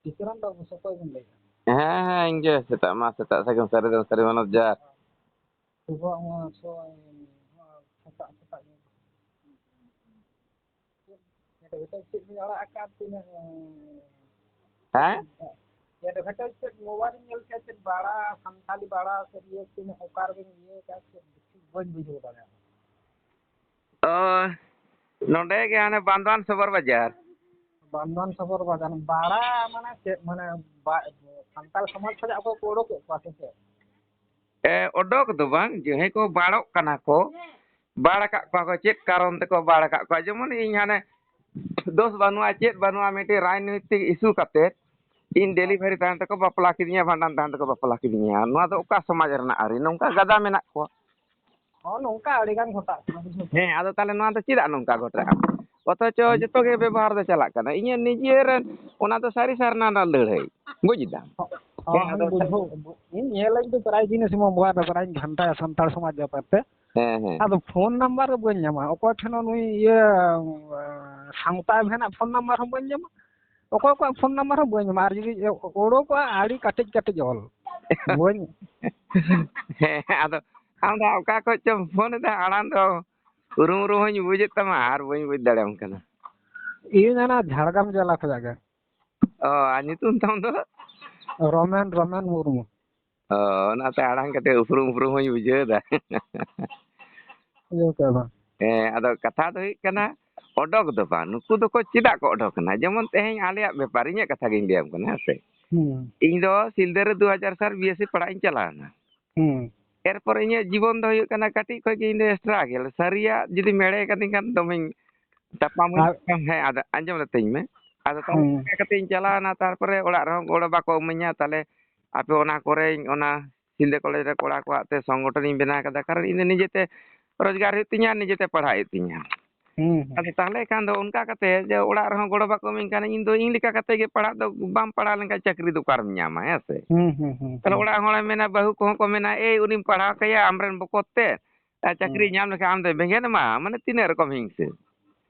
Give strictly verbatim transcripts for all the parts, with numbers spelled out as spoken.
ᱵᱤᱠᱨᱚᱢ ᱵᱟᱹᱵᱩ ᱥᱮ ᱚᱠᱚᱭ ᱵᱤᱱ ᱞᱟᱹᱭᱮᱫᱼᱟ? ᱦᱮᱸ, ᱦᱮᱸ, ᱤᱧ ᱜᱮ᱾ ᱥᱮᱛᱟᱜ ᱢᱟ ᱥᱮᱛᱟᱜ ᱥᱟᱹᱜᱩᱱ ᱥᱟᱹᱨᱤ ᱫᱚ ᱥᱟᱹᱨᱤ ᱢᱟᱱᱚᱛ ᱡᱚᱦᱟᱨ᱾ ᱥᱩᱵᱷ ᱢᱟ ᱥᱩ-, ᱥᱮᱛᱟᱜ ᱥᱮᱛᱟᱜ ᱜᱮ᱾ ᱪᱮᱫ ᱵᱤᱱ ᱟᱲᱟᱜ ᱟᱠᱟᱫ ᱛᱤᱱᱟᱹᱜ, ᱦᱮᱸ? ᱪᱮᱫ ᱵᱤᱱ ᱪᱮᱫ ᱢᱳᱵᱟᱭᱤᱞ ᱧᱮᱞ ᱠᱮᱫ ᱪᱮᱫ ᱵᱟᱲᱟ, ᱥᱟᱱᱛᱟᱞᱤ ᱵᱟᱲᱟ ᱥᱮ ᱤᱭᱟᱹ ᱛᱤᱱᱟᱹᱜ ᱚᱠᱟ ᱨᱮᱵᱤᱱ ᱤᱭᱟᱹ ᱟᱠᱟᱫ ᱪᱮᱫ ᱵᱟᱹᱧ ᱵᱩᱡᱷᱟᱹᱣ ᱫᱟᱲᱮᱭᱟᱜᱼᱟ᱾ ᱚ, ᱱᱚᱰᱮ ᱜᱮ ᱦᱟᱱᱮ ᱵᱟᱱᱫᱣᱟᱱ ᱥᱚᱵᱚᱨ ᱵᱟᱡᱟᱨ᱾ ᱵᱟᱱᱫᱣᱟᱱ ᱥᱚᱵᱚᱨ ᱵᱟᱡᱟᱨ᱾ ᱵᱟᱲᱟ ᱢᱟᱱᱮ ᱪᱮᱫ? ᱢᱟᱱᱮ ᱵᱟ-, ᱥᱟᱱᱛᱟᱲ ᱥᱚᱢᱟᱡᱽ ᱠᱷᱚᱱᱟᱜ ᱚᱠᱚᱭ ᱠᱚ ᱚᱰᱚᱠᱮᱫ ᱠᱚᱣᱟ ᱥᱮ ᱪᱮᱫ? ᱮ, ᱚᱰᱚᱠ ᱫᱚ ᱵᱟᱝ, ᱡᱟᱦᱟᱸᱭ ᱠᱚ ᱵᱟᱲᱚᱜ ᱠᱟᱱᱟ ᱠᱚ, ᱵᱟᱲ ᱟᱠᱟᱫ ᱠᱚᱣᱟ ᱠᱚ, ᱪᱮᱫ ᱠᱟᱨᱚᱱ ᱛᱮᱠᱚ ᱵᱟᱲ ᱟᱠᱟᱫ ᱠᱚᱣᱟ? ᱡᱮᱢᱚᱱ ᱤᱧ ᱦᱟᱱᱮ ᱫᱳᱥ ᱵᱟᱹᱱᱩᱜᱼᱟ, ᱪᱮᱫ ᱵᱟᱹᱱᱩᱜᱼᱟ, ᱢᱤᱫᱴᱮᱱ ᱨᱟᱡᱽᱱᱳᱭᱛᱤᱠ ᱤᱥᱩ ᱠᱟᱛᱮ ᱤᱧ ᱰᱮᱞᱤᱵᱷᱟᱨᱤ ᱛᱟᱦᱮᱱ ᱛᱮᱠᱚ ᱵᱟᱯᱞᱟ ᱠᱤᱫᱤᱧᱟ, ᱵᱷᱟᱸᱰᱟᱱ ᱛᱟᱦᱮᱱ ᱛᱮᱠᱚ ᱵᱟᱯᱞᱟ ᱠᱤᱫᱤᱧᱟ᱾ ᱱᱚᱣᱟ ᱫᱚ ᱚᱠᱟ ᱥᱚᱢᱟᱡᱽ ᱨᱮᱱᱟᱜ ᱟᱹᱨᱤ? ᱱᱚᱝᱠᱟ ᱜᱟᱫᱟ ᱢᱮᱱᱟᱜ ᱠᱚᱣᱟ᱾ ᱦᱚᱸ, ᱱᱚᱝᱠᱟ ᱟᱹᱰᱤ ᱜᱟᱱ ᱜᱷᱚᱴᱟᱜ ᱠᱟᱱᱟ, ᱵᱩᱡᱷᱟᱹᱣ᱾ ᱦᱮᱸ, ᱟᱫᱚ ᱛᱟᱦᱚᱞᱮ ᱱᱚᱣᱟ ᱫᱚ ᱪᱮᱫᱟᱜ ᱱᱚᱝᱠᱟ ᱜᱷᱚᱴᱟᱜᱼᱟ? ᱚᱛᱷᱚᱪᱚ ᱡᱚᱛᱚ ᱜᱮ ᱵᱮᱵᱚᱦᱟᱨ ᱫᱚ ᱪᱟᱞᱟᱜ ᱠᱟᱱᱟ᱾ ᱤᱧᱟᱹᱜ ᱱᱤᱡᱮᱨ ᱚᱱᱟ ᱫᱚ ᱥᱟᱹᱨᱤ ᱥᱟᱨᱱᱟ ᱨᱮᱱᱟᱜ ᱞᱟᱹᱲᱦᱟᱹᱭ, ᱵᱩᱡᱽ ᱫᱟᱢ? ᱦᱚᱸ, ᱦᱮᱸ, ᱦᱚᱸ, ᱟᱫᱚ ᱵᱩᱡᱷᱟᱹᱣ᱾ ᱤᱧ ᱧᱮᱞᱟᱹᱧ ᱛᱚ ᱯᱨᱟᱭ ᱡᱤᱱᱤᱥ ᱢᱳᱵᱟᱭᱤᱞ ᱨᱮ ᱯᱨᱟᱭ ᱜᱷᱟᱱᱴᱟᱭᱟ ᱥᱟᱱᱛᱟᱲ ᱥᱚᱢᱟᱡᱽ ᱵᱮᱯᱟᱨ ᱛᱮ᱾ ᱦᱮᱸ, ᱦᱮᱸ᱾ ᱟᱫᱚ ᱯᱷᱳᱱ ᱱᱟᱢᱵᱟᱨ ᱫᱚ ᱵᱟᱹᱧ ᱧᱟᱢᱟ᱾ ᱚᱠᱚᱭ ᱴᱷᱮᱱ ᱱᱩᱭ ᱤᱭᱟᱹ, ᱥᱟᱶᱛᱟ ᱮᱵᱷᱮᱱᱟᱜ ᱯᱷᱳᱱ ᱱᱟᱢᱵᱟᱨ ᱦᱚᱸ ᱵᱟᱹᱧ ᱧᱟᱢᱟ᱾ ᱚᱠᱚᱭ ᱠᱚᱣᱟᱜ ᱯᱷᱳᱱ ᱱᱟᱢᱵᱟᱨ ᱦᱚᱸ ᱵᱟᱹᱧ ᱧᱟᱢᱟ᱾ ᱟᱨ ᱡᱩᱫᱤ ᱚᱰᱚᱠᱚᱜᱼᱟ, ᱟᱹᱰᱤ ᱠᱟᱹᱴᱤᱡ ᱠᱟᱹᱴᱤᱡ ᱚᱞ᱾ ᱵᱟᱹᱧ ᱦᱮᱸ, ᱟᱫᱚ ᱟᱢ ᱫᱚ ᱚᱠᱟ ᱠᱷᱚᱡ ᱪᱚᱢ ᱯᱷᱳᱱ ᱮᱫᱟ? ᱟᱲᱟᱝ ᱫᱚ ᱩᱨᱩᱢ ᱩᱨᱩᱢ ᱦᱚᱧ ᱵᱩᱡᱮᱫ ᱛᱟᱢᱟ ᱟᱨ ᱵᱟᱹᱧ ᱵᱩᱡᱽ ᱫᱟᱲᱮᱭᱟᱢ ᱠᱟᱱᱟ᱾ ᱤᱧ ᱚᱱᱟ ᱡᱷᱟᱲᱜᱨᱟᱢ ᱡᱮᱞᱟ ᱠᱷᱚᱱᱟᱜ ᱜᱮ᱾ ᱚ, ᱟᱨ ᱧᱩᱛᱩᱢ ᱛᱟᱢ ᱫᱚ? ᱨᱚᱢᱮᱱ, ᱨᱚᱢᱮᱱ ᱢᱩᱨᱢᱩ᱾ ᱚ, ᱚᱱᱟᱛᱮ ᱟᱲᱟᱝ ᱠᱟᱹᱴᱤᱡ ᱩᱯᱨᱩᱢ ᱩᱯᱨᱩᱢ ᱦᱚᱧ ᱵᱩᱡᱷᱟᱹᱣ ᱮᱫᱟ᱾ ᱵᱩᱡᱷᱟᱹᱣ ᱠᱮᱫᱟ ᱵᱟᱝ? ᱦᱮᱸ, ᱟᱫᱚ ᱠᱟᱛᱷᱟ ᱫᱚ ᱦᱩᱭᱩᱜ ᱠᱟᱱᱟ, ᱚᱰᱚᱠ ᱫᱚ ᱵᱟᱝ, ᱱᱩᱠᱩ ᱫᱚᱠᱚ ᱪᱮᱫᱟᱜ ᱠᱚ ᱚᱰᱚᱠ ᱮᱱᱟ? ᱡᱮᱢᱚᱱ ᱛᱮᱦᱮᱧ ᱟᱞᱮᱭᱟᱜ ᱵᱮᱯᱟᱨ, ᱤᱧᱟᱹᱜ ᱠᱟᱛᱷᱟ ᱜᱤᱧ ᱞᱟᱹᱭᱟᱢ ᱠᱟᱱᱟ, ᱦᱮᱸ ᱥᱮ? ᱦᱩᱸ᱾ ᱤᱧ ᱫᱚ ᱥᱤᱞᱫᱟᱹ ᱨᱮ ᱫᱩ ᱦᱟᱡᱟᱨ ᱥᱟᱞ ᱵᱤ ᱮᱥ ᱥᱤ ᱯᱟᱲᱦᱟᱜ ᱤᱧ ᱪᱟᱞᱟᱣ ᱮᱱᱟ᱾ ᱦᱩᱸ᱾ ᱮᱨᱯᱚᱨ ᱤᱧᱟᱹᱜ ᱡᱤᱵᱚᱱ ᱫᱚ ᱦᱩᱭᱩᱜ ᱠᱟᱱᱟ, ᱠᱟᱹᱴᱤᱡ ᱠᱷᱚᱡ ᱜᱮ ᱤᱧ ᱫᱚ struggle, ᱥᱟᱹᱨᱤᱭᱟᱜ ᱡᱩᱫᱤᱢ ᱮᱲᱮ ᱠᱟᱹᱫᱤᱧ ᱠᱷᱟᱱ ᱫᱚᱢᱮᱧ ᱛᱟᱯᱟᱢᱟᱹᱧ᱾ ᱟᱨ ᱦᱮᱸ, ᱟᱫᱚ ᱟᱸᱡᱚᱢ ᱞᱮᱛᱤᱧ ᱢᱮ᱾ ᱟᱫᱚ ᱛᱟᱦᱞᱮ ᱦᱩᱸ᱾ ᱚᱱᱠᱟ ᱠᱟᱛᱮ ᱤᱧ ᱪᱟᱞᱟᱣ ᱮᱱᱟ, ᱛᱟᱨᱯᱚᱨᱮ ᱚᱲᱟᱜ ᱨᱮᱦᱚᱸ ᱜᱚᱲᱚ ᱵᱟᱠᱚ ᱤᱢᱟᱹᱧᱟ᱾ ᱛᱟᱦᱞᱮ ᱟᱯᱮ ᱚᱱᱟ ᱠᱚᱨᱮᱧ, ᱚᱱᱟ ᱥᱤᱞᱫᱟᱹ ᱠᱚᱞᱮᱡᱽ ᱨᱮ ᱠᱚᱲᱟ ᱠᱚ ᱟᱛᱮ ᱥᱚᱝᱜᱚᱴᱷᱚᱱᱤᱧ ᱵᱮᱱᱟᱣ ᱠᱟᱫᱟ, ᱠᱟᱨᱚᱱ ᱤᱧ ᱫᱚ ᱱᱤᱡᱮᱛᱮ ᱨᱳᱡᱽᱜᱟᱨ ᱦᱩᱭᱩᱜ ᱛᱤᱧᱟ, ᱱᱤᱡᱮᱛᱮ ᱯᱟᱲᱦᱟᱜ ᱦᱩᱭᱩᱜ ᱛᱤᱧᱟ᱾ ᱦᱩᱸ, ᱦᱩᱸ᱾ ᱟᱫᱚ ᱛᱟᱦᱞᱮ ᱠᱷᱟᱱ ᱫᱚ ᱚᱱᱠᱟ ᱠᱟᱛᱮ ᱡᱮ ᱚᱲᱟᱜ ᱨᱮᱦᱚᱸ ᱜᱚᱲᱚ ᱵᱟᱠᱚ ᱤᱢᱟᱹᱧ ᱠᱟᱱᱟ, ᱤᱧ ᱫᱚ ᱤᱧ ᱞᱮᱠᱟ ᱠᱟᱛᱮ ᱜᱮ ᱯᱟᱲᱦᱟᱜ ᱫᱚ, ᱵᱟᱢ ᱯᱟᱲᱦᱟᱣ ᱞᱮᱱᱠᱷᱟᱱ ᱪᱟᱹᱠᱨᱤ ᱫᱚ ᱚᱠᱟᱨᱮᱢ ᱧᱟᱢᱟ, ᱦᱮᱸ ᱥᱮ? ᱦᱩᱸ, ᱦᱩᱸ, ᱦᱩᱸ, ᱛᱟᱦᱞᱮ ᱦᱩᱸ᱾ ᱚᱲᱟᱜ ᱦᱚᱲᱮᱢ ᱢᱮᱱᱟ, ᱵᱟᱹᱦᱩ ᱠᱚᱦᱚᱸ ᱠᱚ ᱢᱮᱱᱟ, "ᱮᱭ, ᱩᱱᱤᱢ ᱯᱟᱲᱦᱟᱣ ᱠᱟᱭᱟ ᱟᱢᱨᱮᱱ ᱵᱚᱠᱚᱛ ᱛᱮ, ᱟᱨ ᱪᱟᱹᱠᱨᱤ ᱦᱩᱸ᱾ ᱧᱟᱢ ᱞᱮᱠᱷᱟᱱ ᱟᱢ ᱫᱚᱭ ᱵᱮᱸᱜᱮᱫ ᱟᱢᱟ?" ᱢᱟᱱᱮ ᱛᱤᱱᱟᱹᱜ ᱨᱚᱠᱚᱢ ᱦᱤᱝᱥᱟᱹ᱾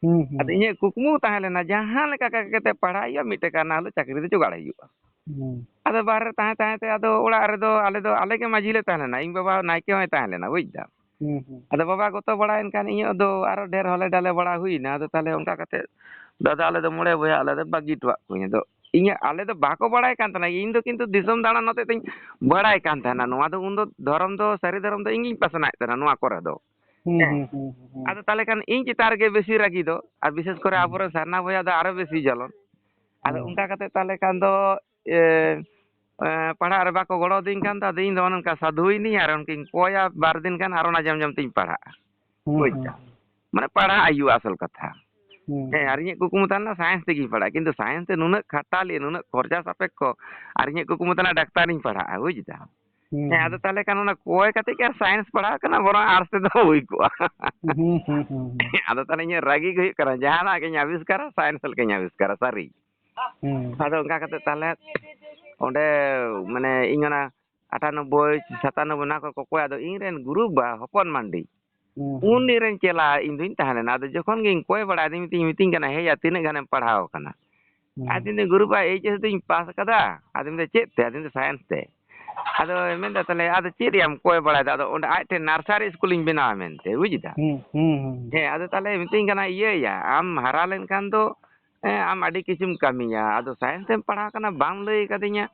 ᱦᱩᱸ, ᱦᱩᱸ᱾ ᱟᱫᱚ ᱤᱧᱟᱹᱜ ᱠᱩᱠᱢᱩ ᱛᱟᱦᱮᱸ ᱞᱮᱱᱟ, ᱡᱟᱦᱟᱸ ᱞᱮᱠᱟ ᱠᱟᱛᱮ ᱯᱟᱲᱦᱟᱜ ᱦᱩᱭᱩᱜᱼᱟ, ᱢᱤᱫᱴᱮᱱ ᱠᱟᱨᱱᱟ ᱦᱤᱞᱳᱜ ᱪᱟᱹᱠᱨᱤ ᱫᱚ ᱡᱚᱜᱟᱲ ᱦᱩᱭᱩᱜᱼᱟ᱾ ᱦᱩᱸ᱾ ᱟᱫᱚ ᱵᱟᱦᱨᱮ ᱨᱮ ᱛᱟᱦᱮᱸ ᱛᱟᱦᱮᱸ ᱛᱮ ᱟᱫᱚ ᱚᱲᱟᱜ ᱨᱮᱫᱚ ᱟᱞᱮ ᱫᱚ, ᱟᱞᱮ ᱜᱮ ᱢᱟᱹᱡᱷᱤ ᱞᱮ ᱛᱟᱦᱮᱸ ᱞᱮᱱᱟ, ᱤᱧ ᱵᱟᱵᱟ ᱱᱟᱭᱠᱮ ᱦᱚᱸᱭ ᱛᱟᱦᱮᱸ ᱞᱮᱱᱟ, ᱵᱩᱡᱽ ᱫᱟᱢ᱾ ᱦᱩᱸ, ᱦᱩᱸ᱾ ᱟᱫᱚ ᱵᱟᱵᱟ ᱜᱚᱛᱚ ᱵᱟᱲᱟᱭᱮᱱ ᱠᱷᱟᱱ ᱤᱧᱟᱹᱜ ᱫᱚ ᱟᱨᱚ ᱰᱷᱮᱨ ᱦᱚᱞᱮ ᱰᱟᱞᱮ ᱵᱟᱲᱟ ᱦᱩᱭᱱᱟ᱾ ᱟᱫᱚ ᱛᱟᱦᱞᱮ ᱚᱱᱠᱟ ᱠᱟᱛᱮ ᱫᱟᱫᱟ, ᱟᱞᱮ ᱫᱚ ᱢᱚᱬᱮ ᱵᱚᱭᱦᱟ, ᱟᱞᱮ ᱫᱚ ᱵᱟᱹᱜᱤ ᱦᱚᱴᱚᱣᱟᱜ ᱠᱚᱣᱟᱧ᱾ ᱟᱫᱚ ᱤᱧᱟᱹᱜ, ᱟᱞᱮ ᱫᱚ ᱵᱟᱠᱚ ᱵᱟᱲᱟᱭ ᱠᱟᱱ ᱛᱟᱦᱮᱱᱟ, ᱤᱧ ᱫᱚ ᱠᱤᱱᱛᱩ ᱫᱤᱥᱚᱢ ᱫᱟᱬᱟᱱ ᱦᱚᱛᱮᱡ ᱛᱤᱧ ᱵᱟᱲᱟᱭ ᱠᱟᱱ ᱛᱟᱦᱮᱱᱟ᱾ ᱱᱚᱣᱟ ᱫᱚ ᱩᱱᱫᱚ ᱫᱷᱚᱨᱚᱢ ᱫᱚ, ᱥᱟᱹᱨᱤ ᱫᱷᱚᱨᱚᱢ ᱫᱚ ᱤᱧ ᱜᱤᱧ ᱯᱟᱥᱱᱟᱣᱮᱫ ᱛᱟᱦᱮᱱᱟ ᱱᱚᱣᱟ ᱠᱚᱨᱮ ᱫᱚ᱾ ᱦᱩᱸ, ᱦᱮᱸ᱾ ᱦᱩᱸ, ᱦᱩᱸ, ᱦᱩᱸ, ᱦᱩᱸ᱾ ᱟᱫᱚ ᱛᱟᱦᱞᱮ ᱠᱷᱟᱱ ᱤᱧ ᱪᱮᱛᱟᱱ ᱨᱮᱜᱮ ᱵᱮᱥᱤ ᱨᱟᱹᱜᱤ ᱫᱚ, ᱟᱨ ᱵᱤᱥᱮᱥ ᱠᱚᱨᱮ ᱦᱩᱸ᱾ ᱟᱵᱚᱨᱮᱱ ᱥᱟᱨᱱᱟ ᱵᱚᱭᱦᱟ ᱫᱚ ᱟᱨᱚ ᱵᱮᱥᱤ ᱡᱟᱞᱚᱱ᱾ ᱟᱫᱚ ᱦᱩᱸ᱾ ᱚᱱᱠᱟ ᱠᱟᱛᱮ ᱛᱟᱦᱞᱮ ᱠᱷᱟᱱ ᱫᱚ, ᱮ, ᱮ, ᱯᱟᱲᱦᱟᱜ ᱨᱮ ᱵᱟᱠᱚ ᱜᱚᱲᱚ ᱟᱹᱫᱤᱧ ᱠᱷᱟᱱ ᱫᱚ, ᱟᱫᱚ ᱤᱧ ᱫᱚ ᱚᱱᱮ ᱚᱱᱠᱟ ᱥᱟᱹᱫᱷᱩᱭᱱᱟᱹᱧ ᱟᱨ ᱚᱱᱠᱟᱧ ᱠᱚᱭᱟ, ᱵᱟᱨ ᱫᱤᱱ ᱜᱟᱱ ᱟᱨᱚ ᱱᱟᱡᱟᱢ ᱡᱟᱢ ᱛᱤᱧ ᱯᱟᱲᱦᱟᱜᱼᱟ᱾ ᱦᱩᱸ, ᱵᱩᱡᱽ ᱦᱩᱸ, ᱫᱟᱢ? ᱦᱩᱸ᱾ ᱢᱟᱱᱮ ᱯᱟᱲᱦᱟᱜ ᱦᱩᱭᱩᱜᱼᱟ ᱟᱥᱚᱞ ᱠᱟᱛᱷᱟ᱾ ᱦᱩᱸ, ᱦᱮᱸ, ᱦᱩᱸ᱾ ᱟᱨ ᱤᱧᱟᱹᱜ ᱠᱩᱠᱢᱩ ᱛᱟᱦᱮᱸ ᱞᱮᱱᱟ science ᱛᱮᱜᱤᱧ ᱯᱟᱲᱦᱟᱜᱼᱟ, ᱠᱤᱱᱛᱩ science ᱛᱮ ᱱᱩᱱᱟᱹᱜ ᱠᱷᱟᱴᱟᱞᱤ, ᱱᱩᱱᱟᱹᱜ ᱠᱷᱚᱨᱪᱟ ᱥᱟᱯᱮᱠᱠᱷᱚ, ᱟᱨ ᱤᱧᱟᱹᱜ ᱠᱩᱠᱢᱩ ᱛᱟᱦᱮᱸ ᱞᱮᱱᱟ ᱰᱟᱠᱛᱟᱨᱤᱧ ᱯᱟᱲᱦᱟᱜᱼᱟ, ᱵᱩᱡᱽ ᱫᱟᱢ? ᱦᱩᱸ, ᱦᱮᱸ, ᱟᱫᱚ ᱦᱩᱸ᱾ ᱛᱟᱦᱞᱮ ᱠᱷᱟᱱ ᱚᱱᱟ ᱠᱚᱭ ᱠᱟᱛᱮ ᱜᱮ ᱟᱨ science ᱯᱟᱲᱦᱟᱣ ᱠᱟᱱᱟ, ᱵᱚᱨᱚᱝ arts ᱛᱮᱫᱚ ᱦᱩᱭ ᱠᱚᱜᱼᱟ᱾ ᱦᱩᱸ, ᱦᱩᱸ, ᱦᱩᱸ, ᱦᱩᱸ᱾ ᱟᱫᱚ ᱛᱟᱦᱞᱮ ᱤᱧᱟᱹᱜ ᱨᱟᱹᱜᱤ ᱜᱮ ᱦᱩᱭᱩᱜ ᱠᱟᱱᱟ, ᱡᱟᱦᱟᱱᱟᱜ ᱜᱤᱧ ᱟᱵᱤᱥᱠᱟᱨᱟ, science ᱞᱮᱠᱟᱧ ᱟᱵᱤᱥᱠᱟᱨᱟ, ᱥᱟᱹᱨᱤ᱾ ᱦᱩᱸ᱾ ᱟᱫᱚ ᱚᱱᱠᱟ ᱠᱟᱛᱮ ᱛᱟᱦᱞᱮ ᱚᱸᱰᱮ, ᱢᱟᱱᱮ, ᱤᱧ ᱚᱱᱟ ᱟᱴᱷᱟᱱᱚᱵᱵᱳᱭ, ᱥᱟᱛᱟᱱᱚᱵᱵᱳᱭ ᱚᱱᱟ ᱠᱚ ᱠᱚᱠᱚᱭ, ᱟᱫᱚ ᱤᱧ ᱨᱮᱱ ᱜᱩᱨᱩ ᱵᱟ ᱦᱚᱯᱚᱱ ᱢᱟᱱᱰᱤ, ᱦᱩᱸ, ᱦᱩᱸ᱾ ᱩᱱᱤ ᱨᱮᱱ ᱪᱮᱞᱟ ᱤᱧ ᱫᱩᱧ ᱛᱟᱦᱮᱸ ᱞᱮᱱᱟ᱾ ᱟᱫᱚ ᱡᱚᱠᱷᱚᱱ ᱜᱤᱧ ᱠᱚᱭ ᱵᱟᱲᱟᱭ ᱟᱫᱚᱧ ᱢᱤᱛᱟᱹᱧ, ᱢᱤᱛᱟᱹᱧ ᱠᱟᱱᱟ, "ᱦᱮᱭᱟ, ᱛᱤᱱᱟᱹᱜ ᱜᱟᱱᱮᱢ ᱯᱟᱲᱦᱟᱣ ᱟᱠᱟᱱᱟ?" ᱦᱩᱸ᱾ ᱟᱫᱚᱧ ᱫᱚ, "ᱜᱩᱨᱩ ᱵᱟ, H S ᱫᱩᱧ ᱯᱟᱥ ᱟᱠᱟᱫᱟ᱾" ᱟᱫᱚᱧ ᱢᱮᱱᱫᱟ, "ᱪᱮᱫ ᱛᱮ?" ᱟᱫᱚᱧ ᱢᱮᱱᱫᱟ, "science ᱛᱮ᱾" ᱟᱫᱚᱭ ᱢᱮᱱᱫᱟ, "ᱛᱟᱦᱞᱮ ᱟᱫᱚ ᱪᱮᱫ ᱨᱮᱭᱟᱜ ᱮᱢ ᱠᱚᱭ ᱵᱟᱲᱟᱭᱮᱫᱟ?" ᱟᱫᱚ ᱚᱸᱰᱮ ᱟᱡ ᱴᱷᱮᱱ nursery ᱥᱠᱩᱞᱤᱧ ᱵᱮᱱᱟᱣᱟ ᱢᱮᱱᱛᱮ, ᱵᱩᱡᱽ ᱫᱟᱢ? ᱦᱩᱸ, ᱦᱩᱸ, ᱦᱩᱸ᱾ ᱦᱮᱸ, ᱟᱫᱚ ᱛᱟᱦᱞᱮ ᱢᱤᱛᱟᱹᱧ ᱠᱟᱱᱟ, "ᱤᱭᱟᱹᱭᱟ, ᱟᱢ ᱦᱟᱨᱟ ᱞᱮᱱᱠᱷᱟᱱ ᱫᱚ, ᱦᱮᱸ, ᱟᱢ ᱟᱹᱰᱤ ᱠᱤᱪᱷᱩᱢ ᱠᱟᱹᱢᱤᱭᱟ᱾ ᱟᱫᱚ science ᱮᱢ ᱯᱟᱲᱦᱟᱣ ᱠᱟᱱᱟ, ᱵᱟᱢ ᱞᱟᱹᱭ ᱟᱠᱟᱫᱤᱧᱟ᱾"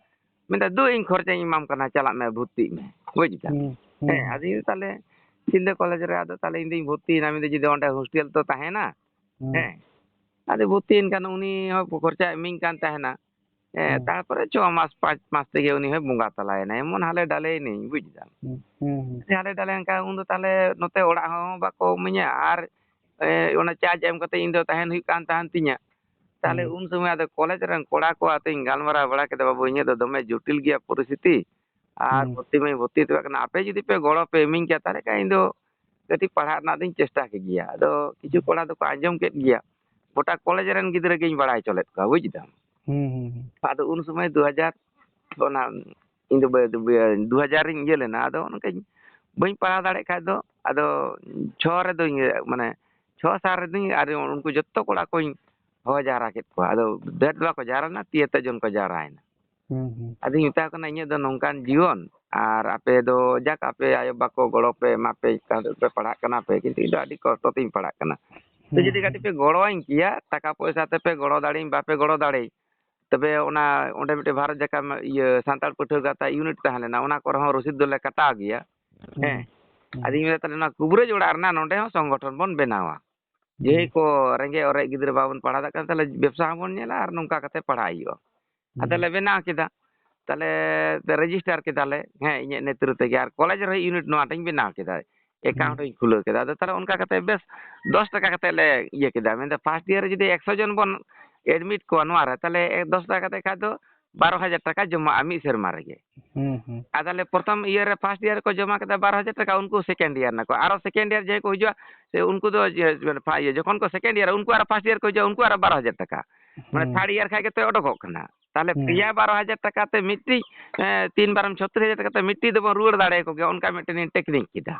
ᱢᱮᱱᱫᱟ, "ᱫᱩ, ᱤᱧ ᱠᱷᱚᱨᱪᱟᱧ ᱮᱢᱟᱢ ᱠᱟᱱᱟ, ᱪᱟᱞᱟᱜ ᱢᱮ, ᱵᱷᱚᱨᱛᱤᱜ ᱢᱮ᱾" ᱵᱩᱡᱽ ᱫᱟᱢ? ᱦᱩᱸ, ᱦᱩᱸ, ᱦᱮᱸ, ᱦᱩᱸ᱾ ᱟᱫᱚ ᱤᱧ ᱫᱚ ᱛᱟᱦᱞᱮ ᱥᱤᱞᱫᱟᱹ ᱠᱚᱞᱮᱡᱽ ᱨᱮ, ᱟᱫᱚ ᱛᱟᱦᱞᱮ ᱤᱧ ᱫᱩᱧ ᱵᱷᱚᱨᱛᱤᱭᱮᱱᱟ, ᱢᱮᱱᱫᱟ, ᱡᱩᱫᱤ ᱚᱸᱰᱮ hostel ᱛᱚ ᱛᱟᱦᱮᱱᱟ᱾ ᱦᱩᱸ᱾ ᱦᱮᱸ᱾ ᱟᱫᱚ ᱵᱷᱚᱨᱛᱤᱭᱮᱱ ᱠᱷᱟᱱ ᱩᱱᱤ ᱦᱚᱸ ᱠᱷᱚᱨᱪᱟ ᱮᱢᱟᱹᱧ ᱠᱟᱱ ᱛᱟᱦᱮᱱᱟ᱾ ᱦᱮᱸ, ᱦᱩᱸ᱾ ᱛᱟᱨᱯᱚᱨᱮ ᱪᱷᱚ ᱢᱟᱥ, ᱯᱟᱸᱪ ᱢᱟᱥ ᱛᱮᱜᱮ ᱩᱱᱤ ᱦᱚᱸᱭ ᱵᱚᱸᱜᱟ ᱛᱟᱞᱟᱭᱮᱱᱟ᱾ ᱮᱢᱚᱱ ᱦᱟᱞᱮ ᱰᱟᱞᱮᱭᱮᱱᱟᱹᱧ, ᱵᱩᱡᱽ ᱫᱟᱢ? ᱦᱩᱸ, ᱦᱩᱸ, ᱦᱩᱸ᱾ ᱦᱟᱞᱮ ᱰᱟᱞᱮ ᱮᱱ ᱠᱷᱟᱱ ᱩᱱ ᱫᱚ ᱛᱟᱦᱞᱮ ᱱᱚᱛᱮ ᱚᱲᱟᱜ ᱦᱚᱸ ᱵᱟᱠᱚ ᱤᱢᱟᱹᱧᱟ, ᱟᱨ, ᱮ, ᱚᱱᱟ charge ᱮᱢ ᱠᱟᱛᱮ ᱤᱧ ᱫᱚ ᱛᱟᱦᱮᱱ ᱦᱩᱭᱩᱜ ᱠᱟᱱ ᱛᱟᱦᱮᱱ ᱛᱤᱧᱟ᱾ ᱛᱟᱦᱞᱮ ᱦᱩᱸ᱾ ᱩᱱ ᱥᱚᱢᱚᱭ ᱟᱫᱚ ᱠᱚᱞᱮᱡᱽ ᱨᱮᱱ ᱠᱚᱲᱟ ᱠᱚ ᱟᱛᱮᱧ ᱜᱟᱞᱢᱟᱨᱟᱣ ᱵᱟᱲᱟ ᱠᱮᱫᱟ, "ᱵᱟᱹᱵᱩ, ᱤᱧᱟᱹᱜ ᱫᱚ ᱫᱚᱢᱮ ᱡᱚᱴᱤᱞ ᱜᱮᱭᱟ ᱯᱚᱨᱤᱥᱛᱷᱤᱛᱤ, ᱟᱨ ᱦᱩᱸ᱾ ᱵᱷᱚᱨᱛᱤ ᱢᱟᱧ ᱵᱷᱚᱨᱛᱤ ᱦᱚᱴᱚ ᱠᱟᱜ ᱠᱟᱱᱟ, ᱟᱯᱮ ᱡᱩᱫᱤ ᱯᱮ ᱜᱚᱲᱚ ᱯᱮ ᱤᱢᱟᱹᱧ ᱠᱮᱭᱟ, ᱛᱟᱦᱞᱮ ᱠᱷᱟᱱ ᱤᱧ ᱫᱚ ᱠᱟᱹᱴᱤᱡ ᱯᱟᱲᱦᱟᱜ ᱨᱮᱱᱟᱜ ᱫᱚᱧ ᱪᱮᱥᱴᱟ ᱠᱮ ᱜᱮᱭᱟ᱾" ᱟᱫᱚ ᱠᱤᱪᱷᱩ ᱦᱩᱸ᱾ ᱠᱚᱲᱟ ᱫᱚᱠᱚ ᱟᱸᱡᱚᱢ ᱠᱮᱫ ᱜᱮᱭᱟ, ᱜᱚᱴᱟ ᱠᱚᱞᱮᱡᱽ ᱨᱮᱱ ᱜᱤᱫᱽᱨᱟᱹ ᱜᱤᱧ ᱵᱟᱲᱟᱭ ᱦᱚᱪᱚ ᱞᱮᱫ ᱠᱚᱣᱟ, ᱵᱩᱡᱽ ᱫᱟᱢ? ᱦᱩᱸ, ᱦᱩᱸ, ᱦᱩᱸ᱾ ᱟᱫᱚ ᱩᱱ ᱥᱚᱢᱚᱭ ᱫᱩ ᱦᱟᱡᱟᱨ, ᱚᱱᱟ, ᱤᱧ ᱫᱚ ᱵᱟᱹ-, ᱵᱟᱹ-, ᱫᱩ ᱦᱟᱡᱟᱨ ᱨᱤᱧ ᱤᱭᱟᱹ ᱞᱮᱱᱟ, ᱟᱫᱚ ᱚᱱᱠᱟᱧ, ᱵᱟᱹᱧ ᱯᱟᱲᱦᱟᱣ ᱫᱟᱲᱮᱭᱟᱜ ᱠᱷᱟᱡ ᱫᱚ, ᱟᱫᱚ ᱪᱷᱚ ᱨᱮᱫᱚᱧ, ᱢᱟᱱᱮ, ᱪᱷᱚ ᱥᱟᱞ ᱨᱮᱫᱚᱧ ᱟᱨ ᱩᱱᱠᱩ ᱡᱚᱛᱚ ᱠᱚᱲᱟ ᱠᱚᱧ ᱦᱚᱦᱚ ᱡᱟᱣᱨᱟ ᱠᱮᱫ ᱠᱚᱣᱟ᱾ ᱟᱫᱚ ᱰᱷᱮᱨ ᱫᱚ ᱵᱟᱠᱚ ᱡᱟᱣᱨᱟ ᱞᱮᱱᱟ, ᱛᱤᱭᱟᱹ ᱛᱮ ᱡᱚᱱ ᱠᱚ ᱡᱟᱣᱨᱟᱭᱮᱱᱟ᱾ ᱦᱩᱸ, ᱦᱩᱸ᱾ ᱟᱫᱚᱧ ᱢᱮᱛᱟ ᱠᱚ ᱠᱟᱱᱟ, "ᱤᱧᱟᱹᱜ ᱫᱚ ᱱᱚᱝᱠᱟᱱ ᱡᱤᱭᱚᱱ, ᱟᱨ ᱟᱯᱮ ᱫᱚ ᱡᱟᱠ ᱟᱯᱮ ᱟᱭᱳ ᱵᱟᱵᱟ ᱠᱚ ᱜᱚᱲᱚ ᱯᱮ ᱮᱢᱟ ᱯᱮ, ᱯᱮ ᱯᱟᱲᱦᱟᱜ ᱠᱟᱱᱟ ᱯᱮ, ᱠᱤᱱᱛᱩ ᱤᱧ ᱫᱚ ᱟᱹᱰᱤ ᱠᱚᱥᱴᱚ ᱛᱤᱧ ᱯᱟᱲᱦᱟᱜ ᱠᱟᱱᱟ᱾ ᱛᱚ ᱦᱩᱸ, ᱡᱩᱫᱤ ᱦᱩᱸ᱾ ᱠᱟᱹᱴᱤᱡ ᱯᱮ ᱜᱚᱲᱚᱣᱟᱹᱧ ᱠᱮᱭᱟ, ᱴᱟᱠᱟ ᱯᱚᱭᱥᱟ ᱛᱮᱯᱮ ᱜᱚᱲᱚ ᱫᱟᱲᱮᱭᱟᱹᱧ, ᱵᱟᱯᱮ ᱜᱚᱲᱚ ᱫᱟᱲᱮᱭᱟᱹᱧ, ᱛᱚᱵᱮ ᱚᱱᱟ ᱚᱸᱰᱮ ᱢᱤᱫᱴᱮᱱ ᱵᱷᱟᱨᱚᱛ ᱡᱟᱠᱟᱛ ᱤᱭᱟᱹ ᱥᱟᱱᱛᱟᱲ ᱯᱟᱹᱴᱷᱩᱣᱟᱹ ᱜᱟᱶᱛᱟ ᱤᱭᱩᱱᱤᱴ ᱛᱟᱦᱮᱸ ᱞᱮᱱᱟ, ᱚᱱᱟ ᱠᱚᱨᱮ ᱦᱚᱸ ᱨᱚᱥᱤᱫ ᱫᱚᱞᱮ ᱠᱟᱴᱟᱣ ᱜᱮᱭᱟ᱾" ᱦᱩᱸ, ᱦᱮᱸ᱾ ᱦᱩᱸ᱾ ᱟᱫᱚᱧ ᱢᱮᱱᱫᱟ, "ᱛᱟᱦᱞᱮ ᱱᱚᱣᱟ ᱠᱩᱵᱨᱟᱹᱡ ᱚᱲᱟᱜ ᱨᱮᱱᱟᱜ ᱱᱚᱸᱰᱮ ᱦᱚᱸ ᱥᱚᱝᱜᱚᱴᱷᱚᱱ ᱵᱚᱱ ᱵᱮᱱᱟᱣᱟ᱾ ᱦᱩᱸ᱾ ᱡᱮ ᱠᱚ ᱨᱮᱸᱜᱮᱡ ᱚᱨᱮᱡ ᱜᱤᱫᱽᱨᱟᱹ ᱵᱟᱵᱚᱱ ᱯᱟᱲᱦᱟᱣ ᱫᱟᱲᱮᱭᱟᱜ ᱠᱟᱱᱟ, ᱛᱟᱦᱞᱮ ᱵᱮᱵᱽᱥᱟ ᱦᱚᱸᱵᱚᱱ ᱧᱮᱞᱟ ᱟᱨ ᱱᱚᱝᱠᱟ ᱠᱟᱛᱮ ᱯᱟᱲᱦᱟᱜ ᱦᱩᱭᱩᱜᱼᱟ᱾" ᱦᱩᱸ᱾ ᱟᱫᱚᱞᱮ ᱵᱮᱱᱟᱣ ᱠᱮᱫᱟ᱾ ᱛᱟᱦᱞᱮ ᱨᱮᱡᱤᱥᱴᱟᱨ ᱠᱮᱫᱟᱞᱮ, ᱦᱮᱸ, ᱤᱧᱟᱹᱜ ᱱᱮᱛᱨᱤᱛᱵ ᱛᱮᱜᱮ, ᱟᱨ ᱠᱚᱞᱮᱡᱽ ᱨᱮᱦᱚᱸ ᱤᱭᱩᱱᱤᱴ ᱱᱚᱣᱟ ᱴᱷᱮᱱ ᱵᱮᱱᱟᱣ ᱠᱮᱫᱟ, ᱮᱠᱟᱣᱩᱱᱴ ᱦᱩᱸ᱾ ᱦᱚᱸᱧ ᱠᱷᱩᱞᱟᱹᱣ ᱠᱮᱫᱟ᱾ ᱟᱫᱚ ᱛᱟᱦᱞᱮ ᱚᱱᱠᱟ ᱠᱟᱛᱮ ᱵᱮᱥ ᱫᱚᱥ ᱴᱟᱠᱟ ᱠᱟᱛᱮ ᱞᱮ ᱤᱭᱟᱹ ᱠᱮᱫᱟ᱾ ᱢᱮᱱᱫᱟ ᱯᱷᱟᱥᱴ ᱤᱭᱟᱨ ᱨᱮ ᱡᱩᱫᱤ ᱮᱠᱥᱚ ᱡᱚᱱ ᱵᱚᱱ ᱮᱰᱢᱤᱴ ᱠᱚᱣᱟ ᱱᱚᱣᱟ ᱨᱮ, ᱛᱟᱦᱞᱮ ᱫᱚᱥ ᱴᱟᱠᱟ ᱠᱟᱛᱮ ᱠᱷᱟᱡ ᱫᱚ ᱵᱟᱨᱚ ᱦᱟᱡᱟᱨ ᱴᱟᱠᱟ ᱡᱚᱢᱟᱜᱼᱟ ᱢᱤᱫ ᱥᱮᱨᱢᱟ ᱨᱮᱜᱮ᱾ ᱦᱩᱸ, ᱦᱩᱸ᱾ ᱟᱨ ᱛᱟᱦᱞᱮ ᱯᱨᱚᱛᱷᱚᱢ ᱤᱭᱟᱹ ᱨᱮ, ᱯᱷᱟᱥᱴ ᱤᱭᱟᱨ ᱨᱮᱠᱚ ᱡᱚᱢᱟ ᱠᱮᱫᱟ ᱵᱟᱨᱚ ᱦᱟᱡᱟᱨ ᱴᱟᱠᱟ, ᱩᱱᱠᱩ ᱥᱮᱠᱮᱱᱰ ᱤᱭᱟᱨ ᱱᱟᱠᱚ᱾ ᱟᱨᱚ ᱥᱮᱠᱮᱱᱰ ᱤᱭᱟᱨ ᱡᱟᱦᱟᱸᱭ ᱠᱚ ᱦᱤᱡᱩᱜᱼᱟ, ᱥᱮ ᱩᱱᱠᱩ ᱫᱚ ᱡᱮ, ᱢᱟᱱᱮ, ᱯᱷᱟ-, ᱤᱭᱟᱹ, ᱡᱚᱠᱷᱚᱱ ᱠᱚ ᱥᱮᱠᱮᱱᱰ ᱤᱭᱟᱨ, ᱩᱱᱠᱩ ᱟᱨᱚ ᱯᱷᱟᱥᱴ ᱤᱭᱟᱨ ᱠᱚ ᱦᱤᱡᱩᱜᱼᱟ, ᱩᱱᱠᱩ ᱟᱨᱚ ᱵᱟᱨᱚ ᱦᱟᱡᱟᱨ ᱴᱟᱠᱟ᱾ ᱢᱟᱱᱮ, ᱦᱩᱸ᱾ ᱛᱷᱟᱨᱰ ᱤᱭᱟᱨ ᱠᱷᱟᱡ ᱜᱮᱛᱚ ᱚᱰᱚᱠᱚᱜ ᱠᱟᱱᱟ᱾ ᱛᱟᱦᱞᱮ ᱦᱩᱸ᱾ ᱯᱮᱭᱟ ᱵᱟᱨᱚ ᱦᱟᱡᱟᱨ ᱴᱟᱠᱟ ᱛᱮ ᱢᱤᱫᱴᱤᱡ, ᱮᱸ, ᱛᱤᱱ ᱵᱟᱨᱚᱢ ᱪᱷᱚᱛᱨᱤᱥ ᱦᱟᱡᱟᱨ ᱴᱟᱠᱟ ᱛᱮ ᱢᱤᱫᱴᱤᱡ ᱫᱚᱵᱚᱱ ᱨᱩᱣᱟᱹᱲ ᱫᱟᱲᱮᱭᱟᱠᱚ ᱜᱮᱭᱟ, ᱚᱱᱠᱟ ᱢᱤᱫᱴᱮᱱ ᱴᱮᱠᱱᱤᱠ ᱠᱮᱫᱟ᱾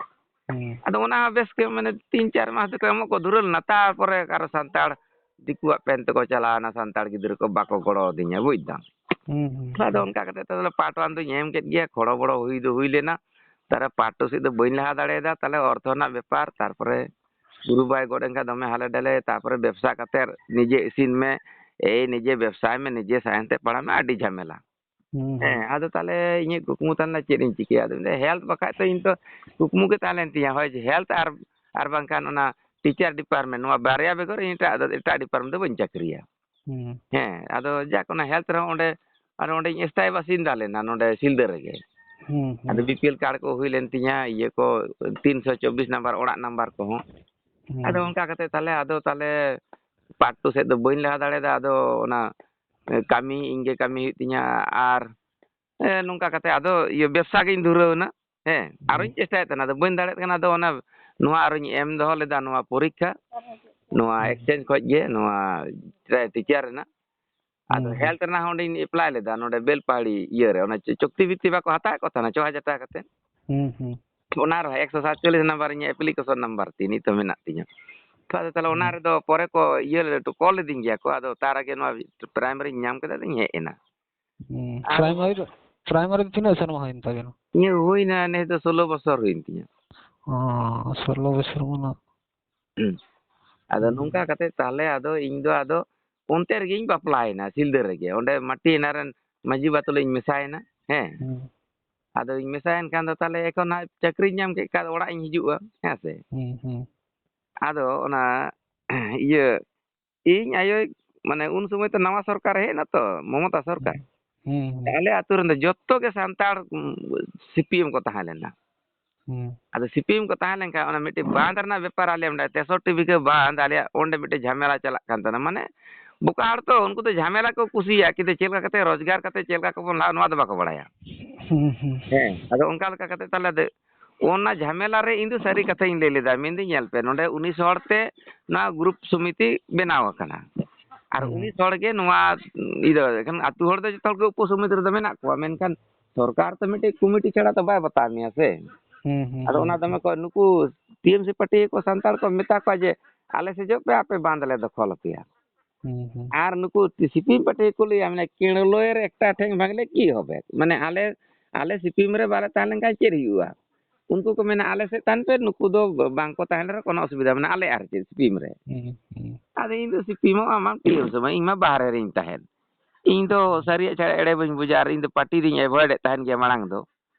ᱦᱩᱸ᱾ ᱟᱫᱚ ᱚᱱᱟ ᱦᱚᱸ ᱵᱮᱥ ᱜᱮ, ᱢᱟᱱᱮ, ᱛᱤᱱ ᱪᱟᱨ ᱢᱟᱥ ᱫᱚᱠᱚ ᱮᱢᱚᱜ ᱠᱚ ᱫᱷᱩᱨᱟᱹᱣ ᱞᱮᱱᱟ, ᱛᱟᱨᱯᱚᱨᱮ ᱟᱨᱚ ᱥᱟᱱᱛᱟᱲ ᱫᱤᱠᱩᱣᱟᱜ ᱯᱮᱱ ᱛᱮᱠᱚ ᱪᱟᱞᱟᱣᱮᱱᱟ, ᱥᱟᱱᱛᱟᱲ ᱜᱤᱫᱽᱨᱟᱹ ᱠᱚ ᱵᱟᱠᱚ ᱜᱚᱲᱚ ᱟᱹᱫᱤᱧᱟ, ᱵᱩᱡᱽ ᱫᱟᱢ᱾ ᱦᱩᱸ, ᱦᱩᱸ, ᱛᱟᱦᱞᱮ ᱟᱫᱚ ᱦᱩᱸ᱾ ᱚᱱᱠᱟ ᱠᱟᱛᱮ ᱛᱟᱦᱞᱮ ᱯᱟᱨᱴ ᱚᱣᱟᱱ ᱫᱚᱧ ᱮᱢ ᱠᱮᱫ ᱜᱮᱭᱟ, ᱠᱷᱚᱲᱚ ᱵᱚᱲᱚ ᱦᱩᱭ ᱫᱚ ᱦᱩᱭ ᱞᱮᱱᱟ, ᱛᱟᱦᱞᱮ ᱯᱟᱨᱴ ᱴᱩ ᱥᱮᱫ ᱫᱚ ᱵᱟᱹᱧ ᱞᱟᱦᱟ ᱫᱟᱲᱮᱭᱟᱫᱟ, ᱛᱟᱦᱞᱮ ᱚᱨᱛᱷᱚ ᱨᱮᱱᱟᱜ ᱵᱮᱯᱟᱨ, ᱛᱟᱨᱯᱚᱨᱮ ᱜᱩᱨᱩ ᱵᱟᱭ ᱜᱚᱫ ᱮᱱ ᱠᱷᱟᱱ ᱫᱚᱢᱮ ᱦᱟᱞᱮ ᱰᱟᱞᱮ, ᱛᱟᱨᱯᱚᱨᱮ ᱵᱮᱵᱽᱥᱟ ᱠᱟᱛᱮ ᱱᱤᱡᱮ ᱤᱥᱤᱱ ᱢᱮ, ᱮᱭ ᱱᱤᱡᱮ ᱵᱮᱵᱽᱥᱟᱭ ᱢᱮ, ᱱᱤᱡᱮ ᱥᱟᱭᱮᱱᱥ ᱛᱮ ᱯᱟᱲᱦᱟᱜ ᱢᱮ, ᱟᱹᱰᱤ ᱡᱷᱟᱢᱮᱞᱟ᱾ ᱦᱩᱸ, ᱦᱩᱸ᱾ ᱦᱮᱸ, ᱟᱫᱚ ᱛᱟᱦᱞᱮ ᱤᱧᱟᱹᱜ ᱠᱩᱠᱢᱩ ᱛᱟᱦᱮᱸ ᱞᱮᱱᱟ ᱪᱮᱫ ᱤᱧ ᱪᱤᱠᱟᱹᱭᱟ? ᱟᱫᱚ ᱢᱮᱱᱫᱟ ᱦᱮᱞᱛᱷ ᱵᱟᱠᱷᱟᱡ ᱛᱚ ᱤᱧ ᱛᱚ ᱠᱩᱠᱢᱩ ᱜᱮ ᱛᱟᱦᱮᱸ ᱞᱮᱱ ᱛᱤᱧᱟᱹ, ᱦᱳᱭ ᱡᱮ ᱦᱮᱞᱛᱷ ᱟᱨ, ᱟᱨ ᱵᱟᱝᱠᱷᱟᱱ ᱚᱱᱟ ᱴᱤᱪᱟᱨ ᱰᱤᱯᱟᱨᱴᱢᱮᱱᱴ, ᱱᱚᱣᱟ ᱵᱟᱨᱭᱟ ᱵᱮᱜᱚᱨ ᱤᱧ ᱮᱴᱟᱜ, ᱮᱴᱟᱜ ᱰᱤᱯᱟᱨᱴᱢᱮᱱᱴ ᱫᱚ ᱵᱟᱹᱧ ᱪᱟᱹᱠᱨᱤᱭᱟ᱾ ᱦᱩᱸ᱾ ᱦᱮᱸ, ᱟᱫᱚ ᱡᱟᱠ ᱚᱱᱟ ᱦᱮᱞᱛᱷ ᱨᱮᱦᱚᱸ ᱚᱸᱰᱮ, ᱟᱨ ᱚᱸᱰᱮᱧ ᱮᱥᱛᱷᱟᱭᱤ ᱵᱟᱥᱤᱱᱫᱟ ᱞᱮᱱᱟ ᱱᱚᱸᱰᱮ ᱥᱤᱞᱫᱟᱹ ᱨᱮᱜᱮ᱾ ᱦᱩᱸ, ᱦᱩᱸ᱾ ᱟᱫᱚ ᱵᱤ ᱯᱤ ᱮᱞ ᱠᱟᱨᱰ ᱠᱚ ᱦᱩᱭ ᱞᱮᱱ ᱛᱤᱧᱟ, ᱤᱭᱟᱹ ᱠᱚ ᱛᱤᱱᱥᱚ ᱪᱚᱵᱵᱤᱥ ᱱᱟᱢᱵᱟᱨ ᱚᱲᱟᱜ ᱱᱟᱢᱵᱟᱨ ᱠᱚᱦᱚᱸ᱾ ᱦᱩᱸ᱾ ᱟᱫᱚ ᱚᱱᱠᱟ ᱠᱟᱛᱮ ᱛᱟᱦᱞᱮ, ᱟᱫᱚ ᱛᱟᱦᱞᱮ ᱯᱟᱨᱴ ᱴᱩ ᱥᱮᱫ ᱫᱚ ᱵᱟᱹᱧ ᱞᱟᱦᱟ ᱫᱟᱲᱮᱭᱟᱫᱟ᱾ ᱟᱫᱚ ᱚᱱᱟ, ᱮ, ᱠᱟᱹᱢᱤ ᱤᱧ ᱜᱮ ᱠᱟᱹᱢᱤ ᱦᱩᱭᱩᱜ ᱛᱤᱧᱟ᱾ ᱟᱨ, ᱮ, ᱱᱚᱝᱠᱟ ᱠᱟᱛᱮ ᱟᱫᱚ ᱤᱭᱟᱹ ᱵᱮᱵᱽᱥᱟ ᱜᱤᱧ ᱫᱷᱩᱨᱟᱹᱣ ᱮᱱᱟ᱾ ᱦᱮᱸ, ᱦᱩᱸ᱾ ᱟᱨᱚᱧ ᱪᱮᱥᱴᱟᱭᱮᱫ ᱛᱟᱦᱮᱱᱟ, ᱟᱫᱚ ᱵᱟᱹᱧ ᱫᱟᱲᱮᱭᱟᱜ ᱠᱟᱱᱟ᱾ ᱟᱫᱚ ᱚᱱᱟ, ᱱᱚᱣᱟ ᱟᱨᱚᱧ ᱮᱢ ᱫᱚᱦᱚ ᱞᱮᱫᱟ, ᱱᱚᱣᱟ ᱯᱚᱨᱤᱠᱠᱷᱟ, ᱱᱚᱣᱟ ᱦᱩᱸ᱾ ᱮᱠᱥᱪᱮᱧᱡᱽ ᱠᱷᱚᱡ ᱜᱮ, ᱱᱚᱣᱟ ᱴᱤᱪᱟᱨ ᱨᱮᱱᱟᱜ᱾ ᱟᱫᱚ ᱦᱩᱸ, ᱦᱩᱸ᱾ ᱦᱮᱞᱛᱷ ᱨᱮᱱᱟᱜ ᱦᱚᱸ ᱚᱸᱰᱮᱧ ᱮᱯᱞᱟᱭ ᱞᱮᱫᱟ, ᱱᱚᱰᱮ ᱵᱮᱞᱯᱟᱦᱟᱲᱤ ᱤᱭᱟᱹ ᱨᱮ, ᱚᱱᱟ ᱪᱚ-, ᱪᱚᱠᱛᱤ ᱵᱤᱛᱛᱤ ᱵᱟᱠᱚ ᱦᱟᱛᱟᱣᱮᱫ ᱠᱚ ᱛᱟᱦᱮᱱᱟ, ᱪᱷᱚ ᱦᱟᱡᱟᱨ ᱴᱟᱠᱟ ᱠᱟᱛᱮ᱾ ᱦᱩᱸ, ᱦᱩᱸ᱾ ᱚᱱᱟ ᱨᱮᱦᱚᱸ ᱮᱠᱥᱚ ᱥᱟᱛᱪᱚᱞᱞᱤᱥ ᱱᱟᱢᱵᱟᱨ ᱤᱧᱟᱹᱜ ᱮᱯᱞᱤᱠᱮᱥᱚᱱ ᱱᱟᱢᱵᱟᱨ ᱛᱤᱧ ᱱᱤᱛ ᱦᱚᱸ ᱢᱮᱱᱟᱜ ᱛᱤᱧᱟᱹ᱾ ᱟᱫᱚ ᱛᱟᱦᱚᱞᱮ ᱚᱱᱟ ᱦᱩᱸ᱾ ᱨᱮᱫᱚ ᱯᱚᱨᱮ ᱠᱚ ᱤᱭᱟᱹ ᱞᱮᱫ, ᱠᱚᱞ ᱞᱤᱫᱤᱧ ᱜᱮᱭᱟ ᱠᱚ, ᱟᱫᱚ ᱛᱟᱨ ᱟᱜᱮ ᱱᱚᱣᱟ ᱯᱨᱟᱭᱢᱟᱨᱤᱧ ᱧᱟᱢ ᱠᱮᱫᱟ, ᱟᱫᱚᱧ ᱦᱮᱡ ᱮᱱᱟ᱾ ᱦᱩᱸ᱾ ᱟᱨ ᱯᱨᱟᱭᱢᱟᱨᱤ ᱫᱚ, ᱯᱨᱟᱭᱢᱟᱨᱤ ᱫᱚ ᱛᱤᱱᱟᱹᱜ ᱥᱮᱨᱢᱟ ᱦᱩᱭᱮᱱ ᱛᱟᱵᱮᱱᱟ? ᱤᱧᱟᱹᱜ ᱦᱩᱭᱱᱟ ᱱᱮᱥ ᱫᱚ ᱥᱳᱞᱳ ᱵᱚᱪᱷᱚᱨ ᱦᱩᱭᱮᱱ ᱛᱤᱧᱟᱹ᱾ ᱚ, ᱥᱳᱞᱳ ᱵᱚᱪᱷᱚᱨ ᱢᱟᱱᱮ᱾ ᱦᱩᱸ᱾ ᱟᱫᱚ ᱦᱩᱸ᱾ ᱱᱚᱝᱠᱟ ᱠᱟᱛᱮ ᱛᱟᱦᱚᱞᱮ ᱟᱫᱚ ᱤᱧ ᱫᱚ ᱟᱫᱚ ᱚᱱᱛᱮ ᱨᱮᱜᱮᱧ ᱵᱟᱯᱞᱟᱭᱮᱱᱟ, ᱥᱤᱞᱫᱟᱹ ᱨᱮᱜᱮ᱾ ᱚᱸᱰᱮ ᱢᱟᱹᱴᱤ ᱦᱮᱱᱟ ᱨᱮᱱ ᱢᱟᱹᱡᱷᱤ ᱵᱟ ᱛᱩᱞᱩᱡ ᱤᱧ ᱢᱮᱥᱟᱭᱮᱱᱟ᱾ ᱦᱮᱸ᱾ ᱦᱩᱸ᱾ ᱟᱫᱚᱧ ᱢᱮᱥᱟᱭᱮᱱ ᱠᱷᱟᱱ ᱫᱚ ᱛᱟᱦᱚᱞᱮ ᱮᱠᱷᱚᱱ ᱦᱟᱸᱜ ᱪᱟᱹᱠᱨᱤᱧ ᱧᱟᱢ ᱠᱮᱫ ᱠᱷᱟᱱ ᱚᱲᱟᱜ ᱤᱧ ᱦᱤᱡᱩᱜᱼᱟ, ᱦᱮᱸ ᱥᱮ᱾ ᱦᱩᱸ, ᱦᱩᱸ᱾ ᱟᱫᱚ ᱚᱱᱟ ᱤᱭᱟᱹ ᱤᱧ ᱟᱭᱳᱭ, ᱢᱟᱱᱮ ᱩᱱ ᱥᱚᱢᱚᱭ ᱛᱚ ᱱᱟᱣᱟ ᱥᱚᱨᱠᱟᱨ ᱦᱮᱡ ᱮᱱᱟ ᱛᱚ, ᱢᱚᱢᱚᱛᱟ ᱥᱚᱨᱠᱟᱨ᱾ ᱦᱩᱸ, ᱦᱩᱸ᱾ ᱟᱞᱮ ᱟᱹᱛᱩ ᱨᱮᱱ ᱫᱚ ᱡᱚᱛᱚ ᱜᱮ ᱥᱟᱱᱛᱟᱲ, ᱩᱢ, ᱥᱤᱯᱤᱮᱢ ᱠᱚ ᱛᱟᱦᱮᱸ ᱞᱮᱱᱟ᱾ ᱦᱩᱸ᱾ ᱟᱫᱚ ᱥᱤᱯᱤᱮᱢ ᱠᱚ ᱛᱟᱦᱮᱸ ᱞᱮᱱᱠᱷᱟᱱ ᱚᱱᱟ ᱢᱤᱫᱴᱮᱡ ᱵᱟᱸᱫᱷ ᱨᱮᱱᱟᱜ ᱵᱮᱯᱟᱨ ᱟᱞᱮ ᱚᱸᱰᱮ ᱛᱮᱥᱚᱴᱴᱤ ᱵᱤᱜᱷᱟᱹ ᱵᱟᱸᱫᱷ ᱟᱞᱮᱭᱟᱜ ᱚᱸᱰᱮ ᱢᱤᱫᱴᱮᱡ ᱡᱷᱟᱢᱮᱞᱟ ᱪᱟᱞᱟᱜ ᱠᱟᱱ ᱛᱟᱦᱮᱱᱟ᱾ ᱢᱟᱱᱮ ᱵᱚᱠᱟ ᱦᱚᱲ ᱛᱚ ᱩᱱᱠᱩ ᱫᱚ ᱡᱷᱟᱢᱮᱞᱟ ᱠᱚ ᱠᱩᱥᱤᱭᱟᱜᱼᱟ, ᱠᱤᱱᱛᱩ ᱪᱮᱫ ᱞᱮᱠᱟ ᱠᱟᱛᱮ ᱨᱳᱡᱽᱜᱟᱨ ᱠᱟᱛᱮ ᱪᱮᱫ ᱞᱮᱠᱟ ᱠᱚᱵᱚᱱ ᱞᱟᱦᱟᱜᱼᱟ ᱱᱚᱣᱟ ᱫᱚ ᱵᱟᱠᱚ ᱵᱟᱲᱟᱭᱟ᱾ ᱦᱩᱸ, ᱦᱩᱸ᱾ ᱦᱮᱸ, ᱟᱫᱚ ᱚᱱᱠᱟ ᱞᱮᱠᱟ ᱠᱟᱛᱮ ᱛᱟᱦᱞᱮ ᱫᱮ-, ᱚᱱᱟ ᱡᱷᱟᱢᱮᱞᱟ ᱨᱮ ᱤᱧ ᱫᱚ ᱥᱟᱹᱨᱤ ᱠᱟᱛᱷᱟᱧ ᱞᱟᱹᱭ ᱞᱮᱫᱟ, ᱢᱮᱱᱫᱟᱹᱧ ᱧᱮᱞ ᱯᱮ ᱱᱚᱰᱮ ᱩᱱᱤᱥ ᱦᱚᱲ ᱛᱮ ᱱᱚᱣᱟ ᱜᱨᱩᱯ ᱥᱚᱢᱤᱛᱤ ᱵᱮᱱᱟᱣ ᱟᱠᱟᱱᱟ᱾ ᱟᱨ ᱦᱩᱸ᱾ ᱩᱱᱤᱥ ᱦᱚᱲ ᱜᱮ ᱱᱚᱣᱟ ᱤᱭᱟᱹ ᱫᱚ, ᱮᱱᱠᱷᱟᱱ ᱟᱹᱛᱩ ᱦᱚᱲ ᱫᱚ ᱡᱚᱛᱚ ᱦᱚᱲ ᱜᱮ ᱩᱯᱚ ᱥᱚᱢᱤᱛᱤ ᱨᱮᱫᱚ ᱢᱮᱱᱟᱜ ᱠᱚᱣᱟ, ᱢᱮᱱᱠᱷᱟᱱ ᱥᱚᱨᱠᱟᱨ ᱛᱚ ᱢᱤᱫᱴᱮᱡ ᱠᱚᱢᱤᱴᱤ ᱪᱷᱟᱲᱟ ᱛᱚ ᱵᱟᱭ ᱵᱟᱛᱟᱣ ᱢᱮᱭᱟ ᱥᱮ᱾ ᱦᱩᱸ, ᱦᱩᱸ, ᱟᱫᱚ ᱦᱩᱸ, ᱚᱱᱟ ᱫᱚᱢᱮ ᱦᱩᱸ᱾ ᱠᱚ ᱱᱩᱠᱩ ᱴᱤᱮᱢᱥᱤ ᱯᱟᱨᱴᱤ ᱠᱚ ᱥᱟᱱᱛᱟᱲ ᱠᱚ ᱢᱮᱛᱟ ᱠᱚᱣᱟ ᱡᱮ, "ᱟᱞᱮ ᱥᱮᱫ ᱦᱤᱡᱩᱜ ᱯᱮ, ᱟᱯᱮ ᱵᱟᱸᱫᱷ ᱞᱮ ᱫᱚᱠᱷᱚᱞ ᱟᱯᱮᱭᱟ᱾" ᱦᱩᱸ, ᱦᱩᱸ᱾ ᱟᱨ ᱱᱩᱠᱩ ᱥᱤᱯᱤᱮᱢ ᱯᱟᱨᱴᱤ ᱠᱚ ᱞᱟᱹᱭᱟ, ᱢᱟᱱᱮ, "ᱠᱮᱲᱞᱚᱭᱮᱨ ᱮᱠᱴᱟ ᱴᱷᱮᱱ ᱵᱷᱟᱜᱽᱞᱮ ᱠᱤ ᱦᱚᱵᱮ?" ᱢᱟᱱᱮ, ᱟᱞᱮ, ᱟᱞᱮ ᱥᱤᱯᱤᱮᱢ ᱨᱮ ᱵᱟᱞᱮ ᱛᱟᱦᱮᱸ ᱞᱮᱱᱠᱷᱟᱱ ᱪᱮᱫ ᱦᱩᱭᱩᱜᱼᱟ? ᱩᱱᱠᱩ ᱠᱚ ᱢᱮᱱᱟ, "ᱟᱞᱮ ᱥᱮᱫ ᱛᱟᱦᱮᱱ ᱯᱮ, ᱱᱩᱠᱩ ᱫᱚ ᱵᱟᱝ ᱠᱚ ᱛᱟᱦᱮᱱ ᱨᱮᱦᱚᱸ ᱠᱳᱱᱳ ᱚᱥᱩᱵᱤᱫᱷᱟ ᱢᱮᱱᱟᱜᱼᱟ, ᱟᱞᱮ ᱟᱨ ᱪᱮᱫ ᱥᱤᱯᱤᱮᱢ ᱨᱮ?" ᱦᱩᱸ, ᱦᱩᱸ᱾ ᱟᱫᱚ ᱤᱧ ᱫᱚ ᱥᱤᱯᱤᱮᱢ ᱦᱚᱸ ᱟᱢᱟᱢ ᱴᱤᱮᱢᱥᱤ ᱦᱚᱸ ᱵᱟᱝ, ᱤᱧ ᱢᱟ ᱵᱟᱦᱨᱮ ᱨᱤᱧ ᱛᱟᱦᱮᱱ᱾ ᱤᱧ ᱫᱚ ᱥᱟᱹᱨᱤᱭᱟᱜ ᱪᱷᱟᱲᱟ ᱮᱲᱮ ᱵᱟᱹᱧ ᱵᱩᱡᱟ, ᱟᱨ ᱤᱧ ᱫᱚ ᱯᱟᱨᱴᱤ ᱫᱚᱧ ᱮᱵᱷᱚᱭᱮᱰ ᱮᱫ ᱛᱟᱦᱮᱱ ᱜᱮᱭᱟ ᱢᱟᱲᱟᱝ ᱫᱚ᱾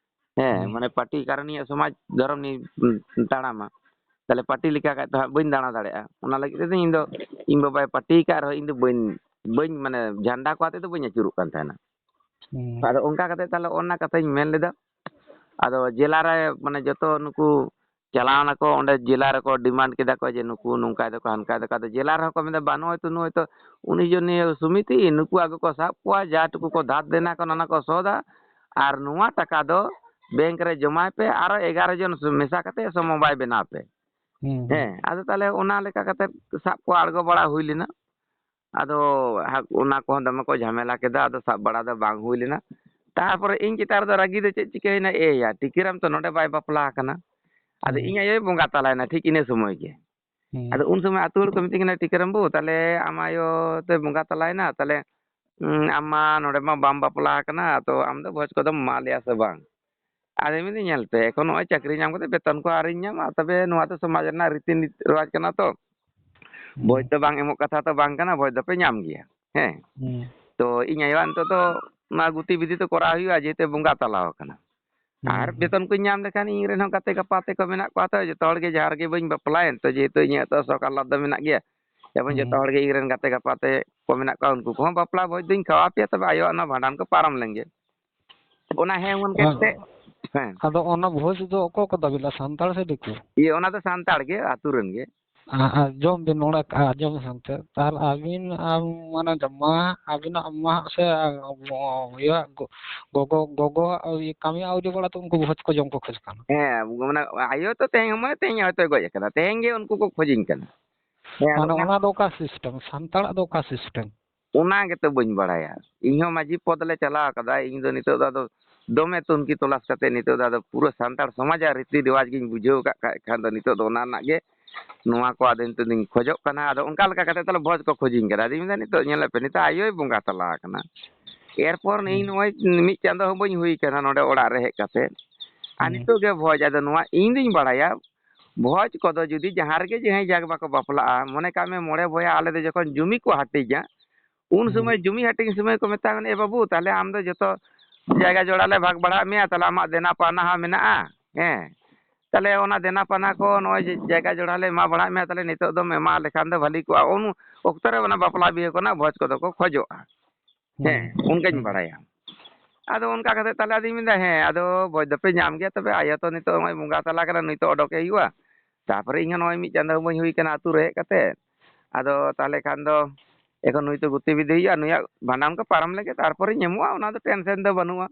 ᱦᱮᱸ, ᱦᱩᱸ᱾ ᱢᱟᱱᱮ ᱯᱟᱨᱴᱤ ᱠᱟᱨᱚᱱ ᱤᱧᱟᱹᱜ ᱥᱚᱢᱟᱡᱽ ᱫᱷᱚᱨᱚᱢ ᱱᱤᱭᱮ, ᱩᱸ, ᱛᱟᱲᱟᱢᱟ᱾ ᱛᱟᱦᱞᱮ ᱯᱟᱨᱴᱤ ᱞᱮᱠᱟ ᱠᱷᱟᱡ ᱫᱚ ᱦᱟᱸᱜ ᱵᱟᱹᱧ ᱫᱟᱬᱟ ᱫᱟᱲᱮᱭᱟᱜᱼᱟ᱾ ᱚᱱᱟ ᱞᱟᱹᱜᱤᱫ ᱛᱮᱫᱚ ᱤᱧ ᱫᱚ, ᱤᱧ ᱵᱟᱵᱟᱭ ᱯᱟᱨᱴᱤ ᱟᱠᱟᱫ ᱨᱮᱦᱚᱸ ᱤᱧ ᱫᱚ ᱵᱟᱹᱧ, ᱵᱟᱹᱧ, ᱢᱟᱱᱮ ᱡᱷᱟᱱᱰᱟ ᱠᱚ ᱟᱛᱮ ᱫᱚ ᱵᱟᱹᱧ ᱟᱹᱪᱩᱨᱚᱜ ᱠᱟᱱ ᱛᱟᱦᱮᱱᱟ᱾ ᱦᱩᱸ᱾ ᱟᱫᱚ ᱚᱱᱠᱟ ᱠᱟᱛᱮ ᱛᱟᱦᱞᱮ ᱚᱱᱟ ᱠᱟᱛᱷᱟᱧ ᱢᱮᱱ ᱞᱮᱫᱟ᱾ ᱟᱫᱚ ᱡᱮᱞᱟ ᱨᱮ ᱢᱟᱱᱮ ᱡᱚᱛᱚ ᱱᱩᱠᱩ ᱪᱟᱞᱟᱣ ᱱᱟᱠᱚ, ᱚᱸᱰᱮ ᱡᱮᱞᱟ ᱨᱮᱠᱚ ᱰᱤᱢᱟᱱᱰ ᱠᱮᱫᱟ ᱠᱚ ᱡᱮ ᱱᱩᱠᱩ ᱱᱚᱝᱠᱟᱭ ᱫᱟᱠᱚ, ᱦᱟᱱᱠᱟᱭ ᱫᱟᱠᱚ᱾ ᱟᱫᱚ ᱡᱮᱞᱟ ᱨᱮᱦᱚᱸ ᱠᱚ ᱢᱮᱱᱫᱟ, "ᱵᱟᱝ, ᱱᱚᱜᱼᱚᱭ ᱛᱚ, ᱱᱚᱜᱼᱚᱭ ᱛᱚ ᱩᱱᱤ ᱡᱚᱱᱤᱭᱟᱹ ᱥᱚᱢᱤᱛᱤ, ᱱᱩᱠᱩ ᱟᱜᱮ ᱠᱚ ᱥᱟᱵ ᱠᱚᱣᱟ, ᱡᱟ ᱴᱩᱠᱩ ᱠᱚ ᱫᱷᱟᱨ ᱫᱮᱱᱟ ᱠᱚ, ᱚᱱᱟ ᱠᱚ ᱥᱳᱫᱷᱟ, ᱟᱨ ᱱᱚᱣᱟ ᱴᱟᱠᱟ ᱫᱚ ᱵᱮᱝᱠ ᱨᱮ ᱡᱚᱢᱟᱭ ᱯᱮ, ᱟᱨᱚ ᱮᱜᱟᱨᱚ ᱡᱚᱱ ᱢᱮᱥᱟ ᱠᱟᱛᱮ ᱥᱚᱢᱚᱵᱟᱭ ᱵᱮᱱᱟᱣ ᱯᱮ᱾" ᱦᱩᱸ, ᱦᱩᱸ᱾ ᱦᱮᱸ, ᱟᱫᱚ ᱛᱟᱦᱞᱮ ᱚᱱᱟ ᱞᱮᱠᱟ ᱠᱟᱛᱮ ᱥᱟᱵ ᱠᱚ ᱟᱬᱜᱚ ᱵᱟᱲᱟ ᱦᱩᱭ ᱞᱮᱱᱟ᱾ ᱟᱫᱚ ᱦᱟ-, ᱚᱱᱟ ᱠᱚᱦᱚᱸ ᱫᱚᱢᱮ ᱠᱚ ᱡᱷᱟᱢᱮᱞᱟ ᱠᱮᱫᱟ, ᱟᱫᱚ ᱥᱟᱵ ᱵᱟᱲᱟ ᱫᱚ ᱵᱟᱝ ᱦᱩᱭ ᱞᱮᱱᱟ᱾ ᱛᱟᱨᱯᱚᱨᱮ ᱤᱧ ᱪᱮᱛᱟᱱ ᱨᱮᱫᱚ ᱨᱟᱹᱜᱤ ᱫᱚ ᱪᱮᱫ ᱪᱤᱠᱟᱹᱭᱮᱱᱟ, ᱮᱭᱟ, ᱴᱤᱠᱟᱹᱨᱟᱢ ᱛᱚ ᱱᱚᱰᱮ ᱵᱟᱭ ᱵᱟᱯᱞᱟ ᱟᱠᱟᱱᱟ᱾ ᱟᱫᱚ ᱦᱩᱸ᱾ ᱤᱧ ᱟᱭᱳᱭ ᱵᱚᱸᱜᱟ ᱛᱟᱞᱟᱭᱮᱱᱟ ᱴᱷᱤᱠ ᱤᱱᱟᱹ ᱥᱚᱢᱚᱭ ᱜᱮ᱾ ᱦᱩᱸ᱾ ᱟᱫᱚ ᱩᱱ ᱥᱚᱢᱚᱭ ᱟᱹᱛᱩ ᱦᱚᱲ ᱠᱚ ᱢᱤᱛᱟᱹᱧ ᱠᱟᱱᱟ, "ᱴᱤᱠᱟᱹᱨᱟᱢ ᱵᱟᱹᱵᱩ, ᱛᱟᱦᱞᱮ ᱟᱢ ᱟᱭᱳ ᱛᱮ ᱵᱚᱸᱜᱟ ᱛᱟᱞᱟᱭᱮᱱᱟ, ᱛᱟᱦᱞᱮ, ᱩᱸ, ᱟᱢ ᱢᱟ ᱱᱚᱰᱮ ᱢᱟ ᱵᱟᱢ ᱵᱟᱯᱞᱟ ᱟᱠᱟᱱᱟ, ᱛᱚ ᱟᱢ ᱫᱚ ᱵᱷᱚᱡᱽ ᱠᱚᱫᱚᱢ ᱮᱢᱟ ᱞᱮᱭᱟ ᱥᱮ ᱵᱟᱝ?" ᱟᱫᱚᱧ ᱢᱮᱱᱫᱟᱹᱧ, "ᱧᱮᱞ ᱯᱮ, ᱮᱠᱷᱚᱱ ᱱᱚᱜᱼᱚᱭ ᱪᱟᱹᱠᱨᱤ ᱧᱟᱢ ᱠᱟᱛᱮ ᱵᱮᱛᱚᱱ ᱠᱚ ᱟᱹᱣᱨᱤᱧ ᱧᱟᱢᱟ, ᱛᱚᱵᱮ ᱱᱚᱣᱟ ᱫᱚ ᱥᱚᱢᱟᱡᱽ ᱨᱮᱱᱟᱜ ᱨᱤᱛᱤ ᱱᱤᱛ ᱨᱮᱣᱟᱡᱽ ᱠᱟᱱᱟ ᱛᱚ᱾ ᱦᱩᱸ᱾ ᱵᱷᱚᱡᱽ ᱫᱚ ᱵᱟᱝ ᱮᱢᱚᱜ ᱠᱟᱛᱷᱟ ᱛᱚ ᱵᱟᱝ ᱠᱟᱱᱟ, ᱵᱷᱚᱡᱽ ᱫᱚᱯᱮ ᱧᱟᱢ ᱜᱮᱭᱟ, ᱦᱮᱸ᱾ ᱦᱩᱸ᱾ ᱛᱚ ᱤᱧ ᱟᱭᱳᱣᱟᱜ ᱱᱤᱛᱚᱜ ᱫᱚ ᱚᱱᱟ ᱜᱩᱛᱤ ᱵᱤᱫᱷᱤ ᱛᱚ ᱠᱚᱨᱟᱣ ᱦᱩᱭᱩᱜᱼᱟ, ᱡᱮᱦᱮᱛᱩ ᱵᱚᱸᱜᱟ ᱛᱟᱞᱟᱣ ᱟᱠᱟᱱᱟ᱾ ᱦᱩᱸ, ᱟᱨ ᱦᱩᱸ᱾ ᱵᱮᱛᱚᱱ ᱠᱚᱧ ᱧᱟᱢ ᱞᱮᱠᱷᱟᱱ ᱤᱧ ᱨᱮᱱ ᱦᱚᱸ ᱜᱟᱛᱮ ᱜᱟᱯᱟᱛᱮ ᱠᱚ ᱢᱮᱱᱟᱜ ᱠᱚᱣᱟ ᱛᱚ, ᱡᱚᱛᱚ ᱦᱚᱲ ᱜᱮ ᱡᱟᱦᱟᱸ ᱨᱮᱜᱮ ᱵᱟᱹᱧ ᱵᱟᱯᱞᱟᱭᱮᱱ ᱛᱚ, ᱡᱮᱦᱮᱛᱩ ᱤᱧᱟᱹᱜ ᱛᱚ ᱥᱚᱠ ᱟᱦᱞᱟᱫ ᱫᱚ ᱢᱮᱱᱟᱜ ᱜᱮᱭᱟ᱾ ᱡᱮᱢᱚᱱ ᱡᱚᱛᱚ ᱦᱩᱸ᱾ ᱦᱚᱲ ᱜᱮ ᱤᱧ ᱨᱮᱱ ᱜᱟᱛᱮ ᱜᱟᱯᱟᱛᱮ ᱠᱚ ᱢᱮᱱᱟᱜ ᱠᱚᱣᱟ, ᱩᱱᱠᱩ ᱠᱚᱦᱚᱸ ᱵᱟᱯᱞᱟ ᱵᱷᱚᱡᱽ ᱫᱚᱧ ᱠᱷᱟᱣᱟ ᱯᱮᱭᱟ, ᱛᱚᱵᱮ ᱟᱭᱳᱣᱟᱜ ᱚᱱᱟ ᱵᱷᱟᱸᱰᱟᱱ ᱠᱚ ᱯᱟᱨᱚᱢ ᱞᱮᱱ ᱜᱮ᱾ ᱚᱱᱟ ᱦᱮᱸ ᱦᱩᱱ ᱦᱮᱸ᱾ ᱠᱟᱛᱮ, ᱦᱮᱸ᱾ ᱟᱫᱚ ᱚᱱᱟ ᱵᱷᱚᱡᱽ ᱫᱚ ᱚᱠᱚᱭ ᱠᱚ ᱫᱟᱹᱵᱤ ᱞᱮᱫᱼᱟ, ᱥᱟᱱᱛᱟᱲ ᱥᱮ ᱫᱤᱠᱩ? ᱤᱭᱟᱹ, ᱚᱱᱟ ᱫᱚ ᱥᱟᱱᱛᱟᱲ ᱜᱮ, ᱟᱹᱛᱩ ᱨᱮᱱ ᱜᱮ᱾ ᱟ-, ᱟᱸᱡᱚᱢ ᱵᱤᱱ ᱱᱚᱰᱮ, ᱟᱸᱡᱚᱢ ᱥᱟᱱᱛᱮ, ᱛᱟᱦᱞᱮ ᱟᱹᱵᱤᱱ, ᱟᱢ, ᱢᱟᱱᱮ ᱡᱟᱢᱟ, ᱟᱹᱵᱤᱱᱟᱜ ᱢᱟ ᱥᱮ, ᱤᱭᱟᱹ, ᱜᱚ-, ᱜᱚᱜᱚ, ᱜᱚᱜᱚᱣᱟᱜ ᱠᱟᱹᱢᱤ ᱟᱹᱣᱨᱤ ᱵᱟᱲᱟ ᱛᱮ ᱩᱱᱠᱩ ᱵᱷᱚᱡᱽ ᱠᱚ ᱡᱚᱢ ᱠᱚ ᱠᱷᱚᱡᱽ ᱠᱟᱱᱟ᱾ ᱦᱮᱸ, ᱢᱟᱱᱮ ᱟᱭᱳ ᱛᱚ ᱛᱮᱦᱮᱧ, ᱢᱟᱱᱮ ᱛᱮᱦᱮᱧ ᱦᱚᱭᱛᱳᱭ ᱜᱚᱡ ᱟᱠᱟᱱᱟ, ᱛᱮᱦᱮᱧ ᱜᱮ ᱩᱱᱠᱩ ᱠᱚ ᱠᱷᱚᱡᱤᱧ ᱠᱟᱱᱟ᱾ ᱦᱮᱸ, ᱟᱫᱚ ᱢᱟᱱᱮ ᱚᱱᱟ ᱚᱱᱟ ᱫᱚ ᱚᱠᱟ system? ᱥᱟᱱᱛᱟᱲᱟᱜ ᱫᱚ ᱚᱠᱟ system? ᱚᱱᱟ ᱜᱮᱛᱚ ᱵᱟᱹᱧ ᱵᱟᱲᱟᱭᱟ᱾ ᱤᱧ ᱦᱚᱸ ᱢᱟᱹᱡᱷᱤ ᱯᱚᱫᱽ ᱞᱮ ᱪᱟᱞᱟᱣ ᱟᱠᱟᱫᱟ᱾ ᱤᱧ ᱫᱚ ᱱᱤᱛᱚᱜ ᱫᱚ ᱟᱫᱚ ᱫᱚᱢᱮ ᱛᱩᱱᱠᱷᱤ ᱛᱚᱞᱟᱥ ᱠᱟᱛᱮ ᱱᱤᱛᱚᱜ ᱫᱚ ᱟᱫᱚ ᱯᱩᱨᱟᱹ ᱥᱟᱱᱛᱟᱲ ᱥᱚᱢᱟᱡᱟᱜ ᱨᱤᱛᱤ ᱨᱮᱣᱟᱡᱽ ᱜᱤᱧ ᱵᱩᱡᱷᱟᱹᱣ ᱟᱠᱟᱫ ᱠᱷᱟᱡ ᱠᱷᱟᱱ ᱫᱚ ᱱᱤᱛᱚᱜ ᱫᱚ ᱚᱱᱟ ᱨᱮᱱᱟᱜ ᱜᱮ ᱱᱚᱣᱟ ᱠᱚ ᱟᱫᱚ ᱱᱤᱛᱚᱜ ᱫᱚᱧ ᱠᱷᱚᱡᱚᱜ ᱠᱟᱱᱟ᱾ ᱟᱫᱚ ᱚᱱᱠᱟ ᱞᱮᱠᱟ ᱠᱟᱛᱮ ᱛᱟᱦᱞᱮ ᱵᱷᱚᱡᱽ ᱠᱚ ᱠᱷᱚᱡᱤᱧ ᱠᱟᱱᱟ᱾ ᱟᱫᱚᱧ ᱢᱮᱱᱫᱟ, "ᱱᱤᱛᱚᱜ ᱧᱮᱞᱮᱫ ᱯᱮ, ᱱᱤᱛᱚᱜ ᱟᱭᱳᱭ ᱵᱚᱸᱜᱟ ᱛᱟᱞᱟ ᱟᱠᱟᱱᱟ᱾ ᱮᱨᱯᱚᱨ ᱤᱧ ᱦᱩᱸ᱾ ᱱᱚᱜᱼᱚᱭ ᱢᱤᱫ ᱪᱟᱸᱫᱚ ᱦᱚᱸ ᱵᱟᱹᱧ ᱦᱩᱭ ᱠᱟᱱᱟ ᱱᱚᱰᱮ ᱚᱲᱟᱜ ᱨᱮ ᱦᱮᱡ ᱠᱟᱛᱮ᱾ ᱟᱨ ᱦᱩᱸ᱾ ᱱᱤᱛᱚᱜ ᱜᱮ ᱵᱷᱚᱡᱽ?" ᱟᱫᱚ ᱱᱚᱣᱟ ᱤᱧ ᱫᱩᱧ ᱵᱟᱲᱟᱭᱟ, ᱵᱷᱚᱡᱽ ᱠᱚᱫᱚ ᱡᱩᱫᱤ ᱡᱟᱦᱟᱸ ᱨᱮᱜᱮ ᱡᱟᱦᱟᱸᱭ ᱡᱟᱠ ᱵᱟᱠᱚ ᱵᱟᱯᱞᱟᱜᱼᱟ, ᱢᱚᱱᱮ ᱠᱟᱜ ᱢᱮ ᱢᱚᱬᱮ ᱵᱚᱭᱦᱟ ᱟᱞᱮ ᱫᱚ ᱡᱚᱠᱷᱚᱱ ᱡᱩᱢᱤ ᱠᱚ ᱦᱟᱹᱴᱤᱧᱟ, ᱩᱱ ᱦᱩᱸ᱾ ᱥᱚᱢᱚᱭ ᱡᱩᱢᱤ ᱦᱟᱹᱴᱤᱧ ᱥᱚᱢᱚᱭ ᱠᱚ ᱢᱮᱛᱟ ᱠᱚ ᱠᱟᱱᱟ, "ᱮ ᱵᱟᱹᱵᱩ, ᱛᱟᱦᱞᱮ ᱟᱢ ᱫᱚ ᱡᱚᱛᱚ ᱡᱟᱭᱜᱟ ᱡᱚᱲᱟ ᱞᱮ ᱵᱷᱟᱜᱽ ᱵᱟᱲᱟᱜ ᱢᱮᱭᱟ, ᱛᱟᱦᱞᱮ ᱟᱢᱟᱜ ᱫᱮᱱᱟ ᱯᱟᱣᱱᱟ ᱦᱚᱸ ᱢᱮᱱᱟᱜᱼᱟ, ᱦᱮᱸ, ᱛᱟᱦᱞᱮ ᱚᱱᱟ ᱫᱮᱱᱟ ᱯᱟᱣᱱᱟ ᱠᱚ ᱱᱚᱜᱼᱚᱭ ᱡᱮ ᱡᱟᱭᱜᱟ ᱡᱚᱲᱟ ᱞᱮ ᱮᱢᱟ ᱵᱟᱲᱟᱜ ᱢᱮᱭᱟ, ᱛᱟᱦᱞᱮ ᱱᱤᱛᱚᱜ ᱫᱚᱢ ᱮᱢᱟ ᱞᱮᱠᱷᱟᱱ ᱫᱚ ᱵᱷᱟᱹᱞᱤ ᱠᱚᱜᱼᱟ᱾" ᱩᱱ ᱚᱠᱛᱚ ᱨᱮ ᱚᱱᱟ ᱵᱟᱯᱞᱟ ᱵᱤᱦᱟᱹ ᱠᱚᱨᱮᱱᱟᱜ ᱵᱷᱚᱡᱽ ᱠᱚᱫᱚ ᱠᱚ ᱠᱷᱚᱡᱚᱜᱼᱟ᱾ ᱦᱮᱸ, ᱦᱩᱸ, ᱚᱱᱠᱟᱧ ᱦᱩᱸ᱾ ᱵᱟᱲᱟᱭᱟ᱾ ᱟᱫᱚ ᱚᱱᱠᱟ ᱠᱟᱛᱮ ᱛᱟᱦᱞᱮ ᱟᱫᱚᱧ ᱢᱮᱱᱫᱟ, "ᱦᱮᱸ, ᱟᱫᱚ ᱵᱷᱚᱡᱽ ᱫᱚᱯᱮ ᱧᱟᱢ ᱜᱮᱭᱟ, ᱛᱚᱵᱮ ᱟᱭᱳ ᱛᱚ ᱱᱤᱛᱚᱜ ᱱᱚᱜᱼᱚᱭ ᱵᱚᱸᱜᱟ ᱛᱟᱞᱟ ᱠᱟᱱᱟ, ᱱᱤᱛᱚᱜ ᱚᱰᱚᱠᱮ ᱦᱩᱭᱩᱜᱼᱟ᱾ ᱛᱟᱨᱯᱚᱨᱮ ᱤᱧ ᱦᱚᱸ ᱱᱚᱜᱼᱚᱭ ᱢᱤᱫ ᱪᱟᱸᱫᱚ ᱦᱚᱸ ᱵᱟᱹᱧ ᱦᱩᱭ ᱠᱟᱱᱟ ᱟᱹᱛᱩ ᱨᱮ ᱦᱮᱡ ᱠᱟᱛᱮ᱾ ᱟᱫᱚ ᱛᱟᱦᱞᱮ ᱠᱷᱟᱱ ᱫᱚ ᱮᱠᱷᱚᱱ ᱱᱩᱭ ᱛᱚ ᱜᱩᱛᱤ ᱵᱤᱫᱷᱤ ᱦᱩᱭᱩᱜᱼᱟ, ᱱᱩᱭᱟᱜ ᱵᱷᱟᱸᱰᱟᱱ ᱠᱚ ᱯᱟᱨᱚᱢ ᱞᱮᱜᱮ, ᱛᱟᱨᱯᱚᱨᱮᱧ ᱮᱢᱚᱜᱼᱟ, ᱚᱱᱟ ᱫᱚ ᱴᱮᱱᱥᱮᱱ ᱫᱚ ᱵᱟᱹᱱᱩᱜᱼᱟ᱾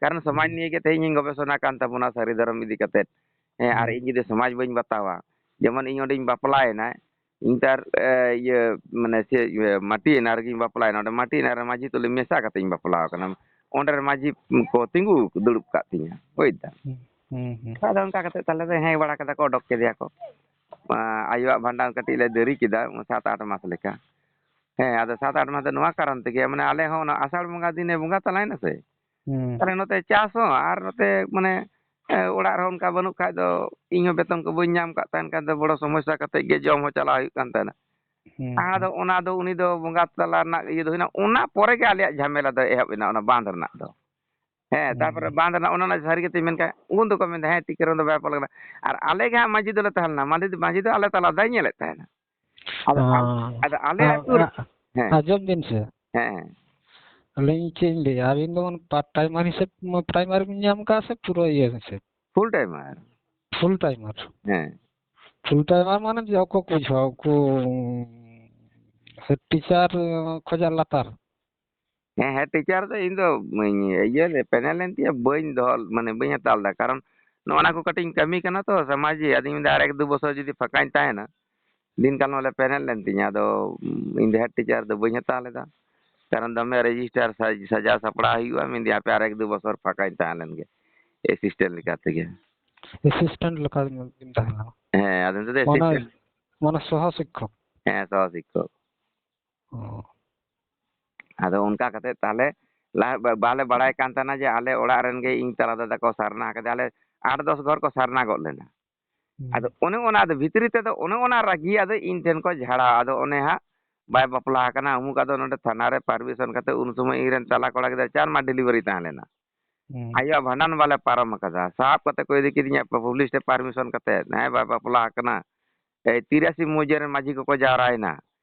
ᱠᱟᱨᱚᱱ ᱥᱚᱢᱟᱡᱽ ᱦᱩᱸ᱾ ᱱᱤᱭᱮ ᱜᱮ ᱛᱮᱦᱮᱧ ᱤᱧ ᱜᱚᱵᱮᱥᱚᱱᱟ ᱠᱟᱱ ᱛᱟᱵᱚᱱᱟ ᱥᱟᱹᱨᱤ ᱫᱷᱚᱨᱚᱢ ᱤᱫᱤ ᱠᱟᱛᱮ᱾ ᱦᱮᱸ, ᱟᱨ ᱦᱩᱸ᱾ ᱤᱧ ᱡᱩᱫᱤ ᱥᱚᱢᱟᱡᱽ ᱵᱟᱹᱧ ᱵᱟᱛᱟᱣᱟ, ᱡᱮᱢᱚᱱ ᱤᱧ ᱚᱸᱰᱮᱧ ᱵᱟᱯᱞᱟᱭᱮᱱᱟ, ᱤᱧ ᱛᱚ ᱟᱨ, ᱮ, ᱤᱭᱟᱹ, ᱢᱟᱱᱮ ᱪᱮᱫ, ᱤᱭᱟᱹ, ᱢᱟᱹᱴᱤᱭᱮᱱᱟ ᱨᱮᱜᱮᱧ ᱵᱟᱯᱞᱟᱭᱮᱱᱟ, ᱚᱸᱰᱮ ᱢᱟᱹᱴᱤᱭᱮᱱᱟ ᱨᱮ ᱢᱟᱹᱡᱷᱤ ᱛᱩᱞᱩᱡ ᱢᱮᱥᱟ ᱠᱟᱛᱮ ᱤᱧ ᱵᱟᱯᱞᱟ ᱟᱠᱟᱱᱟ, ᱚᱸᱰᱮ ᱨᱮ ᱢᱟᱹᱡᱷᱤ ᱠᱚ ᱛᱤᱸᱜᱩ ᱫᱩᱲᱩᱵ ᱠᱟᱜ ᱛᱤᱧᱟ, ᱵᱩᱡᱽ ᱫᱟᱢ? ᱦᱩᱸ, ᱦᱩᱸ, ᱦᱩᱸ᱾ ᱟᱫᱚ ᱚᱱᱠᱟ ᱠᱟᱛᱮ ᱛᱟᱦᱞᱮ ᱫᱚ ᱦᱮᱸ ᱵᱟᱲᱟ ᱠᱮᱫᱟ ᱠᱚ, ᱚᱰᱚᱠ ᱠᱮᱫᱮᱭᱟ ᱠᱚ᱾ ᱟᱭᱳᱣᱟᱜ ᱵᱷᱟᱸᱰᱟᱱ ᱠᱟᱹᱴᱤᱡ ᱞᱮ ᱫᱮᱨᱤ ᱠᱮᱫᱟ, ᱥᱟᱛ ᱟᱴ ᱢᱟᱥ ᱞᱮᱠᱟ᱾ ᱦᱮᱸ, ᱟᱫᱚ ᱥᱟᱛ ᱟᱴ ᱢᱟᱥ ᱫᱚ ᱱᱚᱣᱟ ᱠᱟᱨᱚᱱ ᱛᱮᱜᱮ, ᱢᱟᱱᱮ, ᱟᱞᱮ ᱦᱚᱸ ᱚᱱᱟ ᱟᱥᱟᱲ ᱵᱚᱸᱜᱟ ᱫᱤᱱᱮ ᱵᱚᱸᱜᱟ ᱛᱟᱞᱟᱭᱮᱱᱟ ᱥᱮ, ᱦᱩᱸ᱾ ᱛᱟᱦᱞᱮ ᱱᱚᱛᱮ ᱪᱟᱥ ᱦᱚᱸ ᱟᱨ ᱱᱚᱛᱮ, ᱢᱟᱱᱮ, ᱮ, ᱚᱲᱟᱜ ᱨᱮᱦᱚᱸ ᱚᱱᱠᱟ ᱵᱟᱹᱱᱩᱜ ᱠᱷᱟᱡ ᱫᱚ ᱤᱧ ᱦᱚᱸ ᱵᱮᱛᱚᱱ ᱠᱚ ᱵᱟᱹᱧ ᱧᱟᱢ ᱠᱟᱜ ᱛᱟᱦᱮᱱ ᱠᱷᱟᱱ ᱫᱚ ᱵᱚᱲᱚ ᱥᱚᱢᱚᱥᱥᱟ ᱠᱟᱛᱮ ᱜᱮ ᱡᱚᱢ ᱦᱚᱸ ᱪᱟᱞᱟᱣ ᱦᱩᱭᱩᱜ ᱠᱟᱱ ᱛᱟᱦᱮᱱᱟ᱾ ᱦᱩᱸ, ᱟᱫᱚ ᱦᱩᱸ᱾ ᱚᱱᱟ ᱫᱚ ᱩᱱᱤ ᱫᱚ ᱵᱚᱸᱜᱟ ᱛᱟᱞᱟ ᱨᱮᱱᱟᱜ ᱤᱭᱟᱹ ᱫᱚ ᱦᱩᱭᱱᱟ, ᱚᱱᱟ ᱯᱚᱨᱮ ᱜᱮ ᱟᱞᱮᱭᱟᱜ ᱡᱷᱟᱢᱮᱞᱟ ᱫᱚ ᱮᱦᱚᱵ ᱮᱱᱟ, ᱚᱱᱟ ᱵᱟᱸᱫᱷ ᱨᱮᱱᱟᱜ ᱫᱚ᱾ ᱦᱮᱸ, ᱦᱩᱸ, ᱛᱟᱨᱯᱚᱨᱮ ᱦᱩᱸ᱾ ᱵᱟᱸᱫᱷ ᱨᱮᱱᱟᱜ ᱚᱱᱟ ᱨᱮᱱᱟᱜ ᱥᱟᱹᱨᱤ ᱠᱟᱛᱷᱟᱧ ᱢᱮᱱ ᱠᱷᱟᱱ, ᱩᱱ ᱫᱚᱠᱚ ᱢᱮᱱᱫᱟ, "ᱦᱮᱸ, ᱴᱤᱠᱟᱹ ᱨᱮ ᱫᱚ ᱵᱟᱭ ᱯᱟᱞᱟᱜ ᱠᱟᱱᱟ᱾" ᱟᱨ ᱟᱞᱮ ᱜᱮ ᱦᱟᱸᱜ ᱢᱟᱹᱡᱷᱤ ᱫᱚᱞᱮ ᱛᱟᱦᱮᱸ ᱞᱮᱱᱟ, ᱢᱟᱹᱡᱷᱤ, ᱢᱟᱹᱡᱷᱤ ᱫᱚ ᱟᱞᱮ ᱛᱟᱞᱟ ᱫᱚᱭ ᱧᱮᱞᱮᱫ ᱛᱟᱦᱮᱱᱟ᱾ ᱟᱫᱚ ᱟᱞ-, ᱦᱚᱸ᱾ ᱟᱫᱚ ᱟᱞᱮ ᱟ-, ᱟᱹᱛᱩ ᱨᱮ-, ᱟ-, ᱦᱮᱸ, ᱟᱸᱡᱚᱢ ᱵᱤᱱ ᱥᱮ᱾ ᱦᱮᱸ, ᱦᱮᱸ᱾ ᱟᱹᱞᱤᱧ ᱪᱮᱫ ᱤᱧ ᱞᱟᱹᱭᱟ, ᱟᱹᱵᱤᱱ ᱫᱚ ᱯᱟᱨᱴ ᱴᱟᱭᱢᱟᱨ ᱦᱤᱥᱟᱹᱵ ᱯᱨᱟᱭᱢᱟᱨᱤ ᱵᱤᱱ ᱧᱟᱢ ᱠᱟᱜᱼᱟ ᱥᱮ ᱯᱩᱨᱟᱹ ᱤᱭᱟᱹ ᱦᱤᱥᱟᱹᱵ? ᱯᱷᱩᱞ ᱴᱟᱭᱢᱟᱨ᱾ ᱯᱷᱩᱞ ᱴᱟᱭᱢᱟᱨ᱾ ᱦᱮᱸ᱾ ᱯᱷᱩᱞ ᱴᱟᱭᱢᱟᱨ ᱢᱟᱱᱮ ᱡᱮ ᱚᱠᱚᱭ ᱠᱚ ᱵᱩᱡᱷᱟᱹᱣᱟ, ᱩᱱᱠᱩ ᱦᱮᱰ ᱴᱤᱪᱟᱨ ᱠᱷᱚᱡᱟᱜ ᱞᱟᱛᱟᱨ? ᱦᱮᱸ, ᱦᱮᱰ ᱴᱤᱪᱟᱨ ᱫᱚ ᱤᱧ ᱫᱚ, ᱤᱭᱟᱹ ᱞᱮ, ᱯᱮᱱᱮᱞ ᱞᱮᱱ ᱛᱤᱧᱟᱹ, ᱵᱟᱹᱧ ᱫᱚᱦᱚ, ᱢᱟᱱᱮ, ᱵᱟᱹᱧ ᱦᱟᱛᱟᱣ ᱞᱮᱫᱟ᱾ ᱠᱟᱨᱚᱱ ᱱᱚᱜᱼᱚ ᱱᱟ ᱠᱚ ᱠᱟᱹᱴᱤᱡ ᱤᱧ ᱠᱟᱹᱢᱤ ᱠᱟᱱᱟ ᱛᱚ, ᱥᱟᱢᱟᱡᱤ᱾ ᱟᱫᱚᱧ ᱢᱮᱱᱫᱟ, ᱟᱨ ᱮᱠ ᱫᱩ ᱵᱚᱪᱷᱚᱨ ᱡᱩᱫᱤ ᱯᱷᱟᱸᱠᱟᱧ ᱛᱟᱦᱮᱱᱟ, ᱫᱤᱱ ᱠᱟᱞᱚᱢ ᱞᱮ ᱯᱮᱱᱮᱞ ᱞᱮᱱ ᱛᱤᱧᱟᱹ᱾ ᱟᱫᱚ, ᱩᱢ, ᱤᱧ ᱫᱚ ᱦᱮᱰ ᱴᱤᱪᱟᱨ ᱫᱚ ᱵᱟᱹᱧ ᱦᱟᱛᱟᱣ ᱞᱮᱫᱟ, ᱠᱟᱨᱚᱱ ᱫᱚᱢᱮ ᱨᱮᱡᱤᱥᱴᱟᱨ ᱥᱟᱡ-, ᱥᱟᱡᱟᱣ ᱥᱟᱯᱲᱟᱣ ᱦᱩᱭᱩᱜᱼᱟ᱾ ᱢᱮᱱᱫᱟᱹᱧ, ᱦᱟᱯᱮ ᱟᱨ ᱮᱠ ᱫᱩ ᱵᱚᱪᱷᱚᱨ ᱯᱷᱟᱸᱠᱟᱧ ᱛᱟᱦᱮᱸ ᱞᱮᱱ ᱜᱮ ᱮᱥᱤᱥᱴᱮᱱᱴ ᱞᱮᱠᱟ ᱛᱮᱜᱮ᱾ ᱮᱥᱤᱥᱴᱮᱱᱴ ᱞᱮᱠᱟ ᱵᱤᱱ ᱛᱟᱦᱮᱸ ᱞᱮᱱᱟ? ᱦᱮᱸ, ᱟᱫᱚ ᱱᱤᱛᱚᱜ ᱫᱚ ᱢᱟᱱᱮ, ᱮᱥᱤᱥᱴᱮᱱᱴ᱾ ᱢᱟᱱᱮ ᱥᱚᱦᱚ ᱥᱤᱠᱠᱷᱚᱠ? ᱦᱮᱸ, ᱥᱚᱦᱚ ᱥᱤᱠᱠᱷᱚᱠ᱾ ᱚ᱾ ᱟᱫᱚ ᱚᱱᱠᱟ ᱠᱟᱛᱮ ᱛᱟᱦᱞᱮ ᱞᱟᱦᱟ ᱵᱟ-, ᱵᱟᱞᱮ ᱵᱟᱲᱟᱭ ᱠᱟᱱ ᱛᱟᱦᱮᱱᱟ ᱡᱮ ᱟᱞᱮ ᱚᱲᱟᱜ ᱨᱮᱱ ᱜᱮ ᱤᱧ ᱛᱟᱞᱟ ᱫᱟᱫᱟ ᱠᱚ ᱥᱟᱨᱱᱟ ᱠᱟᱫᱮᱭᱟ᱾ ᱟᱞᱮ ᱟᱴ ᱫᱚᱥ ᱜᱷᱚᱨ ᱠᱚ ᱥᱟᱨᱱᱟ ᱜᱚᱫ ᱞᱮᱱᱟ᱾ ᱦᱩᱸ᱾ ᱟᱫᱚ ᱚᱱᱮ ᱚᱱᱟ ᱫᱚ ᱵᱷᱤᱛᱨᱤ ᱛᱮᱫᱚ ᱚᱱᱮ ᱚᱱᱟ ᱨᱟᱹᱜᱤ ᱟᱫᱚ ᱤᱧ ᱴᱷᱮᱱ ᱠᱚ ᱡᱷᱟᱲᱟᱣᱟ᱾ ᱟᱫᱚ ᱚᱱᱮ ᱦᱟᱸᱜ ᱵᱟᱭ ᱵᱟᱯᱞᱟ ᱟᱠᱟᱱᱟ, ᱩᱢᱩᱠ᱾ ᱟᱫᱚ ᱱᱚᱰᱮ ᱛᱷᱟᱱᱟ ᱨᱮ ᱯᱟᱨᱢᱤᱥᱚᱱ ᱠᱟᱛᱮ ᱩᱱ ᱥᱚᱢᱚᱭ ᱤᱧ ᱨᱮᱱ ᱛᱟᱞᱟ ᱠᱚᱲᱟ ᱜᱤᱫᱽᱨᱟᱹ ᱪᱟᱨ ᱢᱟᱥ ᱰᱮᱞᱤᱵᱷᱟᱨᱤ ᱛᱟᱦᱮᱸ ᱞᱮᱱᱟ᱾ ᱦᱩᱸ᱾ ᱟᱭᱳᱣᱟᱜ ᱵᱷᱟᱸᱰᱟᱱ ᱵᱟᱞᱮ ᱯᱟᱨᱚᱢ ᱟᱠᱟᱫᱟ, ᱥᱟᱵ ᱠᱟᱛᱮ ᱠᱚ ᱤᱫᱤ ᱠᱤᱫᱤᱧᱟ ᱯᱩᱞᱤᱥ ᱴᱷᱮᱱ ᱯᱟᱨᱢᱤᱥᱚᱱ ᱠᱟᱛᱮ, ᱦᱮᱸ, ᱵᱟᱭ ᱵᱟᱯᱞᱟ ᱟᱠᱟᱱᱟ᱾ ᱮᱭ ᱛᱤᱨᱟᱥᱤ ᱢᱩᱡᱟᱹ ᱨᱮᱱ ᱢᱟᱹᱡᱷᱤ ᱠᱚᱠᱚ ᱡᱟᱣᱨᱟᱭᱮᱱᱟ᱾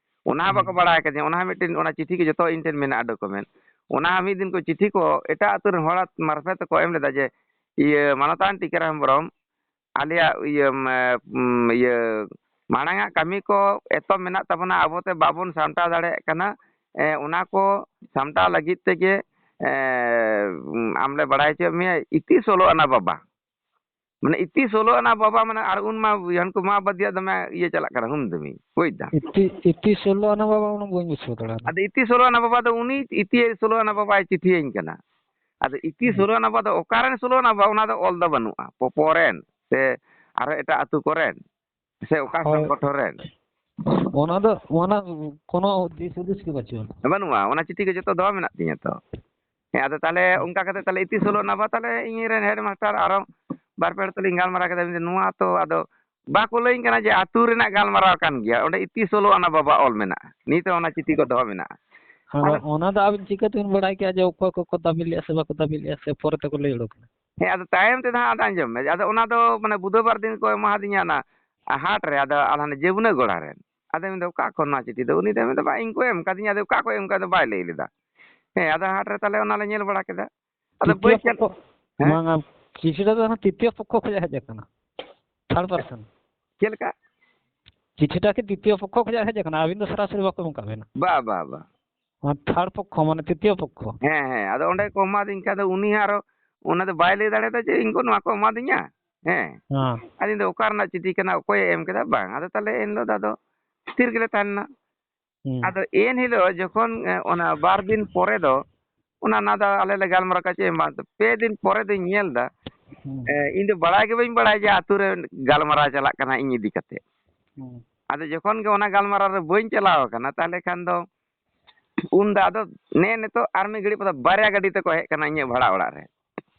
ᱚᱱᱟ ᱦᱚᱸ ᱵᱟᱠᱚ ᱦᱩᱸ᱾ ᱵᱟᱲᱟᱭ ᱠᱟᱫᱤᱧᱟ᱾ ᱚᱱᱟ ᱦᱚᱸ ᱢᱤᱫᱴᱮᱱ, ᱚᱱᱟ ᱪᱤᱴᱷᱤ ᱜᱮ ᱡᱚᱛᱚ ᱤᱧ ᱴᱷᱮᱱ ᱢᱮᱱᱟᱜᱼᱟ, ᱰᱚᱠᱩᱢᱮᱱᱴ᱾ ᱚᱱᱟ ᱢᱤᱫ ᱫᱤᱱ ᱠᱚ ᱪᱤᱴᱷᱤ ᱠᱚ ᱮᱴᱟᱜ ᱟᱹᱛᱩ ᱨᱮᱱ ᱦᱚᱲ ᱢᱟᱨᱯᱷᱮ ᱛᱮᱠᱚ ᱮᱢ ᱞᱮᱫᱟ ᱡᱮ, ᱤᱭᱟᱹ, ᱢᱟᱱᱚᱛᱟᱱ ᱴᱤᱠᱟᱹᱨᱟᱢ ᱦᱮᱢᱵᱨᱚᱢ, ᱟᱞᱮᱭᱟᱜ ᱤᱭᱟᱹ, ᱢ-, ᱢ-, ᱤᱭᱟᱹ, ᱢᱟᱲᱟᱝᱟᱜ ᱠᱟᱹᱢᱤ ᱠᱚ ᱮᱛᱚᱢ ᱢᱮᱱᱟᱜ ᱛᱟᱵᱚᱱᱟ, ᱟᱵᱚᱛᱮ ᱵᱟᱵᱚᱱ ᱥᱟᱢᱴᱟᱣ ᱫᱟᱲᱮᱭᱟᱜ ᱠᱟᱱᱟ᱾ ᱮ, ᱚᱱᱟ ᱠᱚ ᱥᱟᱢᱴᱟᱣ ᱞᱟᱹᱜᱤᱫ ᱛᱮᱜᱮ, ᱮ, ᱟᱢᱞᱮ ᱵᱟᱲᱟᱭ ᱦᱚᱪᱚᱭᱮᱫ ᱢᱮᱭᱟ, ᱤᱛᱤ ᱥᱳᱞᱳ ᱟᱱᱟ ᱵᱟᱵᱟ᱾ ᱢᱟᱱᱮ, ᱤᱛᱤ ᱥᱳᱞᱳ ᱟᱱᱟ ᱵᱟᱵᱟ, ᱢᱟᱱᱮ, ᱟᱨ ᱩᱱ ᱢᱟ ᱦᱟᱱᱠᱩ ᱢᱟ ᱵᱟᱫᱤᱭᱟ ᱫᱚᱢᱮ ᱤᱭᱟᱹ ᱪᱟᱞᱟᱜ ᱠᱟᱱᱟ, ᱦᱩᱢ ᱫᱩᱢᱤ, ᱵᱩᱡᱽ ᱫᱟᱢ? ᱤᱛᱤ, ᱤᱛᱤ ᱥᱳᱞᱳ ᱟᱱᱟ ᱵᱟᱵᱟ, ᱚᱱᱟ ᱵᱟᱹᱧ ᱵᱩᱡᱷᱟᱹᱣ ᱫᱟᱲᱮᱭᱟᱫᱟ᱾ ᱟᱫᱚ ᱤᱛᱤ ᱥᱳᱞᱳ ᱟᱱᱟ ᱵᱟᱵᱟ ᱫᱚ ᱩᱱᱤ ᱤᱛᱤ ᱥᱳᱞᱳ ᱟᱱᱟ ᱵᱟᱵᱟᱭ ᱪᱤᱴᱷᱤᱭᱟᱹᱧ ᱠᱟᱱᱟ᱾ ᱟᱫᱚ ᱤᱛᱤ ᱦᱩᱸ᱾ ᱥᱳᱞᱳ ᱟᱱᱟ ᱵᱟᱵᱟ ᱫᱚ ᱚᱠᱟᱨᱮᱱ ᱥᱳᱞᱳ ᱟᱱᱟ ᱵᱟᱵᱟ, ᱚᱱᱟ ᱫᱚ ᱚᱞ ᱫᱚ ᱵᱟᱹᱱᱩᱜᱼᱟ, ᱯᱚ-, ᱯᱚᱨᱮᱱ ᱥᱮ ᱟᱨᱦᱚᱸ ᱮᱴᱟᱜ ᱟᱹᱛᱩ ᱠᱚᱨᱮᱱ᱾ ᱥᱮ ᱚᱠᱟ ᱦᱳᱭ᱾ ᱥᱚᱝᱜᱚᱴᱷᱚᱱ ᱨᱮᱱ? ᱚᱱᱟ ᱫᱚ, ᱚᱱᱟ ᱠᱳᱱᱳ ᱫᱤᱥ ᱦᱩᱫᱤᱥ ᱜᱮ ᱵᱟᱹᱪᱩᱜᱼᱟ᱾ ᱵᱟᱹᱱᱩᱜᱼᱟ, ᱚᱱᱟ ᱪᱤᱴᱷᱤ ᱜᱮ ᱡᱚᱛᱚ ᱫᱚᱦᱚ ᱢᱮᱱᱟᱜ ᱛᱤᱧᱟᱹ ᱛᱚ᱾ ᱦᱮᱸ, ᱟᱫᱚ ᱛᱟᱦᱚᱞᱮ ᱚᱱᱠᱟ ᱠᱟᱛᱮ ᱛᱟᱦᱚᱞᱮ ᱤᱛᱤ ᱥᱳᱞᱳ ᱟᱱᱟ ᱵᱟ ᱛᱟᱦᱚᱞᱮ ᱤᱧ ᱨᱮᱱ ᱦᱮᱰ ᱢᱟᱥᱴᱟᱨ ᱟᱨᱚ ᱵᱟᱨ ᱯᱮ ᱦᱚᱲ ᱛᱮᱞᱤᱧ ᱜᱟᱞᱢᱟᱨᱟᱣ ᱠᱮᱫᱟ, ᱢᱮᱱᱫᱟ, "ᱱᱚᱣᱟ ᱛᱚ ᱟᱫᱚ ᱵᱟᱠᱚ ᱞᱟᱹᱭᱟᱹᱧ ᱠᱟᱱᱟ ᱡᱮ ᱟᱹᱛᱩ ᱨᱮᱱᱟᱜ ᱜᱟᱞᱢᱟᱨᱟᱣ ᱠᱟᱱ ᱜᱮᱭᱟ, ᱚᱸᱰᱮ ᱤᱛᱤ ᱥᱳᱞᱳ ᱟᱱᱟ ᱵᱟᱵᱟ ᱚᱞ ᱢᱮᱱᱟᱜᱼᱟ, ᱱᱤᱛ ᱦᱚᱸ ᱚᱱᱟ ᱪᱤᱴᱷᱤ ᱠᱚ ᱫᱚᱦᱚ ᱢᱮᱱᱟᱜᱼᱟ?" ᱟᱫᱚ ᱟᱫᱚ ᱚᱱᱟ ᱫᱚ ᱟᱵᱤᱱ ᱪᱤᱠᱟᱹ ᱛᱮᱵᱤᱱ ᱵᱟᱲᱟᱭ ᱠᱮᱜᱼᱟ ᱡᱮ ᱚᱠᱚᱭ ᱠᱚᱠᱚ ᱫᱟᱹᱵᱤ ᱞᱮᱜᱼᱟ ᱥᱮ ᱵᱟᱠᱚ ᱫᱟᱹᱵᱤ ᱞᱮᱜᱼᱟ, ᱥᱮ ᱯᱚᱨᱮ ᱛᱮᱠᱚ ᱞᱟᱹᱭ ᱩᱰᱩᱠ ᱮᱱᱟ? ᱦᱮᱸ, ᱟᱫᱚ ᱛᱟᱭᱚᱢ ᱛᱮᱫᱚ ᱦᱟᱸᱜ ᱟᱫᱚ ᱟᱸᱡᱚᱢ ᱢᱮ, ᱟᱫᱚ ᱚᱱᱟ ᱫᱚ ᱢᱟᱱᱮ ᱵᱩᱫᱷᱵᱟᱨ ᱫᱤᱱ ᱠᱚ ᱮᱢᱟᱫᱤᱧᱟ ᱚᱱᱟ ᱦᱟᱴ ᱨᱮ, ᱟᱫᱚ ᱟᱞᱮ ᱦᱟᱱᱮ ᱡᱟᱹᱵᱽᱱᱟᱹ ᱜᱚᱲᱟ ᱨᱮᱱ᱾ ᱟᱫᱚ ᱢᱮᱱᱫᱟ, "ᱚᱠᱟ ᱠᱷᱚᱱ ᱱᱚᱣᱟ ᱪᱤᱴᱷᱤ ᱫᱚ?" ᱩᱱᱤ ᱫᱚᱭ ᱢᱮᱱᱫᱟ, "ᱵᱟ, ᱤᱧ ᱠᱚ ᱮᱢ ᱠᱟᱫᱤᱧᱟ, ᱟᱫᱚ ᱚᱠᱟ ᱠᱷᱚᱱ ᱮᱢ ᱠᱟᱫᱟ ᱵᱟᱭ ᱞᱟᱹᱭ ᱞᱮᱫᱟ᱾" ᱦᱮᱸ, ᱟᱫᱚ ᱦᱟᱴ ᱨᱮ ᱛᱟᱦᱞᱮ ᱚᱱᱟ ᱞᱮ ᱧᱮᱞ ᱵᱟᱲᱟ ᱠᱮᱫᱟ᱾ ᱟᱫᱚ ᱛᱤᱛᱤᱭᱚ ᱵᱟᱹᱧ ᱪᱟᱞ-, ᱯᱚᱠᱠᱷᱚ, ᱦᱮᱸ? ᱵᱟᱝᱟ, ᱪᱤᱴᱷᱤᱴᱟ ᱫᱚ ᱦᱟᱱᱟ ᱛᱤᱛᱤᱭᱚ ᱯᱚᱠᱠᱷᱚ ᱠᱷᱚᱱᱟᱜ ᱦᱮᱡ ᱟᱠᱟᱱᱟ, ᱛᱷᱟᱨᱰ ᱯᱟᱨᱥᱚᱱ᱾ ᱪᱮᱫ ᱞᱮᱠᱟ? ᱪᱤᱴᱷᱤᱴᱟ ᱠᱤ ᱛᱤᱛᱤᱭᱚ ᱯᱚᱠᱠᱷᱚ ᱠᱷᱚᱱᱟᱜ ᱦᱮᱡ ᱟᱠᱟᱱᱟ? ᱟᱹᱵᱤᱱ ᱫᱚ ᱥᱚᱨᱟᱥᱚᱨᱤ ᱵᱟᱠᱚ ᱮᱢ ᱠᱟᱜ ᱵᱤᱱᱟ᱾ ᱵᱟ, ᱵᱟ, ᱵᱟ᱾ ᱟᱨ ᱛᱷᱟᱨᱰ ᱯᱚᱠᱠᱷᱚ ᱢᱟᱱᱮ ᱛᱤᱛᱤᱭᱚ ᱯᱚᱠᱠᱷᱚ᱾ ᱦᱮᱸ, ᱦᱮᱸ, ᱟᱫᱚ ᱚᱸᱰᱮ ᱠᱚ ᱮᱢᱟᱫᱤᱧ ᱠᱷᱟᱱ ᱫᱚ ᱩᱱᱤ ᱦᱚᱸ ᱟᱨᱚ ᱚᱱᱟ ᱫᱚ ᱵᱟᱭ ᱞᱟᱹᱭ ᱫᱟᱲᱮᱭᱟᱫᱟ ᱡᱮ ᱤᱧ ᱠᱚ ᱱᱚᱣᱟ ᱠᱚ ᱮᱢᱟᱫᱤᱧᱟ᱾ ᱦᱮᱸ᱾ ᱦᱮᱸ᱾ ᱟᱫᱚ ᱤᱧ ᱫᱚ ᱚᱠᱟ ᱨᱮᱱᱟᱜ ᱪᱤᱴᱷᱤ ᱠᱟᱱᱟ, ᱚᱠᱚᱭᱮ ᱮᱢ ᱠᱮᱫᱟ, ᱵᱟᱝ᱾ ᱟᱫᱚ ᱛᱟᱦᱞᱮ ᱮᱱ ᱦᱤᱞᱳᱜ ᱫᱚ ᱟᱫᱚ ᱛᱷᱤᱨ ᱜᱮᱞᱮ ᱛᱟᱦᱮᱸ ᱞᱮᱱᱟ᱾ ᱦᱩᱸ᱾ ᱟᱫᱚ ᱮᱱ ᱦᱤᱞᱳᱜ ᱡᱚᱠᱷᱚᱱ, ᱮ, ᱚᱱᱟ ᱵᱟᱨ ᱫᱤᱱ ᱯᱚᱨᱮ ᱫᱚ, ᱚᱱᱟ, ᱚᱱᱟ ᱫᱚ ᱟᱞᱮ ᱞᱮ ᱜᱟᱞᱢᱟᱨᱟᱣ ᱠᱟᱜ ᱪᱮ ᱮᱢ ᱵᱟᱝ, ᱯᱮ ᱫᱤᱱ ᱯᱚᱨᱮ ᱫᱚᱧ ᱧᱮᱞ ᱫᱟ, ᱦᱩᱸ᱾ ᱮ, ᱤᱧ ᱫᱚ ᱵᱟᱲᱟᱭ ᱜᱮ ᱵᱟᱹᱧ ᱵᱟᱲᱟᱭᱟ ᱡᱮ ᱟᱛᱳ ᱨᱮ ᱜᱟᱞᱢᱟᱨᱟᱣ ᱪᱟᱞᱟᱜ ᱠᱟᱱᱟ ᱤᱧ ᱤᱫᱤ ᱠᱟᱛᱮ᱾ ᱦᱩᱸ᱾ ᱟᱫᱚ ᱡᱚᱠᱷᱚᱱ ᱜᱮ ᱚᱱᱟ ᱜᱟᱞᱢᱟᱨᱟᱣ ᱨᱮ ᱵᱟᱹᱧ ᱪᱟᱞᱟᱣ ᱟᱠᱟᱱᱟ, ᱛᱟᱦᱞᱮ ᱠᱷᱟᱱ ᱫᱚ ᱩᱱ ᱫᱚ ᱟᱫᱚ ᱱᱮ ᱱᱤᱛᱚᱜ ᱟᱨ ᱢᱤᱫ ᱜᱷᱟᱹᱲᱤᱡ ᱯᱚᱨᱮ ᱵᱟᱨᱭᱟ ᱜᱟᱹᱰᱤ ᱛᱮᱠᱚ ᱦᱮᱡ ᱠᱟᱱᱟ ᱤᱧᱟᱹᱜ ᱵᱷᱟᱲᱟ ᱚᱲᱟᱜ ᱨᱮ᱾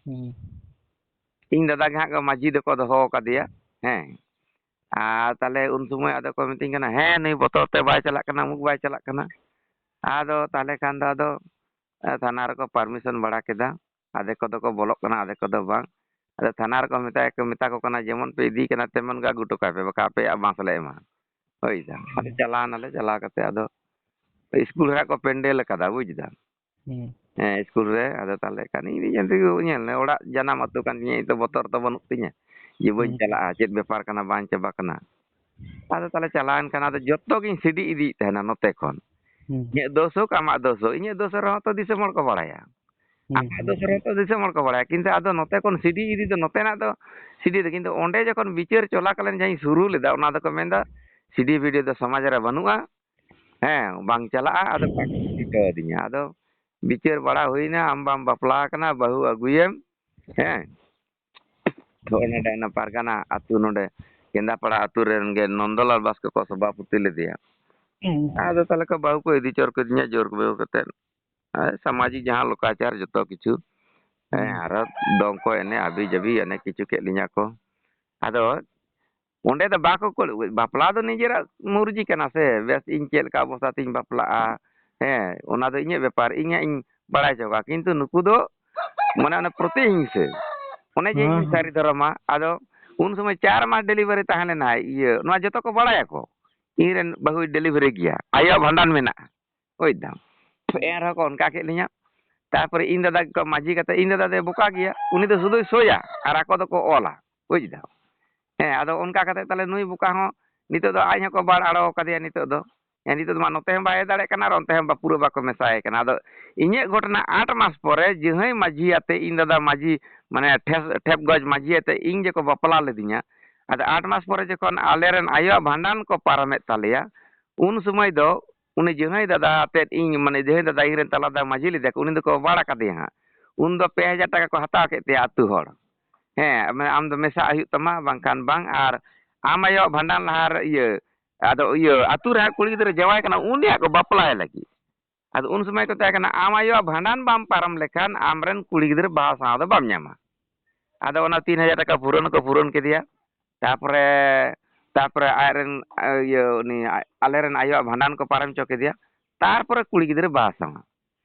ᱦᱩᱸ᱾ ᱤᱧ ᱫᱟᱫᱟ ᱜᱮ ᱦᱟᱸᱜ ᱢᱟᱹᱡᱷᱤ ᱫᱚᱠᱚ ᱫᱚᱦᱚ ᱠᱟᱫᱮᱭᱟ᱾ ᱦᱮᱸ᱾ ᱟᱨ ᱛᱟᱦᱞᱮ ᱩᱱ ᱥᱚᱢᱚᱭ ᱟᱫᱚ ᱠᱚ ᱢᱤᱛᱟᱹᱧ ᱠᱟᱱᱟ, "ᱦᱮᱸ, ᱱᱩᱭ ᱵᱚᱛᱚᱨ ᱛᱮ ᱵᱟᱭ ᱪᱟᱞᱟᱜ ᱠᱟᱱᱟ, ᱩᱢᱩᱠ ᱵᱟᱭ ᱪᱟᱞᱟᱜ ᱠᱟᱱᱟ᱾" ᱟᱫᱚ ᱛᱟᱦᱞᱮ ᱠᱷᱟᱱ ᱫᱚ ᱟᱫᱚ, ᱮ, ᱛᱷᱟᱱᱟ ᱨᱮᱠᱚ ᱯᱟᱨᱢᱤᱥᱚᱱ ᱵᱟᱲᱟ ᱠᱮᱫᱟ᱾ ᱟᱫᱷᱮᱠ ᱠᱚᱫᱚ ᱠᱚ ᱵᱚᱞᱚᱜ ᱠᱟᱱᱟ, ᱟᱫᱷᱮᱠ ᱠᱚᱫᱚ ᱵᱟᱝ᱾ ᱟᱫᱚ ᱛᱷᱟᱱᱟ ᱨᱮᱠᱚ ᱢᱮᱛᱟᱭ, ᱢᱮᱛᱟ ᱠᱚ ᱠᱟᱱᱟ, "ᱡᱮᱢᱚᱱ ᱯᱮ ᱤᱫᱤᱭ ᱠᱟᱱᱟ, ᱛᱮᱢᱚᱱ ᱜᱮ ᱟᱹᱜᱩ ᱦᱚᱴᱚ ᱠᱟᱭ ᱯᱮ, ᱵᱟᱠᱷᱟᱱ ᱟᱯᱮᱭᱟᱜ ᱵᱟᱥ ᱞᱮ ᱮᱢᱟ᱾" ᱦᱳᱭ ᱥᱮ᱾ ᱟᱫᱚ ᱪᱟᱞᱟᱣ ᱱᱟᱞᱮ, ᱪᱟᱞᱟᱣ ᱠᱟᱛᱮ ᱟᱫᱚ ᱤᱥᱠᱩᱞ ᱨᱮ ᱦᱟᱸᱜ ᱠᱚ ᱯᱮᱱᱰᱮᱞ ᱟᱠᱟᱫᱟ, ᱵᱩᱡᱽ ᱫᱟᱢ᱾ ᱦᱩᱸ᱾ ᱦᱮᱸ, ᱤᱥᱠᱩᱞ ᱨᱮ᱾ ᱟᱫᱚ ᱛᱟᱦᱞᱮ ᱠᱷᱟᱱ ᱤᱧ ᱫᱚᱧ ᱧᱮᱞ ᱛᱮᱜᱮ, ᱧᱮᱞ ᱢᱮ, ᱚᱲᱟᱜ ᱡᱟᱱᱟᱢ ᱟᱹᱛᱩ ᱠᱟᱱ ᱛᱤᱧᱟᱹ, ᱤᱧ ᱫᱚ ᱵᱚᱛᱚᱨ ᱫᱚ ᱵᱟᱹᱱᱩᱜ ᱛᱤᱧᱟᱹ ᱡᱮ ᱵᱟᱹᱧ ᱦᱩᱸ᱾ ᱪᱟᱞᱟᱜᱼᱟ, ᱪᱮᱫ ᱵᱮᱯᱟᱨ ᱠᱟᱱᱟ, ᱵᱟᱝ ᱪᱟᱵᱟ ᱠᱟᱱᱟ᱾ ᱟᱫᱚ ᱛᱟᱦᱞᱮ ᱪᱟᱞᱟᱣᱮᱱ ᱠᱷᱟᱱ ᱟᱫᱚ ᱡᱚᱛᱚ ᱜᱤᱧ ᱥᱤᱰᱤ ᱤᱫᱤᱭᱮᱫ ᱛᱟᱦᱮᱱᱟ ᱱᱚᱛᱮ ᱠᱷᱚᱱ᱾ ᱦᱩᱸ᱾ ᱤᱧᱟᱹᱜ ᱫᱳᱥ ᱦᱳᱠ, ᱟᱢᱟᱜ ᱫᱳᱥ ᱦᱳᱠ, ᱤᱧᱟᱹᱜ ᱫᱳᱥ ᱨᱮᱦᱚᱸ ᱛᱚ ᱫᱤᱥᱚᱢ ᱦᱚᱲ ᱠᱚ ᱵᱟᱲᱟᱭᱟ᱾ ᱦᱩᱸ, ᱟᱢᱟᱜ ᱦᱩᱸ᱾ ᱫᱳᱥ ᱨᱮᱦᱚᱸ ᱛᱚ ᱫᱤᱥᱚᱢ ᱦᱚᱲ ᱠᱚ ᱵᱟᱲᱟᱭᱟ, ᱠᱤᱱᱛᱩ ᱟᱫᱚ ᱱᱚᱛᱮ ᱠᱷᱚᱱ ᱥᱤᱰᱤ ᱤᱫᱤ ᱫᱚ, ᱱᱚᱛᱮᱱᱟᱜ ᱫᱚ ᱥᱤᱰᱤ ᱫᱚ, ᱠᱤᱱᱛᱩ ᱚᱸᱰᱮ ᱡᱚᱠᱷᱚᱱ ᱵᱤᱪᱟᱹᱨ ᱪᱚᱞᱟᱠᱟᱞᱤᱱ ᱡᱟᱦᱟᱸᱧ ᱥᱩᱨᱩ ᱞᱮᱫᱟ, ᱚᱱᱟ ᱫᱚᱠᱚ ᱢᱮᱱᱫᱟ ᱥᱤᱰᱤ ᱵᱷᱤᱰᱤᱭᱳ ᱫᱚ ᱥᱚᱢᱟᱡᱽ ᱨᱮ ᱵᱟᱹᱱᱩᱜᱼᱟ, ᱦᱮᱸ, ᱵᱟᱝ ᱪᱟᱞᱟᱜᱼᱟ, ᱟᱫᱚ ᱵᱟᱝ ᱪᱤᱠᱟᱹ ᱟᱹᱫᱤᱧᱟ᱾ ᱟᱫᱚ ᱵᱤᱪᱟᱹᱨ ᱵᱟᱲᱟ ᱦᱩᱭᱱᱟ, ᱟᱢ ᱵᱟᱢ ᱵᱟᱯᱞᱟ ᱟᱠᱟᱱᱟ, ᱵᱟᱹᱦᱩ ᱟᱹᱜᱩᱭᱮᱢ, ᱦᱮᱸ, ᱱᱚᱜᱼᱚ ᱱᱚᱰᱮ ᱚᱱᱟ ᱯᱟᱨᱜᱟᱱᱟ ᱟᱹᱛᱩ ᱱᱚᱰᱮ ᱠᱮᱸᱫᱟᱯᱟᱲᱟ ᱟᱹᱛᱩ ᱨᱮᱱ ᱜᱮ ᱱᱚᱱᱫᱚᱞᱟᱞ ᱵᱟᱥᱠᱮ ᱠᱚ ᱥᱚᱵᱷᱟᱯᱚᱛᱤ ᱞᱮᱫᱮᱭᱟ᱾ ᱦᱩᱸ᱾ ᱟᱫᱚ ᱛᱟᱦᱞᱮ ᱠᱚ ᱵᱟᱹᱦᱩ ᱠᱚ ᱤᱫᱤ ᱪᱚᱨ ᱠᱤᱫᱤᱧᱟ ᱡᱳᱨ ᱵᱟᱹᱦᱩ ᱠᱟᱛᱮᱫ᱾ ᱟᱨ ᱥᱟᱢᱟᱡᱤᱠ ᱡᱟᱦᱟᱸ ᱞᱳᱠᱟᱪᱟᱨ ᱡᱚᱛᱚ ᱠᱤᱪᱷᱩ, ᱦᱮᱸ, ᱦᱩᱸ᱾ ᱟᱨᱚ ᱫᱚᱝ ᱠᱚ ᱮᱱᱮᱡ ᱦᱟᱹᱵᱤ ᱡᱟᱹᱵᱤ ᱮᱱᱮᱡ ᱠᱤᱪᱷᱩ ᱠᱮᱫ ᱞᱤᱧᱟ ᱠᱚ᱾ ᱟᱫᱚ ᱚᱸᱰᱮ ᱫᱚ ᱵᱟᱠᱚ ᱠᱚ-, ᱵᱟᱯᱞᱟ ᱫᱚ ᱱᱤᱡᱮᱨᱟᱜ ᱢᱩᱨᱡᱤ ᱠᱟᱱᱟ ᱥᱮ, ᱵᱮᱥ ᱤᱧ ᱪᱮᱫ ᱞᱮᱠᱟ ᱚᱵᱚᱥᱛᱷᱟ ᱛᱤᱧ ᱵᱟᱯᱞᱟᱜᱼᱟ, ᱦᱮᱸ, ᱚᱱᱟ ᱫᱚ ᱤᱧᱟᱹᱜ ᱵᱮᱯᱟᱨ, ᱤᱧᱟᱹᱜ ᱤᱧ ᱵᱟᱲᱟᱭ ᱦᱚᱪᱚ ᱠᱚᱣᱟ᱾ ᱠᱤᱱᱛᱩ ᱱᱩᱠᱩ ᱫᱚ ᱢᱟᱱᱮ ᱚᱱᱟ ᱯᱨᱚᱛᱤᱦᱤᱝᱥᱟᱹ, ᱚᱱᱮ ᱡᱮ ᱦᱮᱸ, ᱤᱧ ᱦᱮᱸ᱾ ᱥᱟᱹᱨᱤ ᱫᱷᱚᱨᱚᱢᱟ, ᱟᱫᱚ ᱩᱱ ᱥᱚᱢᱚᱭ ᱪᱟᱨ ᱢᱟᱥ ᱰᱮᱞᱤᱵᱷᱟᱨᱤ ᱛᱟᱦᱮᱸ ᱞᱮᱱᱟᱭ, ᱤᱭᱟᱹ, ᱱᱚᱣᱟ ᱡᱚᱛᱚ ᱠᱚ ᱵᱟᱲᱟᱭᱟᱠᱚ, ᱤᱧ ᱨᱮᱱ ᱵᱟᱹᱦᱩᱭ ᱰᱮᱞᱤᱵᱷᱟᱨᱤ ᱜᱮᱭᱟ, ᱟᱭᱳᱣᱟᱜ ᱵᱷᱟᱸᱰᱟᱱ ᱢᱮᱱᱟᱜᱼᱟ, ᱵᱩᱡᱽ ᱫᱟᱢ᱾ ᱮᱱ ᱨᱮᱦᱚᱸ ᱠᱚ ᱚᱱᱠᱟ ᱠᱮᱫ ᱞᱤᱧᱟ᱾ ᱛᱟᱨᱯᱚᱨᱮ ᱤᱧ ᱫᱟᱫᱟ ᱠᱚ ᱢᱟᱹᱡᱷᱤ ᱠᱟᱛᱮ, ᱤᱧ ᱫᱟᱫᱟ ᱫᱚᱭ ᱵᱚᱠᱟ ᱜᱮᱭᱟ, ᱩᱱᱤ ᱫᱚ ᱥᱩᱫᱷᱩᱭ ᱥᱳᱭᱟ ᱟᱨ ᱟᱠᱚ ᱫᱚᱠᱚ ᱚᱞᱟ, ᱵᱩᱡᱽ ᱫᱟᱢ᱾ ᱦᱮᱸ, ᱟᱫᱚ ᱚᱱᱠᱟ ᱠᱟᱛᱮ ᱛᱟᱦᱞᱮ ᱱᱩᱭ ᱵᱚᱠᱟ ᱦᱚᱸ ᱱᱤᱛᱚᱜ ᱫᱚ ᱟᱡ ᱦᱚᱸᱠᱚ ᱵᱟᱲ ᱟᱲᱚ ᱠᱟᱫᱮᱭᱟ ᱱᱤᱛᱚᱜ ᱫᱚ᱾ ᱦᱮᱸ, ᱱᱤᱛᱚᱜ ᱫᱚ ᱢᱟ ᱱᱚᱛᱮ ᱦᱚᱸ ᱵᱟᱭ ᱦᱮᱡ ᱫᱟᱲᱮᱭᱟᱜ ᱠᱟᱱᱟ ᱟᱨ ᱚᱱᱛᱮ ᱦᱚᱸ ᱵᱟ-, ᱯᱩᱨᱟᱹ ᱵᱟᱠᱚ ᱢᱮᱥᱟᱭᱮ ᱠᱟᱱᱟ᱾ ᱟᱫᱚ ᱤᱧᱟᱹᱜ ᱜᱷᱚᱴᱚᱱᱟ ᱟᱴ ᱢᱟᱥ ᱯᱚᱨᱮ ᱡᱟᱹᱦᱟᱹᱭ ᱢᱟᱹᱡᱷᱤ ᱟᱛᱮ ᱤᱧ ᱫᱟᱫᱟ ᱢᱟᱹᱡᱷᱤ, ᱢᱟᱱᱮ ᱴᱷᱮᱥ-, ᱴᱷᱮᱯ ᱜᱚᱡ ᱢᱟᱹᱡᱷᱤ ᱟᱛᱮ ᱤᱧ ᱡᱮᱠᱚ ᱵᱟᱯᱞᱟ ᱞᱤᱫᱤᱧᱟ, ᱟᱫᱚ ᱟᱴ ᱢᱟᱥ ᱯᱚᱨᱮ ᱡᱚᱠᱷᱚᱱ ᱟᱞᱮᱨᱮᱱ ᱟᱭᱳᱣᱟᱜ ᱵᱷᱟᱸᱰᱟᱱ ᱠᱚ ᱯᱟᱨᱚᱢᱮᱫ ᱛᱟᱞᱮᱭᱟ, ᱩᱱ ᱥᱚᱢᱚᱭ ᱫᱚ ᱩᱱᱤ ᱡᱟᱹᱦᱟᱹᱭ ᱫᱟᱫᱟ ᱟᱛᱮᱫ ᱤᱧ, ᱢᱟᱱᱮ ᱡᱟᱹᱦᱟᱹᱭ ᱫᱟᱫᱟ ᱤᱧ ᱨᱮᱱ ᱛᱟᱞᱟ ᱫᱟᱫᱟ ᱢᱟᱹᱡᱷᱤ ᱞᱮᱫᱮᱭᱟ ᱠᱚ, ᱩᱱᱤ ᱫᱚᱠᱚ ᱵᱟᱲ ᱟᱠᱟᱫᱮᱭᱟ ᱦᱟᱸᱜ᱾ ᱩᱱ ᱫᱚ ᱯᱮ ᱦᱟᱡᱟᱨ ᱴᱟᱠᱟ ᱠᱚ ᱦᱟᱛᱟᱣ ᱠᱮᱫ ᱛᱟᱭᱟ ᱟᱹᱛᱩ ᱦᱚᱲ᱾ ᱦᱮᱸ, ᱢᱟᱱᱮ ᱟᱢ ᱫᱚ ᱢᱮᱥᱟᱜ ᱦᱩᱭᱩᱜ ᱛᱟᱢᱟ, ᱵᱟᱝᱠᱷᱟᱱ ᱵᱟᱝ᱾ ᱟᱨ ᱟᱢ ᱟᱭᱳᱣᱟᱜ ᱵᱷᱟᱸᱰᱟᱱ ᱞᱟᱦᱟ ᱨᱮ ᱤᱭᱟᱹ, ᱟᱫᱚ ᱤᱭᱟᱹ ᱟᱹᱛᱩ ᱨᱮ ᱦᱟᱸᱜ ᱠᱩᱲᱤ ᱜᱤᱫᱽᱨᱟᱹ ᱡᱟᱶᱟᱭ ᱠᱟᱱᱟ, ᱩᱱᱤ ᱦᱟᱸᱜ ᱠᱚ ᱵᱟᱯᱞᱟᱭ ᱞᱟᱹᱜᱤᱫ᱾ ᱟᱫᱚ ᱩᱱ ᱥᱚᱢᱚᱭ ᱠᱚ ᱢᱮᱛᱟᱭ ᱠᱟᱱᱟ, "ᱟᱢ ᱟᱭᱳᱣᱟᱜ ᱵᱷᱟᱸᱰᱟᱱ ᱵᱟᱢ ᱯᱟᱨᱚᱢ ᱞᱮᱠᱷᱟᱱ ᱟᱢᱨᱮᱱ ᱠᱩᱲᱤ ᱜᱤᱫᱽᱨᱟᱹ ᱵᱟᱦᱟ ᱥᱟᱶ ᱫᱚ ᱵᱟᱢ ᱧᱟᱢᱟ᱾" ᱟᱫᱚ ᱚᱱᱟ ᱛᱤᱱ ᱦᱟᱡᱟᱨ ᱴᱟᱠᱟ ᱯᱩᱨᱚᱱ ᱦᱚᱸᱠᱚ ᱯᱩᱨᱚᱱ ᱠᱮᱫᱮᱭᱟ᱾ ᱛᱟᱨᱯᱚᱨᱮ, ᱛᱟᱨᱯᱚᱨᱮ ᱟᱡᱨᱮᱱ, ᱤᱭᱟᱹ, ᱩᱱᱤ ᱟᱞᱮᱨᱮᱱ ᱟᱭᱳᱣᱟᱜ ᱵᱷᱟᱸᱰᱟᱱ ᱠᱚ ᱯᱟᱨᱚᱢ ᱦᱚᱪᱚ ᱠᱮᱫᱮᱭᱟ᱾ ᱛᱟᱨᱯᱚᱨᱮ ᱠᱩᱲᱤ ᱜᱤᱫᱽᱨᱟᱹ ᱵᱟᱦᱟ ᱥᱟᱶᱟ᱾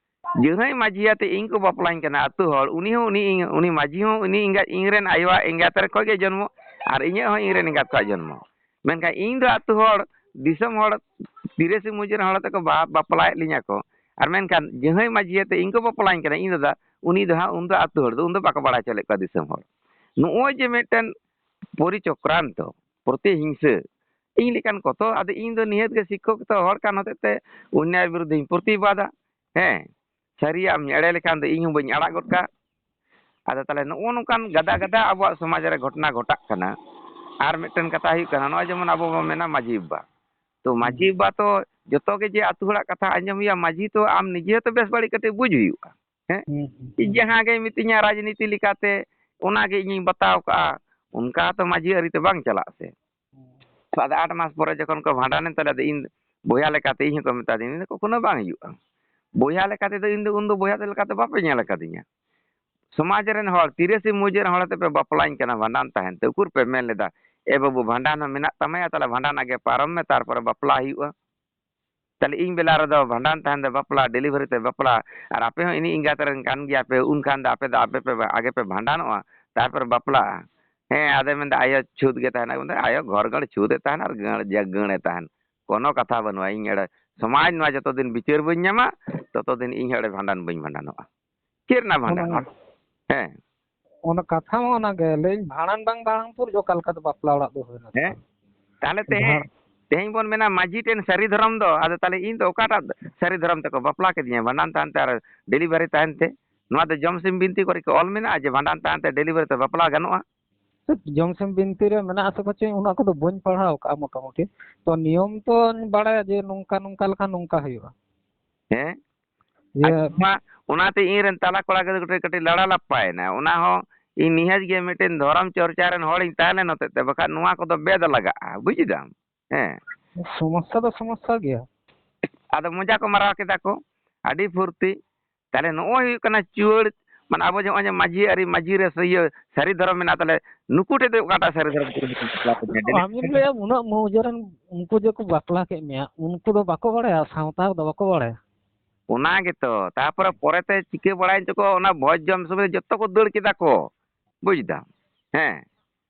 ᱡᱟᱹᱦᱟᱹᱭ ᱢᱟᱹᱡᱷᱤ ᱟᱛᱮ ᱤᱧ ᱠᱚ ᱵᱟᱯᱞᱟᱧ ᱠᱟᱱᱟ ᱟᱹᱛᱩ ᱦᱚᱲ, ᱩᱱᱤ ᱦᱚᱸ ᱩᱱᱤ, ᱩᱱᱤ ᱢᱟᱹᱡᱷᱤ ᱦᱚᱸ ᱩᱱᱤ ᱮᱸᱜᱟᱛ, ᱤᱧ ᱨᱮᱱ ᱟᱭᱳᱣᱟᱜ ᱮᱸᱜᱟᱛ ᱨᱮ ᱠᱷᱚᱡ ᱜᱮ ᱡᱚᱱᱢᱚ, ᱟᱨ ᱤᱧᱟᱹᱜ ᱦᱚᱸ ᱤᱧ ᱨᱮᱱ ᱮᱸᱜᱟᱛ ᱠᱷᱚᱡ ᱡᱚᱱᱢᱚ᱾ ᱢᱮᱱᱠᱷᱟᱱ ᱤᱧ ᱫᱚ ᱟᱹᱛᱩ ᱦᱚᱲ, ᱫᱤᱥᱚᱢ ᱦᱚᱲ, ᱛᱤᱨᱮ ᱥᱤᱢ ᱢᱩᱡᱟᱹ ᱨᱮᱱ ᱦᱚᱲ ᱟᱛᱮ ᱠᱚ ᱵᱟ-, ᱵᱟᱯᱞᱟᱭᱮᱫ ᱞᱤᱧᱟ ᱠᱚ᱾ ᱟᱨ ᱢᱮᱱᱠᱷᱟᱱ ᱡᱟᱹᱦᱟᱹᱭ ᱢᱟᱹᱡᱷᱤ ᱟᱛᱮ ᱤᱧ ᱠᱚ ᱵᱟᱯᱞᱟᱧ ᱠᱟᱱᱟ, ᱤᱧ ᱫᱟᱫᱟ, ᱩᱱᱤ ᱫᱚ ᱦᱟᱸᱜ ᱩᱱ ᱫᱚ ᱟᱹᱛᱩ ᱦᱚᱲ ᱫᱚ ᱩᱱ ᱫᱚ ᱵᱟᱠᱚ ᱵᱟᱲᱟᱭ ᱦᱚᱪᱚ ᱞᱮᱫ ᱠᱚᱣᱟ ᱫᱤᱥᱚᱢ ᱦᱚᱲ᱾ ᱱᱚᱜᱼᱚᱭ ᱡᱮ ᱢᱤᱫᱴᱮᱱ ᱯᱚᱨᱤᱪᱚᱠᱨᱟᱱᱛᱚ, ᱯᱨᱚᱛᱤᱦᱤᱝᱥᱟᱹ, ᱤᱧ ᱞᱮᱠᱟᱱ ᱠᱚᱛᱚ, ᱟᱫᱚ ᱤᱧ ᱫᱚ ᱱᱤᱦᱟᱹᱛ ᱜᱮ ᱥᱤᱠᱠᱷᱚᱠ ᱛᱚ ᱦᱚᱲ ᱠᱟᱱ ᱦᱚᱛᱮᱡ ᱛᱮ ᱚᱱᱱᱭᱟᱭ ᱵᱤᱨᱩᱫᱷᱤᱧ ᱯᱨᱚᱛᱤᱵᱟᱫᱟ᱾ ᱦᱮᱸ, ᱥᱟᱹᱨᱤᱭᱟᱜ ᱮᱢ ᱮᱲᱮ ᱞᱮᱠᱷᱟᱱ ᱫᱚ ᱤᱧ ᱦᱚᱸ ᱵᱟᱹᱧ ᱟᱲᱟᱜ ᱜᱚᱫ ᱠᱟᱜ᱾ ᱟᱫᱚ ᱛᱟᱦᱞᱮ ᱱᱚᱜᱼᱚ ᱱᱚᱝᱠᱟᱱ ᱜᱟᱫᱟ ᱜᱟᱫᱟ ᱟᱵᱚᱣᱟᱜ ᱥᱚᱢᱟᱡᱽ ᱨᱮ ᱜᱷᱚᱴᱚᱱᱟ ᱜᱷᱚᱴᱟᱜ ᱠᱟᱱᱟ᱾ ᱟᱨ ᱢᱤᱫᱴᱮᱱ ᱠᱟᱛᱷᱟ ᱦᱩᱭᱩᱜ ᱠᱟᱱᱟ, ᱱᱚᱜᱼᱚᱭ ᱡᱮᱢᱚᱱ ᱟᱵᱚ ᱵᱚᱱ ᱢᱮᱱᱟ ᱢᱟᱹᱡᱷᱤ ᱵᱟᱵᱟ, ᱛᱚ ᱢᱟᱹᱡᱷᱤ ᱵᱟᱵᱟ ᱛᱚ ᱡᱚᱛᱚ ᱜᱮ ᱡᱮ ᱟᱹᱛᱩ ᱦᱚᱲᱟᱜ ᱠᱟᱛᱷᱟ ᱟᱸᱡᱚᱢ ᱦᱩᱭᱩᱜᱼᱟ, ᱢᱟᱹᱡᱷᱤ ᱛᱚ ᱟᱢ ᱱᱤᱡᱮ ᱦᱚᱸᱛᱚ ᱵᱮᱥ ᱵᱟᱹᱲᱤᱡ ᱠᱟᱹᱴᱤᱡ ᱵᱩᱡᱽ ᱦᱩᱭᱩᱜᱼᱟ᱾ ᱦᱮᱸ? ᱦᱩᱸ, ᱦᱩᱸ, ᱦᱩᱸ᱾ ᱡᱟᱦᱟᱸ ᱜᱮ ᱢᱤᱛᱟᱹᱧᱟ ᱨᱟᱡᱽᱱᱤᱛᱤ ᱞᱮᱠᱟᱛᱮ, ᱚᱱᱟ ᱜᱮ ᱤᱧᱤᱧ ᱵᱟᱛᱟᱣ ᱠᱟᱜᱼᱟ, ᱚᱱᱠᱟ ᱛᱚ ᱢᱟᱹᱡᱷᱤ ᱟᱹᱨᱤ ᱛᱮ ᱵᱟᱝ ᱪᱟᱞᱟᱜ ᱥᱮ᱾ ᱛᱚ ᱟᱫᱚ ᱟᱴ ᱢᱟᱥ ᱯᱚᱨᱮ ᱡᱚᱠᱷᱚᱱ ᱠᱚ ᱵᱷᱟᱸᱰᱟᱱᱮᱱ ᱛᱟᱞᱮᱭᱟ, ᱟᱫᱚ ᱤᱧ ᱵᱚᱭᱦᱟ ᱞᱮᱠᱟᱛᱮ ᱤᱧ ᱦᱚᱸᱠᱚ ᱢᱮᱛᱟ ᱫᱤᱧᱟ, ᱢᱮᱱᱫᱟ, "ᱠᱳᱱᱳ ᱵᱟᱝ ᱦᱩᱭᱩᱜᱼᱟ, ᱵᱚᱭᱦᱟ ᱞᱮᱠᱟᱛᱮ ᱫᱚ ᱤᱧ ᱫᱚ ᱩᱱ ᱫᱚ ᱵᱚᱭᱦᱟ ᱞᱮᱠᱟᱛᱮ ᱵᱟᱯᱮ ᱧᱮᱞ ᱟᱠᱟᱫᱤᱧᱟ᱾ ᱥᱚᱢᱟᱡᱽ ᱨᱮᱱ ᱦᱚᱲ, ᱛᱤᱨᱟᱹᱥᱤ ᱢᱩᱡᱟᱹ ᱨᱮᱱ ᱦᱚᱲ ᱟᱛᱮ ᱯᱮ ᱵᱟᱯᱞᱟᱧ ᱠᱟᱱᱟ ᱵᱷᱟᱸᱰᱟᱱ ᱛᱟᱦᱮᱱ ᱛᱮ, ᱩᱠᱩᱨ ᱯᱮ ᱢᱮᱱ ᱞᱮᱫᱟ, 'ᱮ ᱵᱟᱹᱵᱩ, ᱵᱷᱟᱸᱰᱟᱱ ᱦᱚᱸ ᱢᱮᱱᱟᱜ ᱛᱟᱢᱟᱭᱟ, ᱛᱟᱦᱞᱮ ᱵᱷᱟᱸᱰᱟᱱ ᱟᱜᱮ ᱯᱟᱨᱚᱢ ᱢᱮ, ᱛᱟᱨᱯᱚᱨᱮ ᱵᱟᱯᱞᱟ ᱦᱩᱭᱩᱜᱼᱟ'?" ᱛᱟᱦᱞᱮ ᱤᱧ ᱵᱮᱞᱟ ᱨᱮᱫᱚ ᱵᱷᱟᱸᱰᱟᱱ ᱛᱟᱦᱮᱱ ᱫᱚ ᱵᱟᱯᱞᱟ, ᱰᱮᱞᱤᱵᱷᱟᱨᱤ ᱛᱮ ᱵᱟᱯᱞᱟ, ᱟᱨ ᱟᱯᱮ ᱦᱚᱸ ᱤᱱᱤ ᱮᱸᱜᱟᱛ ᱨᱮᱱ ᱠᱟᱱ ᱜᱮᱭᱟ ᱯᱮ, ᱩᱱ ᱠᱷᱟᱱ ᱫᱚ ᱟᱯᱮ ᱫᱚ ᱟᱯᱮ ᱯᱮ ᱟᱜᱮ ᱯᱮ ᱵᱷᱟᱸᱰᱟᱱᱚᱜᱼᱟ, ᱛᱟᱨᱯᱚᱨᱮ ᱵᱟᱯᱞᱟᱜᱼᱟ᱾ ᱦᱮᱸ, ᱟᱫᱚᱭ ᱢᱮᱱᱫᱟ, "ᱟᱭᱳ ᱪᱷᱩᱛ ᱜᱮ ᱛᱟᱦᱮᱱᱟ", ᱢᱮᱱᱫᱟ, "ᱟᱭᱳ ᱜᱷᱚᱨ ᱜᱟᱹᱲ ᱪᱷᱩᱛ ᱮ ᱛᱟᱦᱮᱱᱟ ᱟᱨ ᱜᱟᱹᱲ ᱡᱟ ᱜᱟᱹᱲ ᱮ ᱛᱟᱦᱮᱱ, ᱠᱳᱱᱳ ᱠᱟᱛᱷᱟ ᱵᱟᱹᱱᱩᱜᱼᱟ, ᱤᱧ ᱮᱲᱮ ᱥᱚᱢᱟᱡᱽ ᱱᱚᱣᱟ ᱡᱚᱛᱚ ᱫᱤᱱ ᱵᱤᱪᱟᱹᱨ ᱵᱟᱹᱧ ᱧᱟᱢᱟ, ᱛᱚᱛᱚ ᱫᱤᱱ ᱤᱧ ᱦᱚᱸ ᱮᱲᱮ ᱵᱷᱟᱸᱰᱟᱱ ᱵᱟᱹᱧ ᱵᱷᱟᱸᱰᱟᱱᱚᱜᱼᱟ᱾" ᱪᱮᱫ ᱨᱮᱱᱟᱜ ᱵᱷᱟᱸᱰᱟᱱ? ᱚᱱᱟ ᱦᱮᱸ᱾ ᱚᱱᱟ ᱠᱟᱛᱷᱟ ᱢᱟ ᱚᱱᱟ ᱜᱮ, ᱞᱟᱹᱭᱟᱹᱧ ᱵᱷᱟᱸᱰᱟᱱ ᱵᱟᱝ ᱵᱷᱟᱸᱰᱟᱱ ᱯᱩᱨ ᱚᱠᱟ ᱞᱮᱠᱟᱛᱮ ᱵᱟᱯᱞᱟ ᱚᱲᱟᱜ ᱫᱚ ᱦᱩᱭᱱᱟ? ᱦᱮᱸ? ᱛᱟᱦᱞᱮ ᱛᱮᱦᱮᱧ, ᱵᱷᱟᱸ- ᱛᱮᱦᱮᱧ ᱵᱚᱱ ᱢᱮᱱᱟ ᱢᱟᱹᱡᱷᱤ ᱴᱷᱮᱱ ᱥᱟᱹᱨᱤ ᱫᱷᱚᱨᱚᱢ ᱫᱚ, ᱟᱫᱚ ᱛᱟᱦᱞᱮ ᱤᱧ ᱫᱚ ᱚᱠᱟᱴᱟᱜ ᱥᱟᱹᱨᱤ ᱫᱷᱚᱨᱚᱢ ᱛᱮᱠᱚ ᱵᱟᱯᱞᱟ ᱠᱤᱫᱤᱧᱟ? ᱵᱷᱟᱸᱰᱟᱱ ᱛᱟᱦᱮᱱ ᱛᱮ ᱟᱨ ᱰᱮᱞᱤᱵᱷᱟᱨᱤ ᱛᱟᱦᱮᱱ ᱛᱮ? ᱱᱚᱣᱟ ᱫᱚ ᱡᱚᱢ ᱥᱤᱢ ᱵᱤᱱᱛᱤ ᱠᱚᱨᱮ ᱠᱤ ᱚᱞ ᱢᱮᱱᱟᱜᱼᱟ ᱡᱮ ᱵᱷᱟᱸᱰᱟᱱ ᱛᱟᱦᱮᱱ ᱛᱮ ᱰᱮᱞᱤᱵᱷᱟᱨᱤ ᱛᱮ ᱵᱟᱯᱞᱟ ᱜᱟᱱᱚᱜᱼᱟ? ᱡᱚᱢ ᱥᱤᱢ ᱵᱤᱱᱛᱤ ᱨᱮ ᱢᱮᱱᱟᱜ ᱟᱥᱮ ᱯᱟᱪᱮ, ᱚᱱᱟ ᱠᱚᱫᱚ ᱵᱟᱹᱧ ᱯᱟᱲᱦᱟᱣ ᱠᱟᱜᱼᱟ ᱢᱚᱴᱟᱢᱩᱴᱤ᱾ ᱛᱚ ᱱᱤᱭᱚᱢ ᱛᱚᱧ ᱵᱟᱲᱟᱭᱟ ᱡᱮ ᱱᱚᱝᱠᱟ ᱱᱚᱝᱠᱟ ᱞᱮᱠᱷᱟᱱ ᱱᱚᱝᱠᱟ ᱦᱩᱭᱩᱜᱼᱟ᱾ ᱦᱮᱸ? ᱤᱭᱟᱹ ᱟᱪᱪᱷᱟ, ᱢᱟ, ᱚᱱᱟᱛᱮ ᱤᱧ ᱨᱮᱱ ᱛᱟᱞᱟ ᱠᱚᱲᱟ ᱜᱤᱫᱽᱨᱟᱹ ᱠᱟᱹᱴᱤᱡ, ᱠᱟᱹᱴᱤᱡ ᱞᱟᱲᱟ ᱞᱟᱯᱟᱭᱮᱱᱟ᱾ ᱚᱱᱟ ᱦᱚᱸ ᱤᱧ ᱱᱤᱦᱟᱹᱛ ᱜᱮ ᱢᱤᱫᱴᱮᱱ ᱫᱷᱚᱨᱚᱢ ᱪᱚᱨᱪᱟ ᱨᱮᱱ ᱦᱚᱲᱤᱧ ᱛᱟᱦᱮᱸ ᱞᱮᱱ ᱦᱚᱛᱮᱡ ᱛᱮ, ᱵᱟᱠᱷᱟᱱ ᱱᱚᱣᱟ ᱠᱚᱫᱚ ᱵᱮᱫ ᱞᱟᱜᱟᱜᱼᱟ, ᱵᱩᱡ ᱫᱟᱢ? ᱦᱮᱸ᱾ ᱥᱚᱢᱚᱥᱥᱟ ᱫᱚ ᱥᱚᱢᱚᱥᱥᱟ ᱜᱮᱭᱟ᱾ ᱟᱫᱚ ᱢᱚᱡᱟ ᱠᱚ ᱢᱟᱨᱟᱣ ᱠᱮᱫᱟ ᱠᱚ, ᱟᱹᱰᱤ ᱯᱷᱩᱨᱛᱤ᱾ ᱛᱟᱦᱞᱮ ᱱᱚᱜᱼᱚᱭ ᱦᱩᱭᱩᱜ ᱠᱟᱱᱟ ᱪᱩᱣᱟᱹᱲ, ᱢᱟᱱᱮ ᱟᱵᱚ ᱡᱮ ᱱᱚᱜᱼᱚᱭ ᱡᱮ ᱢᱟᱹᱡᱷᱤ ᱟᱹᱨᱤ, ᱢᱟᱹᱡᱷᱤ ᱨᱮ ᱥᱮ ᱤᱭᱟᱹ ᱥᱟᱹᱨᱤ ᱫᱷᱚᱨᱚᱢ ᱢᱮᱱᱟᱜᱼᱟ, ᱛᱟᱦᱞᱮ ᱱᱩᱠᱩ ᱴᱷᱮᱡ ᱫᱚ ᱚᱠᱟᱴᱟᱜ ᱥᱟᱹᱨᱤ ᱫᱷᱚᱨᱚᱢ ᱠᱚ ᱵᱟᱯᱞᱟ ᱠᱚ ᱧᱮᱞ? ᱟᱢᱮᱢ ᱞᱟᱹᱭᱟ ᱩᱱᱟᱹᱜ ᱢᱩᱡᱟᱹ ᱨᱮᱱ ᱩᱱᱠᱩ ᱡᱮ ᱠᱚ ᱵᱟᱯᱞᱟ ᱠᱮᱫ ᱢᱮᱭᱟ, ᱩᱱᱠᱩ ᱫᱚ ᱵᱟᱠᱚ ᱵᱟᱲᱟᱭᱟ, ᱥᱟᱶᱛᱟ ᱫᱚ ᱵᱟᱠᱚ ᱵᱟᱲᱟᱭᱟ᱾ ᱚᱱᱟ ᱜᱮᱛᱚ, ᱛᱟᱯᱚᱨᱮ ᱯᱚᱨᱮᱛᱮ ᱪᱤᱠᱟᱹ ᱵᱟᱲᱟᱭᱮᱱ ᱪᱚᱠᱚ, ᱚᱱᱟ ᱵᱷᱚᱡᱽ ᱡᱚᱢ ᱥᱚᱢᱚᱭ ᱡᱚᱛᱚ ᱠᱚ ᱫᱟᱹᱲ ᱠᱮᱫᱟ ᱠᱚ, ᱵᱩᱡ ᱫᱟᱢ? ᱦᱮᱸ᱾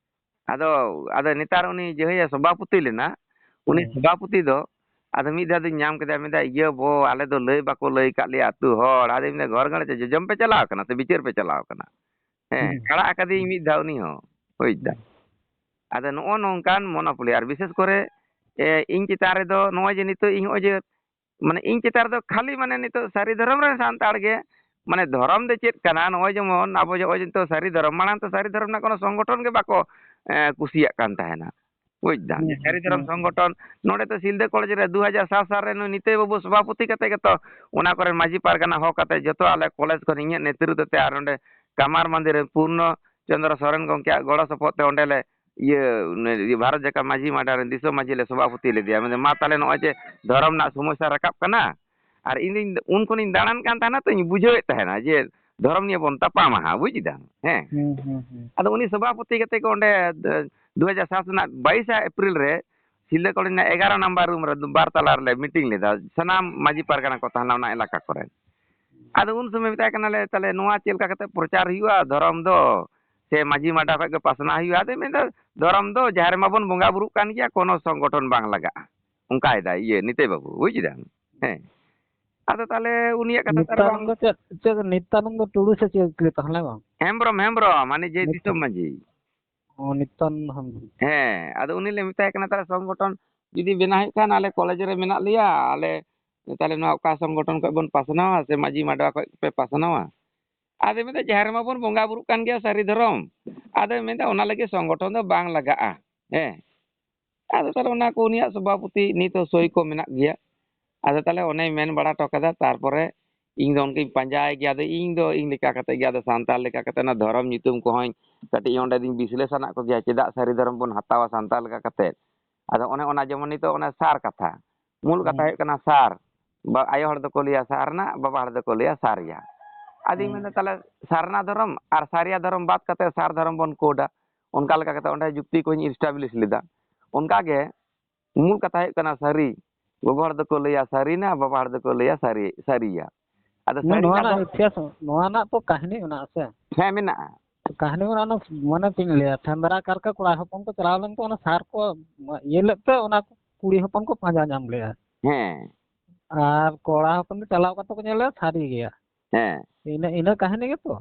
ᱟᱫᱚ, ᱟᱫᱚ ᱱᱮᱛᱟᱨ ᱩᱱᱤ ᱡᱟᱦᱟᱸᱭᱮ ᱥᱚᱵᱷᱟᱯᱚᱛᱤ ᱞᱮᱱᱟ, ᱩᱱᱤ ᱦᱮᱸ᱾ ᱥᱚᱵᱷᱟᱯᱚᱛᱤ ᱫᱚ ᱟᱫᱚ ᱢᱤᱫ ᱫᱷᱟᱣ ᱫᱚᱧ ᱧᱟᱢ ᱠᱮᱫᱮᱭᱟ, ᱢᱮᱱᱫᱟ, "ᱤᱭᱟᱹ ᱵᱚ, ᱟᱞᱮ ᱫᱚ ᱞᱟᱹᱭ ᱵᱟᱠᱚ ᱞᱟᱹᱭ ᱠᱟᱫ ᱞᱮᱭᱟ ᱟᱹᱛᱩ ᱦᱚᱲ᱾" ᱟᱫᱚᱧ ᱢᱮᱱᱫᱟ, "ᱜᱷᱚᱨ ᱜᱟᱲ ᱪᱮ ᱡᱚᱡᱚᱢ ᱯᱮ ᱪᱟᱞᱟᱣ ᱠᱟᱱᱟ ᱥᱮ ᱵᱤᱪᱟᱹᱨ ᱯᱮ ᱪᱟᱞᱟᱣ ᱠᱟᱱᱟ?" ᱦᱮᱸ, ᱦᱩᱸ᱾ ᱟᱲᱟᱜ ᱟᱠᱟᱫᱤᱧ ᱢᱤᱫ ᱫᱷᱟᱣ ᱩᱱᱤ ᱦᱚᱸ, ᱵᱩᱡ ᱫᱟᱢ? ᱦᱩᱸ᱾ ᱟᱫᱚ ᱱᱚᱜᱼᱚ ᱱᱚᱝᱠᱟᱱ ᱢᱚᱱᱳᱯᱚᱞᱤ, ᱟᱨ ᱵᱤᱥᱮᱥ ᱠᱚᱨᱮ, ᱮ, ᱤᱧ ᱪᱮᱛᱟᱱ ᱨᱮᱫᱚ ᱱᱚᱜᱼᱚᱭ ᱡᱮ ᱱᱤᱛᱚᱜ ᱤᱧ ᱱᱚᱜᱼᱚᱭ ᱡᱮ, ᱢᱟᱱᱮ ᱤᱧ ᱪᱮᱛᱟᱱ ᱨᱮᱫᱚ ᱠᱷᱟᱹᱞᱤ ᱢᱟᱱᱮ ᱱᱤᱛᱚᱜ ᱥᱟᱹᱨᱤ ᱫᱷᱚᱨᱚᱢ ᱨᱮᱱ ᱥᱟᱱᱛᱟᱲ ᱜᱮ ᱢᱟᱱᱮ ᱫᱷᱚᱨᱚᱢ ᱫᱚ ᱪᱮᱫ ᱠᱟᱱᱟ? ᱱᱚᱜᱼᱚᱭ ᱡᱮᱢᱚᱱ ᱟᱵᱚ ᱱᱚᱜᱼᱚᱭ ᱡᱮ ᱱᱤᱛᱚᱜ ᱥᱟᱹᱨᱤ ᱫᱷᱚᱨᱚᱢ, ᱢᱟᱲᱟᱝ ᱛᱚ ᱥᱟᱹᱨᱤ ᱫᱷᱚᱨᱚᱢ ᱨᱮᱱᱟᱜ ᱠᱳᱱᱳ ᱥᱚᱝᱜᱚᱴᱷᱚᱱ ᱜᱮ ᱵᱟᱠᱚ, ᱮ, ᱠᱩᱥᱤᱭᱟᱜ ᱠᱟᱱ ᱛᱟᱦᱮᱱᱟ, ᱵᱩᱡᱽ ᱫᱟᱢ? ᱦᱩᱸ, ᱥᱟᱹᱨᱤ ᱫᱷᱚᱨᱚᱢ ᱦᱩᱸ᱾ ᱥᱚᱝᱜᱚᱴᱷᱚᱱ ᱱᱚᱰᱮ ᱫᱚ ᱥᱤᱞᱫᱟᱹ ᱠᱚᱞᱮᱡᱽ ᱨᱮ ᱫᱩ ᱦᱟᱡᱟᱨ ᱥᱟᱛ ᱥᱟᱞ ᱨᱮ ᱱᱩᱭ ᱱᱤᱛᱟᱹᱭ ᱵᱟᱹᱵᱩ ᱥᱚᱵᱷᱟᱯᱚᱛᱤ ᱠᱟᱛᱮ ᱜᱮᱛᱚ ᱚᱱᱟ ᱠᱚᱨᱮ ᱢᱟᱹᱡᱷᱤ ᱯᱟᱨᱜᱟᱱᱟ ᱦᱚᱦᱚ ᱠᱟᱛᱮ ᱡᱚᱛᱚ ᱟᱞᱮ ᱠᱚᱞᱮᱡᱽ ᱠᱷᱚᱱ ᱤᱧᱟᱹᱜ ᱱᱮᱛᱨᱤᱛᱵ ᱛᱮ ᱟᱨ ᱱᱚᱰᱮ ᱠᱟᱢᱟᱨ ᱢᱟᱱᱫᱤᱨ ᱨᱮ ᱯᱩᱨᱱᱚ ᱪᱚᱱᱫᱨᱚ ᱥᱚᱨᱮᱱ ᱜᱚᱢᱠᱮᱭᱟᱜ ᱜᱚᱲᱚ ᱥᱚᱯᱚᱦᱚᱫ ᱛᱮ ᱚᱸᱰᱮ ᱞᱮ ᱤᱭᱟᱹ, ᱩᱱᱤ ᱤᱭᱟᱹ ᱵᱷᱟᱨᱚᱛ ᱡᱟᱠᱟᱛ ᱢᱟᱹᱡᱷᱤ ᱢᱟᱰᱟ ᱨᱮᱱ ᱫᱤᱥᱚᱢ ᱢᱟᱹᱡᱷᱤ ᱞᱮ ᱥᱚᱵᱷᱟᱯᱚᱛᱤ ᱞᱮᱫᱮᱭᱟ᱾ ᱢᱮᱱᱫᱟ, "ᱢᱟ ᱛᱟᱦᱞᱮ ᱱᱚᱜᱼᱚᱭ ᱡᱮ ᱫᱷᱚᱨᱚᱢ ᱨᱮᱱᱟᱜ ᱥᱚᱢᱚᱥᱥᱟ ᱨᱟᱠᱟᱵ ᱠᱟᱱᱟ, ᱟᱨ ᱤᱧ ᱫᱚᱧ, ᱩᱱ ᱠᱷᱚᱱᱤᱧ ᱫᱟᱬᱟᱱ ᱠᱟᱱ ᱛᱟᱦᱮᱱᱟ ᱛᱚᱧ ᱵᱩᱡᱷᱟᱹᱣᱮᱫ ᱛᱟᱦᱮᱱᱟ ᱡᱮ ᱫᱷᱚᱨᱚᱢ ᱱᱤᱭᱮ ᱵᱚᱱ ᱛᱟᱯᱟᱢᱟ ᱦᱟᱸᱜ, ᱵᱩᱡ ᱠᱮᱫᱟᱢ?" ᱦᱮᱸ᱾ ᱦᱩᱸ, ᱦᱩᱸ, ᱦᱩᱸ᱾ ᱟᱫᱚ ᱩᱱᱤ ᱥᱚᱵᱷᱟᱯᱚᱛᱤ ᱠᱟᱛᱮ ᱠᱚ ᱚᱸᱰᱮ, ᱫᱩ ᱦᱟᱡᱟᱨ ᱥᱟᱛ ᱨᱮᱱᱟᱜ ᱵᱟᱭᱤᱥᱟ ᱮᱯᱨᱤᱞ ᱨᱮ ᱥᱤᱞᱫᱟᱹ ᱠᱚᱞᱮᱡᱽ ᱨᱮᱱᱟᱜ ᱮᱜᱟᱨᱚ ᱱᱟᱢᱵᱟᱨ ᱨᱩᱢ ᱨᱮ ᱵᱟᱨ ᱛᱟᱞᱟ ᱨᱮᱞᱮ ᱢᱤᱴᱤᱝ ᱞᱮᱫᱟ, ᱥᱟᱱᱟᱢ ᱢᱟᱹᱡᱷᱤ ᱯᱟᱨᱜᱟᱱᱟ ᱠᱚ ᱛᱟᱦᱮᱱᱟ ᱚᱱᱟ ᱮᱞᱟᱠᱟ ᱠᱚᱨᱮᱱ᱾ ᱟᱫᱚ ᱩᱱ ᱥᱚᱢᱚᱭ ᱢᱮᱛᱟᱭ ᱠᱟᱱᱟᱞᱮ, "ᱛᱟᱦᱞᱮ ᱱᱚᱣᱟ ᱪᱮᱫ ᱞᱮᱠᱟ ᱠᱟᱛᱮ ᱯᱨᱚᱪᱟᱨ ᱦᱩᱭᱩᱜᱼᱟ ᱫᱷᱚᱨᱚᱢ ᱫᱚ, ᱥᱮ ᱢᱟᱹᱡᱷᱤ ᱢᱟᱰᱟ ᱠᱷᱚᱡ ᱜᱮ ᱯᱟᱥᱱᱟᱣ ᱦᱩᱭᱩᱜᱼᱟ?" ᱟᱫᱚᱭ ᱢᱮᱱᱫᱟ, "ᱫᱷᱚᱨᱚᱢ ᱫᱚ ᱡᱟᱦᱮᱨ ᱨᱮᱢᱟ ᱵᱚᱱ ᱵᱚᱸᱜᱟ ᱵᱩᱨᱩᱜ ᱠᱟᱱ ᱜᱮᱭᱟ, ᱠᱳᱱᱳ ᱥᱚᱝᱜᱚᱴᱷᱚᱱ ᱵᱟᱝ ᱞᱟᱜᱟᱜᱼᱟ", ᱚᱱᱠᱟᱭᱮᱫᱟᱭ ᱤᱭᱟᱹ ᱱᱤᱛᱟᱹᱭ ᱵᱟᱹᱵᱩ, ᱵᱩᱡ ᱠᱮᱫᱟᱢ? ᱦᱮᱸ᱾ ᱟᱫᱚ ᱛᱟᱦᱞᱮ ᱩᱱᱤᱭᱟᱜ ᱠᱟᱛᱷᱟ ᱛᱟᱦᱞᱮ ᱱᱤᱛᱟᱱᱚᱱᱫ ᱵᱟᱝ ᱫᱚ ᱪᱮᱫ, ᱪᱮᱫ ᱱᱤᱛᱟᱱᱚᱱᱫ ᱫᱚ ᱴᱩᱰᱩ ᱥᱮ ᱪᱮᱫ ᱠᱚ ᱛᱟᱦᱮᱸ ᱞᱮᱱᱟ ᱵᱟᱝ? ᱦᱮᱢᱵᱨᱚᱢ, ᱦᱮᱢᱵᱨᱚᱢ, ᱢᱟᱱᱮ ᱡᱮ ᱱᱤᱛ-, ᱫᱤᱥᱚᱢ ᱢᱟᱹᱡᱷᱤ᱾ ᱚ, ᱱᱤᱛᱟᱱᱚᱱᱫ ᱦᱮᱢᱵᱨᱚᱢ᱾ ᱦᱮᱸ, ᱟᱫᱚ ᱩᱱᱤ ᱞᱮ ᱢᱮᱛᱟᱭ ᱠᱟᱱᱟ, ᱛᱟᱦᱞᱮ ᱥᱚᱝᱜᱚᱴᱷᱚᱱ ᱡᱩᱫᱤ ᱵᱮᱱᱟᱣ ᱦᱩᱭᱩᱜ ᱠᱷᱟᱱ, ᱟᱞᱮ ᱠᱚᱞᱮᱡᱽ ᱨᱮ ᱢᱮᱱᱟᱜ ᱞᱮᱭᱟ, ᱟᱞᱮ ᱛᱟᱦᱞᱮ ᱱᱚᱣᱟ ᱚᱠᱟ ᱥᱚᱝᱜᱚᱴᱷᱚᱱ ᱠᱷᱚᱡ ᱵᱚᱱ ᱯᱟᱥᱱᱟᱣᱟ ᱥᱮ ᱢᱟᱹᱡᱷᱤ ᱢᱟᱰᱣᱟ ᱠᱷᱚᱡ ᱯᱮ ᱯᱟᱥᱱᱟᱣᱟ? ᱟᱫᱚ ᱢᱮᱱᱫᱟ, ᱡᱟᱦᱮᱨ ᱨᱮᱢᱟ ᱵᱚᱱ ᱵᱚᱸᱜᱟ ᱵᱩᱨᱩᱜ ᱠᱟᱱ ᱜᱮᱭᱟ ᱥᱟᱹᱨᱤ ᱫᱷᱚᱨᱚᱢ᱾ ᱟᱫᱚ ᱢᱮᱱᱫᱟ, ᱚᱱᱟ ᱞᱟᱹᱜᱤᱫ ᱥᱚᱝᱜᱚᱴᱷᱚᱱ ᱫᱚ ᱵᱟᱝ ᱞᱟᱜᱟᱜᱼᱟ᱾ ᱦᱮᱸ᱾ ᱟᱫᱚ ᱛᱟᱦᱞᱮ ᱚᱱᱟ ᱠᱚ ᱩᱱᱤᱭᱟᱜ ᱥᱚᱵᱷᱟᱯᱚᱛᱤ ᱱᱤᱛ ᱦᱚᱸ ᱥᱳᱭ ᱠᱚ ᱢᱮᱱᱟᱜ ᱜᱮᱭᱟ᱾ ᱟᱫᱚ ᱛᱟᱦᱞᱮ ᱚᱱᱮᱭ ᱢᱮᱱ ᱵᱟᱲᱟ ᱦᱚᱴᱚ ᱠᱟᱫᱟ, ᱛᱟᱨᱯᱚᱨᱮ ᱤᱧ ᱫᱚ ᱚᱱᱠᱟᱧ ᱯᱟᱸᱡᱟᱭ ᱜᱮᱭᱟ᱾ ᱟᱫᱚ ᱤᱧ ᱫᱚ ᱤᱧ ᱞᱮᱠᱟ ᱠᱟᱛᱮ ᱜᱮ, ᱟᱫᱚ ᱥᱟᱱᱛᱟᱲ ᱞᱮᱠᱟ ᱠᱟᱛᱮ ᱚᱱᱟ ᱫᱷᱚᱨᱚᱢ ᱧᱩᱛᱩᱢ ᱠᱚᱦᱚᱸᱧ ᱠᱟᱹᱴᱤᱡ ᱚᱸᱰᱮ ᱫᱚᱧ ᱵᱤᱥᱞᱮᱥᱚᱱᱟᱜ ᱠᱚᱜᱮᱭᱟ, ᱪᱮᱫᱟᱜ ᱥᱟᱹᱨᱤ ᱫᱷᱚᱨᱚᱢ ᱵᱚᱱ ᱦᱟᱛᱟᱣᱟ ᱥᱟᱱᱛᱟᱲ ᱞᱮᱠᱟ ᱠᱟᱛᱮ᱾ ᱟᱫᱚ ᱚᱱᱮ ᱚᱱᱟ ᱡᱮᱢᱚᱱ ᱱᱤᱛᱚᱜ ᱚᱱᱟ ᱥᱟᱨ ᱠᱟᱛᱷᱟ, ᱢᱩᱞ ᱠᱟᱛᱷᱟ ᱦᱩᱸ᱾ ᱦᱩᱭᱩᱜ ᱠᱟᱱᱟ ᱥᱟᱨ᱾ ᱵᱟ-, ᱟᱭᱳ ᱦᱚᱲ ᱫᱚᱠᱚ ᱞᱟᱹᱭᱟ ᱥᱟᱨᱱᱟ, ᱵᱟᱵᱟ ᱦᱚᱲ ᱫᱚᱠᱚ ᱞᱟᱹᱭᱟ ᱥᱟᱨᱤᱭᱟ᱾ ᱟᱫᱚᱧ ᱦᱩᱸ᱾ ᱢᱮᱱᱫᱟ, ᱛᱟᱦᱞᱮ ᱥᱟᱨᱱᱟ ᱫᱷᱚᱨᱚᱢ ᱟᱨ ᱥᱟᱨᱤᱭᱟ ᱫᱷᱚᱨᱚᱢ ᱵᱟᱫ ᱠᱟᱛᱮ ᱥᱟᱨ ᱫᱷᱚᱨᱚᱢ ᱵᱚᱱ ᱠᱳᱰᱟ᱾ ᱚᱱᱠᱟ ᱞᱮᱠᱟ ᱠᱟᱛᱮ ᱚᱸᱰᱮ ᱡᱩᱠᱛᱤ ᱠᱚᱧ establish ᱞᱮᱫᱟ᱾ ᱚᱱᱠᱟ ᱜᱮ ᱢᱩᱞ ᱠᱟᱛᱷᱟ ᱦᱩᱭᱩᱜ ᱠᱟᱱᱟ ᱥᱟᱹᱨᱤ᱾ ᱜᱚᱜᱚ ᱦᱚᱲ ᱫᱚᱠᱚ ᱞᱟᱹᱭᱟ ᱥᱟᱹᱨᱤᱱᱟ, ᱵᱟᱵᱟ ᱦᱚᱲ ᱫᱚᱠᱚ ᱞᱟᱹᱭᱟ ᱥᱟᱹᱨᱤ, ᱥᱟᱹᱨᱤᱭᱟ᱾ ᱟᱫᱚ ᱢᱟᱱᱮ ᱱᱚᱣᱟ ᱥᱟᱹᱨᱤᱱᱟ ᱨᱮᱱᱟᱜ ᱫᱚ ᱤᱛᱤᱦᱟᱥ, ᱱᱚᱣᱟ ᱨᱮᱱᱟᱜ ᱛᱚ ᱠᱟᱹᱦᱱᱤ ᱢᱮᱱᱟᱜᱼᱟ ᱥᱮ? ᱦᱮᱸ, ᱢᱮᱱᱟᱜᱼᱟ᱾ ᱠᱟᱹᱦᱱᱤ ᱢᱮᱱᱟᱜᱼᱟ, ᱚᱱᱟ ᱢᱟᱱᱮ ᱪᱮᱫ ᱤᱧ ᱞᱟᱹᱭᱟ, ᱥᱮᱸᱫᱽᱨᱟ ᱠᱟᱨᱠᱟ ᱠᱚᱲᱟ ᱦᱚᱯᱚᱱ ᱠᱚ ᱪᱟᱞᱟᱣ ᱞᱮᱱ ᱛᱮ ᱚᱱᱟ ᱥᱟᱨ ᱠᱚ ᱤᱭᱟᱹ ᱞᱮᱫ ᱛᱮ ᱚᱱᱟ ᱠᱩᱲᱤ ᱦᱚᱯᱚᱱ ᱠᱚ ᱯᱟᱸᱡᱟ ᱧᱟᱢ ᱞᱮᱜᱼᱟ᱾ ᱦᱮᱸ᱾ ᱟᱨ ᱠᱚᱲᱟ ᱦᱚᱯᱚᱱ ᱫᱚ ᱪᱟᱞᱟᱣ ᱠᱟᱛᱮ ᱠᱚ ᱧᱮᱞ ᱞᱮᱜᱼᱟ ᱥᱟᱹᱨᱤ ᱜᱮᱭᱟ᱾ ᱦᱮᱸ᱾ ᱤᱱᱟᱹ, ᱤᱱᱟᱹ ᱠᱟᱹᱦᱱᱤ ᱜᱮᱛᱚ?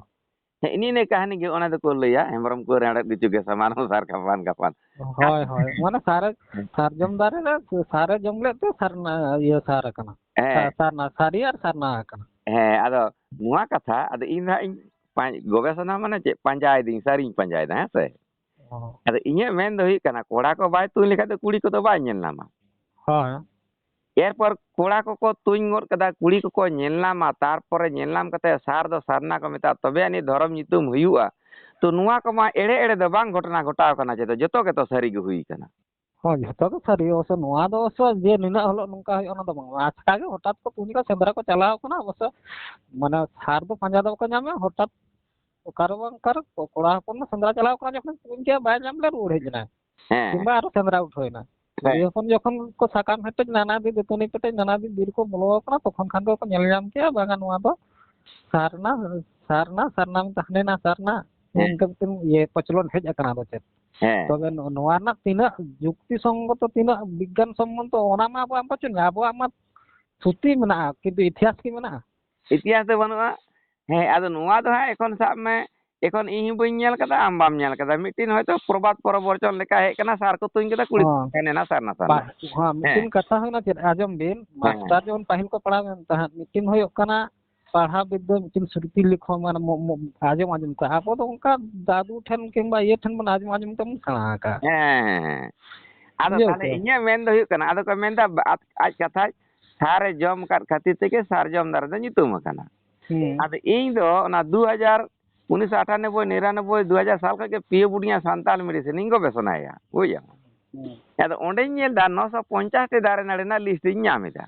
ᱦᱮᱸ, ᱤᱱᱟᱹ ᱤᱱᱟᱹ ᱠᱟᱹᱦᱱᱤ ᱜᱮ, ᱚᱱᱟ ᱫᱚᱠᱚ ᱞᱟᱹᱭᱟ, "ᱦᱮᱢᱵᱨᱚᱢ ᱠᱚ ᱨᱮᱲᱮᱫ ᱜᱩᱪᱩ ᱜᱮ ᱥᱟᱢᱟᱱ ᱦᱚᱸ ᱥᱟᱨ ᱠᱷᱟᱯᱟᱱ ᱠᱷᱟᱯᱟᱱ᱾" ᱦᱳᱭ, ᱦᱳᱭ᱾ ᱢᱟᱱᱮ ᱥᱟᱨᱮ, ᱥᱟᱨᱡᱚᱢ ᱫᱟᱨᱮ ᱨᱮ ᱥᱟᱨᱮ ᱡᱚᱢ ᱞᱮᱫ ᱛᱮ ᱥᱟᱨᱱᱟ, ᱤᱭᱟᱹ, ᱥᱟᱨ ᱟᱠᱟᱱᱟ᱾ ᱦᱮᱸ᱾ ᱥᱟ-, ᱥᱟᱨᱱᱟ, ᱥᱟᱹᱨᱤ ᱟᱨ ᱥᱟᱨᱱᱟ ᱟᱠᱟᱱᱟ᱾ ᱦᱮᱸ, ᱟᱫᱚ ᱱᱚᱣᱟ ᱠᱟᱛᱷᱟ, ᱟᱫᱚ ᱤᱧ ᱫᱚ ᱦᱟᱸᱜ ᱤᱧ ᱯᱟᱸᱡ-, ᱜᱚᱵᱮᱥᱚᱱᱟ ᱢᱟᱱᱮ ᱪᱮᱫ? ᱯᱟᱸᱡᱟᱭᱮᱫᱟᱹᱧ, ᱥᱟᱹᱨᱤᱧ ᱯᱟᱸᱡᱟᱭᱮᱫᱟ, ᱦᱮᱸ ᱥᱮ? ᱚ᱾ ᱟᱫᱚ ᱤᱧᱟᱹᱜ ᱢᱮᱱ ᱫᱚ ᱦᱩᱭᱩᱜ ᱠᱟᱱᱟ, ᱠᱚᱲᱟ ᱠᱚ ᱵᱟᱭ ᱛᱩᱧ ᱞᱮᱠᱷᱟᱡ ᱫᱚ ᱠᱩᱲᱤ ᱠᱚᱫᱚ ᱵᱟᱭ ᱧᱮᱞ ᱧᱟᱢᱟ᱾ ᱦᱳᱭ᱾ ᱮᱨᱯᱚᱨ ᱠᱚᱲᱟ ᱠᱚᱠᱚ ᱛᱩᱧ ᱜᱚᱫ ᱠᱟᱫᱟ, ᱠᱩᱲᱤ ᱠᱚᱠᱚ ᱧᱮᱞ ᱧᱟᱢᱟ, ᱛᱟᱨᱯᱚᱨᱮ ᱧᱮᱞ ᱧᱟᱢ ᱠᱟᱛᱮ ᱥᱟᱨ ᱫᱚ ᱥᱟᱨᱱᱟ ᱠᱚ ᱢᱮᱛᱟᱜᱼᱟ, ᱛᱚᱵᱮ ᱟᱹᱱᱤᱡ ᱫᱷᱚᱨᱚᱢ ᱧᱩᱛᱩᱢ ᱦᱩᱭᱩᱜᱼᱟ᱾ ᱛᱚ ᱱᱚᱣᱟ ᱠᱚᱢᱟ ᱮᱲᱮ ᱮᱲᱮ ᱫᱚ ᱵᱟᱝ ᱜᱷᱚᱴᱚᱱᱟ ᱜᱷᱚᱴᱟᱣ ᱠᱟᱱᱟ ᱪᱮ, ᱡᱚᱛᱚ ᱜᱮᱛᱚ ᱥᱟᱹᱨᱤ ᱜᱮ ᱦᱩᱭ ᱠᱟᱱᱟ᱾ ᱦᱳᱭ, ᱡᱷᱚᱛᱚ ᱜᱮ ᱥᱟᱹᱨᱤ᱾ ᱚᱵᱚᱥᱥᱚ ᱱᱚᱣᱟ ᱫᱚ ᱚᱵᱚᱥᱥᱚ ᱡᱮ ᱱᱤᱱᱟᱹᱜ ᱦᱤᱞᱳᱜ ᱱᱚᱝᱠᱟ ᱦᱩᱭᱩᱜᱼᱟ, ᱚᱱᱟ ᱫᱚ ᱵᱟᱝ᱾ ᱟᱪᱠᱟ ᱜᱮ ᱦᱚᱴᱟᱛ ᱠᱚ ᱛᱩᱧ ᱠᱚ ᱥᱮᱸᱫᱽᱨᱟ ᱠᱚ ᱪᱟᱞᱟᱣ ᱠᱟᱱᱟ᱾ ᱚᱵᱚᱥᱥᱚ ᱢᱟᱱᱮ ᱥᱟᱨ ᱫᱚ ᱯᱟᱸᱡᱟ ᱫᱚ ᱵᱟᱠᱚ ᱧᱟᱢᱟ᱾ ᱦᱚᱴᱟᱛ ᱚᱠᱟ ᱨᱮ ᱵᱟᱝ ᱚᱠᱟ ᱨᱮ ᱠᱚᱲᱟ ᱦᱚᱯᱚᱱ ᱢᱟ ᱥᱮᱸᱫᱽᱨᱟ ᱪᱟᱞᱟᱣ ᱠᱟᱱᱟ, ᱡᱚᱠᱷᱚᱱ ᱛᱩᱧ ᱠᱮᱜᱼᱟ ᱵᱟᱭ ᱧᱟᱢ ᱞᱮ ᱨᱩᱣᱟᱹᱲ ᱦᱮᱡ ᱮᱱᱟ᱾ ᱦᱮᱸ᱾ ᱠᱤᱝᱵᱟ ᱟᱨᱚ ᱥᱮᱸᱫᱽᱨᱟ ᱩᱴᱷᱟᱹᱣ ᱮᱱᱟ᱾ ᱦᱮᱸ᱾ ᱠᱩᱲᱤ ᱦᱚᱯᱚᱱ ᱡᱚᱠᱷᱚᱱ ᱠᱚ ᱥᱟᱠᱟᱢ ᱦᱮᱴᱮᱡ ᱱᱟᱱᱟ ᱫᱤ ᱫᱟᱹᱛᱟᱹᱱᱤ ᱯᱮᱴᱮᱡ ᱱᱟᱱᱟ ᱫᱤ ᱵᱤᱨ ᱠᱚ ᱵᱚᱞᱚ ᱟᱠᱟᱱᱟ, ᱛᱚᱠᱷᱚᱱ ᱠᱷᱟᱱ ᱫᱚ ᱠᱚ ᱧᱮᱞ ᱧᱟᱢ ᱠᱮᱜᱼᱟ, ᱵᱟᱝᱟ ᱱᱚᱣᱟ ᱫᱚ ᱥᱟᱨᱱᱟ, ᱥᱟᱨᱱᱟ ᱢᱮᱱᱛᱮ ᱦᱟᱸᱰᱮᱱᱟ ᱥᱟᱨᱱᱟ᱾ ᱦᱮᱸ᱾ ᱚᱱᱠᱟ ᱢᱤᱫᱴᱮᱱ ᱤᱭᱟᱹ ᱠᱚᱪᱞᱚᱱ ᱦᱮᱡ ᱟᱠᱟᱱᱟ ᱟᱫᱚ ᱪᱮᱫ᱾ ᱦᱮᱸ᱾ ᱛᱚᱵᱮ ᱱᱚ-, ᱱᱚᱣᱟ ᱨᱮᱱᱟᱜ ᱛᱤᱱᱟᱹᱜ ᱡᱩᱠᱛᱤ ᱥᱚᱝᱜᱚᱛᱚ, ᱛᱤᱱᱟᱹᱜ ᱵᱤᱜᱽᱜᱟᱱ ᱥᱚᱢᱢᱚᱛᱚ, ᱚᱱᱟ ᱢᱟ ᱟᱵᱚᱣᱟᱜ ᱵᱟᱹᱪᱩᱜ, ᱟᱵᱚᱣᱟᱜ ᱢᱟ ᱛᱷᱩᱛᱤ ᱢᱮᱱᱟᱜᱼᱟ, ᱠᱤᱱᱛᱩ ᱤᱛᱤᱦᱟᱥ ᱠᱤ ᱢᱮᱱᱟᱜᱼᱟ? ᱤᱛᱤᱦᱟᱥ ᱫᱚ ᱵᱟᱹᱱᱩᱜᱼᱟ᱾ ᱦᱮᱸ, ᱟᱫᱚ ᱱᱚᱣᱟ ᱫᱚ ᱦᱟᱸᱜ ᱮᱠᱷᱚᱱ ᱥᱟᱵ ᱢᱮ, ᱮᱠᱷᱚᱱ ᱤᱧ ᱦᱚᱸ ᱵᱟᱹᱧ ᱧᱮᱞ ᱠᱟᱫᱟ, ᱟᱢ ᱵᱟᱢ ᱧᱮᱞ ᱠᱟᱫᱟ᱾ ᱢᱤᱫᱴᱤᱱ ᱦᱚᱭᱛᱳ ᱯᱨᱚᱵᱟᱫ ᱯᱨᱚᱵᱚᱪᱚᱱ ᱞᱮᱠᱟ ᱦᱮᱡ ᱠᱟᱱᱟ, ᱥᱟᱨ ᱠᱚ ᱛᱩᱧ ᱠᱮᱫᱟ, ᱠᱩᱲᱤ ᱦᱚᱸ᱾ ᱠᱚ ᱮᱱᱮᱡ ᱮᱱᱟ ᱥᱟᱨᱱᱟ ᱥᱟᱨᱱᱟ᱾ ᱵᱟ-, ᱦᱚᱸ, ᱢᱤᱫᱴᱤᱱ ᱦᱮᱸ᱾ ᱠᱟᱛᱷᱟ ᱦᱩᱭᱱᱟ ᱪᱮᱫ, ᱟᱸᱡᱚᱢ ᱵᱤᱱ, ᱦᱮᱸ᱾ ᱢᱟᱥᱴᱟᱨ ᱡᱮᱢᱚᱱ ᱯᱟᱹᱦᱤᱞ ᱠᱚ ᱯᱟᱲᱦᱟᱣ ᱮᱱ ᱛᱟᱦᱮᱸᱫ, ᱢᱤᱫᱴᱤᱱ ᱦᱩᱭᱩᱜ ᱠᱟᱱᱟ ᱯᱟᱲᱦᱟᱣ ᱵᱤᱫᱽᱫᱟᱹ, ᱢᱤᱫᱴᱤᱱ ᱥᱨᱩᱛᱤ ᱞᱮᱠᱷᱚ, ᱢᱟᱱᱮ ᱢᱚ-, ᱢᱚ-, ᱟᱸᱡᱚᱢ ᱟᱸᱡᱚᱢ ᱛᱮ᱾ ᱟᱵᱚ ᱫᱚ ᱚᱱᱠᱟ ᱫᱟᱫᱩ ᱴᱷᱮᱱ ᱠᱤᱝᱵᱟ ᱤᱭᱟᱹ ᱴᱷᱮᱱ ᱵᱚᱱ ᱟᱸᱡᱚᱢ ᱟᱸᱡᱚᱢ ᱛᱮᱵᱚᱱ ᱥᱮᱬᱟ ᱟᱠᱟᱫᱼᱟ᱾ ᱦᱮᱸ, ᱦᱮᱸ, ᱦᱮᱸ᱾ ᱟᱫᱚ ᱵᱩᱡᱷᱟᱹᱣ ᱛᱟᱦᱞᱮ ᱠᱮᱫᱟ? ᱤᱧᱟᱹᱜ ᱢᱮᱱ ᱫᱚ ᱦᱩᱭᱩᱜ ᱠᱟᱱᱟ, ᱟᱫᱚ ᱠᱚ ᱢᱮᱱᱫᱟ, ᱵᱟ-, ᱟᱡ, ᱟᱡ ᱠᱟᱛᱷᱟᱡ, ᱥᱟᱨᱮ ᱡᱚᱢ ᱟᱠᱟᱫ ᱠᱷᱟᱹᱛᱤᱨ ᱛᱮᱜᱮ ᱥᱟᱨᱡᱚᱢ ᱫᱟᱨᱮ ᱫᱚ ᱧᱩᱛᱩᱢ ᱟᱠᱟᱱᱟ᱾ ᱦᱩᱸ᱾ ᱟᱫᱚ ᱤᱧ ᱫᱚ ᱚᱱᱟ ᱫᱩ ᱦᱟᱡᱟᱨ, ᱩᱱᱤᱥᱥᱚ ᱟᱴᱷᱟᱱᱚᱵᱵᱳᱭ, ᱱᱤᱨᱟᱱᱚᱵᱵᱳᱭ, ᱫᱩ ᱦᱟᱡᱟᱨ ᱥᱟᱞ ᱠᱷᱚᱱ ᱜᱮ ᱯᱤᱭᱳ ᱵᱩᱰᱤᱭᱟ ᱥᱟᱱᱛᱟᱲ ᱢᱮᱰᱤᱥᱤᱱ ᱤᱧ ᱜᱚᱵᱮᱥᱚᱱᱟᱭᱟ, ᱵᱩᱡᱷᱟᱹᱣ᱾ ᱦᱩᱸ᱾ ᱟᱫᱚ ᱚᱸᱰᱮᱧ ᱧᱮᱞ ᱮᱫᱟ, ᱱᱚᱥᱚ ᱯᱚᱧᱪᱟᱥ ᱴᱤ ᱫᱟᱨᱮ ᱱᱟᱹᱲᱤ ᱨᱮᱱᱟᱜ ᱞᱤᱥᱴ ᱤᱧ ᱧᱟᱢ ᱮᱫᱟ᱾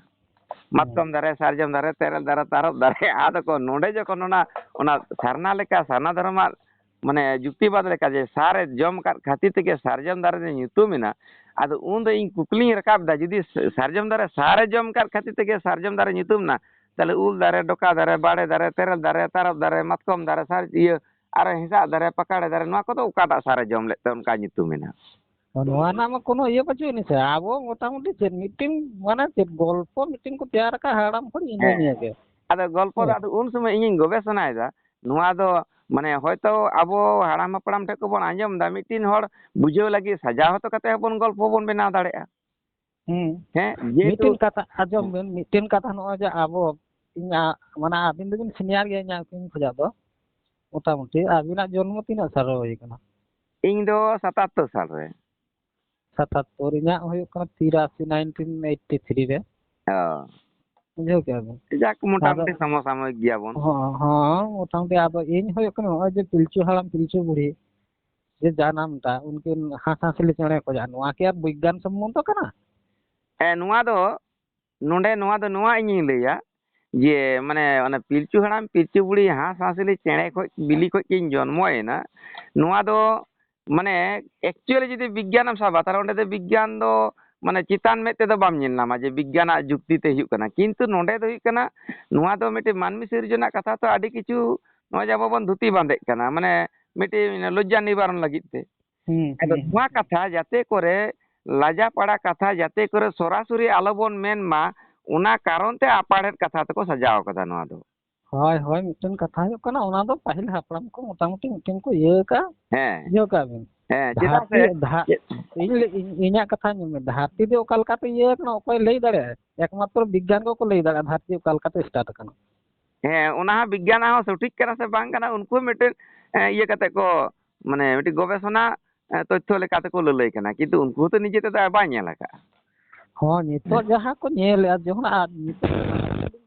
ᱦᱩᱸ᱾ ᱢᱟᱛᱠᱚᱢ ᱫᱟᱨᱮ, ᱥᱟᱨᱡᱚᱢ ᱫᱟᱨᱮ, ᱛᱮᱨᱮᱞ ᱫᱟᱨᱮ, ᱛᱟᱨᱚᱵ ᱫᱟᱨᱮ᱾ ᱟᱫᱚ ᱠᱚ ᱱᱚᱰᱮ ᱡᱚᱠᱷᱚᱱ ᱚᱱᱟ, ᱚᱱᱟ ᱥᱟᱨᱱᱟ ᱞᱮᱠᱟ, ᱥᱟᱨᱱᱟ ᱫᱷᱚᱨᱚᱢᱟᱜ ᱢᱟᱱᱮ ᱡᱩᱠᱛᱤᱵᱟᱫ ᱞᱮᱠᱟ ᱡᱮ ᱥᱟᱨᱮ ᱡᱚᱢ ᱟᱠᱟᱫ ᱠᱷᱟᱹᱛᱤᱨ ᱛᱮᱜᱮ ᱥᱟᱨᱡᱚᱢ ᱫᱟᱨᱮ ᱫᱚ ᱧᱩᱛᱩᱢ ᱮᱱᱟ, ᱟᱫᱚ ᱩᱱᱫᱚ ᱤᱧ ᱠᱩᱠᱞᱤᱧ ᱨᱟᱠᱟᱵ ᱮᱫᱟ, ᱡᱩᱫᱤ ᱥᱟᱨᱡᱚᱢ ᱫᱟᱨᱮ ᱥᱟᱨᱮ ᱡᱚᱢ ᱟᱠᱟᱫ ᱠᱷᱟᱹᱛᱤᱨ ᱛᱮᱜᱮ ᱥᱟᱨᱡᱚᱢ ᱫᱟᱨᱮ ᱧᱩᱛᱩᱢ ᱮᱱᱟ, ᱛᱟᱦᱞᱮ ᱩᱞ ᱫᱟᱨᱮ, ᱰᱚᱠᱟ ᱫᱟᱨᱮ, ᱵᱟᱲᱮ ᱫᱟᱨᱮ, ᱛᱮᱨᱮᱞ ᱫᱟᱨᱮ, ᱛᱟᱨᱚᱵ ᱫᱟᱨᱮ, ᱢᱟᱛᱠᱚᱢ ᱫᱟᱨᱮ, ᱥᱟᱨ-, ᱤᱭᱟᱹ, ᱟᱨ ᱦᱮᱸᱥᱟᱜ ᱫᱟᱨᱮ, ᱯᱟᱠᱟᱲᱮ ᱫᱟᱨᱮ, ᱱᱚᱣᱟ ᱠᱚᱫᱚ ᱚᱠᱟᱴᱟᱜ ᱥᱟᱨᱮ ᱡᱚᱢ ᱞᱮᱫ ᱛᱮ ᱚᱱᱠᱟ ᱧᱩᱛᱩᱢ ᱮᱱᱟ? ᱱᱚᱣᱟ ᱨᱮᱱᱟᱜ ᱢᱟ ᱠᱳᱱᱳ ᱤᱭᱟᱹ ᱵᱟᱹᱪᱩᱜ ᱟᱹᱱᱤᱡ ᱥᱮ᱾ ᱟᱵᱚ ᱢᱚᱴᱟᱢᱩᱴᱤ ᱪᱮᱫ ᱢᱤᱫᱴᱤᱱ, ᱢᱟᱱᱮ ᱪᱮᱫ ᱜᱚᱞᱯᱚ ᱢᱤᱫᱴᱤᱱ ᱠᱚ ᱛᱮᱭᱟᱨ ᱟᱠᱟᱫ ᱦᱟᱲᱟᱢ ᱦᱚᱲ, ᱤᱱᱟᱹ ᱦᱮᱸ, ᱱᱤᱭᱟᱹ ᱦᱮᱸ᱾ ᱜᱮ᱾ ᱟᱫᱚ ᱜᱚᱞᱯᱚ ᱫᱚ ᱦᱮᱸ᱾ ᱟᱫᱚ ᱩᱱ ᱥᱚᱢᱚᱭ ᱤᱧᱤᱧ ᱜᱚᱵᱮᱥᱚᱱᱟᱭᱮᱫᱟ, ᱱᱚᱣᱟ ᱫᱚ ᱢᱟᱱᱮ ᱦᱚᱭᱛᱚ ᱟᱵᱚ ᱦᱟᱲᱟᱢ ᱦᱟᱯᱲᱟᱢ ᱴᱷᱮᱱ ᱠᱚᱵᱚᱱ ᱟᱸᱡᱚᱢ ᱮᱫᱟ, ᱢᱤᱫᱴᱤᱱ ᱦᱚᱲ ᱵᱩᱡᱷᱟᱹᱣ ᱞᱟᱹᱜᱤᱫ ᱥᱟᱡᱟᱣ ᱦᱚᱸᱛᱚ ᱠᱟᱛᱮ ᱦᱚᱸᱵᱚᱱ ᱜᱚᱞᱯᱚ ᱵᱚᱱ ᱵᱮᱱᱟᱣ ᱫᱟᱲᱮᱭᱟᱜᱼᱟ᱾ ᱦᱩᱸ᱾ ᱦᱮᱸ, ᱡᱮᱦᱮᱛᱩ ᱢᱤᱫᱴᱤᱱ ᱠᱟᱛᱷᱟ ᱟᱸᱡᱚᱢ ᱦᱮᱸ᱾ ᱵᱮᱱ, ᱢᱤᱫᱴᱤᱱ ᱠᱟᱛᱷᱟ ᱱᱚᱜᱼᱚᱭ ᱡᱮ ᱟᱵᱚ, ᱤᱧᱟᱹᱜ, ᱢᱟᱱᱮ ᱟᱹᱵᱤᱱ ᱫᱚᱵᱤᱱ ᱥᱤᱱᱤᱭᱟᱨ ᱜᱮᱭᱟ ᱤᱧᱟᱹᱜ ᱩᱢᱮᱨ ᱠᱷᱚᱱᱟᱜ ᱫᱚ, ᱢᱚᱴᱟᱢᱩᱴᱤ ᱟᱹᱵᱤᱱᱟᱜ ᱡᱚᱱᱢᱚ ᱛᱤᱱᱟᱹᱜ ᱥᱟᱞ ᱨᱮ ᱦᱩᱭ ᱠᱟᱱᱟ? ᱤᱧ ᱫᱚ ᱥᱟᱛᱟᱛᱛᱳᱨ ᱥᱟᱞ ᱨᱮ᱾ ᱥᱟᱛᱟᱛᱛᱳᱨ, ᱤᱧᱟᱹᱜ ᱦᱩᱭᱩᱜ ᱠᱟᱱᱟ ᱛᱤᱨᱟᱥᱤ, nineteen eighty three ᱨᱮ᱾ ᱚ᱾ ᱵᱩᱡᱷᱟᱹᱣ ᱠᱮᱜᱼᱟ ᱵᱤᱱ? ᱡᱟᱠ, ᱟᱫᱚ ᱢᱚᱴᱟᱢᱩᱴᱤ ᱥᱚᱢᱚᱥᱟᱢᱚᱭᱤᱠ ᱜᱮᱭᱟᱵᱚᱱ᱾ ᱦᱚᱸ, ᱦᱚᱸ, ᱢᱚᱴᱟᱢᱩᱴᱤ ᱟᱫᱚ ᱤᱧ ᱦᱩᱭᱩᱜ ᱠᱟᱱᱟ ᱱᱚᱜᱼᱚᱭ ᱡᱮ ᱯᱤᱞᱪᱩ ᱦᱟᱲᱟᱢ ᱯᱤᱞᱪᱩ ᱵᱩᱲᱦᱤ ᱡᱮ ᱡᱟᱱᱟᱢ ᱴᱟ, ᱩᱱᱠᱤᱱ ᱦᱟᱸᱥ ᱦᱟᱸᱥᱞᱤ ᱪᱮᱬᱮ ᱠᱷᱚᱡᱟᱜ, ᱱᱚᱣᱟ ᱠᱤ ᱟᱨ ᱵᱤᱜᱽᱜᱟᱱ ᱥᱚᱢᱢᱚᱛᱚ ᱠᱟᱱᱟ? ᱦᱮᱸ, ᱱᱚᱣᱟ ᱫᱚ, ᱱᱚᱰᱮ ᱱᱚᱣᱟ ᱫᱚ ᱱᱚᱣᱟ ᱤᱧᱤᱧ ᱞᱟᱹᱭᱟ ᱡᱮ, ᱢᱟᱱᱮ, ᱚᱱᱟ ᱯᱤᱞᱪᱩ ᱦᱟᱲᱟᱢ ᱯᱤᱞᱪᱩ ᱵᱩᱲᱦᱤ ᱦᱟᱸᱥ ᱦᱟᱸᱥᱞᱤ ᱪᱮᱬᱮ ᱠᱷᱚᱡ, ᱵᱤᱞᱤ ᱠᱷᱚᱡ ᱠᱤᱱ ᱡᱚᱱᱢᱚᱭᱮᱱᱟ, ᱱᱚᱣᱟ ᱫᱚ, ᱢᱟᱱᱮ, actually ᱡᱩᱫᱤ ᱵᱤᱜᱽᱜᱟᱱᱮᱢ ᱥᱟᱵᱟ, ᱛᱟᱦᱞᱮ ᱚᱸᱰᱮ ᱫᱚ ᱵᱤᱜᱽᱜᱟᱱ ᱫᱚ, ᱢᱟᱱᱮ, ᱪᱮᱛᱟᱱ ᱢᱮᱫ ᱛᱮᱫᱚ ᱵᱟᱢ ᱧᱮᱞ ᱧᱟᱢᱟ ᱡᱮ ᱵᱤᱜᱽᱜᱟᱱᱟᱜ ᱡᱩᱠᱛᱤ ᱛᱮ ᱦᱩᱭᱩᱜ ᱠᱟᱱᱟ᱾ ᱠᱤᱱᱛᱩ ᱱᱚᱰᱮ ᱫᱚ ᱦᱩᱭᱩᱜ ᱠᱟᱱᱟ, ᱱᱚᱣᱟ ᱫᱚ ᱢᱤᱫᱴᱮᱱ ᱢᱟᱹᱱᱢᱤ ᱥᱤᱨᱡᱚᱱᱟᱜ ᱠᱟᱛᱷᱟ ᱛᱚ, ᱟᱹᱰᱤ ᱠᱤᱪᱷᱩ, ᱱᱚᱜᱼᱚᱭ ᱡᱮ ᱟᱵᱚ ᱵᱚᱱ ᱫᱷᱩᱛᱤ ᱵᱟᱸᱫᱮᱜ ᱠᱟᱱᱟ, ᱢᱟᱱᱮ, ᱢᱤᱫᱴᱮᱱ ᱞᱚᱡᱽᱡᱟ ᱱᱤᱵᱟᱨᱚᱱ ᱞᱟᱹᱜᱤᱫ ᱛᱮ᱾ ᱦᱩᱸ, ᱟᱫᱚ ᱦᱩᱸ, ᱱᱚᱣᱟ ᱦᱩᱸ᱾ ᱠᱟᱛᱷᱟ ᱡᱟᱛᱮ ᱠᱚᱨᱮ, ᱞᱟᱡᱟ ᱯᱟᱲᱟ ᱠᱟᱛᱷᱟ ᱡᱟᱛᱮ ᱠᱚᱨᱮ ᱥᱚᱨᱟᱥᱚᱨᱤ ᱟᱞᱚ ᱵᱚᱱ ᱢᱮᱱ ᱢᱟ, ᱚᱱᱟ ᱠᱟᱨᱚᱱ ᱛᱮ ᱟᱯᱟᱲᱦᱮᱫ ᱠᱟᱛᱷᱟ ᱛᱮᱠᱚ ᱥᱟᱡᱟᱣ ᱠᱟᱫᱟ ᱱᱚᱣᱟ ᱫᱚ᱾ ᱦᱳᱭ, ᱦᱳᱭ, ᱢᱤᱫᱴᱮᱱ ᱠᱟᱛᱷᱟ ᱦᱩᱭᱩᱜ ᱠᱟᱱᱟ, ᱚᱱᱟ ᱫᱚ ᱯᱟᱹᱦᱤᱞ ᱦᱟᱯᱲᱟᱢ ᱠᱚ ᱢᱚᱴᱟᱢᱩᱴᱤ ᱢᱤᱫᱴᱮᱱ ᱠᱚ ᱤᱭᱟᱹ ᱟᱠᱟᱫᱼᱟ, ᱦᱮᱸ᱾ ᱵᱩᱡᱷᱟᱹᱣ ᱠᱟᱜ ᱵᱤᱱ? ᱦᱮᱸ, ᱪᱮᱫᱟᱜ ᱫᱷᱟᱹᱨᱛᱤ, ᱥᱮ ᱫᱷᱟ-, ᱪᱮᱫ ᱤᱧ ᱞᱟᱹᱭ-, ᱤᱧ-, ᱤᱧᱟᱹᱜ ᱠᱟᱛᱷᱟ ᱟᱸᱡᱚᱢ ᱢᱮ, ᱫᱷᱟᱹᱨᱛᱤ ᱫᱚ ᱚᱠᱟ ᱞᱮᱠᱟᱛᱮ ᱤᱭᱟᱹ ᱟᱠᱟᱱᱟ, ᱚᱠᱚᱭ ᱞᱟᱹᱭ ᱫᱟᱲᱮᱭᱟᱜᱼᱟ? ᱮᱠᱢᱟᱛᱨᱚ ᱵᱤᱜᱽᱜᱟᱱ ᱠᱚᱠᱚ ᱞᱟᱹᱭ ᱫᱟᱲᱮᱭᱟᱜᱼᱟ ᱫᱷᱟᱹᱨᱛᱤ ᱚᱠᱟ ᱞᱮᱠᱟᱛᱮ start ᱟᱠᱟᱱᱟ᱾ ᱦᱮᱸ, ᱚᱱᱟ ᱦᱚᱸ ᱵᱤᱜᱽᱜᱟᱱᱟᱜ ᱦᱚᱸ ᱥᱚᱴᱷᱤᱠ ᱠᱟᱱᱟ ᱥᱮ ᱵᱟᱝ ᱠᱟᱱᱟ, ᱩᱱᱠᱩ ᱦᱚᱸ ᱢᱤᱫᱴᱮᱱ, ᱮ, ᱤᱭᱟᱹ ᱠᱟᱛᱮ ᱠᱚ, ᱢᱟᱱᱮ, ᱢᱤᱫᱴᱤᱡ ᱜᱚᱵᱮᱥᱚᱱᱟ, ᱮ, ᱛᱚᱛᱛᱷᱚ ᱞᱮᱠᱟ ᱛᱮᱠᱚ ᱞᱟᱹᱞᱟᱹᱭ ᱠᱟᱱᱟ, ᱠᱤᱱᱛᱩ ᱩᱱᱠᱩ ᱦᱚᱸᱛᱚ ᱱᱤᱡᱮ ᱛᱮᱫᱚ ᱵᱟᱭ ᱧᱮᱞ ᱟᱠᱟᱫᱼᱟ᱾ ᱦᱚᱸ, ᱱᱤᱛᱚᱜ ᱦᱮᱸ᱾ ᱡᱟᱦᱟᱸ ᱠᱚ ᱧᱮᱞᱮᱫᱼᱟ, ᱡᱮᱢᱚᱱ ᱟᱨ ᱱᱤᱛᱚᱜ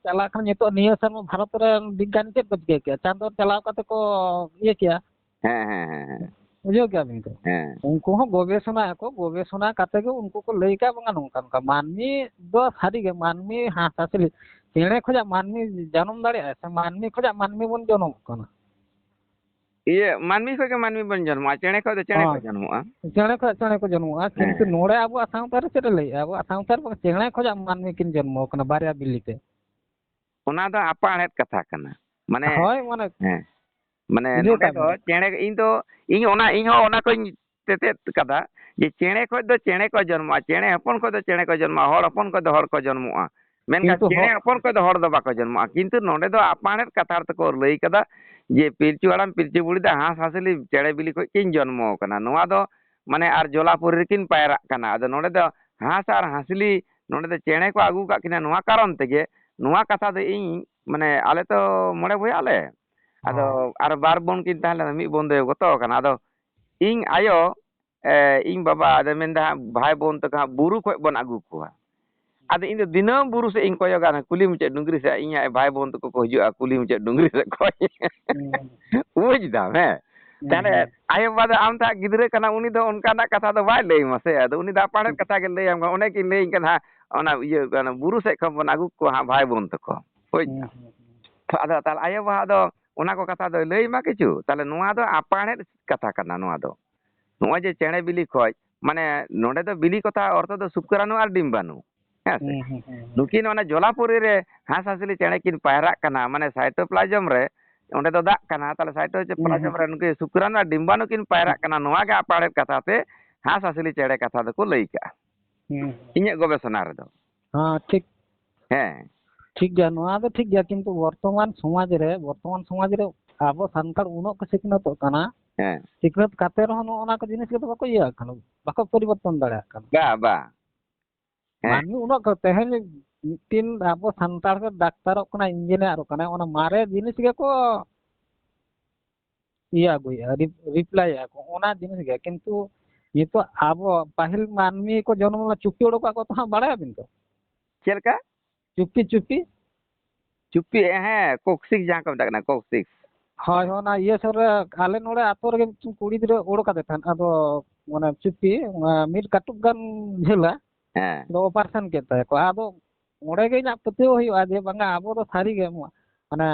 ᱪᱟᱞᱟᱜ ᱠᱟᱱᱟ, ᱱᱤᱛᱚᱜ ᱱᱤᱭᱟᱹ ᱥᱮᱨᱢᱟ ᱵᱷᱟᱨᱚᱛ ᱨᱮᱱ ᱵᱤᱜᱽᱜᱟᱱᱤ ᱪᱮᱫ ᱠᱚ ᱪᱤᱠᱟᱹ ᱠᱮᱜᱼᱟ? ᱪᱟᱸᱫᱚ ᱪᱟᱞᱟᱣ ᱠᱟᱛᱮ ᱠᱚ ᱤᱭᱟᱹ ᱠᱮᱜᱼᱟ᱾ ᱦᱮᱸ, ᱦᱮᱸ, ᱦᱮᱸ, ᱦᱮᱸ᱾ ᱵᱩᱡᱷᱟᱹᱣ ᱠᱮᱜᱼᱟ ᱵᱤᱱ ᱛᱚ? ᱦᱮᱸ᱾ ᱩᱱᱠᱩ ᱦᱚᱸ ᱜᱚᱵᱮᱥᱚᱱᱟᱭᱟᱠᱚ, ᱜᱚᱵᱮᱥᱚᱱᱟ ᱠᱟᱛᱮ ᱜᱮ ᱩᱱᱠᱩ ᱠᱚ ᱞᱟᱹᱭ ᱠᱟᱜᱼᱟ, ᱵᱟᱝᱟ ᱱᱚᱝᱠᱟ, ᱱᱚᱝᱠᱟ᱾ ᱢᱟᱹᱱᱢᱤ ᱫᱚ ᱥᱟᱹᱨᱤ ᱜᱮ, ᱢᱟᱹᱱᱢᱤ ᱦᱟᱸᱥ ᱦᱟᱸᱥᱞᱤ ᱪᱮᱬᱮ ᱠᱷᱚᱱᱟᱜ ᱢᱟᱹᱱᱢᱤ ᱡᱟᱱᱟᱢ ᱫᱟᱲᱮᱭᱟᱜᱼᱟ ᱥᱮ ᱢᱟᱹᱱᱢᱤ ᱠᱷᱚᱱᱟᱜ ᱢᱟᱹᱱᱢᱤ ᱵᱚᱱ ᱡᱚᱱᱚᱢᱚᱜ ᱠᱟᱱᱟ? ᱤᱭᱟᱹ, ᱢᱟᱹᱱᱢᱤ ᱠᱷᱚᱱ ᱜᱮ ᱢᱟᱹᱱᱢᱤ ᱵᱚᱱ ᱡᱚᱱᱢᱚᱜᱼᱟ, ᱪᱮᱬᱮ ᱠᱷᱚᱱ ᱫᱚ ᱪᱮᱬᱮ ᱠᱚ ᱦᱳᱭ᱾ ᱡᱚᱱᱢᱚᱜᱼᱟ᱾ ᱪᱮᱬᱮ ᱠᱷᱚᱱ ᱪᱮᱬᱮ ᱠᱚ ᱡᱚᱱᱢᱚᱜᱼᱟ, ᱦᱮᱸ᱾ ᱠᱤᱱᱛᱩ ᱱᱚᱰᱮ ᱟᱵᱚᱣᱟᱜ ᱥᱟᱶᱛᱟ ᱨᱮ ᱪᱮᱫ ᱮ ᱞᱟᱹᱭᱮᱜᱼᱟ? ᱟᱵᱚᱣᱟᱜ ᱥᱟᱶᱛᱟ ᱨᱮ ᱪᱮᱬᱮ ᱠᱷᱚᱱᱟᱜ ᱢᱟᱹᱱᱢᱤ ᱠᱤᱱ ᱡᱚᱱᱢᱚ ᱟᱠᱟᱱᱟ, ᱵᱟᱨᱭᱟ ᱵᱤᱞᱤ ᱛᱮ᱾ ᱚᱱᱟ ᱫᱚ ᱟᱯᱟᱬᱮᱫ ᱠᱟᱛᱷᱟ ᱠᱟᱱᱟ᱾ ᱢᱟᱱᱮ, ᱦᱳᱭ, ᱢᱟᱱᱮ, ᱦᱮᱸ᱾ ᱢᱟᱱᱮ, ᱵᱩᱡᱷᱟᱹᱣ ᱱᱚᱰᱮ ᱠᱟᱜ ᱫᱚ ᱵᱤᱱ᱾ ᱪᱮᱬᱮ, ᱤᱧ ᱫᱚ, ᱤᱧ ᱚᱱᱟ, ᱤᱧ ᱦᱚᱸ ᱚᱱᱟ ᱠᱚᱧ ᱛᱮᱛᱮᱫ ᱠᱟᱫᱟ ᱡᱮ ᱪᱮᱬᱮ ᱠᱷᱚᱱ ᱫᱚ ᱪᱮᱬᱮ ᱠᱚ ᱡᱚᱱᱢᱚᱜᱼᱟ, ᱪᱮᱬᱮ ᱦᱚᱯᱚᱱ ᱠᱷᱚᱱ ᱫᱚ ᱪᱮᱬᱮ ᱠᱚ ᱡᱚᱱᱢᱚᱜᱼᱟ, ᱦᱚᱲ ᱦᱚᱯᱚᱱ ᱠᱷᱚᱱ ᱫᱚ ᱦᱚᱲ ᱠᱚ ᱡᱚᱱᱢᱚᱜᱼᱟ᱾ ᱢᱮᱱᱠᱷᱟᱱ ᱠᱤᱱᱛᱩ ᱪᱮᱬᱮ ᱦᱚ- ᱦᱚᱯᱚᱱ ᱠᱷᱚᱱ ᱫᱚ ᱦᱚᱲ ᱫᱚ ᱵᱟᱠᱚ ᱡᱚᱱᱢᱚᱜᱼᱟ᱾ ᱠᱤᱱᱛᱩ ᱱᱚᱰᱮ ᱫᱚ ᱟᱯᱟᱬᱮᱫ ᱠᱟᱛᱷᱟ ᱛᱮᱠᱚ ᱞᱟᱹᱭ ᱠᱟᱫᱟ ᱡᱮ ᱯᱤᱞᱪᱩ ᱦᱟᱲᱟᱢ ᱯᱤᱞᱪᱩ ᱵᱩᱲᱦᱤ ᱫᱚ ᱦᱟᱸᱥ ᱦᱟᱸᱥᱞᱤ ᱪᱮᱬᱮ ᱵᱤᱞᱤ ᱠᱷᱚᱱ ᱠᱤᱱ ᱡᱚᱱᱢᱚ ᱟᱠᱟᱱᱟ᱾ ᱱᱚᱣᱟ ᱫᱚ ᱢᱟᱱᱮ ᱟᱨ ᱡᱚᱞᱟᱯᱩᱨᱤ ᱨᱮᱠᱤᱱ ᱯᱟᱭᱨᱟᱜ ᱠᱟᱱᱟ᱾ ᱟᱫᱚ ᱱᱚᱰᱮ ᱫᱚ ᱦᱟᱸᱥ ᱟᱨ ᱦᱟᱸᱥᱞᱤ ᱱᱚᱰᱮ ᱫᱚ ᱪᱮᱬᱮ ᱠᱚ ᱟᱹᱜᱩ ᱠᱟᱜ ᱠᱤᱱᱟ, ᱱᱚᱣᱟ ᱠᱟᱨᱚᱱ ᱛᱮᱜᱮ ᱱᱚᱣᱟ ᱠᱟᱛᱷᱟ ᱫᱚ ᱤᱧ, ᱢᱟᱱᱮ, ᱟᱞᱮ ᱛᱚ ᱢᱚᱬᱮ ᱵᱚᱭᱦᱟ ᱟᱞᱮ, ᱟᱫᱚ ᱦᱚᱸ᱾ ᱟᱨ ᱵᱟᱨ ᱵᱚᱱ ᱠᱤᱱ ᱛᱟᱦᱮᱸ ᱞᱮᱱᱟ, ᱢᱤᱫ ᱵᱚᱱ ᱫᱚᱭ ᱜᱚᱛᱚ ᱟᱠᱟᱱᱟ᱾ ᱟᱫᱚ ᱤᱧ ᱟᱭᱳ, ᱮ, ᱤᱧ ᱵᱟᱵᱟ ᱟᱫᱚ ᱢᱮᱱᱫᱟ, "ᱦᱟᱸᱜ ᱵᱷᱟᱭ ᱵᱚᱱ ᱛᱟᱠᱚ ᱦᱟᱸᱜ ᱵᱩᱨᱩ ᱠᱷᱚᱡ ᱵᱚᱱ ᱟᱹᱜᱩ ᱠᱚᱣᱟ᱾" ᱟᱫᱚ ᱤᱧ ᱫᱚ ᱫᱤᱱᱟᱹᱢ ᱵᱩᱨᱩ ᱥᱮᱫ ᱤᱧ ᱠᱚᱭᱚᱜᱟ, ᱚᱱᱟ ᱠᱩᱞᱦᱤ ᱢᱩᱪᱟᱹᱫ ᱰᱩᱝᱨᱤ ᱥᱮᱫ, ᱤᱧᱟᱹᱜ ᱵᱷᱟᱭ ᱵᱳᱱ ᱛᱟᱠᱚ ᱠᱚ ᱦᱤᱡᱩᱜᱼᱟ ᱠᱩᱞᱦᱤ ᱢᱩᱪᱟᱹᱫ ᱰᱩᱝᱨᱤ ᱥᱮᱫ ᱠᱷᱚᱱ᱾ ᱦᱩᱸ᱾ ᱵᱩᱡᱽ ᱫᱟᱢ, ᱦᱮᱸ? ᱦᱩᱸ, ᱛᱟᱦᱞᱮ ᱦᱩᱸ᱾ ᱟᱭᱳ ᱵᱟᱵᱟ ᱫᱚ ᱟᱢ ᱫᱚ ᱦᱟᱸᱜ ᱜᱤᱫᱽᱨᱟᱹ ᱠᱟᱱᱟᱢ, ᱩᱱᱤ ᱫᱚ ᱚᱱᱠᱟᱱᱟᱜ ᱠᱟᱛᱷᱟ ᱫᱚ ᱵᱟᱭ ᱞᱟᱹᱭ ᱟᱢᱟ ᱥᱮ᱾ ᱟᱫᱚ ᱩᱱᱤ ᱫᱚ ᱟᱯᱟᱬᱮᱫ ᱦᱩᱸ᱾ ᱠᱟᱛᱷᱟ ᱜᱮ ᱞᱟᱹᱭ ᱟᱢ ᱠᱟᱱᱟ, ᱚᱱᱮ ᱠᱤᱱ ᱞᱟᱹᱭᱟᱹᱧ ᱠᱟᱱᱟ ᱦᱟᱸᱜ, ᱚᱱᱟ ᱤᱭᱟᱹ, ᱚᱱᱟ ᱵᱩᱨᱩ ᱥᱮᱫ ᱠᱷᱚᱱ ᱵᱚᱱ ᱟᱹᱜᱩ ᱠᱚᱣᱟ ᱦᱟᱸᱜ ᱵᱷᱟᱭ ᱵᱳᱱ ᱛᱟᱠᱚ, ᱵᱩᱡᱽ ᱦᱩᱸ, ᱫᱟᱢ? ᱦᱩᱸ, ᱦᱩᱸ᱾ ᱛᱚ ᱟᱫᱚ ᱛᱟᱦᱞᱮ ᱟᱭᱳ ᱵᱟᱵᱟ ᱫᱚ ᱚᱱᱟ ᱠᱚ ᱠᱟᱛᱷᱟ ᱫᱚᱭ ᱞᱟᱹᱭ ᱟᱢᱟ ᱠᱤᱪᱷᱩ? ᱛᱟᱦᱞᱮ ᱱᱚᱣᱟ ᱫᱚ ᱟᱯᱟᱬᱮᱫ ᱠᱟᱛᱷᱟ ᱠᱟᱱᱟ ᱱᱚᱣᱟ ᱫᱚ᱾ ᱱᱚᱜᱼᱚᱭ ᱡᱮ ᱪᱮᱬᱮ ᱵᱤᱞᱤ ᱠᱷᱚᱡ, ᱢᱟᱱᱮ ᱱᱚᱰᱮ ᱫᱚ ᱵᱤᱞᱤ ᱠᱟᱛᱷᱟ ᱚᱨᱛᱷᱚ ᱫᱚ ᱥᱩᱠᱨᱟᱱᱩ ᱟᱨ ᱰᱤᱢᱵᱟᱱᱩ, ᱦᱮᱸ ᱥᱮ? ᱦᱩᱸ, ᱦᱩᱸ, ᱦᱩᱸ, ᱦᱩᱸ᱾ ᱱᱩᱠᱤᱱ ᱚᱱᱟ ᱡᱚᱞᱟᱯᱩᱨᱤ ᱨᱮ ᱦᱟᱸᱥ ᱦᱟᱸᱥᱞᱤ ᱪᱮᱬᱮ ᱠᱤᱱ ᱯᱟᱭᱨᱟᱜ ᱠᱟᱱᱟ, ᱢᱟᱱᱮ cytoplasm ᱨᱮ, ᱚᱸᱰᱮ ᱫᱚ ᱫᱟᱜ ᱠᱟᱱᱟ, ᱛᱟᱦᱞᱮ ᱦᱩᱸ, cytoplasm ᱦᱩᱸ᱾ ᱨᱮ ᱱᱩᱠᱤᱱ ᱥᱩᱠᱨᱟᱱᱩ ᱟᱨ ᱰᱤᱢᱵᱟᱱᱩ ᱠᱤᱱ ᱯᱟᱭᱨᱟᱜ ᱠᱟᱱᱟ, ᱱᱚᱣᱟ ᱜᱮ ᱟᱯᱟᱬᱮᱫ ᱠᱟᱛᱷᱟ ᱛᱮ ᱦᱟᱸᱥ ᱦᱟᱸᱥᱞᱤ ᱪᱮᱬᱮ ᱠᱟᱛᱷᱟ ᱫᱚᱠᱚ ᱞᱟᱹᱭ ᱠᱟᱜᱼᱟ᱾ ᱦᱩᱸ᱾ ᱤᱧᱟᱹᱜ ᱜᱚᱵᱮᱥᱚᱱᱟ ᱨᱮᱫᱚ᱾ ᱦᱮᱸ, ᱴᱷᱤᱠ᱾ ᱦᱮᱸ᱾ ᱴᱷᱤᱠ ᱜᱮᱭᱟ, ᱱᱚᱣᱟ ᱫᱚ ᱴᱷᱤᱠ ᱜᱮᱭᱟ, ᱠᱤᱱᱛᱩ ᱵᱚᱨᱛᱚᱢᱟᱱ ᱥᱚᱢᱟᱡᱽ ᱨᱮ, ᱵᱚᱨᱛᱚᱢᱟᱱ ᱥᱚᱢᱟᱡᱽ ᱨᱮ ᱟᱵᱚ ᱥᱟᱱᱛᱟᱲ ᱩᱱᱟᱹᱜ ᱠᱚ ᱥᱤᱠᱷᱱᱟᱹᱛᱚᱜ ᱠᱟᱱᱟ, ᱦᱮᱸ᱾ ᱥᱤᱠᱷᱱᱟᱹᱛ ᱠᱟᱛᱮ ᱨᱮᱦᱚᱸ ᱱᱚᱜᱼᱚ ᱱᱚᱣᱟ ᱠᱚ ᱡᱤᱱᱤᱥ ᱜᱮᱛᱚ ᱵᱟᱠᱚ ᱤᱭᱟᱹ ᱠᱟᱱᱟ, ᱵᱟᱠᱚ ᱯᱚᱨᱤᱵᱚᱨᱛᱚᱱ ᱫᱟᱲᱮᱭᱟᱜ ᱠᱟᱱᱟ᱾ ᱵᱟ, ᱵᱟ᱾ ᱦᱮᱸ᱾ ᱢᱟᱹᱱᱢᱤ ᱩᱱᱟᱹᱜ ᱠᱚ, ᱛᱮᱦᱮᱧ ᱢᱤᱫᱴᱤᱱ ᱟᱵᱚ ᱥᱟᱱᱛᱟᱲ ᱜᱮ ᱰᱟᱠᱛᱟᱨᱚᱜ ᱠᱟᱱᱟ, ᱤᱧᱡᱤᱱᱤᱭᱟᱨᱚᱜ ᱠᱟᱱᱟ, ᱚᱱᱟ ᱢᱟᱨᱮ ᱡᱤᱱᱤᱥ ᱜᱮᱠᱚ ᱤᱭᱟᱹ ᱟᱹᱜᱩᱭᱮᱫᱼᱟ, ᱨᱤᱯ-, ᱨᱤᱯᱞᱟᱭᱮᱫᱼᱟ ᱠᱚ, ᱚᱱᱟ ᱡᱤᱱᱤᱥ ᱜᱮ᱾ ᱠᱤᱱᱛᱩ ᱱᱤᱛᱚᱜ ᱟᱵᱚ ᱯᱟᱹᱦᱤᱞ ᱢᱟᱹᱱᱢᱤ ᱠᱚ ᱡᱚᱱᱢᱚ ᱞᱮᱱᱟ, ᱪᱩᱯᱤ ᱚᱰᱚᱠᱟᱜ ᱠᱚ ᱛᱟᱦᱮᱸᱫ, ᱵᱟᱲᱟᱭᱟᱵᱤᱱ ᱛᱚ? ᱪᱮᱫ ᱞᱮᱠᱟ? ᱪᱩᱯᱤ, ᱪᱩᱯᱤ᱾ ᱪᱩᱯᱤ, ᱦᱮᱸ, ᱠᱚᱠᱥᱤᱠ ᱡᱟᱦᱟᱸ ᱠᱚ ᱢᱮᱛᱟᱜ ᱠᱟᱱᱟ, ᱠᱚᱠᱥᱤᱠ᱾ ᱦᱳᱭ, ᱦᱳᱭ, ᱚᱱᱟ ᱤᱭᱟᱹ ᱥᱩᱨ ᱨᱮ ᱟᱞᱮ ᱱᱚᱰᱮ ᱟᱛᱳ ᱨᱮᱜᱮ ᱢᱤᱫᱴᱮᱱ ᱠᱩᱲᱤ ᱜᱤᱫᱽᱨᱟᱹ ᱚᱰᱚᱠ ᱟᱫᱮ ᱛᱟᱦᱮᱸᱫ, ᱟᱫᱚ ᱢᱟᱱᱮ ᱪᱩᱯᱤ, ᱚᱱᱟ ᱢᱤᱫ ᱠᱟᱹᱴᱩᱵ ᱜᱟᱱ ᱡᱷᱟᱹᱞᱟ, ᱦᱮᱸ᱾ ᱟᱫᱚ ᱚᱯᱟᱨᱮᱥᱚᱱ ᱠᱮᱫ ᱛᱟᱭᱟ ᱠᱚ᱾ ᱟᱫᱚ ᱚᱸᱰᱮ ᱜᱮ ᱤᱧᱟᱹᱜ ᱯᱟᱹᱛᱭᱟᱹᱣ ᱦᱩᱭᱩᱜᱼᱟ ᱡᱮ ᱵᱟᱝᱟ, ᱟᱵᱚ ᱫᱚ ᱥᱟᱹᱨᱤ ᱜᱮ ᱢᱟᱱᱮ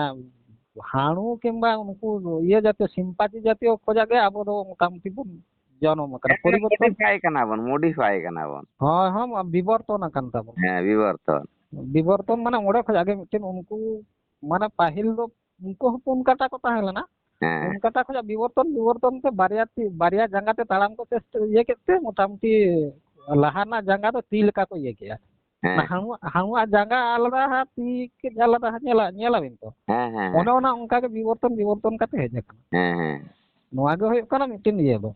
ᱦᱟᱹᱬᱩ ᱠᱤᱝᱵᱟ ᱩᱱᱠᱩ ᱤᱭᱟᱹ ᱡᱟᱹᱛᱤᱭᱚ, ᱥᱤᱢᱯᱟᱡᱤ ᱡᱟᱹᱛᱤᱭᱚ ᱠᱷᱚᱡᱟᱜ ᱜᱮ ᱟᱵᱚ ᱫᱚ ᱢᱚᱴᱟᱢᱩᱴᱤ ᱵᱚᱱ ᱡᱚᱱᱚᱢ ᱟᱠᱟᱱᱟ᱾ ᱦᱮᱸ, ᱯᱚᱨᱤᱵᱚᱨᱛᱚᱱ ᱢᱚᱰᱤᱯᱷᱟᱭ ᱠᱟᱱᱟ ᱵᱚᱱ, ᱢᱚᱰᱤᱯᱷᱟᱭ ᱠᱟᱱᱟ ᱵᱚᱱ᱾ ᱦᱳᱭ, ᱦᱳᱭ, ᱵᱤᱵᱚᱨᱛᱚᱱ ᱟᱠᱟᱱ ᱛᱟᱵᱚᱱ᱾ ᱦᱮᱸ, ᱵᱤᱵᱚᱨᱛᱚᱱ᱾ ᱵᱤᱵᱚᱨᱛᱚᱱ ᱢᱟᱱᱮ ᱚᱸᱰᱮ ᱠᱷᱚᱡᱟᱜ ᱜᱮ ᱢᱤᱫᱴᱮᱱ ᱩᱱᱠᱩ ᱢᱟᱱᱮ ᱯᱟᱹᱦᱤᱞ ᱫᱚ ᱩᱱᱠᱩ ᱦᱚᱸ ᱯᱩᱱ ᱠᱟᱴᱟ ᱠᱚ ᱛᱟᱦᱮᱸ ᱞᱮᱱᱟ᱾ ᱦᱮᱸ᱾ ᱯᱩᱱ ᱠᱟᱴᱟ ᱠᱷᱚᱱᱟᱜ ᱵᱤᱵᱚᱨᱛᱚᱱ, ᱵᱤᱵᱚᱨᱛᱚᱱ ᱛᱮ ᱵᱟᱨᱭᱟ ᱛᱤ, ᱵᱟᱨᱭᱟ ᱡᱟᱸᱜᱟ ᱛᱮ ᱛᱟᱲᱟᱢ ᱠᱚ ᱪᱮᱥᱴᱟ, ᱤᱭᱟᱹ ᱠᱮᱫ ᱛᱮ ᱢᱚᱴᱟᱢᱩᱴᱤ ᱞᱟᱦᱟ ᱨᱮᱱᱟᱜ ᱡᱟᱸᱜᱟ ᱫᱚ ᱛᱤ ᱞᱮᱠᱟ ᱠᱚ ᱤᱭᱟᱹ ᱠᱮᱜᱼᱟ᱾ ᱦᱮᱸ᱾ ᱚᱱᱟ ᱦᱟᱹᱬᱩᱣᱟᱜ, ᱦᱟᱹᱬᱩᱣᱟᱜ ᱡᱟᱸᱜᱟ ᱟᱞᱟᱫᱟ, ᱟᱨ ᱛᱤ ᱠᱟᱹᱡ ᱟᱞᱟᱫᱟ, ᱧᱮᱞᱟ-, ᱧᱮᱞᱟᱵᱤᱱ ᱛᱚ? ᱦᱮᱸ, ᱦᱮᱸ, ᱦᱮᱸ᱾ ᱚᱱᱮ ᱚᱱᱟ ᱚᱱᱠᱟ ᱜᱮ ᱵᱤᱵᱚᱨᱛᱚᱱ, ᱵᱤᱵᱚᱨᱛᱚᱱ ᱠᱟᱛᱮ ᱦᱮᱡ ᱟᱠᱟᱱᱟ᱾ ᱦᱮᱸ, ᱦᱮᱸ᱾ ᱱᱚᱣᱟ ᱜᱮ ᱦᱩᱭᱩᱜ ᱠᱟᱱᱟ ᱢᱤᱫᱴᱮᱱ ᱤᱭᱟᱹ ᱫᱚ᱾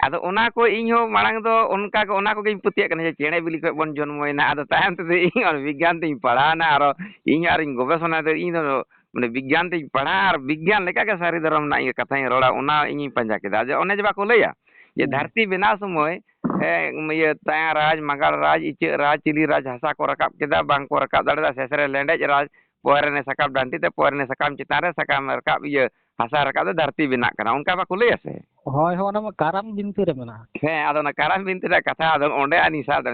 ᱟᱫᱚ ᱚᱱᱟ ᱠᱚ ᱤᱧ ᱦᱚᱸ ᱢᱟᱲᱟᱝ ᱫᱚ ᱚᱱᱠᱟ ᱜᱮ, ᱚᱱᱟ ᱠᱚᱜᱮᱧ ᱯᱟᱹᱛᱭᱟᱹᱜ ᱠᱟᱱᱟ ᱡᱮ ᱪᱮᱬᱮ ᱵᱤᱞᱤ ᱠᱷᱚᱱ ᱵᱚᱱ ᱡᱚᱱᱢᱚᱭᱮᱱᱟ᱾ ᱟᱫᱚ ᱛᱟᱭᱚᱢ ᱛᱮᱫᱚ ᱤᱧ ᱟᱨ ᱵᱤᱜᱽᱜᱟᱱ ᱛᱤᱧ ᱯᱟᱲᱦᱟᱣᱱᱟ, ᱟᱨᱚ ᱤᱧ ᱦᱚᱸ ᱟᱨᱤᱧ ᱜᱚᱵᱮᱥᱚᱱᱟ ᱫᱚ, ᱤᱧ ᱫᱚ ᱢᱟᱱᱮ ᱵᱤᱜᱽᱜᱟᱱ ᱛᱤᱧ ᱯᱟᱲᱦᱟᱜᱼᱟ ᱟᱨ ᱵᱤᱜᱽᱜᱟᱱ ᱞᱮᱠᱟᱜᱮ ᱥᱟᱹᱨᱤ ᱫᱷᱚᱨᱚᱢ ᱨᱮᱱᱟᱜ ᱤᱧ ᱠᱟᱛᱷᱟᱧ ᱨᱚᱲᱟ, ᱚᱱᱟ ᱤᱧᱤᱧ ᱯᱟᱸᱡᱟ ᱠᱮᱫᱟ᱾ ᱡᱮ ᱚᱱᱮ ᱡᱮ ᱵᱟᱠᱚ ᱞᱟᱹᱭᱟ ᱡᱮ ᱦᱩᱸ᱾ ᱫᱷᱟᱹᱨᱛᱤ ᱵᱮᱱᱟᱣ ᱥᱚᱢᱚᱭ ᱦᱮᱸ, ᱤᱭᱟᱹ, ᱛᱟᱭᱟ ᱨᱟᱡᱽ, ᱢᱟᱜᱟᱲ ᱨᱟᱡᱽ, ᱤᱪᱟᱹᱜ ᱨᱟᱡᱽ, ᱪᱤᱞᱤ ᱨᱟᱡᱽ ᱦᱟᱥᱟ ᱠᱚ ᱨᱟᱠᱟᱵ ᱠᱮᱫᱟ, ᱵᱟᱝ ᱠᱚ ᱨᱟᱠᱟᱵ ᱫᱟᱲᱮᱭᱟᱫᱟ, ᱥᱮᱥ ᱨᱮ ᱞᱮᱸᱰᱮᱡ ᱨᱟᱡᱽ, ᱯᱚᱭᱨᱮᱱᱤ ᱥᱟᱠᱟᱢ ᱰᱟᱹᱱᱴᱤ ᱛᱮ ᱯᱚᱭᱨᱮᱱᱤ ᱥᱟᱠᱟᱢ ᱪᱮᱛᱟᱱ ᱨᱮ ᱥᱟᱠᱟᱢ ᱨᱟᱠᱟᱵ, ᱤᱭᱟᱹ, ᱦᱟᱥᱟ ᱨᱟᱠᱟᱵ ᱫᱚ ᱫᱷᱟᱹᱨᱛᱤ ᱵᱮᱱᱟᱜ ᱠᱟᱱᱟ, ᱚᱱᱠᱟ ᱵᱟᱠᱚ ᱞᱟᱹᱭᱟ ᱥᱮ? ᱦᱳᱭ, ᱦᱳᱭ, ᱚᱱᱟ ᱢᱟ ᱠᱟᱨᱟᱢ ᱵᱤᱱᱛᱤ ᱨᱮ ᱢᱮᱱᱟᱜᱼᱟ᱾ ᱦᱮᱸ, ᱟᱫᱚ ᱚᱱᱟ ᱠᱟᱨᱟᱢ ᱵᱤᱱᱛᱤ ᱨᱮᱭᱟᱜ ᱠᱟᱛᱷᱟ, ᱟᱫᱚ ᱚᱸᱰᱮ ᱟᱹᱞᱤᱧ ᱥᱟᱵ ᱫᱟ,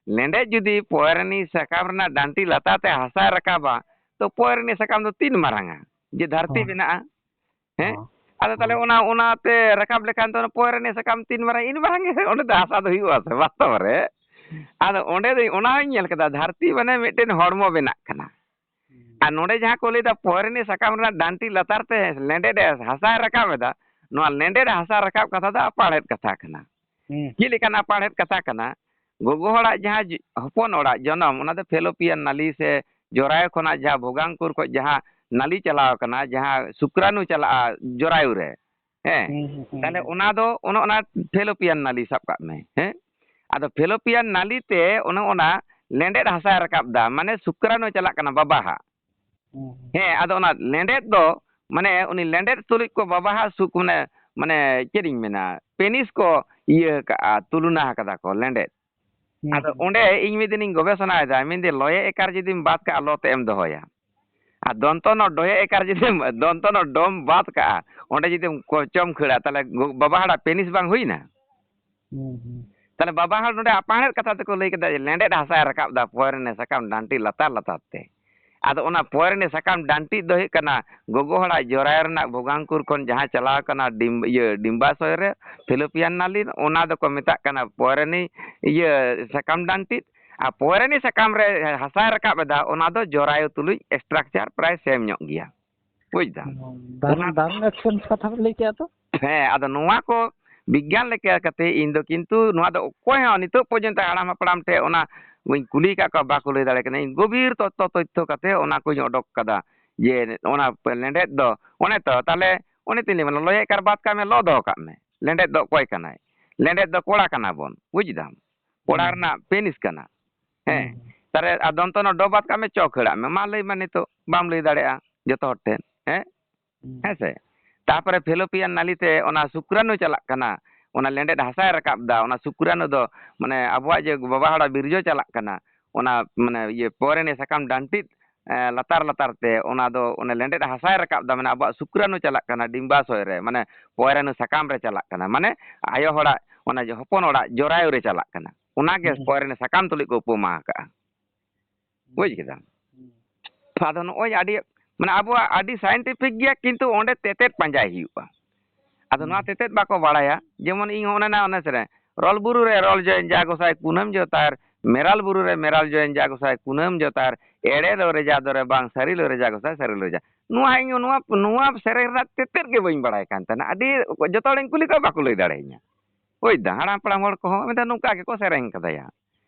ᱞᱮᱸᱰᱮᱡ ᱡᱩᱫᱤ ᱯᱚᱭᱨᱮᱱᱤ ᱥᱟᱠᱟᱢ ᱨᱮᱱᱟᱜ ᱰᱟᱹᱱᱴᱤ ᱞᱟᱛᱟᱨ ᱛᱮ ᱦᱟᱥᱟᱭ ᱨᱟᱠᱟᱵᱟ, ᱛᱚ ᱯᱚᱭᱨᱮᱱᱤ ᱥᱟᱠᱟᱢ ᱫᱚ ᱛᱤᱱ ᱢᱟᱨᱟᱝᱟ ᱡᱮ ᱫᱷᱟᱹᱨᱛᱤ ᱦᱚᱸ᱾ ᱵᱮᱱᱟᱜᱼᱟ? ᱦᱮᱸ? ᱦᱚᱸ᱾ ᱟᱫᱚ ᱛᱟᱦᱞᱮ ᱦᱚᱸ᱾ ᱚᱱᱟ, ᱚᱱᱟᱛᱮ ᱨᱟᱠᱟᱵ ᱞᱮᱠᱷᱟᱱ ᱫᱚ ᱚᱱᱟ ᱯᱚᱭᱨᱮᱱᱤ ᱥᱟᱠᱟᱢ ᱛᱤᱱ ᱢᱟᱨᱟᱝ, ᱤᱱ ᱢᱟᱨᱟᱝ ᱜᱮ ᱚᱸᱰᱮ ᱫᱚ ᱦᱟᱥᱟ ᱫᱚ ᱦᱩᱭᱩᱜᱼᱟ ᱥᱮ ᱵᱟᱥᱛᱚᱵ ᱨᱮ? ᱟᱫᱚ ᱚᱸᱰᱮ ᱫᱚ ᱚᱱᱟ ᱦᱚᱸᱧ ᱧᱮᱞ ᱠᱮᱫᱟ, ᱫᱷᱟᱹᱨᱛᱤ ᱢᱟᱱᱮ ᱢᱤᱫᱴᱮᱱ ᱦᱚᱲᱢᱚ ᱵᱮᱱᱟᱜ ᱠᱟᱱᱟ᱾ ᱟᱨ ᱱᱚᱰᱮ ᱡᱟᱦᱟᱸ ᱠᱚ ᱞᱟᱹᱭᱫᱟ ᱯᱚᱭᱨᱮᱱᱤ ᱥᱟᱠᱟᱢ ᱨᱮᱱᱟᱜ ᱰᱟᱱᱴᱤ ᱞᱟᱛᱟᱨ ᱛᱮ ᱞᱮᱸᱰᱮᱫ ᱮ ᱦᱟᱥᱟᱭ ᱨᱟᱠᱟᱵ ᱮᱫᱟ, ᱱᱚᱣᱟ ᱞᱮᱸᱰᱮᱫ ᱦᱟᱥᱟ ᱨᱟᱠᱟᱵ ᱠᱟᱛᱷᱟ ᱫᱚ ᱟᱯᱟᱬᱦᱮᱫ ᱠᱟᱛᱷᱟ ᱠᱟᱱᱟ᱾ ᱦᱩᱸ᱾ ᱪᱮᱫ ᱞᱮᱠᱟᱱ ᱟᱯᱟᱬᱦᱮᱫ ᱠᱟᱛᱷᱟ ᱠᱟᱱᱟ? ᱜᱚᱜᱚ ᱦᱚᱲᱟᱜ ᱡᱟᱦᱟᱸ ᱡᱤ-, ᱦᱚᱯᱚᱱ ᱚᱲᱟᱜ ᱡᱚᱱᱚᱢ, ᱚᱱᱟ ᱫᱚ ᱯᱷᱮᱞᱳᱯᱤᱭᱟᱱ ᱱᱟᱞᱤ ᱥᱮ ᱡᱚᱨᱟᱭᱩ ᱠᱷᱚᱱᱟᱜ ᱡᱟᱦᱟᱸ ᱵᱷᱚᱜᱟᱝᱠᱩᱨ ᱠᱷᱚᱱ ᱡᱟᱦᱟᱸ ᱱᱟᱞᱤ ᱪᱟᱞᱟᱣ ᱠᱟᱱᱟ, ᱡᱟᱦᱟᱸ ᱥᱩᱠᱨᱟᱱᱩ ᱪᱟᱞᱟᱜᱼᱟ ᱡᱚᱨᱟᱭᱩ ᱨᱮ, ᱦᱮᱸ, ᱦᱩᱸ, ᱦᱩᱸ, ᱦᱩᱸ, ᱛᱟᱦᱞᱮ ᱦᱩᱸ᱾ ᱚᱱᱟ ᱫᱚ ᱚᱱᱮ ᱚᱱᱟ ᱯᱷᱮᱞᱳᱯᱤᱭᱟᱱ ᱱᱟᱞᱤ ᱥᱟᱵ ᱠᱟᱜ ᱢᱮ, ᱦᱮᱸ? ᱟᱫᱚ ᱯᱷᱮᱞᱳᱯᱤᱭᱟᱱ ᱱᱟᱞᱤ ᱛᱮ ᱚᱱᱮ ᱚᱱᱟ ᱞᱮᱸᱰᱮᱫ ᱦᱟᱥᱟᱭ ᱨᱟᱠᱟᱵ ᱫᱟ, ᱢᱟᱱᱮ ᱥᱩᱠᱨᱟᱱᱩ ᱪᱟᱞᱟᱜ ᱠᱟᱱᱟ ᱵᱟᱵᱟ ᱦᱟᱜ᱾ ᱦᱩᱸ, ᱦᱩᱸ᱾ ᱦᱮᱸ, ᱟᱫᱚ ᱚᱱᱟ ᱞᱮᱸᱰᱮᱫ ᱫᱚ, ᱢᱟᱱᱮ ᱩᱱᱤ ᱞᱮᱸᱰᱮᱫ ᱛᱩᱞᱩᱡ ᱠᱚ ᱵᱟᱵᱟ ᱦᱟᱜ ᱥᱩᱠ, ᱢᱟᱱᱮ, ᱢᱟᱱᱮ ᱪᱮᱫ ᱤᱧ ᱢᱮᱱᱟ, ᱯᱮᱱᱤᱥ ᱠᱚ ᱤᱭᱟᱹ ᱟᱠᱟᱜᱼᱟ, ᱛᱩᱞᱚᱱᱟ ᱟᱠᱟᱫᱟ ᱠᱚ ᱞᱮᱸᱰᱮᱫ᱾ ᱦᱩᱸ, ᱟᱫᱚ ᱦᱩᱸ᱾ ᱚᱸᱰᱮ ᱤᱧ ᱢᱤᱫ ᱫᱤᱱᱤᱧ ᱜᱚᱵᱮᱥᱚᱱᱟᱭᱮᱫᱟ, ᱢᱮᱱᱫᱟᱹᱧ ᱞᱚᱭᱮ ᱮᱠᱟᱨ ᱡᱩᱫᱤᱢ ᱵᱟᱫ ᱠᱟᱜᱼᱟ, ᱞᱚ ᱛᱮ ᱮᱢ ᱫᱚᱦᱚᱭᱟ᱾ ᱟᱨ ᱫᱚᱱᱛᱚ ᱱᱚ ᱰᱚᱭᱮ ᱮᱠᱟᱨ ᱡᱩᱫᱤᱢ, ᱫᱚᱱᱛᱚ ᱱᱚ ᱰᱚᱢ ᱵᱟᱫ ᱠᱟᱜᱼᱟ, ᱚᱸᱰᱮ ᱡᱩᱫᱤᱢ ᱠᱚᱪᱚᱢ ᱠᱷᱟᱹᱲᱟ, ᱛᱟᱦᱞᱮ ᱜᱚ-, ᱵᱟᱵᱟ ᱦᱚᱲᱟᱜ ᱯᱮᱱᱤᱥ ᱵᱟᱝ ᱦᱩᱭᱱᱟ? ᱦᱩᱸ, ᱦᱩᱸ᱾ ᱛᱟᱦᱞᱮ ᱵᱟᱵᱟ ᱦᱚᱲ ᱱᱚᱰᱮ ᱟᱯᱟᱬᱮᱫ ᱠᱟᱛᱷᱟ ᱛᱮᱠᱚ ᱞᱟᱹᱭ ᱠᱮᱫᱟ ᱡᱮ ᱞᱮᱸᱰᱮᱫ ᱦᱟᱥᱟᱭ ᱨᱟᱠᱟᱵ ᱫᱟ ᱯᱚᱭᱨᱮᱱᱮ ᱥᱟᱠᱟᱢ ᱰᱟᱱᱴᱤ ᱞᱟᱛᱟᱨ ᱞᱟᱛᱟᱨ ᱛᱮ᱾ ᱟᱫᱚ ᱚᱱᱟ ᱯᱚᱭᱨᱮᱱᱤ ᱥᱟᱠᱟᱢ ᱰᱟᱱᱴᱤᱡ ᱫᱚ ᱦᱩᱭᱩᱜ ᱠᱟᱱᱟ ᱜᱚᱜᱚ ᱦᱚᱲᱟᱜ ᱡᱚᱨᱟᱭᱩ ᱨᱮᱱᱟᱜ ᱵᱷᱚᱜᱟᱝᱠᱩᱨ ᱠᱷᱚᱱ ᱡᱟᱦᱟᱸ ᱪᱟᱞᱟᱣ ᱠᱟᱱᱟ ᱰᱤᱢ-, ᱤᱭᱟᱹ, ᱰᱤᱢᱵᱟᱥᱚᱭ ᱨᱮ, ᱯᱷᱮᱞᱳᱯᱤᱭᱟᱱ ᱱᱟᱞᱤ, ᱚᱱᱟ ᱫᱚᱠᱚ ᱢᱮᱛᱟᱜ ᱠᱟᱱᱟ ᱯᱚᱭᱨᱮᱱᱤ, ᱤᱭᱟᱹ, ᱥᱟᱠᱟᱢ ᱰᱟᱱᱴᱤᱡ᱾ ᱟᱨ ᱯᱚᱭᱨᱮᱱᱤ ᱥᱟᱠᱟᱢ ᱨᱮ ᱦᱟᱥᱟᱭ ᱨᱟᱠᱟᱵ ᱮᱫᱟ, ᱚᱱᱟ ᱫᱚ ᱡᱚᱨᱟᱭᱩ ᱛᱩᱞᱩᱡ structure ᱯᱨᱟᱭ same ᱧᱚᱜ ᱜᱮᱭᱟ᱾ ᱵᱩᱡᱽ ᱫᱟᱢ? ᱦᱩᱸ, ᱫᱟᱨᱩᱱ, ᱚᱱᱟ ᱫᱟᱨᱩᱱ experience ᱠᱟᱛᱷᱟ ᱵᱮᱱ ᱞᱟᱹᱭ ᱠᱮᱜᱼᱟ ᱛᱚ᱾ ᱦᱮᱸ, ᱟᱫᱚ ᱱᱚᱣᱟ ᱠᱚ ᱵᱤᱜᱽᱜᱟᱱ ᱞᱮᱠᱟ ᱠᱟᱛᱮ ᱤᱧ ᱫᱚ ᱠᱤᱱᱛᱩ ᱱᱚᱣᱟ ᱫᱚ ᱚᱠᱚᱭ ᱦᱚᱸ ᱱᱤᱛᱚᱜ ᱯᱚᱨᱡᱚᱱᱛᱚ ᱦᱟᱲᱟᱢ ᱦᱟᱯᱲᱟᱢ ᱴᱷᱮᱱ ᱚᱱᱟ ᱠᱩᱞᱤ ᱟᱠᱟᱫ ᱠᱚᱣᱟ, ᱵᱟᱠᱚ ᱞᱟᱹᱭ ᱫᱟᱲᱮ ᱠᱟᱱᱟ᱾ ᱤᱧ ᱜᱚᱵᱷᱤᱨ ᱛᱚᱛᱛᱚ ᱛᱚᱛᱛᱷᱚ ᱠᱟᱛᱮ ᱚᱱᱟ ᱠᱚᱧ ᱚᱰᱚᱠ ᱠᱟᱫᱟ ᱡᱮ ᱚᱱᱟ ᱞᱮᱸᱰᱮᱫ ᱫᱚ ᱚᱱᱮ ᱛᱚ, ᱛᱟᱦᱞᱮ ᱚᱱᱮ ᱛᱤᱧ ᱞᱟᱹᱭ ᱢᱟᱱᱮ ᱞᱚᱭᱮ ᱮᱠᱟᱨ ᱵᱟᱫ ᱠᱟᱜ ᱢᱮ, ᱞᱚ ᱫᱚᱦᱚ ᱠᱟᱜ ᱢᱮ᱾ ᱞᱮᱸᱰᱮᱫ ᱫᱚ ᱚᱠᱚᱭ ᱠᱟᱱᱟᱭ? ᱞᱮᱸᱰᱮᱫ ᱫᱚ ᱠᱚᱲᱟ ᱠᱟᱱᱟ ᱵᱚᱱ, ᱵᱩᱡᱽ ᱫᱟᱢ? ᱠᱚᱲᱟ ᱦᱩᱸ᱾ ᱨᱮᱱᱟᱜ ᱯᱮᱱᱤᱥ ᱠᱟᱱᱟ᱾ ᱦᱮᱸ᱾ ᱦᱩᱸ᱾ ᱛᱟᱦᱞᱮ ᱟᱨ ᱫᱚᱱᱛᱚ ᱱᱚ ᱰᱚ ᱵᱟᱫ ᱠᱟᱜ ᱢᱮ, ᱪᱚ ᱠᱷᱟᱹᱲᱟᱜ ᱢᱮ᱾ ᱢᱟ ᱞᱟᱹᱭ ᱢᱮ ᱱᱤᱛᱚᱜ, ᱵᱟᱢ ᱞᱟᱹᱭ ᱫᱟᱲᱮᱭᱟᱜᱼᱟ ᱡᱚᱛᱚ ᱦᱚᱲ ᱴᱷᱮᱱ᱾ ᱦᱮᱸ? ᱦᱩᱸ᱾ ᱦᱮᱸ ᱥᱮ? ᱛᱟᱯᱚᱨᱮ ᱯᱷᱮᱞᱳᱯᱤᱭᱟᱱ ᱱᱟᱞᱤ ᱛᱮ ᱚᱱᱟ ᱥᱩᱠᱨᱟᱱᱩ ᱪᱟᱞᱟᱜ ᱠᱟᱱᱟ᱾ ᱚᱱᱟ ᱞᱮᱸᱰᱮᱫ ᱦᱟᱥᱟᱭ ᱨᱟᱠᱟᱵ ᱫᱟ, ᱚᱱᱟ ᱥᱩᱠᱨᱟᱱᱩ ᱫᱚ, ᱢᱟᱱᱮ, ᱟᱵᱚᱣᱟᱜ ᱡᱮ ᱵᱟᱵᱟ ᱦᱚᱲᱟᱜ ᱵᱤᱨᱡᱚ ᱪᱟᱞᱟᱜ ᱠᱟᱱᱟ, ᱚᱱᱟ, ᱢᱟᱱᱮ, ᱤᱭᱟᱹ, ᱯᱚᱭᱨᱟᱱᱤ ᱥᱟᱠᱟᱢ ᱰᱟᱱᱴᱤᱫ, ᱮ, ᱞᱟᱛᱟᱨ ᱞᱟᱛᱟᱨ ᱛᱮ ᱚᱱᱟ ᱫᱚ, ᱚᱱᱟ ᱞᱮᱸᱰᱮᱫ ᱦᱟᱥᱟᱭ ᱨᱟᱠᱟᱵ ᱫᱟ, ᱢᱟᱱᱮ, ᱟᱵᱚᱣᱟᱜ ᱥᱩᱠᱨᱟᱱᱩ ᱪᱟᱞᱟᱜ ᱠᱟᱱᱟ ᱰᱤᱢᱵᱟᱥᱚᱭ ᱨᱮ, ᱢᱟᱱᱮ, ᱯᱚᱭᱨᱟᱱᱩ ᱥᱟᱠᱟᱢ ᱨᱮ ᱪᱟᱞᱟᱜ ᱠᱟᱱᱟ, ᱢᱟᱱᱮ, ᱟᱭᱳ ᱦᱚᱲᱟᱜ, ᱚᱱᱟ ᱡᱮ ᱦᱚᱯᱚᱱ ᱚᱲᱟᱜ ᱡᱚᱨᱟᱭᱩ ᱨᱮ ᱪᱟᱞᱟᱜ ᱠᱟᱱᱟ, ᱚᱱᱟ ᱜᱮ ᱦᱩᱸ᱾ ᱯᱚᱭᱨᱟᱱᱤ ᱥᱟᱠᱟᱢ ᱛᱩᱞᱩᱡ ᱠᱚ ᱩᱯᱚᱢᱟ ᱟᱠᱟᱜᱼᱟ᱾ ᱵᱩᱡᱽ ᱠᱮᱫᱟᱢ? ᱦᱩᱸ᱾ ᱟᱫᱚ ᱱᱚᱜᱼᱚᱭ ᱟᱹᱰᱤ, ᱢᱟᱱᱮ, ᱟᱵᱚᱣᱟᱜ ᱟᱹᱰᱤ scientific ᱜᱮᱭᱟ, ᱠᱤᱱᱛᱩ ᱚᱸᱰᱮ ᱛᱮᱛᱮᱫ ᱯᱟᱸᱡᱟᱭ ᱦᱩᱭᱩᱜᱼᱟ᱾ ᱟᱫᱚ ᱱᱚᱣᱟ ᱦᱩᱸ᱾ ᱛᱮᱛᱮᱫ ᱵᱟᱠᱚ ᱵᱟᱲᱟᱭᱟ᱾ ᱡᱮᱢᱚᱱ ᱤᱧ ᱦᱚᱸ ᱚᱱᱮ ᱱᱟ, ᱚᱱᱮ ᱥᱮᱨᱮᱧ, "ᱨᱚᱞ ᱵᱩᱨᱩ ᱨᱮ ᱨᱚᱞ ᱡᱚᱭᱮᱱ ᱡᱟ ᱜᱚᱸᱥᱟᱭ ᱠᱩᱱᱟᱹᱢ ᱡᱚ ᱛᱟᱨ, ᱢᱮᱨᱟᱞ ᱵᱩᱨᱩ ᱨᱮ ᱢᱮᱨᱟᱞ ᱡᱚᱭᱮᱱ ᱡᱟ ᱜᱚᱸᱥᱟᱭ ᱠᱩᱱᱟᱹᱢ ᱡᱚ ᱛᱟᱨ, ᱮᱲᱮ ᱫᱚ ᱨᱮᱡᱟ ᱫᱚᱨᱮ ᱵᱟᱝ ᱥᱟᱹᱨᱤ ᱞᱚ ᱨᱮᱡᱟ ᱜᱚᱸᱥᱟᱭ ᱥᱟᱹᱨᱤ ᱞᱚ ᱨᱮᱡᱟ᱾" ᱱᱚᱣᱟ ᱤᱧ ᱱᱚᱣᱟ, ᱱᱚᱣᱟ ᱥᱮᱨᱮᱧ ᱨᱮᱱᱟᱜ ᱛᱮᱛᱮᱫ ᱜᱮ ᱵᱟᱹᱧ ᱵᱟᱲᱟᱭ ᱠᱟᱱ ᱛᱟᱦᱮᱱᱟ᱾ ᱟᱹᱰᱤ ᱡᱚᱛᱚ ᱦᱚᱲᱤᱧ ᱠᱩᱞᱤ ᱠᱚᱣᱟ, ᱵᱟᱠᱚ ᱞᱟᱹᱭ ᱫᱟᱲᱮᱭᱟᱹᱧᱟ᱾ ᱵᱩᱡᱽ ᱫᱟ, ᱦᱟᱲᱟᱢ ᱯᱟᱲᱟᱢ ᱦᱚᱲ ᱠᱚᱦᱚᱸ ᱢᱮᱱᱫᱟ, "ᱱᱚᱝᱠᱟ ᱜᱮᱠᱚ ᱥᱮᱨᱮᱧ ᱠᱟᱫᱟᱭᱟ᱾"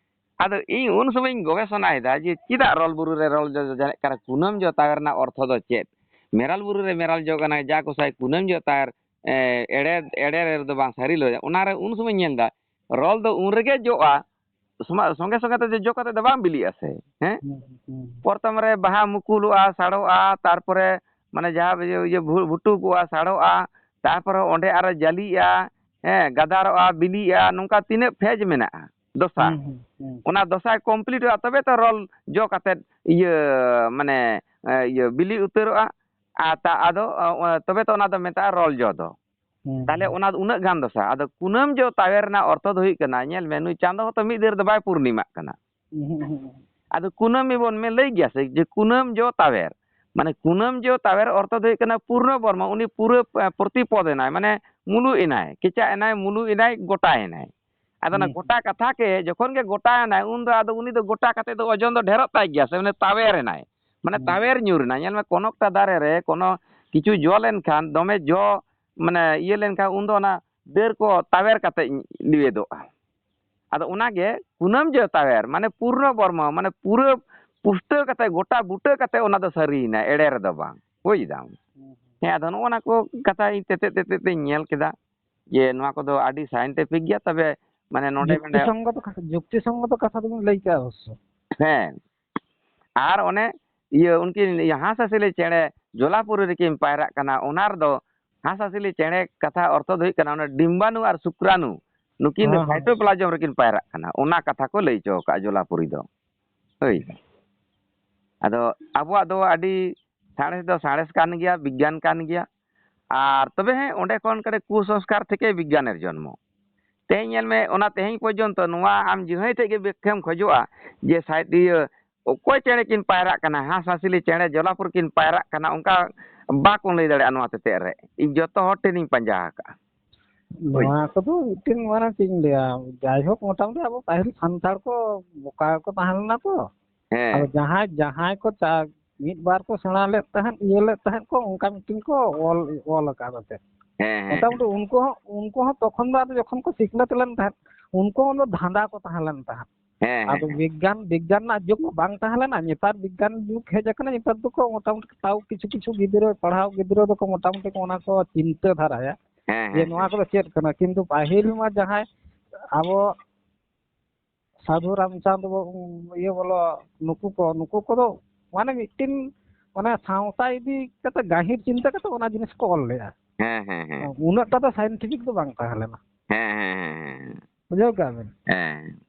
ᱟᱫᱚ ᱤᱧ ᱩᱱ ᱥᱚᱢᱚᱭ ᱤᱧ ᱜᱚᱵᱮᱥᱚᱱᱟᱭᱮᱫᱟ ᱡᱮ ᱪᱮᱫᱟᱜ ᱨᱚᱞ ᱵᱩᱨᱩ ᱨᱮ ᱨᱚᱞ ᱡᱚ ᱡᱟᱱᱮᱜ ᱠᱟᱱᱟ, ᱠᱩᱱᱟᱹᱢ ᱡᱚ ᱛᱟᱣᱮᱨ ᱨᱮᱱᱟᱜ ᱚᱨᱛᱷᱚ ᱫᱚ ᱪᱮᱫ? ᱢᱮᱨᱟᱞ ᱵᱩᱨᱩ ᱨᱮ ᱢᱮᱨᱟᱞ ᱡᱚ ᱠᱟᱱᱟ, ᱡᱟ ᱜᱚᱸᱥᱟᱭ ᱠᱩᱱᱟᱹᱢ ᱡᱚ ᱛᱟᱣᱮᱨ, ᱮ, ᱮᱲᱮ, ᱮᱲᱮ ᱨᱮ ᱫᱚ ᱵᱟᱝ ᱥᱟᱹᱨᱤ ᱞᱚ᱾ ᱚᱱᱟᱨᱮ ᱩᱱ ᱥᱚᱢᱚᱭ ᱤᱧ ᱧᱮᱞ ᱮᱫᱟ, ᱨᱚᱞ ᱫᱚ ᱩᱱ ᱨᱮᱜᱮ ᱡᱚᱜᱼᱟ, ᱥᱚᱢᱟ-, ᱥᱚᱸᱜᱮ ᱥᱚᱸᱜᱮ ᱛᱮ ᱡᱚ ᱠᱟᱛᱮ ᱫᱚ ᱵᱟᱝ ᱵᱤᱞᱤᱜᱼᱟ ᱥᱮ, ᱦᱮᱸ? ᱦᱩᱸ, ᱦᱩᱸ᱾ ᱯᱨᱚᱛᱷᱚᱢ ᱨᱮ ᱵᱟᱦᱟ ᱢᱩᱠᱩᱞᱚᱜᱼᱟ, ᱥᱟᱲᱚᱜᱼᱟ, ᱛᱟᱨᱯᱚᱨᱮ ᱢᱟᱱᱮ ᱡᱟᱦᱟᱸ ᱤᱭᱟᱹ, ᱤᱭᱟᱹ ᱵᱷᱩ-, ᱵᱷᱩᱴᱩᱠᱚᱜᱼᱟ, ᱥᱟᱲᱚᱜᱼᱟ, ᱛᱟᱨᱯᱚᱨᱮ ᱚᱸᱰᱮ ᱟᱨᱚ ᱡᱟᱹᱞᱤᱜᱼᱟ, ᱦᱮᱸ, ᱜᱟᱫᱟᱨᱚᱜᱼᱟ, ᱵᱤᱞᱤᱜᱼᱟ, ᱱᱚᱝᱠᱟ ᱛᱤᱱᱟᱹᱜ phase ᱢᱮᱱᱟᱜᱼᱟ, ᱫᱚᱥᱟ᱾ ᱦᱩᱸ, ᱦᱩᱸ, ᱦᱩᱸ᱾ ᱚᱱᱟ ᱫᱚᱥᱟᱭ complete ᱦᱩᱭᱩᱜᱼᱟ, ᱛᱚᱵᱮ ᱛᱚ ᱨᱚᱞ ᱡᱚ ᱠᱟᱛᱮᱫ ᱤᱭᱟᱹ, ᱢᱟᱱᱮ, ᱮ, ᱤᱭᱟᱹ ᱵᱤᱞᱤ ᱩᱛᱟᱹᱨᱚᱜᱼᱟ᱾ ᱟᱨ ᱛᱟ-, ᱟᱫᱚ, ᱚ, ᱚ, ᱛᱚᱵᱮ ᱛᱚ ᱚᱱᱟ ᱫᱚ ᱢᱮᱛᱟᱜᱼᱟ ᱨᱚᱞ ᱡᱚ ᱫᱚ᱾ ᱦᱩᱸ, ᱛᱟᱦᱞᱮ ᱦᱩᱸ᱾ ᱚᱱᱟ ᱫᱚ ᱩᱱᱟᱹᱜ ᱜᱟᱱ ᱫᱚᱥᱟ᱾ ᱟᱫᱚ ᱠᱩᱱᱟᱹᱢ ᱡᱚ ᱛᱟᱣᱮᱨ ᱨᱮᱱᱟᱜ ᱚᱨᱛᱷᱚ ᱫᱚ ᱦᱩᱭᱩᱜ ᱠᱟᱱᱟ, ᱧᱮᱞ ᱢᱮ, ᱱᱩᱭ ᱪᱟᱸᱫᱚ ᱦᱚᱸᱛᱚ ᱢᱤᱫ ᱫᱤᱱ ᱨᱮᱫᱚ ᱵᱟᱭ ᱯᱩᱨᱱᱤᱢᱟᱜ ᱠᱟᱱᱟ᱾ ᱦᱩᱸ, ᱦᱩᱸ, ᱦᱩᱸ᱾ ᱟᱫᱚ ᱠᱩᱱᱟᱹᱢᱤ ᱵᱚᱱ ᱢᱮ-, ᱞᱟᱹᱭ ᱜᱮᱭᱟ ᱥᱮ, ᱡᱮ ᱠᱩᱱᱟᱹᱢ ᱡᱚ ᱛᱟᱣᱮᱨ᱾ ᱢᱟᱱᱮ ᱠᱩᱱᱟᱹᱢ ᱡᱚ ᱛᱟᱣᱮᱨ ᱚᱨᱛᱷᱚ ᱫᱚ ᱦᱩᱭᱩᱜ ᱠᱟᱱᱟ ᱯᱩᱨᱱᱚ ᱵᱚᱨᱢᱚ, ᱩᱱᱤ ᱯᱩᱨᱟᱹ, ᱮ, ᱯᱨᱚᱛᱤᱯᱚᱫ ᱮᱱᱟᱭ, ᱢᱟᱱᱮ ᱢᱩᱞᱩᱜ ᱮᱱᱟᱭ, ᱠᱮᱪᱟᱜ ᱮᱱᱟᱭ, ᱢᱩᱞᱩᱜ ᱮᱱᱟᱭ, ᱜᱚᱴᱟ ᱮᱱᱟᱭ᱾ ᱟᱫᱚ ᱚᱱᱟ ᱦᱩᱸ᱾ ᱜᱚᱴᱟ ᱠᱟᱛᱷᱟ ᱜᱮ ᱡᱚᱠᱷᱚᱱ ᱜᱮ ᱜᱚᱴᱟ ᱮᱱᱟᱭ, ᱩᱱ ᱫᱚ ᱟᱫᱚ ᱩᱱᱤ ᱫᱚ ᱜᱚᱴᱟ ᱠᱟᱛᱮ ᱫᱚ ᱳᱡᱚᱱ ᱫᱚ ᱰᱷᱮᱨᱚᱜ ᱛᱟᱭ ᱜᱮᱭᱟ ᱥᱮ, ᱢᱟᱱᱮ ᱛᱟᱣᱮᱨ ᱮᱱᱟᱭ᱾ ᱢᱟᱱᱮ ᱦᱩᱸ᱾ ᱛᱟᱣᱮᱨ ᱧᱩᱨ ᱮᱱᱟᱭ᱾ ᱧᱮᱞ ᱢᱮ, ᱠᱚᱱᱚᱠᱴᱟ ᱫᱟᱨᱮ ᱨᱮ ᱠᱚᱱᱚ ᱠᱤᱪᱷᱩ ᱡᱚ ᱞᱮᱱᱠᱷᱟᱱ, ᱫᱚᱢᱮ ᱡᱚ, ᱢᱟᱱᱮ ᱤᱭᱟᱹ ᱞᱮᱱᱠᱷᱟᱱ, ᱩᱱ ᱫᱚ ᱚᱱᱟ ᱰᱟᱹᱨ ᱠᱚ ᱛᱟᱣᱮᱨ ᱠᱟᱛᱮ ᱞᱤᱣᱮᱫᱚᱜᱼᱟ᱾ ᱟᱫᱚ ᱚᱱᱟᱜᱮ ᱠᱩᱱᱟᱹᱢ ᱡᱚ ᱛᱟᱣᱮᱨ, ᱢᱟᱱᱮ ᱯᱩᱨᱱᱚ ᱵᱚᱨᱢᱚ, ᱢᱟᱱᱮ ᱯᱩᱨᱟᱹ ᱯᱩᱥᱴᱟᱹᱣ ᱠᱟᱛᱮ, ᱜᱚᱴᱟ ᱵᱩᱴᱟᱹ ᱠᱟᱛᱮ ᱚᱱᱟ ᱫᱚ ᱥᱟᱹᱨᱤᱭᱮᱱᱟ, ᱮᱲᱮ ᱨᱮᱫᱚ ᱵᱟᱝ᱾ ᱵᱩᱡᱽ ᱫᱟᱢ? ᱦᱩᱸ, ᱦᱩᱸ᱾ ᱦᱮᱸ, ᱟᱫᱚ ᱱᱚᱜᱼᱚ ᱱᱟ ᱠᱚ ᱠᱟᱛᱷᱟ ᱤᱧ ᱛᱮᱛᱮᱫ ᱛᱮᱛᱮᱫ ᱛᱮᱧ ᱧᱮᱞ ᱠᱮᱫᱟ ᱡᱮ ᱱᱚᱣᱟ ᱠᱚᱫᱚ ᱟᱹᱰᱤ scientific ᱜᱮᱭᱟ, ᱛᱚᱵᱮ ᱢᱟᱱᱮ ᱱᱚᱰᱮ ᱡᱩᱠᱛᱤ ᱢᱟᱱᱮ ᱥᱚᱝᱜᱚᱛᱚ ᱠᱟᱛᱷᱟ, ᱡᱩᱠᱛᱤ ᱥᱚᱝᱜᱚᱛᱚ ᱠᱟᱛᱷᱟ ᱫᱚᱵᱤᱱ ᱞᱟᱹᱭ ᱠᱮᱜᱼᱟ ᱚᱵᱚᱥᱥᱚ᱾ ᱦᱮᱸ, ᱟᱨ ᱚᱱᱮ ᱤᱭᱟᱹ ᱩᱱᱠᱤᱱ ᱤᱭᱟᱹ ᱦᱟᱸᱥ ᱦᱟᱸᱥᱞᱤ ᱪᱮᱬᱮ ᱡᱚᱞᱟᱯᱩᱨᱤ ᱨᱮᱠᱤᱱ ᱯᱟᱭᱨᱟᱜ ᱠᱟᱱᱟ, ᱚᱱᱟ ᱨᱮᱫᱚ ᱦᱟᱸᱥ ᱦᱟᱸᱥᱞᱤ ᱪᱮᱬᱮ ᱠᱟᱛᱷᱟ ᱚᱨᱛᱷᱚ ᱫᱚ ᱦᱩᱭᱩᱜ ᱠᱟᱱᱟ, ᱚᱱᱟ ᱰᱤᱢᱵᱟᱱᱩ ᱟᱨ ᱥᱩᱠᱨᱟᱱᱩ ᱱᱩᱠᱤᱱ ᱫᱚ ᱦᱮᱸ, ᱦᱮᱸ᱾ ᱥᱟᱭᱴᱳᱯᱞᱟᱡᱚᱢ ᱨᱮᱠᱤᱱ ᱯᱟᱭᱨᱟᱜ ᱠᱟᱱᱟ, ᱚᱱᱟ ᱠᱟᱛᱷᱟ ᱠᱚ ᱞᱟᱹᱭ ᱦᱚᱪᱚ ᱟᱠᱟᱫᱼᱟ ᱡᱚᱞᱟᱯᱩᱨᱤ ᱫᱚ᱾ ᱦᱳᱭ᱾ ᱟᱫᱚ ᱟᱵᱚᱣᱟᱜ ᱫᱚ ᱟᱹᱰᱤ ᱥᱟᱬᱮᱥ ᱫᱚ ᱥᱟᱬᱮᱥ ᱠᱟᱱ ᱜᱮᱭᱟ, ᱵᱤᱜᱽᱜᱟᱱ ᱠᱟᱱ ᱜᱮᱭᱟ᱾ ᱟᱨ ᱛᱚᱵᱮ ᱦᱮᱸ, ᱚᱸᱰᱮ ᱠᱷᱚᱱ ᱠᱟᱹᱴᱤᱡ ᱠᱩᱥᱚᱝᱥᱠᱟᱨ ᱛᱷᱮᱠᱮ ᱵᱤᱜᱽᱜᱟᱱᱮᱨ ᱡᱚᱱᱢᱚ᱾ ᱛᱮᱦᱮᱧ ᱧᱮᱞ ᱢᱮ, ᱚᱱᱟ ᱛᱮᱦᱮᱧ ᱯᱚᱨᱡᱚᱱᱛᱚ ᱱᱚᱣᱟ ᱟᱢ ᱡᱟᱦᱟᱸᱭ ᱴᱷᱮᱡ ᱜᱮ ᱵᱮᱠᱠᱷᱟᱢ ᱠᱷᱚᱡᱚᱜᱼᱟ ᱡᱮ ᱥᱟᱭ-, ᱤᱭᱟᱹ, ᱚᱠᱚᱭ ᱪᱮᱬᱮ ᱠᱤᱱ ᱯᱟᱭᱨᱟᱜ ᱠᱟᱱᱟ, ᱦᱟᱸᱥ ᱦᱟᱸᱥᱞᱤ ᱪᱮᱬᱮ ᱡᱚᱞᱟᱯᱩᱨ ᱠᱤᱱ ᱯᱟᱭᱨᱟᱜ ᱠᱟᱱᱟ, ᱚᱱᱠᱟ ᱵᱟᱠᱚ ᱞᱟᱹᱭ ᱫᱟᱲᱮᱭᱟᱜᱼᱟ ᱱᱚᱣᱟ ᱛᱮᱛᱮᱫ ᱨᱮ᱾ ᱤᱧ ᱡᱚᱛᱚ ᱦᱚᱲ ᱴᱷᱮᱱᱤᱧ ᱯᱟᱸᱡᱟ ᱟᱠᱟᱫᱼᱟ᱾ ᱦᱳᱭ᱾ ᱱᱚᱣᱟ ᱠᱚᱫᱚ ᱢᱤᱫᱴᱮᱱ, ᱢᱟᱱᱮ, ᱪᱮᱫ ᱤᱧ ᱞᱟᱹᱭᱟ, ᱡᱟᱭᱦᱳᱠ, ᱢᱚᱴᱟᱢᱩᱴᱤ ᱟᱵᱚ ᱯᱟᱹᱦᱤᱞ ᱥᱟᱱᱛᱟᱲ ᱠᱚ ᱵᱚᱠᱟ ᱜᱮᱠᱚ ᱛᱟᱦᱮᱸ ᱞᱮᱱᱟ ᱛᱚ᱾ ᱦᱮᱸ᱾ ᱟᱫᱚ ᱡᱟᱦᱟᱸᱭ, ᱡᱟᱦᱟᱸᱭ ᱠᱚ ᱪᱟ-, ᱢᱤᱫ ᱵᱟᱨ ᱠᱚ ᱥᱮᱬᱟ ᱞᱮᱫ ᱛᱟᱦᱮᱸᱫ, ᱤᱭᱟᱹ ᱞᱮᱫ ᱛᱟᱦᱮᱸᱫ ᱠᱚ, ᱚᱱᱠᱟ ᱢᱤᱫᱴᱮᱱ ᱠᱚ ᱚᱞ, ᱚᱞ ᱟᱠᱟᱫ ᱛᱮ᱾ ᱦᱮᱸ, ᱦᱮᱸ, ᱢᱚᱴᱟᱢᱩᱴᱤ ᱦᱮᱸ᱾ ᱩᱱᱠᱩ ᱦᱚᱸ, ᱩᱱᱠᱩ ᱦᱚᱸ ᱛᱚᱠᱷᱚᱱ ᱫᱚ ᱟᱫᱚ ᱡᱚᱠᱷᱚᱱ ᱠᱚ ᱥᱤᱠᱷᱱᱟᱹᱛ ᱞᱮᱱ ᱛᱟᱦᱮᱸᱫ, ᱩᱱᱠᱩ ᱦᱚᱸ ᱫᱚ ᱫᱷᱟᱸᱫᱟ ᱠᱚ ᱛᱟᱦᱮᱸ ᱞᱮᱱ ᱛᱟᱦᱮᱸᱫ᱾ ᱦᱮᱸ, ᱦᱮᱸ, ᱟᱫᱚ ᱦᱮᱸ᱾ ᱵᱤᱜᱽᱜᱟᱱ, ᱵᱤᱜᱽᱜᱟᱱ ᱨᱮᱱᱟᱜ ᱡᱩᱜᱽ ᱢᱟ ᱵᱟᱝ ᱛᱟᱦᱮᱸ ᱞᱮᱱᱟ᱾ ᱱᱮᱛᱟᱨ ᱵᱤᱜᱽᱜᱟᱱ ᱡᱩᱜᱽ ᱦᱮᱡ ᱟᱠᱟᱱᱟ, ᱱᱮᱛᱟᱨ ᱫᱚᱠᱚ ᱢᱚᱴᱟᱢᱩᱴᱤ ᱛᱟᱣ ᱠᱤᱪᱷᱩ ᱠᱤᱪᱷᱩ ᱜᱤᱫᱽᱨᱟᱹ, ᱯᱟᱲᱦᱟᱣ ᱜᱤᱫᱽᱨᱟᱹ ᱫᱚᱠᱚ ᱢᱚᱴᱟᱢᱩᱴᱤ ᱠᱚ ᱚᱱᱟ ᱠᱚ ᱪᱤᱱᱛᱟᱹ ᱫᱷᱟᱨᱟᱭᱟ ᱦᱮᱸ, ᱡᱮ ᱦᱮᱸ, ᱱᱚᱣᱟ ᱦᱮᱸ᱾ ᱠᱚᱫᱚ ᱪᱮᱫ ᱠᱟᱱᱟ᱾ ᱠᱤᱱᱛᱩ ᱯᱟᱹᱦᱤᱞ ᱢᱟ ᱡᱟᱦᱟᱸᱭ ᱟᱵᱚ ᱥᱟᱹᱫᱷᱩ ᱨᱟᱢᱪᱟᱸᱫᱽ ᱵᱚ-, ᱤᱭᱟᱹ ᱵᱚᱞᱚ, ᱱᱩᱠᱩ ᱠᱚ, ᱱᱩᱠᱩ ᱠᱚᱫᱚ ᱢᱟᱱᱮ ᱢᱤᱫᱴᱤᱱ ᱚᱱᱟ ᱥᱟᱶᱛᱟ ᱤᱫᱤ ᱠᱟᱛᱮ ᱜᱟᱹᱦᱤᱨ ᱪᱤᱱᱛᱟᱹ ᱠᱟᱛᱮ ᱚᱱᱟ ᱡᱤᱱᱤᱥ ᱠᱚ ᱚᱞ ᱞᱮᱜᱼᱟ᱾ ᱦᱮᱸ, ᱦᱮᱸ, ᱦᱮᱸ᱾ ᱩᱱᱟᱹᱜ ᱴᱟ ᱫᱚ scientific ᱫᱚ ᱵᱟᱝ ᱛᱟᱦᱮᱸ ᱞᱮᱱᱟ᱾ ᱦᱮᱸ, ᱦᱮᱸ, ᱦᱮᱸ, ᱦᱮᱸ᱾ ᱵᱩᱡᱷᱟᱹᱣ ᱠᱮᱜᱼᱟ ᱵᱤᱱ? ᱦᱮᱸ᱾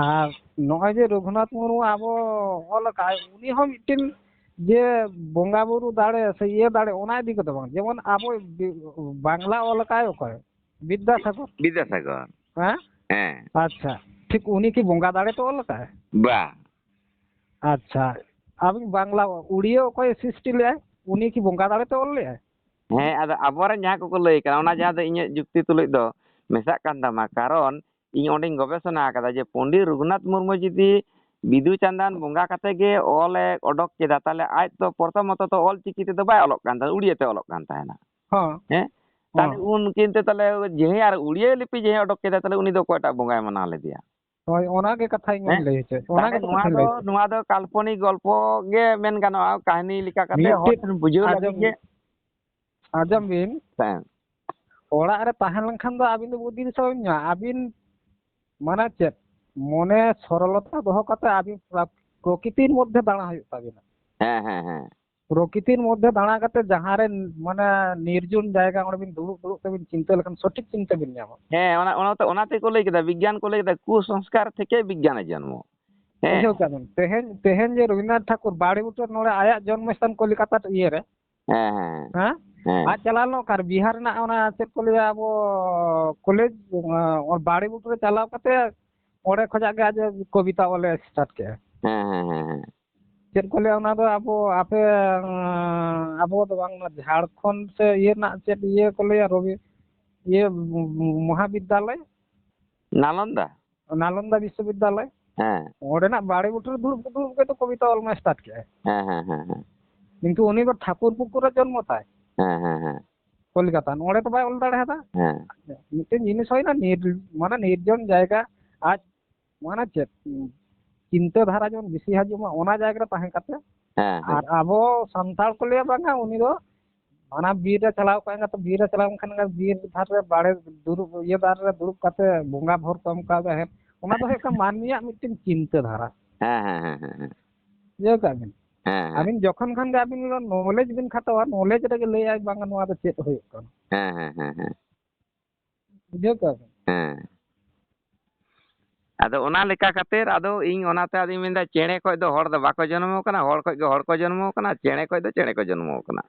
ᱟᱨ ᱱᱚᱜᱼᱚᱭ ᱡᱮ ᱨᱚᱜᱷᱩᱱᱟᱛᱷ ᱢᱩᱨᱢᱩ ᱟᱵᱚ ᱚᱞ ᱟᱠᱟᱫ, ᱩᱱᱤ ᱦᱚᱸ ᱢᱤᱫᱴᱤᱱ ᱡᱮ ᱵᱚᱸᱜᱟ ᱵᱩᱨᱩ ᱫᱟᱲᱮ ᱥᱮ ᱤᱭᱟᱹ ᱫᱟᱲᱮ, ᱚᱱᱟ ᱤᱫᱤ ᱠᱟᱛᱮ ᱵᱟᱝ᱾ ᱡᱮᱢᱚᱱ ᱟᱵᱚ ᱵᱤ-, ᱵᱟᱝᱞᱟ ᱚᱞ ᱟᱠᱟᱫ ᱚᱠᱚᱭ? ᱵᱤᱫᱽᱫᱟᱥᱟᱜᱚᱨ᱾ ᱵᱤᱫᱽᱫᱟᱥᱟᱜᱚᱨ᱾ ᱦᱮᱸ? ᱦᱮᱸ᱾ ᱟᱪᱪᱷᱟ, ᱴᱷᱤᱠ ᱩᱱᱤ ᱠᱤ ᱵᱚᱸᱜᱟ ᱫᱟᱲᱮ ᱛᱮ ᱚᱞ ᱟᱠᱟᱫ? ᱵᱟ᱾ ᱟᱪᱪᱷᱟ, ᱟᱵᱤᱱ ᱵᱟᱝᱞᱟ, ᱩᱲᱤᱭᱟᱹ ᱚᱠᱚᱭ ᱥᱨᱤᱥᱴᱤ ᱞᱮᱜᱼᱟᱭ? ᱩᱱᱤ ᱠᱤ ᱵᱚᱸᱜᱟ ᱫᱟᱲᱮ ᱛᱮ ᱚᱞ ᱞᱮᱜᱼᱟᱭ? ᱦᱮᱸ, ᱟᱫᱚ ᱟᱵᱚᱨᱮᱱ ᱡᱟᱦᱟᱸ ᱠᱚᱠᱚ ᱞᱟᱹᱭ ᱠᱟᱱᱟ, ᱚᱱᱟ ᱡᱟᱦᱟᱸ ᱫᱚ ᱤᱧᱟᱹᱜ ᱡᱩᱠᱛᱤ ᱛᱩᱞᱩᱡ ᱫᱚ ᱢᱮᱥᱟᱜ ᱠᱟᱱ ᱛᱟᱢᱟ, ᱠᱟᱨᱚᱱ ᱤᱧ ᱚᱸᱰᱮᱧ ᱜᱚᱵᱮᱥᱚᱱᱟ ᱟᱠᱟᱫᱟ ᱡᱮ ᱯᱚᱱᱰᱤᱛ ᱨᱚᱜᱷᱩᱱᱟᱛᱷ ᱢᱩᱨᱢᱩ ᱡᱩᱫᱤ ᱵᱤᱫᱩ ᱪᱟᱸᱫᱟᱱ ᱵᱚᱸᱜᱟ ᱠᱟᱛᱮ ᱜᱮ ᱚᱞ ᱮ ᱚᱰᱚᱠ ᱠᱮᱫᱟ, ᱛᱟᱦᱞᱮ ᱟᱡ ᱫᱚ ᱯᱨᱚᱛᱷᱚᱢᱚᱛᱚ ᱛᱚ ᱚᱞ ᱪᱤᱠᱤ ᱛᱮᱫᱚ ᱵᱟᱭ ᱚᱞᱚᱜ ᱠᱟᱱ ᱛᱟᱦᱮᱸᱫ, ᱩᱲᱤᱭᱟᱹ ᱛᱮ ᱚᱞᱚᱜ ᱠᱟᱱ ᱛᱟᱦᱮᱱᱟ᱾ ᱦᱚᱸ᱾ ᱦᱮᱸ? ᱛᱟᱦᱞᱮ ᱦᱚᱸ᱾ ᱩᱱᱠᱤᱱ ᱛᱮ ᱛᱟᱦᱞᱮ ᱡᱮᱦᱮ ᱟᱨ ᱩᱲᱤᱭᱟᱹ ᱞᱤᱯᱤ ᱡᱮᱦᱮ ᱚᱰᱚᱠ ᱠᱮᱫᱟ, ᱛᱟᱦᱞᱮ ᱩᱱᱤ ᱫᱚ ᱚᱠᱚᱭᱴᱟᱜ ᱵᱚᱸᱜᱟᱭ ᱢᱟᱱᱟᱣ ᱞᱮᱫᱮᱭᱟ? ᱦᱳᱭ, ᱚᱱᱟ ᱜᱮ ᱠᱟᱛᱷᱟ ᱤᱧ ᱦᱮᱸ? ᱞᱟᱹᱭ ᱦᱚᱪᱚᱭᱮᱫ, ᱚᱱᱟ ᱛᱟᱦᱞᱮ ᱜᱮᱛᱚ ᱱᱚᱣᱟ ᱠᱟᱛᱷᱟᱧ ᱫᱚ, ᱞᱟᱹᱭ ᱦᱚᱪᱚᱭᱮᱫ᱾ ᱱᱚᱣᱟ ᱫᱚ ᱠᱟᱞᱯᱚᱱᱤᱠ ᱜᱚᱞᱯᱚ ᱜᱮ ᱢᱮᱱ ᱜᱟᱱᱚᱜᱼᱟ, ᱠᱟᱹᱦᱱᱤ ᱞᱮᱠᱟ ᱠᱟᱛᱮ ᱦᱚᱲ ᱢᱤᱫᱴᱤᱡ ᱴᱷᱮᱱ ᱵᱩᱡᱷᱟᱹᱣ ᱟᱸᱡᱚᱢ ᱞᱟᱹᱜᱤᱫ ᱜᱮ᱾ ᱵᱤᱱ, ᱟᱸᱡᱚᱢ ᱵᱤᱱ, ᱦᱮᱸ᱾ ᱚᱲᱟᱜ ᱨᱮ ᱛᱟᱦᱮᱸ ᱞᱮᱱᱠᱷᱟᱱ ᱫᱚ ᱟᱹᱵᱤᱱ ᱫᱚ ᱵᱩᱫᱷᱤ ᱫᱤᱥᱟᱹ ᱵᱟᱵᱤᱱ ᱧᱟᱢᱟ᱾ ᱟᱹᱵᱤᱱ ᱢᱟᱱᱮ ᱪᱮᱫ, ᱢᱚᱱᱮ ᱥᱚᱨᱚᱞᱚᱛᱟ ᱫᱚᱦᱚ ᱠᱟᱛᱮ ᱟᱹᱵᱤᱱ ᱯᱨᱟ-, ᱯᱨᱚᱠᱤᱛᱤᱨ ᱢᱚᱫᱽᱫᱷᱮ ᱫᱟᱬᱟ ᱦᱩᱭᱩᱜ ᱛᱟᱵᱤᱱᱟ᱾ ᱦᱮᱸ, ᱦᱮᱸ, ᱦᱮᱸ᱾ ᱯᱨᱚᱠᱤᱛᱤᱨ ᱢᱚᱫᱽᱫᱷᱮ ᱫᱟᱬᱟ ᱠᱟᱛᱮ ᱡᱟᱦᱟᱸ ᱨᱮ ᱢᱟᱱᱮ ᱱᱤᱨᱡᱚᱱ ᱡᱟᱭᱜᱟ, ᱚᱸᱰᱮ ᱵᱤᱱ ᱫᱩᱲᱩᱵ ᱫᱩᱲᱩᱵ ᱛᱮᱵᱤᱱ ᱪᱤᱱᱛᱟᱹ ᱞᱮᱠᱷᱟᱱ ᱥᱚᱴᱷᱤᱠ ᱪᱤᱱᱛᱟᱹ ᱵᱤᱱ ᱧᱟᱢᱟ᱾ ᱦᱮᱸ, ᱚᱱᱟ, ᱚᱱᱟ ᱛᱮ, ᱚᱱᱟ ᱛᱮᱠᱚ ᱞᱟᱹᱭ ᱠᱮᱫᱟ, ᱵᱤᱜᱽᱜᱟᱱ ᱠᱚ ᱞᱟᱹᱭ ᱠᱮᱫᱟ, ᱠᱩᱥᱚᱝᱥᱠᱟᱨ ᱛᱷᱮᱠᱮ ᱵᱤᱜᱽᱜᱟᱱᱮ ᱡᱚᱱᱢᱚ᱾ ᱦᱮᱸ᱾ ᱵᱩᱡᱷᱟᱹᱣ ᱠᱮᱫᱟ ᱵᱤᱱ? ᱛᱮᱦᱮᱧ, ᱛᱮᱦᱮᱧ ᱡᱮ ᱨᱚᱵᱤᱱᱫᱨᱚᱱᱟᱛᱷ ᱴᱷᱟᱠᱩᱨ ᱵᱟᱲᱮ ᱵᱩᱴᱟᱹ ᱱᱚᱰᱮ ᱟᱭᱟᱜ ᱡᱚᱱᱢᱚ ᱥᱛᱷᱟᱱ ᱠᱚᱞᱤᱠᱟᱛᱟ ᱤᱭᱟᱹ ᱨᱮ, ᱦᱮᱸ, ᱦᱮᱸ, ᱦᱮᱸ? ᱦᱮᱸ᱾ ᱟᱡ ᱪᱟᱞᱟᱣ ᱞᱮᱱᱟ ᱚᱠᱟᱨᱮ? ᱵᱤᱦᱟᱨ ᱨᱮᱱᱟᱜ ᱚᱱᱟ ᱪᱮᱫ ᱠᱚ ᱞᱟᱹᱭᱟ ᱟᱵᱚ ᱠᱚᱞᱮᱡᱽ, ᱚᱱᱟ ᱵᱟᱲᱮ ᱵᱩᱴᱟᱹ ᱨᱮ ᱪᱟᱞᱟᱣ ᱠᱟᱛᱮ ᱚᱸᱰᱮ ᱠᱷᱚᱱᱟᱜ ᱜᱮ ᱟᱡ ᱠᱚᱵᱤᱛᱟ ᱚᱞᱮ start ᱠᱮᱜᱼᱟ᱾ ᱦᱮᱸ, ᱦᱮᱸ, ᱦᱮᱸ, ᱦᱮᱸ᱾ ᱪᱮᱫ ᱠᱚ ᱞᱟᱹᱭᱟ ᱚᱱᱟ ᱫᱚ ᱟᱵᱚ ᱟᱯᱮ, ᱟᱸ, ᱟᱵᱚ ᱫᱚ ᱵᱟᱝ, ᱚᱱᱟ ᱡᱷᱟᱲᱠᱷᱚᱸᱰ ᱥᱮ ᱤᱭᱟᱹ ᱨᱮᱱᱟᱜ ᱪᱮᱫ ᱤᱭᱟᱹ ᱠᱚ ᱞᱟᱹᱭᱟ ᱨᱚᱵᱤ, ᱤᱭᱟᱹ ᱢᱚᱦᱟᱵᱤᱫᱽᱫᱟᱞᱚᱭ? ᱱᱟᱞᱚᱱᱫᱟ? ᱱᱟᱞᱚᱱᱫᱟ ᱵᱤᱥᱥᱚᱵᱤᱫᱽᱫᱟᱞᱚᱭ᱾ ᱦᱮᱸ᱾ ᱚᱸᱰᱮᱱᱟᱜ ᱵᱟᱲᱮ ᱵᱩᱴᱟᱹ ᱨᱮ ᱫᱩᱲᱩᱵ, ᱫᱩᱲᱩᱵ ᱠᱟᱛᱮ ᱠᱚᱵᱤᱛᱟ ᱚᱞ ᱢᱟ start ᱠᱮᱜᱼᱟᱭ᱾ ᱦᱮᱸ, ᱦᱮᱸ, ᱦᱮᱸ, ᱦᱮᱸ᱾ ᱠᱤᱱᱛᱩ ᱩᱱᱤ ᱫᱚ ᱴᱷᱟᱠᱩᱨᱯᱩᱨ ᱠᱚᱨᱮ ᱡᱚᱱᱢᱚ ᱛᱟᱭ᱾ ᱦᱮᱸ, ᱦᱮᱸ, ᱦᱮᱸ᱾ ᱠᱚᱞᱤᱠᱟᱛᱟ᱾ ᱱᱚᱰᱮ ᱫᱚ ᱵᱟᱭ ᱚᱞ ᱫᱟᱲᱮᱭᱟᱫᱟ᱾ ᱦᱮᱸ᱾ ᱢᱤᱫᱴᱮᱱ ᱡᱤᱱᱤᱥ ᱦᱩᱭᱱᱟ, ᱱᱤᱨ-, ᱢᱟᱱᱮ ᱱᱤᱨᱡᱚᱱ ᱡᱟᱭᱜᱟ, ᱟᱡ ᱢᱟᱱᱮ ᱪᱮᱫ, ᱪᱤᱱᱛᱟᱹ ᱫᱷᱟᱨᱟ ᱡᱮᱢᱚᱱ ᱵᱮᱥᱤ ᱦᱤᱡᱩᱜ ᱢᱟ, ᱚᱱᱟ ᱡᱟᱭᱜᱟ ᱨᱮ ᱛᱟᱦᱮᱸ ᱠᱟᱛᱮ᱾ ᱦᱮᱸ, ᱦᱮᱸ᱾ ᱟᱨ ᱟᱵᱚ ᱥᱟᱱᱛᱟᱲ ᱠᱚ ᱞᱟᱹᱭᱟ, "ᱵᱟᱝᱟ, ᱩᱱᱤ ᱫᱚ ᱚᱱᱟ ᱵᱤᱨ ᱨᱮ ᱪᱟᱞᱟᱣ ᱠᱚᱜᱼᱟ, ᱮᱱᱠᱷᱟᱱ ᱵᱤᱨ ᱨᱮ ᱪᱟᱞᱟᱣ ᱞᱮᱱᱠᱷᱟᱱ ᱵᱤᱨ ᱫᱷᱟᱨᱮ ᱨᱮ ᱵᱟᱲᱮ ᱫᱩᱲᱩᱵ, ᱤᱭᱟᱹ ᱫᱟᱨᱮ ᱨᱮ ᱫᱩᱲᱩᱵ ᱠᱟᱛᱮ ᱵᱚᱸᱜᱟ ᱵᱷᱳᱨ ᱠᱚ ᱮᱢ ᱠᱟᱣᱫᱟ ᱦᱮᱸ, ᱚᱱᱟ ᱫᱚ ᱦᱩᱭᱩᱜ ᱠᱟᱱᱟ ᱢᱟᱹᱱᱢᱤᱭᱟᱜ ᱢᱤᱫᱴᱮᱱ ᱪᱤᱱᱛᱟᱹ ᱫᱷᱟᱨᱟ᱾" ᱦᱮᱸ, ᱦᱮᱸ, ᱦᱮᱸ, ᱦᱮᱸ, ᱦᱮᱸ᱾ ᱵᱩᱡᱷᱟᱹᱣ ᱠᱟᱜ ᱵᱤᱱ? ᱦᱮᱸ, ᱦᱮᱸ᱾ ᱟᱹᱵᱤᱱ ᱡᱚᱠᱷᱚᱱ ᱠᱷᱟᱱ ᱜᱮ ᱟᱹᱵᱤᱱ ᱫᱚ knowledge ᱵᱤᱱ ᱠᱷᱟᱴᱟᱣᱟ, knowledge ᱨᱮᱜᱮ ᱞᱟᱹᱭᱟᱭ ᱵᱟᱝᱟ ᱱᱚᱣᱟ ᱫᱚ ᱪᱮᱫ ᱦᱩᱭᱩᱜ ᱠᱟᱱᱟ᱾ ᱦᱮᱸ, ᱦᱮᱸ, ᱦᱮᱸ, ᱦᱮᱸ᱾ ᱵᱩᱡᱷᱟᱹᱣ ᱠᱟᱜ ᱵᱤᱱ? ᱦᱮᱸ᱾ ᱟᱫᱚ ᱚᱱᱟ ᱞᱮᱠᱟ ᱠᱟᱛᱮᱫ ᱟᱫᱚ ᱤᱧ ᱚᱱᱟᱛᱮ ᱟᱫᱚᱧ ᱢᱮᱱᱫᱟ, ᱪᱮᱬᱮ ᱠᱷᱚᱡ ᱫᱚ ᱦᱚᱲ ᱫᱚ ᱵᱟᱠᱚ ᱡᱚᱱᱢᱚ ᱠᱟᱱᱟ, ᱦᱚᱲ ᱠᱷᱚᱡ ᱜᱮ ᱦᱚᱲ ᱠᱚ ᱡᱚᱱᱢᱚ ᱠᱟᱱᱟ, ᱪᱮᱬᱮ ᱠᱷᱚᱡ ᱫᱚ ᱪᱮᱬᱮ ᱠᱚ ᱡᱚᱱᱢᱚ ᱠᱟᱱᱟ᱾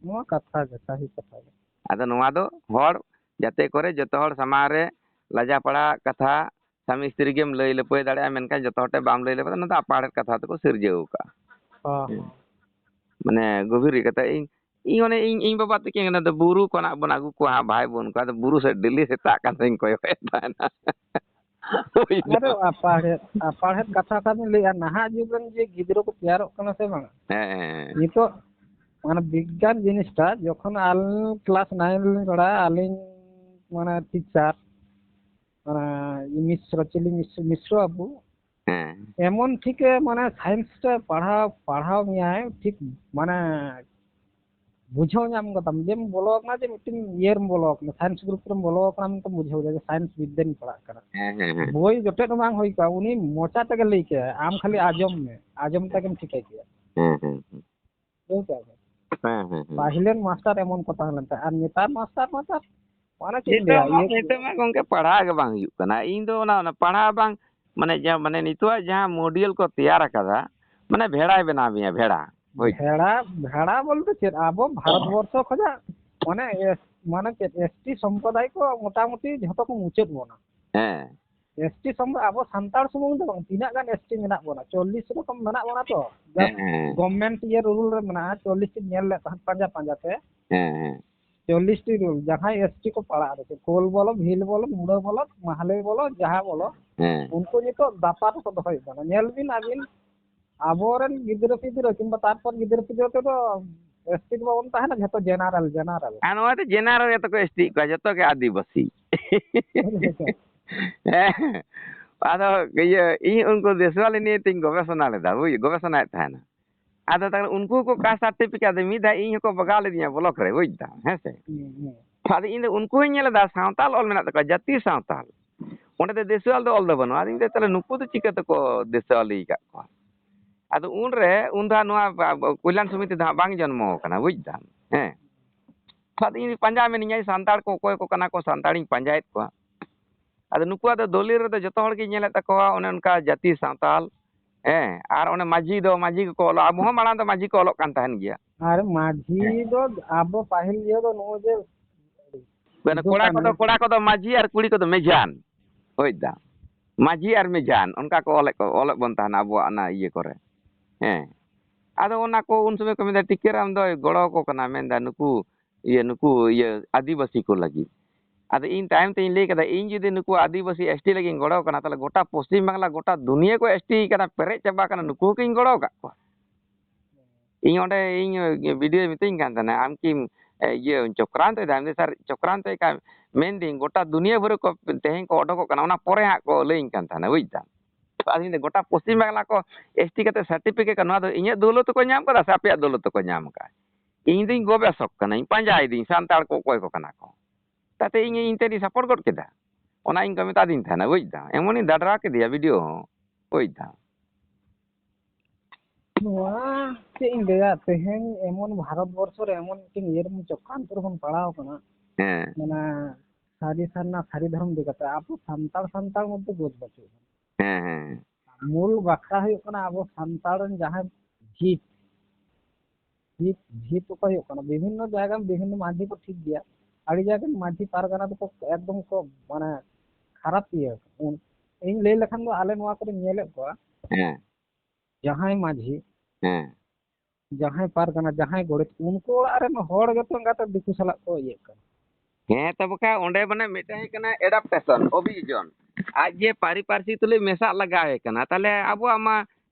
ᱱᱚᱣᱟ ᱠᱟᱛᱷᱟ ᱜᱮ, ᱥᱟᱹᱦᱤ ᱠᱟᱛᱷᱟ ᱜᱮ᱾ ᱟᱫᱚ ᱱᱚᱣᱟ ᱫᱚ ᱦᱚᱲ ᱡᱟᱛᱮ ᱠᱚᱨᱮ ᱡᱚᱛᱚ ᱦᱚᱲ ᱥᱟᱢᱟᱝ ᱨᱮ ᱞᱟᱡᱟ ᱯᱟᱲᱟ ᱠᱟᱛᱷᱟ, ᱥᱟᱢᱤ ᱥᱛᱨᱤ ᱜᱮᱢ ᱞᱟᱹᱭ ᱞᱟᱹᱯᱟᱹᱭ ᱫᱟᱲᱮᱭᱟᱜᱼᱟ, ᱢᱮᱱᱠᱷᱟᱱ ᱡᱚᱛᱚ ᱦᱚᱲ ᱴᱷᱮᱱ ᱵᱟᱢ ᱞᱟᱹᱭ ᱞᱟᱹᱯᱟᱹᱭ ᱫᱟᱲᱮᱭᱟᱜᱼᱟ, ᱱᱚᱣᱟ ᱫᱚ ᱟᱯᱟᱲᱮᱫ ᱠᱟᱛᱷᱟ ᱛᱮᱠᱚ ᱥᱤᱨᱡᱟᱹᱣ ᱠᱟᱜᱼᱟ᱾ ᱦᱚᱸ, ᱦᱚᱸ᱾ ᱢᱟᱱᱮ ᱜᱚᱵᱷᱤᱨ ᱠᱟᱛᱷᱟ, ᱤᱧ, ᱤᱧ ᱚᱱᱮ ᱤᱧ, ᱤᱧ ᱵᱟᱵᱟ ᱛᱟᱹᱠᱤᱱ ᱚᱱᱟ ᱫᱚ ᱵᱩᱨᱩ ᱠᱷᱚᱱᱟᱜ ᱵᱚᱱ ᱟᱹᱜᱩ ᱠᱚᱣᱟ ᱦᱟᱸᱜ ᱵᱷᱟᱭ ᱵᱚᱱ ᱠᱚ, ᱟᱫᱚ ᱵᱩᱨᱩ ᱥᱮᱫ ᱰᱮᱞᱤ ᱥᱮᱛᱟᱜ ᱠᱟᱱ ᱥᱮᱧ ᱠᱚᱭᱚᱜ ᱮᱫ ᱛᱟᱦᱮᱱᱟ᱾ ᱦᱳᱭ ᱫᱚ᱾ ᱟᱫᱚ ᱟᱯᱟᱲᱦᱮᱫ, ᱟᱯᱟᱲᱦᱮᱫ ᱠᱟᱛᱷᱟ ᱠᱟᱱ ᱞᱟᱹᱭᱟ, ᱱᱟᱦᱟᱜ ᱡᱩᱜᱽ ᱨᱮᱱ ᱡᱮ ᱜᱤᱫᱽᱨᱟᱹ ᱠᱚ ᱛᱮᱭᱟᱨᱚᱜ ᱠᱟᱱᱟ ᱥᱮ ᱵᱟᱝᱟ? ᱦᱮᱸ, ᱦᱮᱸ, ᱦᱮᱸ᱾ ᱱᱤᱛᱚᱜ ᱢᱟᱱᱮ ᱵᱤᱜᱽᱜᱟᱱ ᱡᱤᱱᱤᱥᱴᱟ ᱡᱚᱠᱷᱚᱱ ᱟᱞ-, class nine ᱨᱮᱞᱤᱧ ᱯᱟᱲᱦᱟᱜᱼᱟ, ᱟᱹᱞᱤᱧ ᱢᱟᱱᱮ teacher, ᱢᱟᱱᱮ ᱢᱤᱥᱨᱚ, ᱪᱤᱞᱤ ᱢᱤᱥ-, ᱢᱤᱥᱨᱚ ᱵᱟᱹᱵᱩ, ᱦᱮᱸ᱾ ᱮᱢᱚᱱ ᱴᱷᱤᱠᱮ ᱢᱟᱱᱮ science ᱨᱮ ᱯᱟᱲᱦᱟᱣ, ᱯᱟᱲᱦᱟᱣ ᱢᱮᱭᱟᱭ, ᱴᱷᱤᱠ ᱢᱟᱱᱮ ᱵᱩᱡᱷᱟᱹᱣ ᱧᱟᱢ ᱠᱟᱫᱟᱢ ᱡᱮᱢ ᱵᱚᱞᱚ ᱟᱠᱟᱱᱟ ᱡᱮ ᱢᱤᱫᱴᱮᱱ ᱤᱭᱟᱹ ᱨᱮᱢ ᱵᱚᱞᱚ ᱟᱠᱟᱱᱟ, science group ᱨᱮᱢ ᱵᱚᱞᱚ ᱟᱠᱟᱱᱟ, ᱢᱮᱱᱛᱮᱢ ᱵᱩᱡᱷᱟᱹᱣ ᱮᱫᱟ ᱡᱮ science ᱵᱤᱫᱽᱫᱟᱹᱧ ᱯᱟᱲᱦᱟᱜ ᱠᱟᱱᱟ᱾ ᱦᱮᱸ, ᱦᱮᱸ, ᱦᱮᱸ᱾ ᱵᱳᱭ ᱡᱚᱴᱮᱫ ᱦᱚᱸ ᱵᱟᱝ ᱦᱩᱭ ᱠᱚᱜᱼᱟ, ᱩᱱᱤ ᱢᱚᱪᱟ ᱛᱮᱜᱮ ᱞᱟᱹᱭ ᱠᱮᱭᱟ, ᱟᱢ ᱠᱷᱟᱹᱞᱤ ᱟᱸᱡᱚᱢ ᱢᱮ, ᱟᱸᱡᱚᱢ ᱛᱮᱜᱮᱢ ᱴᱷᱤᱠᱟᱹ ᱠᱮᱭᱟ᱾ ᱦᱮᱸ, ᱦᱮᱸ, ᱦᱮᱸ᱾ ᱵᱩᱡᱷᱟᱹᱣ ᱠᱮᱜᱼᱟ ᱵᱮᱱ? ᱦᱮᱸ, ᱦᱮᱸ, ᱦᱮᱸ᱾ ᱯᱟᱹᱦᱤᱞ ᱨᱮᱱ ᱢᱟᱥᱴᱟᱨ ᱮᱢᱚᱱ ᱠᱚ ᱛᱟᱦᱮᱸ ᱞᱮᱱ ᱛᱟᱦᱮᱸᱫ, ᱟᱨ ᱱᱮᱛᱟᱨ ᱢᱟᱥᱴᱟᱨ ᱢᱟ ᱛᱟᱨ ᱢᱟᱱᱮ ᱪᱮᱫ ᱤᱧ ᱱᱤᱛᱚᱜ ᱞᱟᱹᱭᱟ, ᱢᱟ, ᱤᱭᱟᱹ ᱱᱤᱛᱚᱜ ᱢᱟ ᱜᱚᱝᱠᱮ ᱯᱟᱲᱦᱟᱣ ᱜᱮ ᱵᱟᱝ ᱦᱩᱭᱩᱜ ᱠᱟᱱᱟ᱾ ᱤᱧ ᱫᱚ ᱚᱱᱟ, ᱚᱱᱟ ᱯᱟᱲᱦᱟᱣ ᱵᱟᱝ, ᱢᱟᱱᱮ ᱡᱟ-, ᱢᱟᱱᱮ ᱱᱤᱛᱚᱜᱟᱜ ᱡᱟᱦᱟᱸ module ᱠᱚ ᱛᱮᱭᱟᱨ ᱟᱠᱟᱫᱟ, ᱢᱟᱱᱮ ᱵᱷᱮᱲᱟᱭ ᱵᱮᱱᱟᱣ ᱢᱮᱭᱟ, ᱵᱷᱮᱲᱟ᱾ ᱦᱳᱭ᱾ ᱵᱷᱮᱲᱟ, ᱵᱷᱮᱲᱟ ᱵᱚᱞᱛᱮ ᱪᱮᱫ? ᱟᱵᱚ ᱵᱷᱟᱨᱚᱛ ᱵᱚᱨᱥᱚ ᱠᱷᱚᱱᱟᱜ ᱢᱟᱱᱮ ᱮᱥ-, ᱢᱟᱱᱮ ᱪᱮᱫ? ST ᱥᱚᱢᱯᱨᱚᱫᱟᱭ ᱠᱚ ᱢᱚᱴᱟᱢᱩᱴᱤ ᱡᱷᱚᱛᱚ ᱠᱚ ᱢᱩᱪᱟᱹᱫ ᱵᱚᱱᱟ᱾ ᱦᱮᱸ᱾ ST ᱥᱚᱢ-, ᱟᱵᱚ ᱥᱟᱱᱛᱟᱲ ᱥᱩᱢᱩᱝ ᱫᱚ ᱵᱟᱝ, ᱛᱤᱱᱟᱹᱜ ᱜᱟᱱ ST ᱢᱮᱱᱟᱜ ᱵᱚᱱᱟ? ᱪᱚᱞᱞᱤᱥ ᱨᱚᱠᱚᱢ ᱢᱮᱱᱟᱜ ᱵᱚᱱᱟ ᱛᱚ᱾ Just ᱦᱮᱸ, ᱦᱮᱸ᱾ Government ᱤᱭᱟᱹ rule ᱨᱮ ᱢᱮᱱᱟᱜᱼᱟ, ᱪᱚᱞᱞᱤᱥ ᱴᱤ ᱧᱮᱞ ᱞᱮᱫ ᱛᱟᱦᱮᱸᱫ ᱯᱟᱸᱡᱟ ᱯᱟᱸᱡᱟ ᱛᱮ᱾ ᱦᱮᱸ, ᱦᱮᱸ᱾ ᱪᱚᱞᱞᱤᱥ ᱴᱤ rule, ᱡᱟᱦᱟᱸᱭ ST ᱠᱚ ᱯᱟᱲᱟᱜ ᱨᱮ, ᱠᱳᱞ ᱵᱚᱞᱚ, ᱵᱷᱤᱞ ᱵᱚᱞᱚ, ᱢᱩᱰᱟᱹ ᱵᱚᱞᱚ, ᱢᱟᱦᱞᱮ ᱵᱚᱞᱚ, ᱡᱟᱦᱟᱸ ᱵᱚᱞᱚ, ᱦᱮᱸ᱾ ᱩᱱᱠᱩ ᱱᱤᱛᱚᱜ ᱫᱟᱯᱟ ᱨᱮᱠᱚ ᱫᱚᱦᱚᱭᱮᱫ ᱵᱚᱱᱟ᱾ ᱧᱮᱞ ᱵᱤᱱ ᱟᱹᱵᱤᱱ, ᱟᱵᱚᱨᱮᱱ ᱜᱤᱫᱽᱨᱟᱹ ᱯᱤᱫᱽᱨᱟᱹ ᱠᱤᱝᱵᱟ ᱛᱟᱨᱯᱚᱨ ᱜᱤᱫᱽᱨᱟᱹ ᱯᱤᱫᱽᱨᱟᱹ ᱛᱮᱫᱚ ST ᱫᱚ ᱵᱟᱵᱚᱱ ᱛᱟᱦᱮᱱᱟ, ᱡᱷᱚᱛᱚ general, general᱾ ᱟᱨ ᱱᱚᱣᱟ ᱫᱚ general ᱜᱮᱛᱚ ᱠᱚ ST ᱠᱚᱣᱟ, ᱡᱷᱚᱛᱚ ᱜᱮ ᱟᱹᱫᱤᱵᱟᱹᱥᱤ᱾ ᱦᱮᱸ᱾ ᱟᱫᱚ ᱤᱭᱟᱹ, ᱤᱧ ᱩᱱᱠᱩ ᱫᱮᱥᱣᱟᱞᱤ ᱱᱤᱭᱮ ᱛᱤᱧ ᱜᱚᱵᱮᱥᱚᱱᱟ ᱞᱮᱫᱟ, ᱵᱩᱡᱽ, ᱜᱚᱵᱮᱥᱚᱱᱟᱭᱮᱫ ᱛᱟᱦᱮᱱᱟ᱾ ᱟᱫᱚ ᱛᱟᱦᱞᱮ ᱩᱱᱠᱩ ᱠᱚ caste certificate ᱫᱚ ᱢᱤᱫ ᱫᱷᱟᱣ ᱤᱧ ᱦᱚᱸᱠᱚ ᱵᱟᱜᱟᱣ ᱞᱤᱫᱤᱧᱟ block ᱨᱮ, ᱵᱩᱡᱽ ᱫᱟᱢ, ᱦᱮᱸ ᱥᱮ? ᱦᱩᱸ, ᱦᱩᱸ᱾ ᱟᱫᱚ ᱤᱧ ᱫᱚ ᱩᱱᱠᱩ ᱦᱚᱸᱧ ᱧᱮᱞ ᱮᱫᱟ, ᱥᱟᱶᱛᱟᱞ ᱚᱞ ᱢᱮᱱᱟᱜ ᱛᱟᱠᱚᱣᱟ, ᱡᱟᱹᱛᱤ ᱥᱟᱶᱛᱟᱞ᱾ ᱚᱸᱰᱮ ᱫᱚ ᱫᱮᱥᱣᱟᱞ ᱫᱚ ᱚᱞ ᱫᱚ ᱵᱟᱹᱱᱩᱜᱼᱟ᱾ ᱟᱫᱚᱧ ᱢᱮᱱᱫᱟ, "ᱛᱟᱦᱞᱮ ᱱᱩᱠᱩ ᱫᱚ ᱪᱤᱠᱟᱹ ᱛᱮᱠᱚ ᱫᱮᱥᱣᱟᱞᱤ ᱟᱠᱟᱫ ᱠᱚᱣᱟ?" ᱟᱫᱚ ᱩᱱᱨᱮ, ᱩᱱ ᱫᱚ ᱦᱟᱸᱜ ᱱᱚᱣᱟ ᱵᱟ-, ᱵᱟ-, ᱠᱚᱞᱭᱟᱱ ᱥᱚᱢᱤᱛᱤ ᱫᱚ ᱦᱟᱸᱜ ᱵᱟᱝ ᱡᱚᱱᱢᱚ ᱟᱠᱟᱱᱟ, ᱵᱩᱡᱽ ᱫᱟᱢ, ᱦᱮᱸ᱾ ᱟᱫᱚ ᱤᱧ ᱯᱟᱸᱡᱟ ᱢᱮᱱᱤᱧᱟ, ᱥᱟᱱᱛᱟᱲ ᱠᱚ ᱚᱠᱚᱭ ᱠᱚ ᱠᱟᱱᱟ ᱠᱚ, ᱥᱟᱱᱛᱟᱲᱤᱧ ᱯᱟᱸᱡᱟᱭᱮᱫ ᱠᱚᱣᱟ᱾ ᱟᱫᱚ ᱱᱩᱠᱩᱣᱟᱜ ᱫᱚ ᱫᱚᱞᱤᱞ ᱨᱮᱫᱚ ᱡᱚᱛᱚ ᱦᱚᱲ ᱜᱤᱧ ᱧᱮᱞᱮᱫ ᱛᱟᱠᱚᱣᱟ, ᱚᱱᱮ ᱚᱱᱠᱟ ᱡᱟᱹᱛᱤ ᱥᱟᱶᱛᱟᱞ, ᱦᱮᱸ, ᱟᱨ ᱚᱱᱮ ᱢᱟᱹᱡᱷᱤ ᱫᱚ, ᱢᱟᱹᱡᱷᱤ ᱠᱚᱠᱚ ᱚᱞᱚᱜ, ᱟᱵᱚ ᱦᱚᱸ ᱢᱟᱲᱟᱝ ᱫᱚ ᱢᱟᱹᱡᱷᱤ ᱠᱚ ᱚᱞᱚᱜ ᱠᱟᱱ ᱛᱟᱦᱮᱱ ᱜᱮᱭᱟ᱾ ᱟᱨ ᱢᱟᱹᱡᱷᱤ ᱦᱮᱸ᱾ ᱫᱚ ᱟᱵᱚ ᱯᱟᱹᱦᱤᱞ ᱤᱭᱟᱹ ᱫᱚ ᱱᱚᱜᱼᱚᱭ ᱡᱮ ᱢᱟᱱᱮ ᱦᱤᱡᱩᱜ ᱠᱚᱲᱟ ᱠᱟᱱ ᱠᱚᱫᱚ ᱜᱮᱭᱟ᱾ ᱠᱚᱲᱟ ᱠᱚᱫᱚ ᱢᱟᱹᱡᱷᱤ ᱟᱨ ᱠᱩᱲᱤ ᱠᱚᱫᱚ ᱢᱮᱡᱷᱟᱱ᱾ ᱦᱳᱭ ᱫᱟ᱾ ᱢᱟᱹᱡᱷᱤ ᱟᱨ ᱢᱮᱡᱷᱟᱱ, ᱚᱱᱠᱟ ᱠᱚ ᱚᱞᱮᱫ ᱠᱚ, ᱚᱞᱮᱫ ᱵᱚᱱ ᱛᱟᱦᱮᱱᱟ ᱟᱵᱚᱣᱟᱜ ᱚᱱᱟ ᱤᱭᱟᱹ ᱠᱚᱨᱮ᱾ ᱦᱮᱸ᱾ ᱟᱫᱚ ᱚᱱᱟ ᱠᱚ ᱩᱱ ᱥᱚᱢᱚᱭ ᱠᱚ ᱢᱮᱱᱫᱟ, "ᱴᱤᱠᱟᱹᱨᱟᱢ ᱫᱚᱭ ᱜᱚᱲᱚ ᱟᱠᱚ ᱠᱟᱱᱟ", ᱢᱮᱱᱫᱟ, ᱱᱩᱠᱩ ᱤᱭᱟᱹ, ᱱᱩᱠᱩ ᱤᱭᱟᱹ ᱟᱹᱫᱤᱵᱟᱹᱥᱤ ᱠᱚ ᱞᱟᱹᱜᱤᱫ᱾ ᱟᱫᱚ ᱤᱧ ᱛᱟᱭᱚᱢ ᱛᱮᱧ ᱞᱟᱹᱭ ᱠᱮᱫᱟ, ᱤᱧ ᱡᱩᱫᱤ ᱱᱩᱠᱩ ᱟᱹᱫᱤᱵᱟᱹᱥᱤ ST ᱞᱟᱹᱜᱤᱫ ᱤᱧ ᱜᱚᱲᱚ ᱟᱠᱟᱱᱟ, ᱛᱟᱦᱞᱮ ᱜᱚᱴᱟ ᱯᱚᱥᱪᱤᱢ ᱵᱟᱝᱞᱟ, ᱜᱚᱴᱟ ᱫᱩᱱᱤᱭᱟᱹ ᱠᱚ ST ᱠᱟᱱᱟ, ᱯᱮᱨᱮᱡ ᱪᱟᱵᱟ ᱟᱠᱟᱱᱟ, ᱱᱩᱠᱩ ᱦᱚᱸᱠᱤᱧ ᱜᱚᱲᱚ ᱟᱠᱟᱫ ᱠᱚᱣᱟ᱾ ᱤᱧ ᱚᱸᱰᱮ ᱤᱧ video ᱢᱤᱛᱟᱹᱧ ᱠᱟᱱ ᱛᱟᱦᱮᱱᱟ, "ᱟᱢ ᱠᱤᱢ, ᱮ, ᱤᱭᱟᱹ, ᱪᱚᱠᱨᱟᱱᱛᱚᱭᱮᱫᱟ?" ᱢᱮᱱᱫᱟᱹᱧ, "ᱥᱟᱨ, ᱪᱚᱠᱨᱟᱱᱛᱚᱭᱮᱫ ᱠᱟᱱ ᱢᱮᱱᱫᱟᱹᱧ, ᱜᱚᱴᱟ ᱫᱩᱱᱤᱭᱟᱹ ᱵᱷᱳᱨ ᱠᱚ ᱛᱮᱦᱮᱧ ᱠᱚ ᱚᱰᱚᱠᱚᱜ ᱠᱟᱱᱟ, ᱚᱱᱟ ᱯᱚᱨᱮ ᱦᱟᱸᱜ ᱠᱚ ᱞᱟᱹᱭᱟᱹᱧ ᱠᱟᱱ ᱛᱟᱦᱮᱱᱟ", ᱵᱩᱡᱽ ᱫᱟᱢ᱾ ᱟᱫᱚ ᱤᱧ ᱫᱚ ᱜᱚᱴᱟ ᱯᱚᱥᱪᱤᱢ ᱵᱟᱝᱞᱟ ᱠᱚ ST ᱠᱟᱛᱮ certificate ᱠᱚ, ᱱᱚᱣᱟ ᱫᱚ ᱤᱧᱟᱹᱜ ᱫᱟᱹᱣᱞᱟᱹ ᱛᱮᱠᱚ ᱧᱟᱢ ᱠᱟᱫᱟ ᱥᱮ ᱟᱯᱮᱭᱟᱜ ᱫᱟᱹᱣᱞᱟᱹ ᱛᱮᱠᱚ ᱧᱟᱢ ᱠᱟᱫᱟ? ᱤᱧ ᱫᱩᱧ ᱜᱚᱵᱮᱥᱚᱠ ᱠᱟᱱᱟᱧ, ᱯᱟᱸᱡᱟᱭᱮᱫᱟᱹᱧ ᱥᱟᱱᱛᱟᱲ ᱠᱚ ᱚᱠᱚᱭ ᱠᱚ ᱠᱟᱱᱟ ᱠᱚ᱾ ᱛᱟᱛᱮ ᱤᱧ, ᱤᱧ ᱛᱮᱫ ᱤᱧ support ᱜᱚᱫ ᱠᱮᱫᱟ᱾ ᱚᱱᱟ ᱤᱧ ᱠᱚ ᱢᱮᱛᱟᱫᱤᱧ ᱛᱟᱦᱮᱱᱟ, ᱵᱩᱡᱽ ᱫᱟᱢ᱾ ᱮᱢᱚᱱᱤᱧ ᱫᱟᱰᱨᱟ ᱠᱮᱫᱮᱭᱟ video ᱦᱚᱸ, ᱵᱩᱡᱽ ᱫᱟᱢ᱾ ᱱᱚᱣᱟ ᱪᱮᱫ ᱤᱧ ᱞᱟᱹᱭᱟ, ᱛᱮᱦᱮᱧ ᱮᱢᱚᱱ ᱵᱷᱟᱨᱚᱛ ᱵᱚᱨᱥᱚ ᱨᱮ ᱮᱢᱚᱱ ᱢᱤᱫᱴᱮᱱ ᱤᱭᱟᱹ ᱨᱮᱵᱚᱱ ᱪᱚᱠᱨᱟᱱᱛᱚ ᱨᱮᱵᱚᱱ ᱯᱟᱲᱟᱣ ᱟᱠᱟᱱᱟ, ᱦᱮᱸ ᱢᱟᱱᱮ ᱥᱟᱹᱨᱤ ᱥᱟᱨᱱᱟ ᱥᱟᱹᱨᱤ ᱫᱷᱚᱨᱚᱢ ᱤᱫᱤ ᱠᱟᱛᱮ ᱟᱵᱚ ᱥᱟᱱᱛᱟᱲ ᱥᱟᱱᱛᱟᱲ ᱢᱚᱫᱽᱫᱷᱮ ᱵᱳᱫ ᱵᱟᱹᱪᱩᱜ ᱠᱟᱱᱟ᱾ ᱦᱮᱸ ᱦᱮᱸ ᱢᱩᱞ ᱵᱟᱠᱷᱨᱟ ᱦᱩᱭᱩᱜ ᱠᱟᱱᱟ ᱟᱵᱚ ᱥᱟᱱᱛᱟᱲ ᱨᱮᱱ ᱡᱟᱦᱟᱸᱭ ᱵᱷᱤᱛ, ᱵᱷᱤᱛ, ᱵᱷᱤᱛ ᱚᱠᱚᱭ ᱦᱩᱭᱩᱜ ᱠᱟᱱᱟ, ᱵᱤᱵᱷᱤᱱᱱᱚ ᱡᱟᱭᱜᱟ ᱨᱮ ᱵᱤᱵᱷᱤᱱᱱᱚ ᱢᱟᱹᱡᱷᱤ ᱠᱚ ᱴᱷᱤᱠ ᱜᱮᱭᱟ, ᱟᱹᱰᱤ ᱡᱟᱭᱜᱟ ᱨᱮ ᱢᱟᱹᱡᱷᱤ ᱯᱟᱨᱜᱟᱱᱟ ᱫᱚᱠᱚ ᱮᱠᱫᱚᱢ ᱠᱚ ᱢᱟᱱᱮ ᱠᱷᱟᱨᱟᱯ ᱤᱭᱟᱹ᱾ ᱤᱧ ᱞᱟᱹᱭ ᱞᱮᱠᱷᱟᱱ ᱫᱚ ᱟᱞᱮ ᱱᱚᱣᱟ ᱠᱚᱨᱮ ᱧᱮᱞᱮᱫ ᱠᱚᱣᱟ, ᱦᱮᱸ ᱡᱟᱦᱟᱸᱭ ᱢᱟᱹᱡᱷᱤ, ᱦᱮᱸ ᱡᱟᱦᱟᱸᱭ ᱯᱟᱨᱜᱟᱱᱟ, ᱡᱟᱦᱟᱸᱭ ᱜᱚᱰᱮᱛ, ᱩᱱᱠᱩ ᱚᱲᱟᱜ ᱨᱮᱱ ᱦᱚᱲ ᱜᱮᱛᱚ ᱮᱸᱜᱟᱛᱮ ᱫᱤᱠᱩ ᱥᱟᱞᱟᱜ ᱠᱚ ᱤᱭᱟᱹᱜ ᱠᱟᱱᱟ᱾ ᱦᱮᱸ ᱛᱚ ᱵᱟᱠᱷᱟᱡ ᱚᱸᱰᱮ ᱢᱟᱱᱮ ᱢᱤᱫᱴᱮᱱ ᱦᱩᱭᱩᱜ ᱠᱟᱱᱟ adaptation, ᱚᱵᱷᱤᱡᱳᱡᱚᱱ᱾ ᱟᱡ ᱡᱮ ᱯᱟᱹᱨᱤ ᱯᱟᱹᱨᱥᱤ ᱛᱩᱞᱩᱡ ᱢᱮᱥᱟᱜ ᱞᱟᱜᱟᱣ ᱮ ᱠᱟᱱᱟ, ᱛᱟᱦᱞᱮ ᱟᱵᱚᱣᱟᱜ ᱢᱟ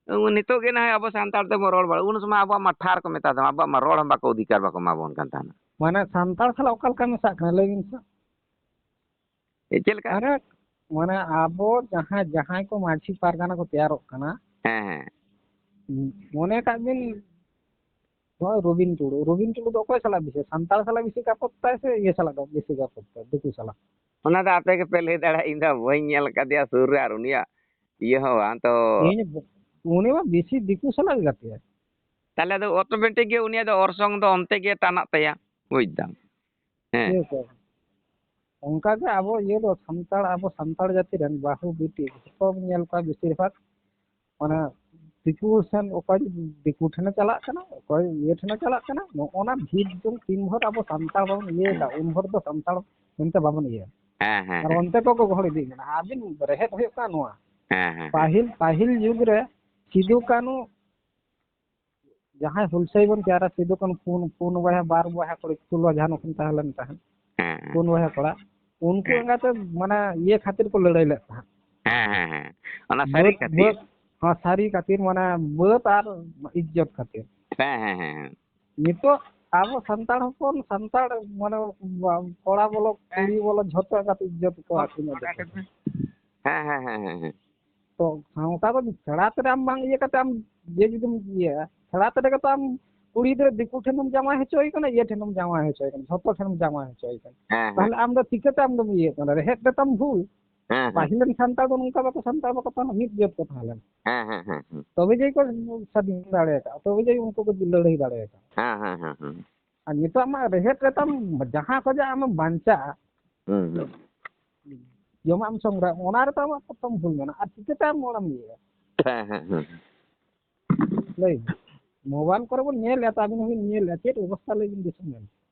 ᱱᱤᱛᱚᱜ ᱜᱮ ᱱᱟᱦᱟᱜ ᱟᱵᱚ ᱥᱟᱱᱛᱟᱲ ᱛᱮᱵᱚᱱ ᱨᱚᱲ ᱵᱟᱲᱟ, ᱩᱱ ᱥᱚᱢᱚᱭ ᱟᱵᱚᱣᱟᱜ ᱢᱟ ᱴᱷᱟᱨ ᱠᱚ ᱢᱮᱛᱟ ᱛᱟᱢᱟ, ᱟᱵᱚᱣᱟᱜ ᱢᱟ ᱨᱚᱲ ᱦᱚᱸ ᱵᱟᱠᱚ ᱚᱫᱷᱤᱠᱟᱨ ᱵᱟᱠᱚ ᱮᱢᱟ ᱵᱚᱱ ᱠᱟᱱ ᱛᱟᱦᱮᱱᱟ᱾ ᱢᱟᱱᱮ ᱥᱟᱱᱛᱟᱲ ᱥᱟᱞᱟᱜ ᱚᱠᱟ ᱞᱮᱠᱟ ᱢᱮᱥᱟᱜ ᱠᱟᱱᱟ ᱞᱟᱹᱭ ᱵᱤᱱ ᱥᱮ? ᱪᱮᱫ ᱞᱮᱠᱟ? ᱢᱟᱱᱮ ᱢᱟᱱᱮ ᱟᱵᱚ ᱡᱟᱦᱟᱸ ᱡᱟᱦᱟᱸᱭ ᱠᱚ ᱢᱟᱹᱡᱷᱤ ᱯᱟᱨᱜᱟᱱᱟ ᱠᱚ ᱛᱮᱭᱟᱨᱚᱜ ᱠᱟᱱᱟ, ᱦᱮᱸ ᱦᱮᱸ ᱢᱚᱱᱮ ᱠᱟᱜ ᱵᱤᱱ ᱱᱚᱜᱼᱚᱭ ᱨᱚᱵᱤᱱ ᱴᱩᱰᱩ, ᱨᱚᱵᱤᱱ ᱴᱩᱰᱩ ᱫᱚ ᱚᱠᱚᱭ ᱥᱟᱞᱟᱜ ᱵᱮᱥᱤ, ᱥᱟᱱᱛᱟᱲ ᱥᱟᱞᱟᱜ ᱵᱮᱥᱤ ᱠᱟᱯᱚᱛ ᱛᱟᱭ ᱥᱮ ᱤᱭᱟᱹ ᱥᱟᱞᱟᱜ ᱫᱚ ᱵᱮᱥᱤ ᱠᱟᱯᱚᱛ ᱛᱟᱭ, ᱫᱤᱠᱩ ᱥᱟᱞᱟᱜ? ᱚᱱᱟ ᱫᱚ ᱟᱯᱮ ᱜᱮᱯᱮ ᱞᱟᱹᱭ ᱫᱟᱲᱮᱭᱟᱜᱼᱟ, ᱤᱧ ᱫᱚ ᱵᱟᱹᱧ ᱧᱮᱞ ᱟᱠᱟᱫᱮᱭᱟ ᱥᱩᱨ ᱨᱮ, ᱟᱨ ᱩᱱᱤᱭᱟᱜ ᱤᱭᱟᱹ ᱦᱚᱸ ᱵᱟᱝ ᱛᱚ᱾ ᱤᱧ ᱩᱱᱤ ᱢᱟ ᱵᱮᱥᱤ ᱫᱤᱠᱩ ᱥᱟᱞᱟᱜ ᱜᱮ ᱜᱟᱛᱮᱜᱼᱟᱭ᱾ ᱛᱟᱦᱚᱞᱮ ᱫᱚ automatic ᱜᱮ ᱩᱱᱤᱭᱟᱜ ᱫᱚ ᱚᱨᱥᱚᱝ ᱫᱚ ᱚᱱᱛᱮ ᱜᱮ ᱴᱟᱱᱟᱜ ᱛᱟᱭᱟ, ᱵᱩᱡᱽ ᱫᱟᱢ? ᱦᱮᱸ ᱴᱷᱤᱠ ᱟᱪᱷᱮ᱾ ᱚᱱᱠᱟ ᱜᱮ ᱟᱵᱚ ᱤᱭᱟᱹ ᱫᱚ ᱥᱟᱱᱛᱟᱲ, ᱟᱵᱚ ᱥᱟᱱᱛᱟᱲ ᱡᱟᱹᱛᱤ ᱨᱮᱱ ᱵᱟᱹᱦᱩ ᱵᱤᱴᱤ ᱡᱚᱛᱚ ᱧᱮᱞ ᱠᱚᱣᱟ ᱵᱮᱥᱤᱨ ᱵᱷᱟᱜᱽ ᱢᱟᱱᱮ ᱫᱤᱠᱩ ᱥᱮᱱ ᱚᱠᱚᱭ ᱫᱤᱠᱩ ᱴᱷᱮᱱᱮ ᱪᱟᱞᱟᱜ ᱠᱟᱱᱟ, ᱚᱠᱚᱭ ᱤᱭᱟᱹ ᱴᱷᱮᱱᱮ ᱪᱟᱞᱟᱜ ᱠᱟᱱᱟ᱾ ᱱᱚᱜᱼᱚ ᱱᱟ ᱵᱷᱤᱛ ᱡᱚᱝ ᱛᱤᱱ ᱵᱷᱳᱨ ᱟᱵᱚ ᱥᱟᱱᱛᱟᱲ ᱵᱟᱵᱚᱱ ᱤᱭᱟᱹᱭᱮᱫᱟ, ᱩᱱ ᱵᱷᱳᱨ ᱫᱚ ᱥᱟᱱᱛᱟᱲ ᱢᱮᱱᱛᱮ ᱵᱟᱵᱚᱱ ᱤᱭᱟᱹᱭᱟ᱾ ᱦᱮᱸ ᱦᱮᱸ ᱟᱨ ᱚᱱᱛᱮ ᱠᱚ ᱜᱚᱦᱚᱲ ᱤᱫᱤᱜ ᱠᱟᱱᱟ᱾ ᱟᱹᱵᱤᱱ ᱨᱮᱦᱮᱫ ᱦᱩᱭᱩᱜ ᱠᱟᱱᱟ ᱱᱚᱣᱟ᱾ ᱦᱮᱸ ᱦᱮᱸ ᱯᱟᱹᱦᱤᱞ, ᱯᱟᱹᱦᱤᱞ ᱡᱩᱜᱽ ᱨᱮ ᱥᱤᱫᱩ ᱠᱟᱹᱱᱩ ᱡᱟᱦᱟᱸᱭ ᱦᱩᱞᱥᱟᱹᱭ ᱵᱚᱱ ᱛᱮᱭᱟᱨᱟ, ᱥᱤᱫᱩ ᱠᱟᱹᱱᱩ ᱯᱩᱱ, ᱯᱩᱱ ᱵᱚᱭᱦᱟ, ᱵᱟᱨ ᱵᱚᱭᱦᱟ ᱠᱚᱲᱟ, ᱯᱷᱩᱞᱚ ᱡᱷᱟᱱᱚ ᱠᱤᱱ ᱛᱟᱦᱮᱸ ᱞᱮᱱ ᱛᱟᱦᱮᱸᱫ, ᱦᱮᱸ ᱯᱩᱱ ᱵᱚᱭᱦᱟ ᱠᱚᱲᱟ, ᱩᱱᱠᱩ ᱦᱮᱸ᱾ ᱮᱸᱜᱟᱛᱮ ᱢᱟᱱᱮ ᱤᱭᱟᱹ ᱠᱷᱟᱹᱛᱤᱨ ᱠᱚ ᱞᱟᱹᱲᱦᱟᱹᱭ ᱞᱮᱫ ᱛᱟᱦᱮᱸᱫ᱾ ᱦᱮᱸ ᱦᱮᱸ ᱦᱮᱸ, ᱚᱱᱟ ᱥᱟᱹᱨᱤ ᱵᱟᱹᱫ, ᱠᱷᱟᱹᱛᱤᱨ᱾ ᱵᱟᱹᱫ, ᱦᱚᱸ, ᱥᱟᱹᱨᱤ ᱠᱷᱟᱹᱛᱤᱨ, ᱢᱟᱱᱮ ᱵᱟᱹᱫ ᱟᱨ ᱤᱡᱽᱡᱚᱛ ᱠᱷᱟᱹᱛᱤᱨ᱾ ᱦᱮᱸ ᱦᱮᱸ ᱦᱮᱸ ᱦᱮᱸ᱾ ᱱᱤᱛᱚᱜ ᱟᱵᱚ ᱥᱟᱱᱛᱟᱲ ᱦᱚᱯᱚᱱ, ᱥᱟᱱᱛᱟᱲ ᱢᱟᱱᱮ ᱠᱚᱲᱟ ᱵᱚᱞᱚ ᱠᱩᱲᱤ ᱵᱚᱞᱚ ᱡᱷᱚᱛᱚ ᱮᱸᱜᱟᱛᱮ ᱤᱡᱽᱡᱚᱛ ᱠᱚ ᱟᱹᱠᱷᱨᱤᱧ ᱮᱫᱟ᱾ ᱦᱮᱸ ᱦᱮᱸ ᱦᱮᱸ ᱦᱮᱸ ᱦᱮᱸ᱾ ᱛᱚ ᱥᱟᱶᱛᱟ ᱫᱚ ᱥᱮᱬᱟ ᱛᱮ ᱟᱢ ᱵᱟᱝ ᱤᱭᱟᱹ ᱠᱟᱛᱮ ᱟᱢ ᱤᱭᱟᱹ ᱡᱩᱫᱤᱢ ᱤᱭᱟᱹᱭᱟ, ᱥᱮᱬᱟ ᱛᱮ ᱜᱮᱛᱚ ᱟᱢ ᱠᱩᱲᱤ ᱜᱤᱫᱽᱨᱟᱹ ᱫᱤᱠᱩ ᱴᱷᱮᱱᱮᱢ ᱡᱟᱶᱟᱭ ᱦᱚᱪᱚᱭᱮ ᱠᱟᱱᱟ, ᱤᱭᱟᱹ ᱴᱷᱮᱱᱮᱢ ᱡᱟᱶᱟᱭ ᱦᱚᱪᱚᱭᱮ ᱠᱟᱱᱟ, ᱡᱷᱚᱛᱚ ᱴᱷᱮᱱᱮᱢ ᱡᱟᱶᱟᱭ ᱦᱚᱪᱚᱭᱮ ᱠᱟᱱᱟ᱾ ᱦᱮᱸ ᱦᱮᱸ᱾ ᱛᱟᱦᱞᱮ ᱟᱢ ᱫᱚ ᱪᱤᱠᱟᱹᱛᱮ ᱟᱢ ᱫᱚᱢ ᱤᱭᱟᱹᱜ ᱠᱟᱱᱟ? ᱨᱮᱦᱮᱫ ᱨᱮᱛᱟᱢ ᱵᱷᱩᱞ᱾ ᱦᱮᱸ, ᱦᱮᱸ᱾ ᱯᱟᱹᱦᱤᱞ ᱨᱮᱱ ᱥᱟᱱᱛᱟᱲ ᱫᱚ ᱱᱚᱝᱠᱟ ᱵᱟᱠᱚ, ᱥᱟᱱᱛᱟᱲ ᱵᱟᱠᱚ ᱛᱟᱦᱮᱸ ᱞᱮᱱᱟ, ᱢᱤᱫ ᱡᱟᱹᱛ ᱠᱚ ᱛᱟᱦᱮᱸ ᱞᱮᱱᱟ᱾ ᱦᱮᱸ, ᱦᱮᱸ, ᱦᱮᱸ, ᱦᱮᱸ᱾ ᱛᱚᱵᱮ ᱡᱮ ᱠᱚ ᱥᱟᱹᱫᱷᱤᱱ ᱫᱟᱲᱮ ᱟᱠᱟᱫᱼᱟ, ᱛᱚᱵᱮ ᱡᱮ ᱩᱱᱠᱩ ᱠᱚ ᱞᱟᱹᱲᱦᱟᱹᱭ ᱫᱟᱲᱮ ᱟᱠᱟᱫᱼᱟ᱾ ᱦᱮᱸ, ᱦᱮᱸ, ᱦᱮᱸ, ᱦᱮᱸ᱾ ᱟᱨ ᱱᱤᱛᱚᱜ ᱟᱢᱟᱜ ᱨᱮᱦᱮᱫ ᱨᱮᱛᱟᱢ ᱡᱟᱦᱟᱸ ᱠᱷᱚᱡᱟᱜ ᱟᱢᱮᱢ ᱵᱟᱧᱪᱟᱜᱼᱟ, ᱦᱩᱸ, ᱦᱩᱸ᱾ ᱡᱚᱢᱟᱜ ᱮᱢ ᱥᱚᱝᱜᱨᱟᱦᱚ, ᱚᱱᱟ ᱨᱮᱛᱚ ᱟᱢᱟᱜ ᱯᱨᱚᱛᱷᱚᱢ ᱵᱷᱩᱞ ᱢᱮᱱᱟᱜᱼᱟ᱾ ᱟᱨ ᱪᱤᱠᱟᱹᱛᱮ ᱟᱢ ᱚᱱᱟᱢ ᱤᱭᱟᱹᱭᱟ? ᱦᱮᱸ, ᱦᱮᱸ, ᱦᱮᱸ᱾ ᱞᱟᱹᱭ ᱢᱮ᱾ ᱢᱳᱵᱟᱭᱤᱞ ᱠᱚᱨᱮ ᱵᱚᱱ ᱧᱮᱞᱮᱫᱼᱟ, ᱛᱚ ᱟᱹᱵᱤᱱ ᱦᱚᱸᱵᱤᱱ ᱧᱮᱞᱮᱫᱼᱟ, ᱪᱮᱫ ᱚᱵᱚᱥᱛᱟ ᱞᱟᱹᱭ ᱵᱤᱱ ᱫᱤᱥᱚᱢ ᱨᱮᱱ?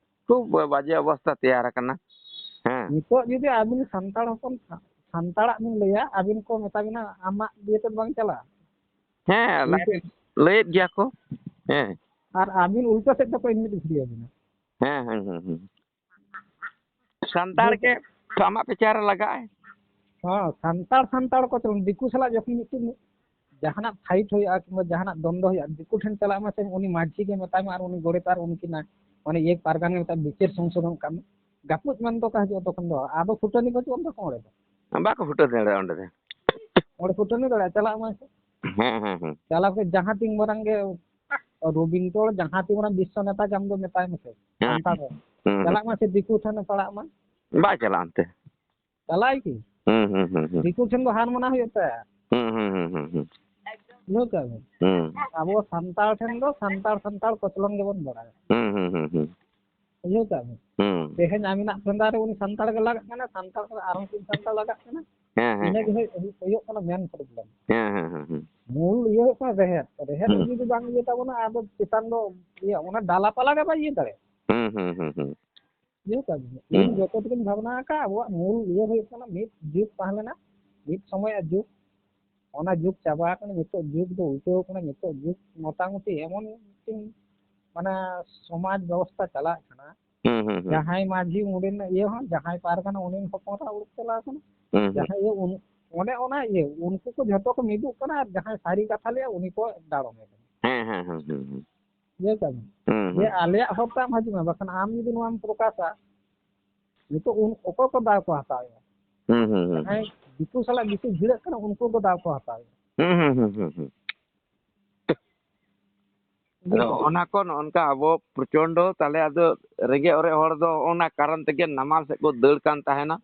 ᱠᱷᱩᱵ ᱵᱟᱡᱮ ᱚᱵᱚᱥᱛᱟ ᱛᱮᱭᱟᱨ ᱟᱠᱟᱱᱟ᱾ ᱦᱮᱸ᱾ ᱱᱤᱛᱚᱜ ᱡᱩᱫᱤ ᱟᱹᱵᱤᱱ ᱥᱟᱱᱛᱟᱲ ᱦᱚᱯᱚᱱ ᱥᱟ-, ᱥᱟᱱᱛᱟᱲᱟᱜ ᱵᱤᱱ ᱞᱟᱹᱭᱟ, ᱟᱹᱵᱤᱱ ᱠᱚ ᱢᱮᱛᱟ ᱵᱤᱱᱟ, "ᱟᱢᱟᱜ ᱫᱤᱭᱮ ᱛᱮᱫᱚ ᱵᱟᱝ ᱪᱟᱞᱟᱜᱼᱟ?" ᱦᱮᱸ, ᱱᱤᱛᱚᱜ ᱞᱟᱹᱭᱮᱫ ᱜᱮᱭᱟ ᱠᱚ᱾ ᱦᱮᱸ᱾ ᱟᱨ ᱟᱹᱵᱤᱱ ᱩᱞᱴᱟᱹ ᱥᱮᱫ ᱛᱮᱠᱚ ᱤᱝᱜᱤᱛ ᱜᱷᱩᱨᱤᱭᱟᱹ ᱵᱤᱱᱟ᱾ ᱦᱮᱸ, ᱦᱮᱸ, ᱦᱮᱸ, ᱦᱮᱸ᱾ ᱥᱟᱱᱛᱟᱲ ᱜᱮ ᱟᱢᱟᱜ ᱯᱮᱪᱟᱨ ᱨᱮ ᱞᱟᱜᱟᱜᱼᱟᱭ᱾ ᱦᱚᱸ, ᱥᱟᱱᱛᱟᱲ, ᱥᱟᱱᱛᱟᱲ ᱠᱚ ᱪᱚᱝ, ᱫᱤᱠᱩ ᱥᱟᱞᱟᱜ ᱡᱚᱠᱷᱚᱱ ᱢᱤᱫᱴᱤᱡ ᱡᱟᱦᱟᱱᱟᱜ ᱯᱷᱟᱭᱤᱴ ᱦᱩᱭᱩᱜᱼᱟ ᱠᱤᱝᱵᱟ ᱡᱟᱦᱟᱱᱟᱜ ᱫᱚᱱᱫᱚ ᱦᱩᱭᱩᱜᱼᱟ, ᱫᱤᱠᱩ ᱴᱷᱮᱱ ᱪᱟᱞᱟᱜ ᱢᱮᱥᱮ, ᱩᱱᱤ ᱢᱟᱹᱡᱷᱤ ᱜᱮ ᱢᱮᱛᱟᱭ ᱢᱮ ᱟᱨ ᱩᱱᱤ ᱜᱚᱰᱮᱛ ᱟᱨ ᱩᱱᱠᱤᱱᱟᱜ ᱢᱟᱱᱮ ᱤᱭᱟᱹ ᱯᱟᱨᱜᱟᱱᱟ ᱜᱮ ᱢᱮᱛᱟᱭ, ᱵᱤᱪᱟᱹᱨ ᱥᱚᱝᱥᱳᱫᱷᱚᱱ ᱠᱟᱜ ᱢᱮ᱾ ᱜᱟᱯᱩᱡ ᱢᱮᱱ ᱫᱚ ᱚᱠᱟ ᱦᱤᱡᱩᱜᱼᱟ ᱛᱚᱠᱷᱚᱱ ᱫᱚ? ᱟᱫᱚ ᱯᱷᱩᱴᱟᱹᱱᱤ ᱵᱟᱹᱪᱩᱜ ᱟᱱ ᱛᱟᱠᱚ ᱚᱸᱰᱮ ᱫᱚ᱾ ᱵᱟᱠᱚ ᱯᱷᱩᱴᱟᱹᱱ ᱫᱟᱲᱮᱭᱟᱜᱼᱟ ᱚᱸᱰᱮ ᱫᱚ᱾ ᱚᱸᱰᱮ ᱯᱷᱩᱴᱟᱹᱱᱤ ᱫᱟᱲᱮᱭᱟᱜᱼᱟ, ᱪᱟᱞᱟᱜ ᱢᱮ ᱥᱮ᱾ ᱦᱮᱸ, ᱦᱮᱸ, ᱦᱮᱸ᱾ ᱪᱟᱞᱟᱣ ᱠᱟᱛᱮ ᱡᱟᱦᱟᱸ ᱛᱤᱱ ᱢᱟᱨᱟᱝ ᱜᱮ ᱨᱚᱵᱤᱱᱫᱨᱚ, ᱡᱟᱦᱟᱸ ᱛᱤᱱ ᱢᱟᱨᱟᱝ ᱵᱤᱥᱥᱚ ᱱᱮᱛᱟ ᱜᱮ ᱟᱢ ᱫᱚ ᱢᱮᱛᱟᱭ ᱢᱮᱥᱮ᱾ ᱦᱮᱸ, ᱥᱟᱱᱛᱟᱲ ᱦᱮᱸ᱾ ᱦᱚᱲ᱾ ᱦᱮᱸ, ᱦᱮᱸ᱾ ᱪᱟᱞᱟᱜ ᱢᱮ ᱥᱮ, ᱫᱤᱠᱩ ᱴᱷᱮᱱ ᱯᱟᱲᱟᱜ ᱢᱟ᱾ ᱵᱟᱭ ᱪᱟᱞᱟᱜᱼᱟ ᱚᱱᱛᱮ᱾ ᱪᱟᱞᱟᱜᱼᱟᱭ ᱠᱤ? ᱦᱩᱸ, ᱦᱩᱸ, ᱦᱩᱸ, ᱦᱩᱸ᱾ ᱫᱤᱠᱩ ᱴᱷᱮᱱ ᱫᱚ ᱦᱟᱨ ᱢᱟᱱᱟ ᱦᱩᱭᱩᱜ ᱛᱟᱭᱟ᱾ ᱦᱩᱸ, ᱦᱩᱸ, ᱦᱩᱸ, ᱦᱩᱸ, ᱦᱩᱸ᱾ ᱵᱩᱡᱷᱟᱹᱣ ᱠᱮᱜᱼᱟ ᱵᱤᱱ? ᱦᱩᱸ᱾ ᱟᱵᱚ ᱥᱟᱱᱛᱟᱲ ᱴᱷᱮᱱ ᱫᱚ ᱥᱟᱱᱛᱟᱲ, ᱥᱟᱱᱛᱟᱲ ᱠᱚᱪᱞᱚᱱ ᱜᱮᱵᱚᱱ ᱵᱟᱲᱟᱭᱟ᱾ ᱦᱩᱸ, ᱦᱩᱸ, ᱦᱩᱸ, ᱦᱩᱸ᱾ ᱵᱩᱡᱷᱟᱹᱣ ᱠᱮᱜᱼᱟ ᱵᱤᱱ? ᱦᱩᱸ᱾ ᱛᱮᱦᱮᱧ ᱟᱹᱵᱤᱱᱟᱜ ᱯᱷᱮᱸᱫᱟ ᱨᱮ ᱩᱱᱤ ᱥᱟᱱᱛᱟᱲ ᱜᱮ ᱞᱟᱜᱟᱜ ᱠᱟᱱᱟ, ᱥᱟᱱᱛᱟᱲ ᱠᱚ ᱟᱨᱦᱚᱸ ᱢᱤᱫ ᱥᱟᱱᱛᱟᱲ ᱞᱟᱜᱟᱜ ᱠᱟᱱᱟ᱾ ᱦᱮᱸ, ᱦᱮᱸ, ᱤᱱᱟᱹ ᱜᱮ ᱦᱮᱸ᱾ ᱦᱩᱭᱩᱜ, ᱦᱩᱭᱩᱜ ᱠᱟᱱᱟ ᱢᱮᱱ ᱯᱨᱚᱵᱞᱮᱢ᱾ ᱦᱮᱸ, ᱦᱮᱸ, ᱦᱮᱸ, ᱦᱮᱸ᱾ ᱢᱩᱞ ᱤᱭᱟᱹ ᱦᱩᱭᱩᱜ ᱠᱟᱱᱟ ᱨᱮᱦᱮᱫ᱾ ᱨᱮᱦᱮᱫ ᱦᱩᱸ᱾ ᱡᱩᱫᱤ ᱵᱟᱝ ᱤᱭᱟᱹ ᱛᱟᱵᱚᱱᱟ, ᱟᱫᱚ ᱪᱮᱛᱟᱱ ᱫᱚ ᱤᱭᱟᱹ, ᱚᱱᱟ ᱰᱟᱞᱟ ᱯᱟᱞᱟ ᱜᱮ ᱵᱟᱭ ᱤᱭᱟᱹ ᱫᱟᱲᱮᱭᱟᱜᱼᱟ᱾ ᱦᱩᱸ, ᱦᱩᱸ, ᱦᱩᱸ, ᱦᱩᱸ᱾ ᱵᱩᱡᱷᱟᱹᱣ ᱠᱮᱜᱼᱟ ᱵᱤᱱ? ᱦᱩᱸ᱾ ᱤᱧ ᱡᱚᱛᱚ ᱴᱩᱠᱩᱧ ᱵᱷᱟᱵᱽᱱᱟ ᱟᱠᱟᱫᱼᱟ, ᱟᱵᱚᱣᱟᱜ ᱢᱩᱞ ᱤᱭᱟᱹ ᱦᱩᱭᱩᱜ ᱠᱟᱱᱟ, ᱢᱤᱫ ᱡᱩᱜᱽ ᱛᱟᱦᱮᱸ ᱞᱮᱱᱟ, ᱢᱤᱫ ᱥᱚᱢᱚᱭᱟᱜ ᱡᱩᱜᱽ, ᱚᱱᱟ ᱡᱩᱜᱽ ᱪᱟᱵᱟ ᱟᱠᱟᱱᱟ᱾ ᱱᱤᱛᱚᱜ ᱡᱩᱜᱽ ᱫᱚ ᱩᱞᱴᱟᱹᱣ ᱠᱟᱱᱟ᱾ ᱱᱤᱛᱚᱜ ᱡᱩᱜᱽ ᱢᱚᱴᱟᱢᱩᱴᱤ ᱮᱢᱚᱱ ᱢᱤᱫᱴᱤᱱ, ᱢᱟᱱᱮ, ᱥᱚᱢᱟᱡᱽ ᱵᱮᱵᱚᱥᱛᱷᱟ ᱪᱟᱞᱟᱜ ᱠᱟᱱᱟ, ᱦᱩᱸ, ᱦᱩᱸ, ᱦᱩᱸ᱾ ᱡᱟᱦᱟᱸᱭ ᱢᱟᱹᱡᱷᱤ ᱩᱱᱤ ᱨᱮᱱ ᱤᱭᱟᱹ ᱦᱚᱸ, ᱡᱟᱦᱟᱸᱭ ᱯᱟᱨᱜᱟᱱᱟ ᱩᱱᱤ ᱨᱮᱱ ᱦᱚᱯᱚᱱ ᱮᱨᱟ ᱩᱰᱩᱠ ᱪᱟᱞᱟᱣ ᱠᱟᱱᱟ, ᱦᱩᱸ, ᱦᱩᱸ᱾ ᱡᱟᱦᱟᱸᱭ ᱤᱭᱟᱹ ᱩᱱ-, ᱚᱱᱮ ᱚᱱᱟ ᱤᱭᱟᱹ, ᱩᱱᱠᱩ ᱠᱚ ᱡᱷᱚᱛᱚ ᱠᱚ ᱢᱤᱫᱚᱜ ᱠᱟᱱᱟ ᱟᱨ ᱡᱟᱦᱟᱸᱭ ᱥᱟᱹᱨᱤ ᱠᱟᱛᱷᱟ ᱞᱟᱹᱭᱟ ᱩᱱᱤ ᱠᱚ ᱰᱟᱲᱚᱢᱮ ᱠᱟᱱᱟ᱾ ᱦᱮᱸ, ᱦᱮᱸ, ᱦᱮᱸ, ᱦᱮᱸ, ᱦᱮᱸ᱾ ᱵᱩᱡᱷᱟᱹᱣ ᱠᱮᱜᱼᱟ ᱵᱤᱱ? ᱦᱩᱸ, ᱡᱮ ᱦᱩᱸ᱾ ᱟᱞᱮᱭᱟᱜ ᱦᱚᱨ ᱛᱮ ᱟᱢ ᱦᱤᱡᱩᱜ ᱢᱮ, ᱵᱟᱠᱷᱟᱱ ᱟᱢ ᱡᱩᱫᱤ ᱱᱚᱣᱟᱢ ᱯᱨᱚᱠᱟᱥᱟ, ᱱᱤᱛᱚᱜ ᱩᱱ ᱚᱠᱚᱭ ᱠᱚ ᱫᱟᱣ ᱠᱚ ᱦᱟᱛᱟᱣᱮᱜᱼᱟ? ᱦᱩᱸ, ᱦᱩᱸ, ᱦᱩᱸ, ᱡᱟᱦᱟᱸᱭ ᱦᱩᱸ᱾ ᱫᱤᱠᱩ ᱥᱟᱞᱟᱜ ᱵᱮᱥᱤ ᱵᱷᱤᱲᱟᱹᱜ ᱠᱟᱱᱟ, ᱩᱱᱠᱩ ᱠᱚ ᱫᱟᱣ ᱠᱚ ᱦᱟᱛᱟᱣᱮᱜᱼᱟ᱾ ᱦᱩᱸ, ᱦᱩᱸ, ᱦᱩᱸ, ᱦᱩᱸ, ᱦᱩᱸ᱾ ᱵᱩᱡᱷᱟᱹᱣ ᱟᱫᱚ ᱠᱮᱜᱼᱟ ᱵᱤᱱ? ᱚᱱᱟ ᱠᱚ ᱱᱚᱜᱼᱚ ᱱᱚᱝᱠᱟ ᱟᱵᱚ ᱯᱨᱚᱪᱚᱱᱰᱚ, ᱛᱟᱦᱞᱮ ᱟᱫᱚ ᱨᱮᱸᱜᱮᱡ ᱚᱨᱮᱡ ᱦᱚᱲ ᱫᱚ ᱚᱱᱟ ᱠᱟᱨᱚᱱ ᱛᱮᱜᱮ ᱱᱟᱢᱟᱞ ᱥᱮᱫ ᱠᱚ ᱫᱟᱹᱲ ᱠᱟᱱ ᱛᱟᱦᱮᱱᱟ᱾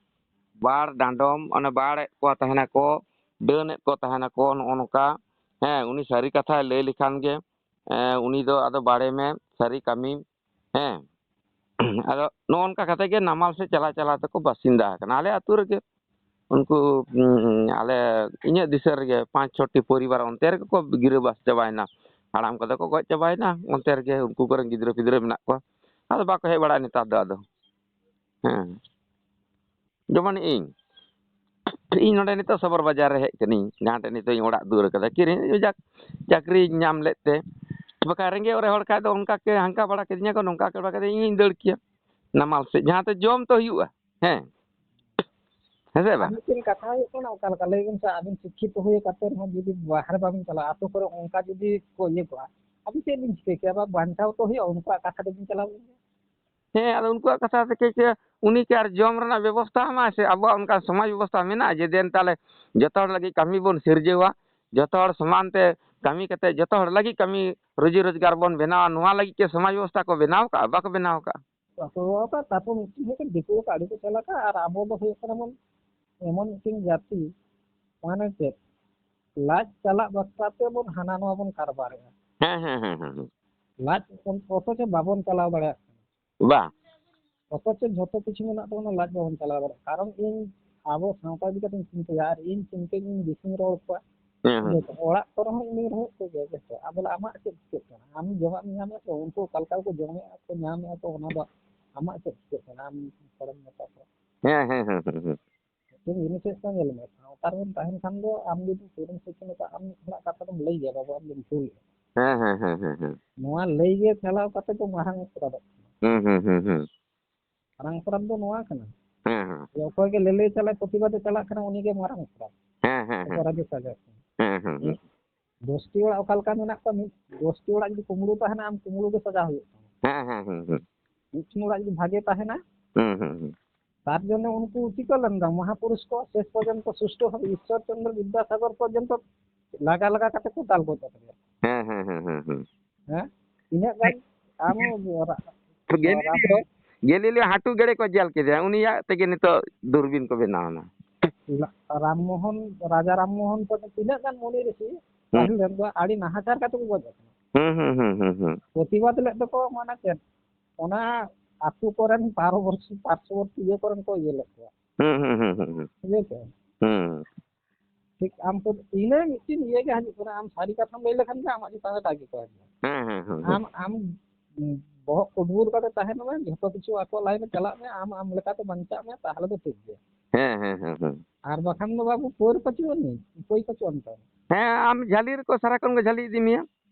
ᱵᱟᱲ ᱰᱟᱸᱰᱚᱢ, ᱚᱱᱮ ᱵᱟᱲᱮᱫ ᱠᱚ ᱛᱟᱦᱮᱱᱟᱠᱚ, ᱰᱟᱹᱱᱮᱫ ᱠᱚ ᱛᱟᱦᱮᱱᱟᱠᱚ, ᱱᱚᱜᱼᱚ ᱱᱚᱝᱠᱟ᱾ ᱦᱮᱸ, ᱩᱱᱤ ᱥᱟᱹᱨᱤ ᱠᱟᱛᱷᱟᱭ ᱞᱟᱹᱭ ᱞᱮᱠᱷᱟᱱ ᱜᱮ, ᱮᱸ, ᱩᱱᱤ ᱫᱚ ᱟᱫᱚ ᱵᱟᱲᱮ ᱢᱮ, ᱥᱟᱹᱨᱤ ᱠᱟᱹᱢᱤ᱾ ᱦᱮᱸ, ᱟᱫᱚ ᱱᱚᱜᱼᱚ ᱱᱚᱝᱠᱟ ᱠᱟᱛᱮ ᱜᱮ ᱱᱟᱢᱟᱞ ᱥᱮᱫ ᱪᱟᱞᱟᱣ ᱪᱟᱞᱟᱣ ᱛᱮᱠᱚ ᱵᱟᱥᱤᱱᱫᱟ ᱟᱠᱟᱱᱟ᱾ ᱟᱞᱮ ᱟᱹᱛᱩ ᱨᱮᱜᱮ ᱩᱱᱠᱩ, ᱩᱸ, ᱟᱞᱮ, ᱤᱧᱟᱹᱜ ᱫᱤᱥᱟᱹ ᱨᱮᱜᱮ ᱯᱟᱸᱪ ᱪᱷᱚᱴᱤ ᱯᱚᱨᱤᱵᱟᱨ ᱚᱱᱛᱮ ᱨᱮᱜᱮ ᱠᱚ ᱜᱤᱨᱟᱹᱵᱟᱥ ᱪᱟᱵᱟᱭᱮᱱᱟ᱾ ᱦᱟᱲᱟᱢ ᱠᱚᱫᱚ ᱠᱚ ᱜᱚᱡ ᱪᱟᱵᱟᱭᱮᱱᱟ, ᱚᱱᱛᱮ ᱨᱮᱜᱮ ᱩᱱᱠᱩ ᱠᱚᱨᱮᱱ ᱜᱤᱫᱽᱨᱟᱹ ᱯᱤᱫᱽᱨᱟᱹ ᱢᱮᱱᱟᱜ ᱠᱚᱣᱟ᱾ ᱟᱫᱚ ᱵᱟᱠᱚ ᱦᱮᱡ ᱵᱟᱲᱟᱜᱼᱟ ᱱᱮᱛᱟᱨ ᱫᱚ ᱟᱫᱚ᱾ ᱦᱮᱸ, ᱡᱮᱢᱚᱱ ᱤᱧ, ᱤᱧ ᱱᱚᱰᱮ ᱱᱤᱛᱚᱜ ᱥᱚᱵᱚᱨ ᱵᱟᱡᱟᱨ ᱨᱮ ᱦᱮᱡ ᱠᱟᱹᱱᱟᱹᱧ, ᱡᱟᱦᱟᱸ ᱴᱷᱮᱱ ᱱᱤᱛᱚᱜ ᱤᱧ ᱚᱲᱟᱜ ᱫᱩᱣᱟᱹᱨ ᱠᱟᱫᱟ, ᱠᱤᱨᱤᱧ ᱡᱟᱠ, ᱪᱟᱹᱠᱨᱤᱧ ᱧᱟᱢ ᱞᱮᱫ ᱛᱮ᱾ ᱵᱟᱠᱷᱟᱱ ᱨᱮᱸᱜᱮᱡ ᱚᱨᱮᱡ ᱦᱚᱲ ᱠᱷᱟᱡ ᱫᱚ ᱚᱱᱠᱟ ᱜᱮ ᱦᱟᱱᱠᱟ ᱵᱟᱲᱟ ᱠᱤᱫᱤᱧᱟ ᱠᱚ, ᱱᱚᱝᱠᱟ ᱵᱟᱲᱟ ᱠᱤᱫᱤᱧᱟ, ᱤᱧᱤᱧ ᱫᱟᱹᱲ ᱠᱮᱭᱟ ᱱᱟᱢᱟᱞ ᱥᱮᱫ, ᱡᱟᱦᱟᱸ ᱛᱮ ᱡᱚᱢ ᱛᱚ ᱦᱩᱭᱩᱜᱼᱟ᱾ ᱦᱮᱸ, ᱦᱮᱸ ᱥᱮ ᱟᱨ ᱵᱟᱝ? ᱢᱤᱫᱴᱮᱱ ᱠᱟᱛᱷᱟ ᱦᱩᱭᱩᱜ ᱠᱟᱱᱟ, ᱚᱠᱟ ᱞᱮᱠᱟ ᱞᱟᱹᱭ ᱵᱤᱱ ᱥᱮ, ᱟᱹᱵᱤᱱ ᱥᱤᱠᱠᱷᱤᱛᱚ ᱦᱩᱭ ᱠᱟᱛᱮ ᱨᱮᱦᱚᱸ ᱡᱩᱫᱤ ᱵᱟᱦᱨᱮ ᱵᱟᱵᱤᱱ ᱪᱟᱞᱟᱜᱼᱟ, ᱟᱹᱛᱩ ᱠᱚᱨᱮ ᱚᱱᱠᱟ ᱡᱩᱫᱤ ᱠᱚ ᱤᱭᱟᱹ ᱠᱚᱜᱼᱟ, ᱟᱹᱵᱤᱱ ᱪᱮᱫ ᱵᱤᱱ ᱪᱤᱠᱟᱹ ᱠᱮᱭᱟ? ᱵᱟ-, ᱵᱟᱧᱪᱟᱣ ᱛᱚ ᱦᱩᱭᱩᱜᱼᱟ, ᱩᱱᱠᱩᱣᱟᱜ ᱠᱟᱛᱷᱟ ᱛᱮᱵᱤᱱ ᱪᱟᱞᱟᱣ ᱞᱮᱱ ᱜᱮᱭᱟ᱾ ᱦᱮᱸ, ᱟᱫᱚ ᱩᱱᱠᱩᱣᱟᱜ ᱠᱟᱛᱷᱟ ᱛᱮ ᱪᱮᱫ ᱪᱮᱫ, ᱩᱱᱤ ᱠᱤ ᱟᱨ ᱡᱚᱢ ᱨᱮᱱᱟᱜ ᱵᱮᱵᱚᱥᱛᱷᱟ ᱟᱢᱟᱭ ᱥᱮ ᱟᱵᱚᱣᱟᱜ ᱚᱱᱠᱟ ᱥᱚᱢᱟᱡᱽ ᱵᱮᱵᱚᱥᱛᱷᱟ ᱢᱮᱱᱟᱜᱼᱟ ᱡᱮ ᱫᱮᱱ ᱛᱟᱦᱞᱮ ᱡᱚᱛᱚ ᱦᱚᱲ ᱞᱟᱹᱜᱤᱫ ᱠᱟᱹᱢᱤ ᱵᱚᱱ ᱥᱤᱨᱡᱟᱹᱣᱟ, ᱡᱚᱛᱚ ᱦᱚᱲ ᱥᱚᱢᱟᱱ ᱛᱮ ᱠᱟᱹᱢᱤ ᱠᱟᱛᱮ ᱡᱚᱛᱚ ᱦᱚᱲ ᱞᱟᱹᱜᱤᱫ ᱠᱟᱹᱢᱤ ᱨᱩᱡᱤ ᱨᱳᱡᱽᱜᱟᱨ ᱵᱚᱱ ᱵᱮᱱᱟᱣᱟ, ᱱᱚᱣᱟ ᱞᱟᱹᱜᱤᱫ ᱪᱮᱫ ᱥᱚᱢᱟᱡᱽ ᱵᱮᱵᱚᱥᱛᱷᱟ ᱠᱚ ᱵᱮᱱᱟᱣ ᱠᱟᱜᱼᱟ? ᱵᱟᱠᱚ ᱵᱮᱱᱟᱣ ᱠᱟᱜᱼᱟ᱾ ᱵᱟᱠᱚ ᱵᱮᱱᱟᱣ ᱠᱟᱜᱼᱟ᱾ ᱛᱟᱨᱯᱚᱨ ᱢᱤᱫᱴᱤᱡ ᱦᱩᱭᱩᱜ ᱠᱟᱱᱟ, ᱫᱤᱠᱩ ᱠᱚ ᱟᱹᱰᱤ ᱠᱚ ᱪᱟᱞᱟᱜᱼᱟ, ᱟᱨ ᱟᱵᱚ ᱫᱚ ᱦᱩᱭᱩᱜ ᱠᱟᱱᱟ ᱵᱚᱱ ᱮᱢᱚᱱ ᱢᱤᱫᱴᱤᱡ ᱡᱟᱹᱛᱤ, ᱢᱟᱱᱮ ᱪᱮᱫ, ᱞᱟᱡ ᱪᱟᱞᱟᱜ ᱵᱟᱠᱷᱨᱟ ᱛᱮ ᱵᱚᱱ ᱦᱟᱱᱟ ᱱᱚᱣᱟ ᱵᱚᱱ ᱠᱟᱨᱵᱟᱨᱮᱜᱼᱟ᱾ ᱦᱮᱸ, ᱦᱮᱸ, ᱦᱮᱸ, ᱦᱮᱸ, ᱦᱮᱸ᱾ ᱞᱟᱡ ᱚᱛᱷᱚᱪᱚ ᱵᱟᱵᱚᱱ ᱪᱟᱞᱟᱣ ᱫᱟᱲᱮᱭᱟᱜ ᱠᱟᱱᱟ᱾ ᱵᱟ᱾ ᱚᱛᱷᱚᱪᱚ ᱡᱷᱚᱛᱚ ᱠᱤᱪᱷᱩ ᱢᱮᱱᱟᱜ ᱛᱟᱵᱚᱱᱟ, ᱞᱟᱡ ᱵᱟᱵᱚᱱ ᱪᱟᱞᱟᱣ ᱫᱟᱲᱮᱭᱟᱜ᱾ ᱠᱟᱨᱚᱱ ᱤᱧ ᱟᱵᱚ ᱥᱟᱶᱛᱟ ᱤᱫᱤ ᱠᱟᱛᱮᱧ ᱪᱤᱱᱛᱟᱹᱭᱟ, ᱟᱨ ᱤᱧ ᱪᱤᱱᱛᱟᱹᱧ, ᱤᱧ ᱵᱮᱥᱤᱧ ᱨᱚᱲ ᱠᱚᱣᱟ᱾ ᱦᱮᱸ, ᱦᱮᱸ᱾ ᱡᱚᱛᱚ ᱚᱲᱟᱜ ᱠᱚᱨᱮ ᱦᱚᱸ ᱤᱧ ᱨᱚᱲ ᱠᱚᱜᱮᱭᱟ ᱡᱚᱛᱚ᱾ ᱟᱵᱚ ᱞᱟᱹᱭ, ᱟᱢᱟᱜ ᱪᱮᱫ ᱪᱤᱠᱟᱹᱜ ᱠᱟᱱᱟ? ᱟᱢ ᱡᱚᱢᱟᱜ ᱮᱢ ᱧᱟᱢᱮᱫ ᱠᱚ, ᱩᱱᱠᱩ ᱚᱠᱟ ᱞᱮᱠᱟ ᱠᱚ ᱡᱚᱢᱮᱫᱼᱟ ᱠᱚ, ᱧᱟᱢᱮᱫᱼᱟ ᱠᱚ, ᱚᱱᱟ ᱫᱚ ᱟᱢᱟᱜ ᱪᱮᱫ ᱪᱤᱠᱟᱹᱜ ᱠᱟᱱᱟ? ᱟᱢ ᱦᱚᱲᱮᱢ ᱢᱮᱛᱟ ᱠᱚᱣᱟ᱾ ᱦᱮᱸ, ᱦᱮᱸ, ᱦᱮᱸ, ᱦᱮᱸ, ᱦᱮᱸ᱾ ᱢᱤᱫᱴᱮᱱ ᱡᱤᱱᱤᱥ ᱦᱩᱭᱩᱜ ᱠᱟᱱᱟ, ᱧᱮᱞ ᱢᱮ, ᱥᱟᱶᱛᱟ ᱨᱮᱵᱚᱱ ᱛᱟᱦᱮᱱ ᱠᱷᱟᱱ ᱫᱚ ᱟᱢ ᱡᱩᱫᱤ ᱥᱩᱨᱮᱢ ᱥᱮᱪᱮᱫᱚᱜᱼᱟ, ᱟᱢ ᱢᱤᱫ ᱦᱚᱲᱟᱜ ᱠᱟᱛᱷᱟ ᱫᱚᱢ ᱞᱟᱹᱭ ᱜᱮᱭᱟ, "ᱵᱟᱵᱩ, ᱟᱢ ᱫᱚᱢ ᱵᱷᱩᱞ ᱮᱫᱟ᱾" ᱦᱮᱸ, ᱦᱮᱸ, ᱦᱮᱸ, ᱦᱮᱸ, ᱦᱮᱸ᱾ ᱱᱚᱣᱟ ᱞᱟᱹᱭ ᱜᱮ ᱪᱟᱞᱟᱣ ᱠᱟᱛᱮ ᱫᱚ ᱢᱟᱨᱟᱝ ᱚᱯᱨᱟᱫᱷᱚᱜ ᱠᱟᱱᱟ᱾ ᱦᱩᱸ, ᱦᱩᱸ, ᱦᱩᱸ, ᱦᱩᱸ᱾ ᱢᱟᱨᱟᱝ ᱚᱯᱨᱟᱫᱷ ᱫᱚ ᱱᱚᱣᱟ ᱠᱟᱱᱟ᱾ ᱦᱮᱸ, ᱦᱮᱸ᱾ ᱡᱮ ᱚᱠᱚᱭ ᱜᱮ ᱞᱟᱹᱞᱟᱹᱭ ᱪᱟᱞᱟᱜ, ᱯᱨᱚᱛᱤᱵᱟᱫᱮ ᱪᱟᱞᱟᱜ ᱠᱟᱱᱟ, ᱩᱱᱤ ᱜᱮ ᱢᱟᱨᱟᱝ ᱚᱯᱨᱟᱫᱷ᱾ ᱦᱮᱸ, ᱦᱮᱸ, ᱦᱮᱸ᱾ ᱚᱯᱨᱟᱫᱷ ᱥᱟᱡᱟ ᱠᱟᱱᱟ᱾ ᱦᱮᱸ, ᱦᱮᱸ, ᱦᱮᱸ᱾ ᱫᱚᱥᱴᱤ ᱚᱲᱟᱜ ᱚᱠᱟ ᱞᱮᱠᱟ ᱢᱮᱱᱟᱜ ᱠᱚᱣᱟ, ᱢᱤᱫ, ᱫᱚᱥᱴᱤ ᱚᱲᱟᱜ ᱡᱩᱫᱤ ᱠᱩᱢᱵᱽᱲᱩ ᱛᱟᱦᱮᱱᱟ, ᱟᱢ ᱠᱩᱢᱵᱽᱲᱩ ᱜᱮ ᱥᱟᱡᱟ ᱦᱩᱭᱩᱜ ᱛᱟᱢᱟ᱾ ᱦᱮᱸ, ᱦᱮᱸ, ᱦᱮᱸ, ᱦᱮᱸ᱾ ᱢᱤᱫᱴᱮᱱ ᱚᱲᱟᱜ ᱡᱩᱫᱤ ᱵᱷᱟᱜᱮ ᱛᱟᱦᱮᱱᱟ, ᱦᱩᱸ, ᱦᱩᱸ, ᱦᱩᱸ᱾ ᱛᱟᱨ ᱡᱚᱱᱱᱚ ᱩᱱᱠᱩ ᱪᱤᱠᱟᱹ ᱞᱮᱱ ᱫᱚ, ᱢᱚᱦᱟᱯᱩᱨᱩᱥ ᱠᱚ ᱥᱮᱥ ᱯᱚᱨᱡᱚᱱᱛᱚ ᱥᱩᱥᱴᱷ ᱵᱷᱟᱵᱮ ᱤᱥᱥᱚᱨ ᱪᱚᱱᱫᱨᱚ ᱵᱤᱫᱽᱫᱟᱥᱟᱜᱚᱨ ᱯᱚᱨᱡᱚᱱᱛᱚ ᱞᱟᱜᱟ ᱞᱟᱜᱟ ᱠᱟᱛᱮ ᱠᱚ ᱫᱟᱞ ᱜᱚᱡ ᱟᱠᱟᱫᱮᱭᱟ᱾ ᱦᱮᱸ, ᱦᱮᱸ, ᱦᱮᱸ, ᱦᱮᱸ, ᱦᱮᱸ᱾ ᱦᱮᱸ? ᱛᱤᱱᱟᱹᱜ ᱜᱟᱱ ᱟᱢ ᱜᱮ ᱨᱟ-, ᱜᱮ ᱨᱟ-, ᱞᱟᱹᱭ ᱫᱚ, ᱜᱮᱞᱤᱞᱤᱭᱳ ᱦᱟᱹᱴᱩ ᱜᱮᱲᱮ ᱠᱚ ᱧᱮᱞ ᱠᱮᱫᱮᱭᱟ, ᱩᱱᱤᱭᱟᱜ ᱛᱮᱜᱮ ᱱᱤᱛᱚᱜ ᱫᱩᱨᱵᱤᱱ ᱠᱚ ᱵᱮᱱᱟᱣ ᱮᱱᱟ᱾ ᱨᱟᱢ ᱢᱳᱦᱚᱱ, ᱨᱟᱡᱟ ᱨᱟᱢ ᱢᱳᱦᱚᱱ ᱠᱚ ᱛᱤᱱᱟᱹᱜ ᱜᱟᱱ ᱢᱩᱱᱤ ᱨᱤᱥᱤ ᱦᱩᱸ᱾ ᱯᱟᱹᱦᱤᱞ ᱨᱮᱱ ᱫᱚ ᱟᱹᱰᱤ ᱱᱟᱦᱟᱪᱟᱨ ᱠᱟᱛᱮ ᱠᱚ ᱜᱚᱡ ᱟᱠᱟᱱᱟ᱾ ᱦᱩᱸ ᱦᱩᱸ ᱦᱩᱸ ᱦᱩᱸ ᱦᱩᱸ ᱯᱨᱚᱛᱤᱵᱟᱫ ᱞᱮᱫ ᱫᱚᱠᱚ ᱢᱟᱱᱮ ᱪᱮᱫ, ᱚᱱᱟ ᱟᱹᱛᱩ ᱠᱚᱨᱮᱱ ᱯᱟᱨᱚᱵᱚᱨᱛᱤ ᱯᱟᱨᱥᱚᱵᱚᱨᱛᱤ ᱤᱭᱟᱹ ᱠᱚᱨᱮᱱ ᱠᱚ ᱤᱭᱟᱹ ᱞᱮᱫ ᱠᱚᱣᱟ, ᱦᱩᱸ ᱦᱩᱸ ᱦᱩᱸ ᱦᱩᱸ ᱦᱩᱸ ᱵᱩᱡᱷᱟᱹᱣ ᱠᱮᱫ? ᱦᱩᱸ᱾ ᱴᱷᱤᱠ ᱟᱢ ᱛᱚ ᱤᱱᱟᱹ ᱢᱤᱫᱴᱤᱱ ᱤᱭᱟᱹ ᱜᱮ ᱦᱤᱡᱩᱜ ᱠᱟᱱᱟ, ᱟᱢ ᱥᱟᱹᱨᱤ ᱠᱟᱛᱷᱟᱢ ᱞᱟᱹᱭ ᱞᱮᱠᱷᱟᱱ ᱜᱮ ᱟᱢᱟᱜ ᱪᱮᱛᱟᱱ ᱨᱮ ᱫᱟᱜ ᱜᱮᱠᱚ ᱦᱤᱡᱩᱜᱼᱟ᱾ ᱦᱮᱸ ᱦᱮᱸ ᱦᱮᱸ ᱦᱮᱸ᱾ ᱟᱢ ᱟᱢ ᱵᱚᱦᱚᱜ ᱠᱩᱰᱵᱩᱨ ᱠᱟᱛᱮ ᱛᱟᱦᱮᱱ ᱢᱮ, ᱡᱷᱚᱛᱚ ᱠᱤᱪᱷᱩ ᱟᱠᱚ ᱞᱟᱭᱤᱱ ᱨᱮ ᱪᱟᱞᱟᱜ ᱢᱮ, ᱟᱢ ᱟᱢ ᱞᱮᱠᱟᱛᱮ ᱵᱟᱧᱪᱟᱜ ᱢᱮ, ᱛᱟᱦᱚᱞᱮ ᱫᱚ ᱴᱷᱤᱠ ᱜᱮᱭᱟ᱾ ᱦᱮᱸ ᱦᱮᱸ ᱦᱮᱸ ᱦᱮᱸ᱾ ᱟᱨ ᱵᱟᱠᱷᱟᱱ ᱫᱚ ᱵᱟᱹᱵᱩ ᱯᱟᱹᱨ ᱯᱟᱹᱪᱩᱜ ᱟᱹᱱᱤᱡ, ᱩᱯᱟᱹᱭ ᱯᱟᱹᱪᱩᱜ ᱟᱱ ᱛᱟᱢᱟ᱾ ᱦᱮᱸ, ᱟᱢ ᱡᱷᱟᱹᱞᱤ ᱨᱮᱠᱚ ᱥᱟᱨᱟ ᱠᱷᱚᱱ ᱠᱚ ᱡᱷᱟᱹᱞᱤ ᱤᱫᱤ ᱢᱮᱭᱟ᱾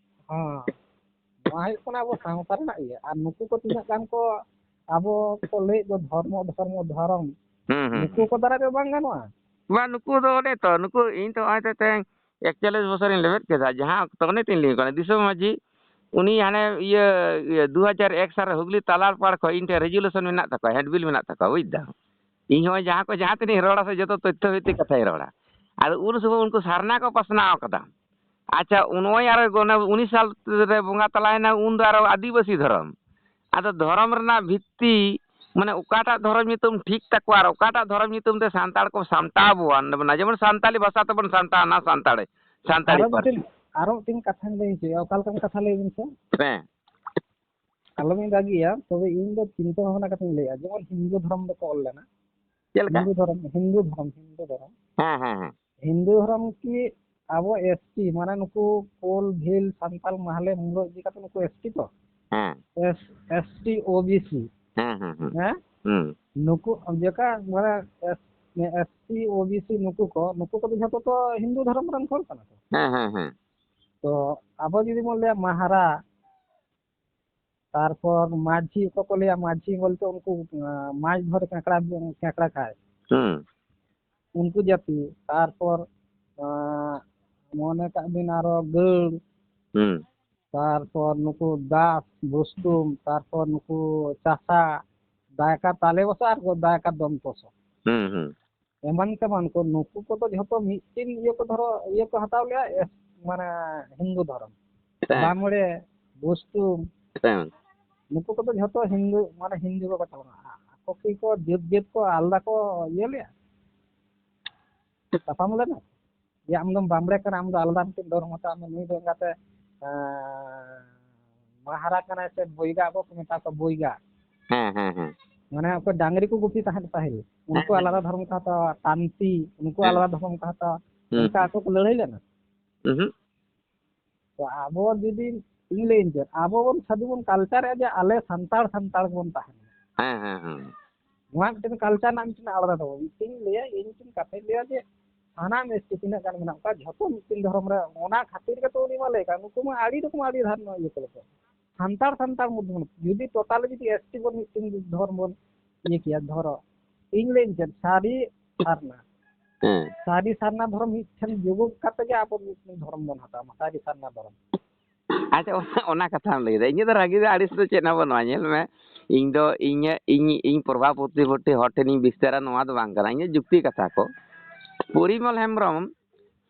ᱦᱮᱸ, ᱱᱚᱣᱟ ᱦᱩᱭᱩᱜ ᱠᱟᱱᱟ ᱟᱵᱚ ᱥᱟᱶᱛᱟ ᱨᱮᱱᱟᱜ ᱤᱭᱟᱹ᱾ ᱟᱨ ᱱᱩᱠᱩ ᱠᱚ ᱛᱤᱱᱟᱹᱜ ᱜᱟᱱ ᱠᱚ ᱟᱵᱚ ᱠᱚ ᱞᱟᱹᱭᱮᱫ ᱫᱚ ᱫᱷᱚᱨᱢᱚ ᱫᱷᱚᱨᱢᱚ ᱫᱷᱚᱨᱚᱢ, ᱦᱩᱸ ᱦᱩᱸ᱾ ᱱᱩᱠᱩ ᱠᱚ ᱫᱟᱨᱟᱭ ᱛᱮ ᱵᱟᱝ ᱜᱟᱱᱚᱜᱼᱟ᱾ ᱵᱟᱝ, ᱱᱩᱠᱩ ᱫᱚ ᱚᱱᱮ ᱛᱚ, ᱱᱩᱠᱩ ᱤᱧ ᱛᱚ ᱱᱚᱜᱼᱚᱭ ᱛᱚ ᱛᱮᱦᱮᱧ ᱮᱠᱪᱚᱞᱞᱤᱥ ᱵᱚᱪᱷᱚᱨᱤᱧ ᱞᱮᱵᱮᱫ ᱠᱮᱫᱟ, ᱡᱟᱦᱟᱸ ᱚᱠᱛᱚ ᱚᱱᱮ ᱛᱤᱧ ᱞᱟᱹᱭ ᱠᱟᱱᱟ, ᱫᱤᱥᱚᱢ ᱢᱟᱹᱡᱷᱤ ᱩᱱᱤ ᱦᱟᱱᱮ ᱤᱭᱟᱹ, ᱤᱭᱟᱹ ᱫᱩ ᱦᱟᱡᱟᱨ ᱮᱠ ᱥᱟᱞ ᱨᱮ ᱦᱩᱜᱽᱞᱤ ᱛᱟᱞᱟᱨ ᱯᱟᱲ ᱠᱷᱚᱱ ᱤᱧ ᱴᱷᱮᱱ ᱨᱮᱡᱩᱞᱮᱥᱚᱱ ᱢᱮᱱᱟᱜ ᱛᱟᱠᱚᱣᱟ, ᱦᱮᱱᱰᱵᱤᱞ ᱢᱮᱱᱟᱜ ᱛᱟᱠᱚᱣᱟ, ᱵᱩᱡᱽ ᱫᱟᱢ᱾ ᱤᱧ ᱦᱚᱸ ᱡᱟᱦᱟᱸ ᱠᱚ ᱡᱟᱦᱟᱸ ᱛᱤᱱᱟᱹᱜ ᱤᱧ ᱨᱚᱲᱟ ᱥᱮ, ᱡᱚᱛᱚ ᱛᱚᱛᱛᱷᱚ ᱵᱷᱤᱛᱛᱤᱠ ᱠᱟᱛᱷᱟᱧ ᱨᱚᱲᱟ᱾ ᱟᱫᱚ ᱩᱱ ᱥᱚᱢᱚᱭ ᱩᱱᱠᱩ ᱥᱟᱨᱱᱟ ᱠᱚ ᱯᱟᱥᱱᱟᱣ ᱠᱟᱫᱟ᱾ ᱟᱪᱪᱷᱟ, ᱱᱚᱜᱼᱚᱭ ᱟᱨ ᱚᱱᱮ ᱩᱱᱤᱥ ᱥᱟᱞ ᱨᱮ ᱵᱚᱸᱜᱟ ᱛᱟᱞᱟᱭᱮᱱᱟ, ᱩᱱ ᱫᱚ ᱟᱨᱚ ᱟᱹᱫᱤᱵᱟᱹᱥᱤ ᱫᱷᱚᱨᱚᱢ᱾ ᱟᱫᱚ ᱫᱷᱚᱨᱚᱢ ᱨᱮᱱᱟᱜ ᱵᱷᱤᱛᱛᱤ, ᱢᱟᱱᱮ ᱚᱠᱟᱴᱟᱜ ᱫᱷᱚᱨᱚᱢ ᱧᱩᱛᱩᱢ ᱴᱷᱤᱠ ᱛᱟᱠᱚᱣᱟ ᱟᱨ ᱚᱠᱟᱴᱟᱜ ᱫᱷᱚᱨᱚᱢ ᱧᱩᱛᱩᱢ ᱛᱮ ᱥᱟᱱᱛᱟᱲ ᱠᱚ ᱥᱟᱢᱴᱟᱣ ᱵᱚᱱᱟ, ᱡᱮᱢᱚᱱ ᱥᱟᱱᱛᱟᱲᱤ ᱵᱷᱟᱥᱟ ᱛᱮᱵᱚᱱ ᱥᱟᱢᱴᱟᱣ ᱮᱱᱟ, ᱥᱟᱱᱛᱟᱲᱤ, ᱥᱟᱱᱛᱟᱲᱤ ᱟᱨᱚ ᱯᱟᱹᱨᱥᱤ᱾ ᱢᱤᱫᱴᱮᱱ, ᱟᱨᱚ ᱢᱤᱫᱴᱮᱱ ᱠᱟᱛᱷᱟᱧ ᱞᱟᱹᱭ ᱦᱚᱪᱚᱭᱟ, ᱚᱠᱟ ᱞᱮᱠᱟᱱ ᱠᱟᱛᱷᱟ ᱞᱟᱹᱭ ᱵᱤᱱ ᱥᱮ? ᱦᱮᱸ᱾ ᱟᱞᱚᱵᱤᱱ ᱨᱟᱹᱜᱤᱭᱟ, ᱛᱚᱵᱮ ᱤᱧ ᱫᱚ ᱪᱤᱱᱛᱟᱹ ᱵᱷᱟᱵᱽᱱᱟ ᱠᱟᱛᱮᱧ ᱞᱟᱹᱭᱟ, ᱡᱮᱢᱚᱱ ᱦᱤᱱᱫᱩ ᱫᱷᱚᱨᱚᱢ ᱫᱚᱠᱚ ᱚᱞ ᱞᱮᱱᱟ᱾ ᱪᱮᱫ ᱞᱮᱠᱟ? ᱦᱤᱱᱫᱩ ᱫᱷᱚᱨᱚᱢ, ᱦᱤᱱᱫᱩ ᱫᱷᱚᱨᱚᱢ, ᱦᱤᱱᱫᱩ ᱫᱷᱚᱨᱚᱢ᱾ ᱦᱮᱸ, ᱦᱮᱸ, ᱦᱮᱸ᱾ ᱦᱤᱱᱫᱩ ᱫᱷᱚᱨᱚᱢ ᱠᱤ ᱟᱵᱚ ᱮᱥ ᱴᱤ, ᱢᱟᱱᱮ ᱱᱩᱠᱩ ᱠᱳᱞ, ᱵᱷᱤᱞ, ᱥᱟᱱᱛᱟᱞ, ᱢᱟᱦᱞᱮ, ᱢᱩᱞᱟᱹ ᱤᱫᱤ ᱠᱟᱛᱮ ᱱᱩᱠᱩ ᱮᱥ ᱴᱤ ᱛᱚ? ᱦᱮᱸ᱾ S, S T, O B C. ᱦᱮᱸ, ᱦᱮᱸ, ᱦᱮᱸ᱾ ᱦᱮᱸ? ᱦᱩᱸ᱾ ᱱᱩᱠᱩ ᱡᱮᱠᱟ, ᱢᱟᱱᱮ S, S T, O B C ᱱᱩᱠᱩ ᱠᱚ, ᱱᱩᱠᱩ ᱠᱚᱫᱚ ᱡᱷᱚᱛᱚ ᱛᱚ ᱦᱤᱱᱫᱩ ᱫᱷᱚᱨᱚᱢ ᱨᱮᱱ ᱦᱚᱲ ᱠᱟᱱᱟ ᱠᱚ᱾ ᱦᱮᱸ, ᱦᱮᱸ, ᱦᱮᱸ᱾ ᱛᱚ ᱟᱵᱚ ᱡᱩᱫᱤ ᱵᱚᱱ ᱞᱟᱹᱭᱟ ᱢᱟᱦᱟᱨᱟ, ᱛᱟᱨᱯᱚᱨ ᱢᱟᱹᱡᱷᱤ, ᱚᱠᱚᱭ ᱠᱚ ᱞᱟᱹᱭᱟ ᱢᱟᱹᱡᱷᱤ ᱵᱚᱞᱛᱮ ᱩᱱᱠᱩ, ᱟᱸ, ᱢᱟᱹᱡᱷᱤ ᱫᱷᱚᱨᱮ ᱠᱟᱸᱠᱲᱟ, ᱠᱟᱸᱠᱲᱟ ᱠᱷᱟᱭ᱾ ᱦᱩᱸ᱾ ᱩᱱᱠᱩ ᱡᱟᱹᱛᱤ, ᱛᱟᱨᱯᱚᱨ, ᱟᱸ, ᱢᱚᱱᱮ ᱠᱟᱜ ᱵᱤᱱ ᱟᱨᱚ ᱜᱟᱹᱲ, ᱦᱩᱸ᱾ ᱛᱟᱨᱯᱚᱨ ᱱᱩᱠᱩ ᱫᱟᱥ, ᱵᱩᱥᱛᱩᱢ, ᱛᱟᱨᱯᱚᱨ ᱱᱩᱠᱩ ᱪᱟᱥᱟ, ᱫᱟᱭᱠᱟ ᱛᱟᱞᱮ ᱵᱚᱥᱟ ᱟᱨ ᱫᱟᱭᱠᱟ ᱫᱚᱢ ᱛᱚᱥᱚ᱾ ᱦᱩᱸ, ᱦᱩᱸ᱾ ᱮᱢᱟᱱ ᱛᱮᱢᱟᱱ ᱠᱚ, ᱱᱩᱠᱩ ᱠᱚᱫᱚ ᱡᱷᱚᱛᱚ ᱢᱤᱫᱴᱮᱱ ᱤᱭᱟᱹ ᱠᱚ ᱫᱷᱚᱨᱚ, ᱤᱭᱟᱹ ᱠᱚ ᱦᱟᱛᱟᱣ ᱞᱮᱜᱼᱟ, ᱮᱥ-, ᱢᱟᱱᱮ ᱦᱤᱱᱫᱩ ᱫᱷᱚᱨᱚᱢ᱾ ᱦᱮᱸ᱾ ᱵᱟᱢᱲᱮ, ᱵᱩᱥᱛᱩᱢ, ᱦᱮᱸ᱾ ᱱᱩᱠᱩ ᱠᱚᱫᱚ ᱡᱷᱚᱛᱚ ᱦᱤᱱᱫᱩ, ᱢᱟᱱᱮ ᱦᱤᱱᱫᱩ ᱠᱚ ᱠᱟᱛᱷᱟ ᱠᱟᱱᱟ᱾ ᱟᱠᱚ ᱠᱤ ᱠᱚ ᱡᱟᱹᱛ ᱡᱟᱹᱛ ᱠᱚ ᱟᱞᱟᱫᱟ ᱠᱚ ᱤᱭᱟᱹ ᱞᱮᱜᱼᱟ? ᱛᱟᱯᱟᱢ ᱞᱮᱱᱟ? ᱡᱮ ᱟᱢ ᱫᱚᱢ ᱵᱟᱢᱲᱮ ᱠᱟᱱᱟ, ᱟᱢ ᱫᱚ ᱟᱞᱟᱫᱟ ᱢᱤᱫᱴᱮᱱ ᱫᱷᱚᱨᱢᱚ ᱛᱟᱢ, ᱱᱩᱭ ᱫᱚ ᱮᱸᱜᱟᱛᱮ, ᱮᱸ, ᱢᱟᱦᱟᱨᱟ ᱠᱟᱱᱟᱭ ᱥᱮ ᱵᱚᱭᱜᱟ, ᱚᱠᱚᱭ ᱠᱚ ᱢᱮᱛᱟ ᱠᱚᱣᱟ ᱵᱚᱭᱜᱟ᱾ ᱦᱮᱸ, ᱦᱮᱸ, ᱦᱮᱸ᱾ ᱢᱟᱱᱮ ᱚᱠᱚᱭ ᱰᱟᱝᱨᱤ ᱠᱚ ᱜᱩᱯᱤ ᱛᱟᱦᱮᱸᱫ ᱯᱟᱹᱦᱤᱞ, ᱩᱱᱠᱩ ᱦᱮᱸ, ᱦᱮᱸ, ᱟᱞᱟᱫᱟ ᱦᱮᱸ᱾ ᱫᱷᱚᱨᱢᱚ ᱠᱚ ᱦᱟᱛᱟᱣᱟ, ᱛᱟᱱᱛᱤ, ᱩᱱᱠᱩ ᱦᱮᱸ᱾ ᱟᱞᱟᱫᱟ ᱫᱷᱚᱨᱢᱚ ᱠᱚ ᱦᱟᱛᱟᱣᱟ᱾ ᱦᱩᱸ, ᱚᱱᱠᱟ ᱦᱩᱸ᱾ ᱟᱠᱚ ᱠᱚ ᱞᱟᱹᱲᱦᱟᱹᱭ ᱞᱮᱱᱟ᱾ ᱩᱦᱩᱸ᱾ ᱛᱚ ᱟᱵᱚ ᱡᱩᱫᱤ, ᱤᱧ ᱞᱟᱹᱭᱟᱹᱧ ᱪᱮᱫ, ᱟᱵᱚ ᱵᱚᱱ ᱥᱟᱹᱫᱷᱩ ᱵᱚᱱ ᱠᱟᱞᱪᱟᱨᱮᱜᱼᱟ ᱡᱮ ᱟᱞᱮ ᱥᱟᱱᱛᱟᱲ, ᱥᱟᱱᱛᱟᱲ ᱜᱮᱵᱚᱱ ᱛᱟᱦᱮᱱᱟ᱾ ᱦᱮᱸ, ᱦᱮᱸ, ᱦᱮᱸ᱾ ᱱᱚᱣᱟ ᱢᱤᱫᱴᱮᱱ ᱠᱟᱞᱪᱟᱨ ᱨᱮᱱᱟᱜ ᱢᱤᱫᱴᱮᱱ ᱟᱞᱟᱫᱟ ᱛᱟᱵᱚ᱾ ᱢᱤᱫᱴᱮᱱ ᱞᱟᱹᱭᱟ, ᱤᱧ ᱢᱤᱫᱴᱮᱱ ᱠᱟᱛᱷᱟᱧ ᱞᱟᱹᱭᱟ ᱡᱮ ᱥᱟᱱᱟᱢ ᱮᱥ ᱴᱤ ᱛᱤᱱᱟᱹᱜ ᱜᱟᱱ ᱢᱮᱱᱟᱜ ᱠᱚᱣᱟ, ᱡᱷᱚᱛᱚ ᱢᱤᱫᱴᱮᱱ ᱫᱷᱚᱨᱚᱢ ᱨᱮ, ᱚᱱᱟ ᱠᱷᱟᱹᱛᱤᱨ ᱜᱮᱛᱚ ᱩᱱᱤ ᱢᱟ ᱞᱟᱹᱭ ᱠᱟᱱ, ᱱᱩᱠᱩ ᱢᱟ ᱟᱹᱰᱤ ᱨᱚᱠᱚᱢ, ᱟᱹᱰᱤ ᱫᱷᱚᱨᱢᱚ ᱤᱭᱟᱹ ᱠᱚ ᱞᱮᱠᱟ᱾ ᱥᱟᱱᱛᱟᱲ, ᱥᱟᱱᱛᱟᱲ ᱢᱚᱫᱽᱫᱷᱮ ᱢᱚᱫᱽᱫᱷᱮ ᱡᱩᱫᱤ totally ᱡᱩᱫᱤ ᱮᱥ ᱴᱤ ᱵᱚᱱ ᱢᱤᱫᱴᱮᱱ ᱫᱷᱚᱨᱚᱢ ᱵᱚᱱ ᱤᱭᱟᱹ ᱠᱮᱭᱟ, ᱫᱷᱚᱨᱚ, ᱤᱧ ᱞᱟᱹᱭᱟᱹᱧ ᱪᱮᱫ, ᱥᱟᱹᱨᱤ ᱥᱟᱨᱱᱟ᱾ ᱦᱮᱸ᱾ ᱥᱟᱹᱨᱤ ᱥᱟᱨᱱᱟ ᱫᱷᱚᱨᱚᱢ ᱢᱤᱫᱴᱷᱮᱱ ᱡᱩᱜᱩᱫ ᱠᱟᱛᱮ ᱜᱮ ᱟᱵᱚ ᱢᱤᱫᱴᱮᱱ ᱫᱷᱚᱨᱚᱢ ᱵᱚᱱ ᱦᱟᱛᱟᱣᱟ ᱢᱟ, ᱥᱟᱹᱨᱤ ᱥᱟᱨᱱᱟ ᱫᱷᱚᱨᱚᱢ᱾ ᱟᱪᱪᱷᱟ, ᱚᱱᱟ, ᱚᱱᱟ ᱠᱟᱛᱷᱟᱢ ᱞᱟᱹᱭᱫᱟ᱾ ᱤᱧᱟᱹᱜ ᱫᱚ ᱨᱟᱹᱜᱤ ᱫᱚ ᱟᱹᱲᱤᱥ ᱫᱚ ᱪᱮᱫ ᱦᱚᱸ ᱵᱟᱹᱱᱩᱜᱼᱟ᱾ ᱧᱮᱞ ᱢᱮ, ᱤᱧ ᱫᱚ ᱤᱧᱟᱹᱜ, ᱤᱧ, ᱤᱧ ᱯᱨᱚᱵᱷᱟ ᱯᱨᱚᱛᱤᱯᱚᱛᱛᱤ ᱦᱚᱲ ᱴᱷᱮᱱᱤᱧ ᱵᱤᱥᱛᱟᱨᱟ, ᱱᱚᱣᱟ ᱫᱚ ᱵᱟᱝ ᱠᱟᱱᱟ᱾ ᱤᱧᱟᱹᱜ ᱡᱩᱠᱛᱤ ᱠᱟᱛᱷᱟ ᱠᱚ᱾ ᱯᱚᱨᱤᱢᱚᱞ ᱦᱮᱢᱵᱨᱚᱢ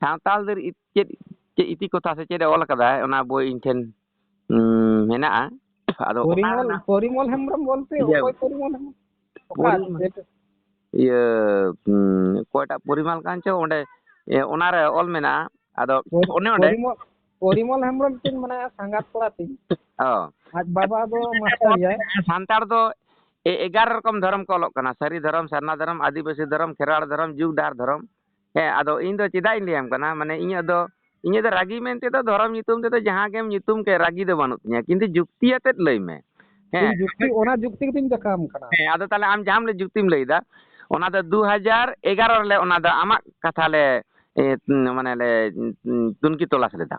ᱥᱟᱶᱛᱟᱞ ᱫᱚ ᱪᱮᱫ, ᱪᱮᱫ ᱤᱛᱤ ᱠᱚᱛᱷᱟ ᱥᱮ ᱪᱮᱫ ᱮ ᱚᱞ ᱠᱟᱫᱟᱭ, ᱚᱱᱟ ᱵᱳᱭ ᱤᱧ ᱴᱷᱮᱱ, ᱩᱸ, ᱢᱮᱱᱟᱜᱼᱟ᱾ ᱟᱫᱚ ᱚᱱᱟ ᱯᱚᱨᱤᱢᱚᱞ, ᱨᱮᱱᱟᱜ ᱯᱚᱨᱤᱢᱚᱞ ᱦᱮᱢᱵᱨᱚᱢ ᱵᱚᱞᱛᱮ ᱤᱭᱟᱹ, ᱚᱠᱚᱭ ᱯᱚᱨᱤᱢᱚᱞ ᱦᱮᱢᱵᱨᱚᱢ? ᱚᱠᱟ ᱯᱚᱨᱤᱢᱚᱞ, ᱪᱮᱫ? ᱤᱭᱟᱹ, ᱩᱸ, ᱚᱠᱚᱭᱴᱟᱜ ᱯᱚᱨᱤᱢᱟᱞ ᱠᱟᱱ ᱪᱚ, ᱚᱸᱰᱮ, ᱮ, ᱚᱱᱟᱨᱮ ᱚᱞ ᱢᱮᱱᱟᱜᱼᱟ᱾ ᱟᱫᱚ ᱯᱚᱨ-, ᱚᱱᱮ ᱚᱸᱰᱮ ᱯᱚᱨᱤᱢᱚᱞ, ᱯᱚᱨᱤᱢᱚᱞ ᱦᱮᱢᱵᱨᱚᱢ ᱢᱤᱫᱴᱮᱱ ᱢᱟᱱᱮ ᱥᱟᱸᱜᱟᱛ ᱠᱚᱲᱟ ᱛᱤᱧ᱾ ᱚ᱾ ᱟᱡ ᱵᱟᱵᱟ ᱫᱚ ᱢᱟᱥᱴᱟᱨ ᱜᱮᱭᱟᱭ᱾ ᱥᱟᱱᱛᱟᱲ ᱫᱚ ᱮ-, ᱮᱜᱟᱨᱚ ᱨᱚᱠᱚᱢ ᱫᱷᱚᱨᱚᱢ ᱠᱚ ᱚᱞᱚᱜ ᱠᱟᱱᱟ, ᱥᱟᱹᱨᱤ ᱫᱷᱚᱨᱚᱢ, ᱥᱟᱨᱱᱟ ᱫᱷᱚᱨᱚᱢ, ᱟᱹᱫᱤᱵᱟᱹᱥᱤ ᱫᱷᱚᱨᱚᱢ, ᱠᱷᱮᱨᱣᱟᱲ ᱫᱷᱚᱨᱚᱢ, ᱡᱩᱜᱽ ᱰᱟᱦᱟᱨ ᱫᱷᱚᱨᱚᱢ᱾ ᱦᱮᱸ, ᱟᱫᱚ ᱤᱧ ᱫᱚ ᱪᱮᱫᱟᱜ ᱤᱧ ᱞᱟᱹᱭᱟᱢ ᱠᱟᱱᱟ, ᱢᱟᱱᱮ ᱤᱧᱟᱹᱜ ᱫᱚ, ᱤᱧᱟᱹᱜ ᱫᱚ ᱨᱟᱹᱜᱤ ᱢᱮᱱᱛᱮ ᱫᱚ ᱫᱷᱚᱨᱚᱢ ᱧᱩᱛᱩᱢ ᱛᱮᱫᱚ ᱡᱟᱦᱟᱸ ᱜᱮᱢ ᱧᱩᱛᱩᱢ ᱠᱮᱫ, ᱨᱟᱹᱜᱤ ᱫᱚ ᱵᱟᱹᱱᱩᱜ ᱛᱤᱧᱟᱹ, ᱠᱤᱱᱛᱩ ᱡᱩᱠᱛᱤ ᱟᱛᱮᱫ ᱞᱟᱹᱭ ᱢᱮ᱾ ᱦᱮᱸ᱾ ᱤᱧ ᱡᱩᱠᱛᱤ, ᱚᱱᱟ ᱡᱩᱠᱛᱤ ᱜᱮᱛᱤᱧ ᱫᱮᱠᱷᱟᱣᱟᱢ ᱠᱟᱱᱟ᱾ ᱦᱮᱸ, ᱟᱫᱚ ᱛᱟᱦᱞᱮ ᱟᱢ ᱡᱟᱦᱟᱸᱢ ᱞᱟᱹᱭ, ᱡᱩᱠᱛᱤᱢ ᱞᱟᱹᱭᱫᱟ, ᱚᱱᱟ ᱫᱚ ᱫᱩ ᱦᱟᱡᱟᱨ ᱮᱜᱟᱨᱚ ᱨᱮᱞᱮ ᱚᱱᱟ ᱫᱚ ᱟᱢᱟᱜ ᱠᱟᱛᱷᱟ ᱞᱮ, ᱮ, ᱢᱟᱱᱮ ᱞᱮ, ᱩᱸ, ᱛᱩᱱᱠᱷᱤ ᱛᱚᱞᱟᱥ ᱞᱮᱫᱟ᱾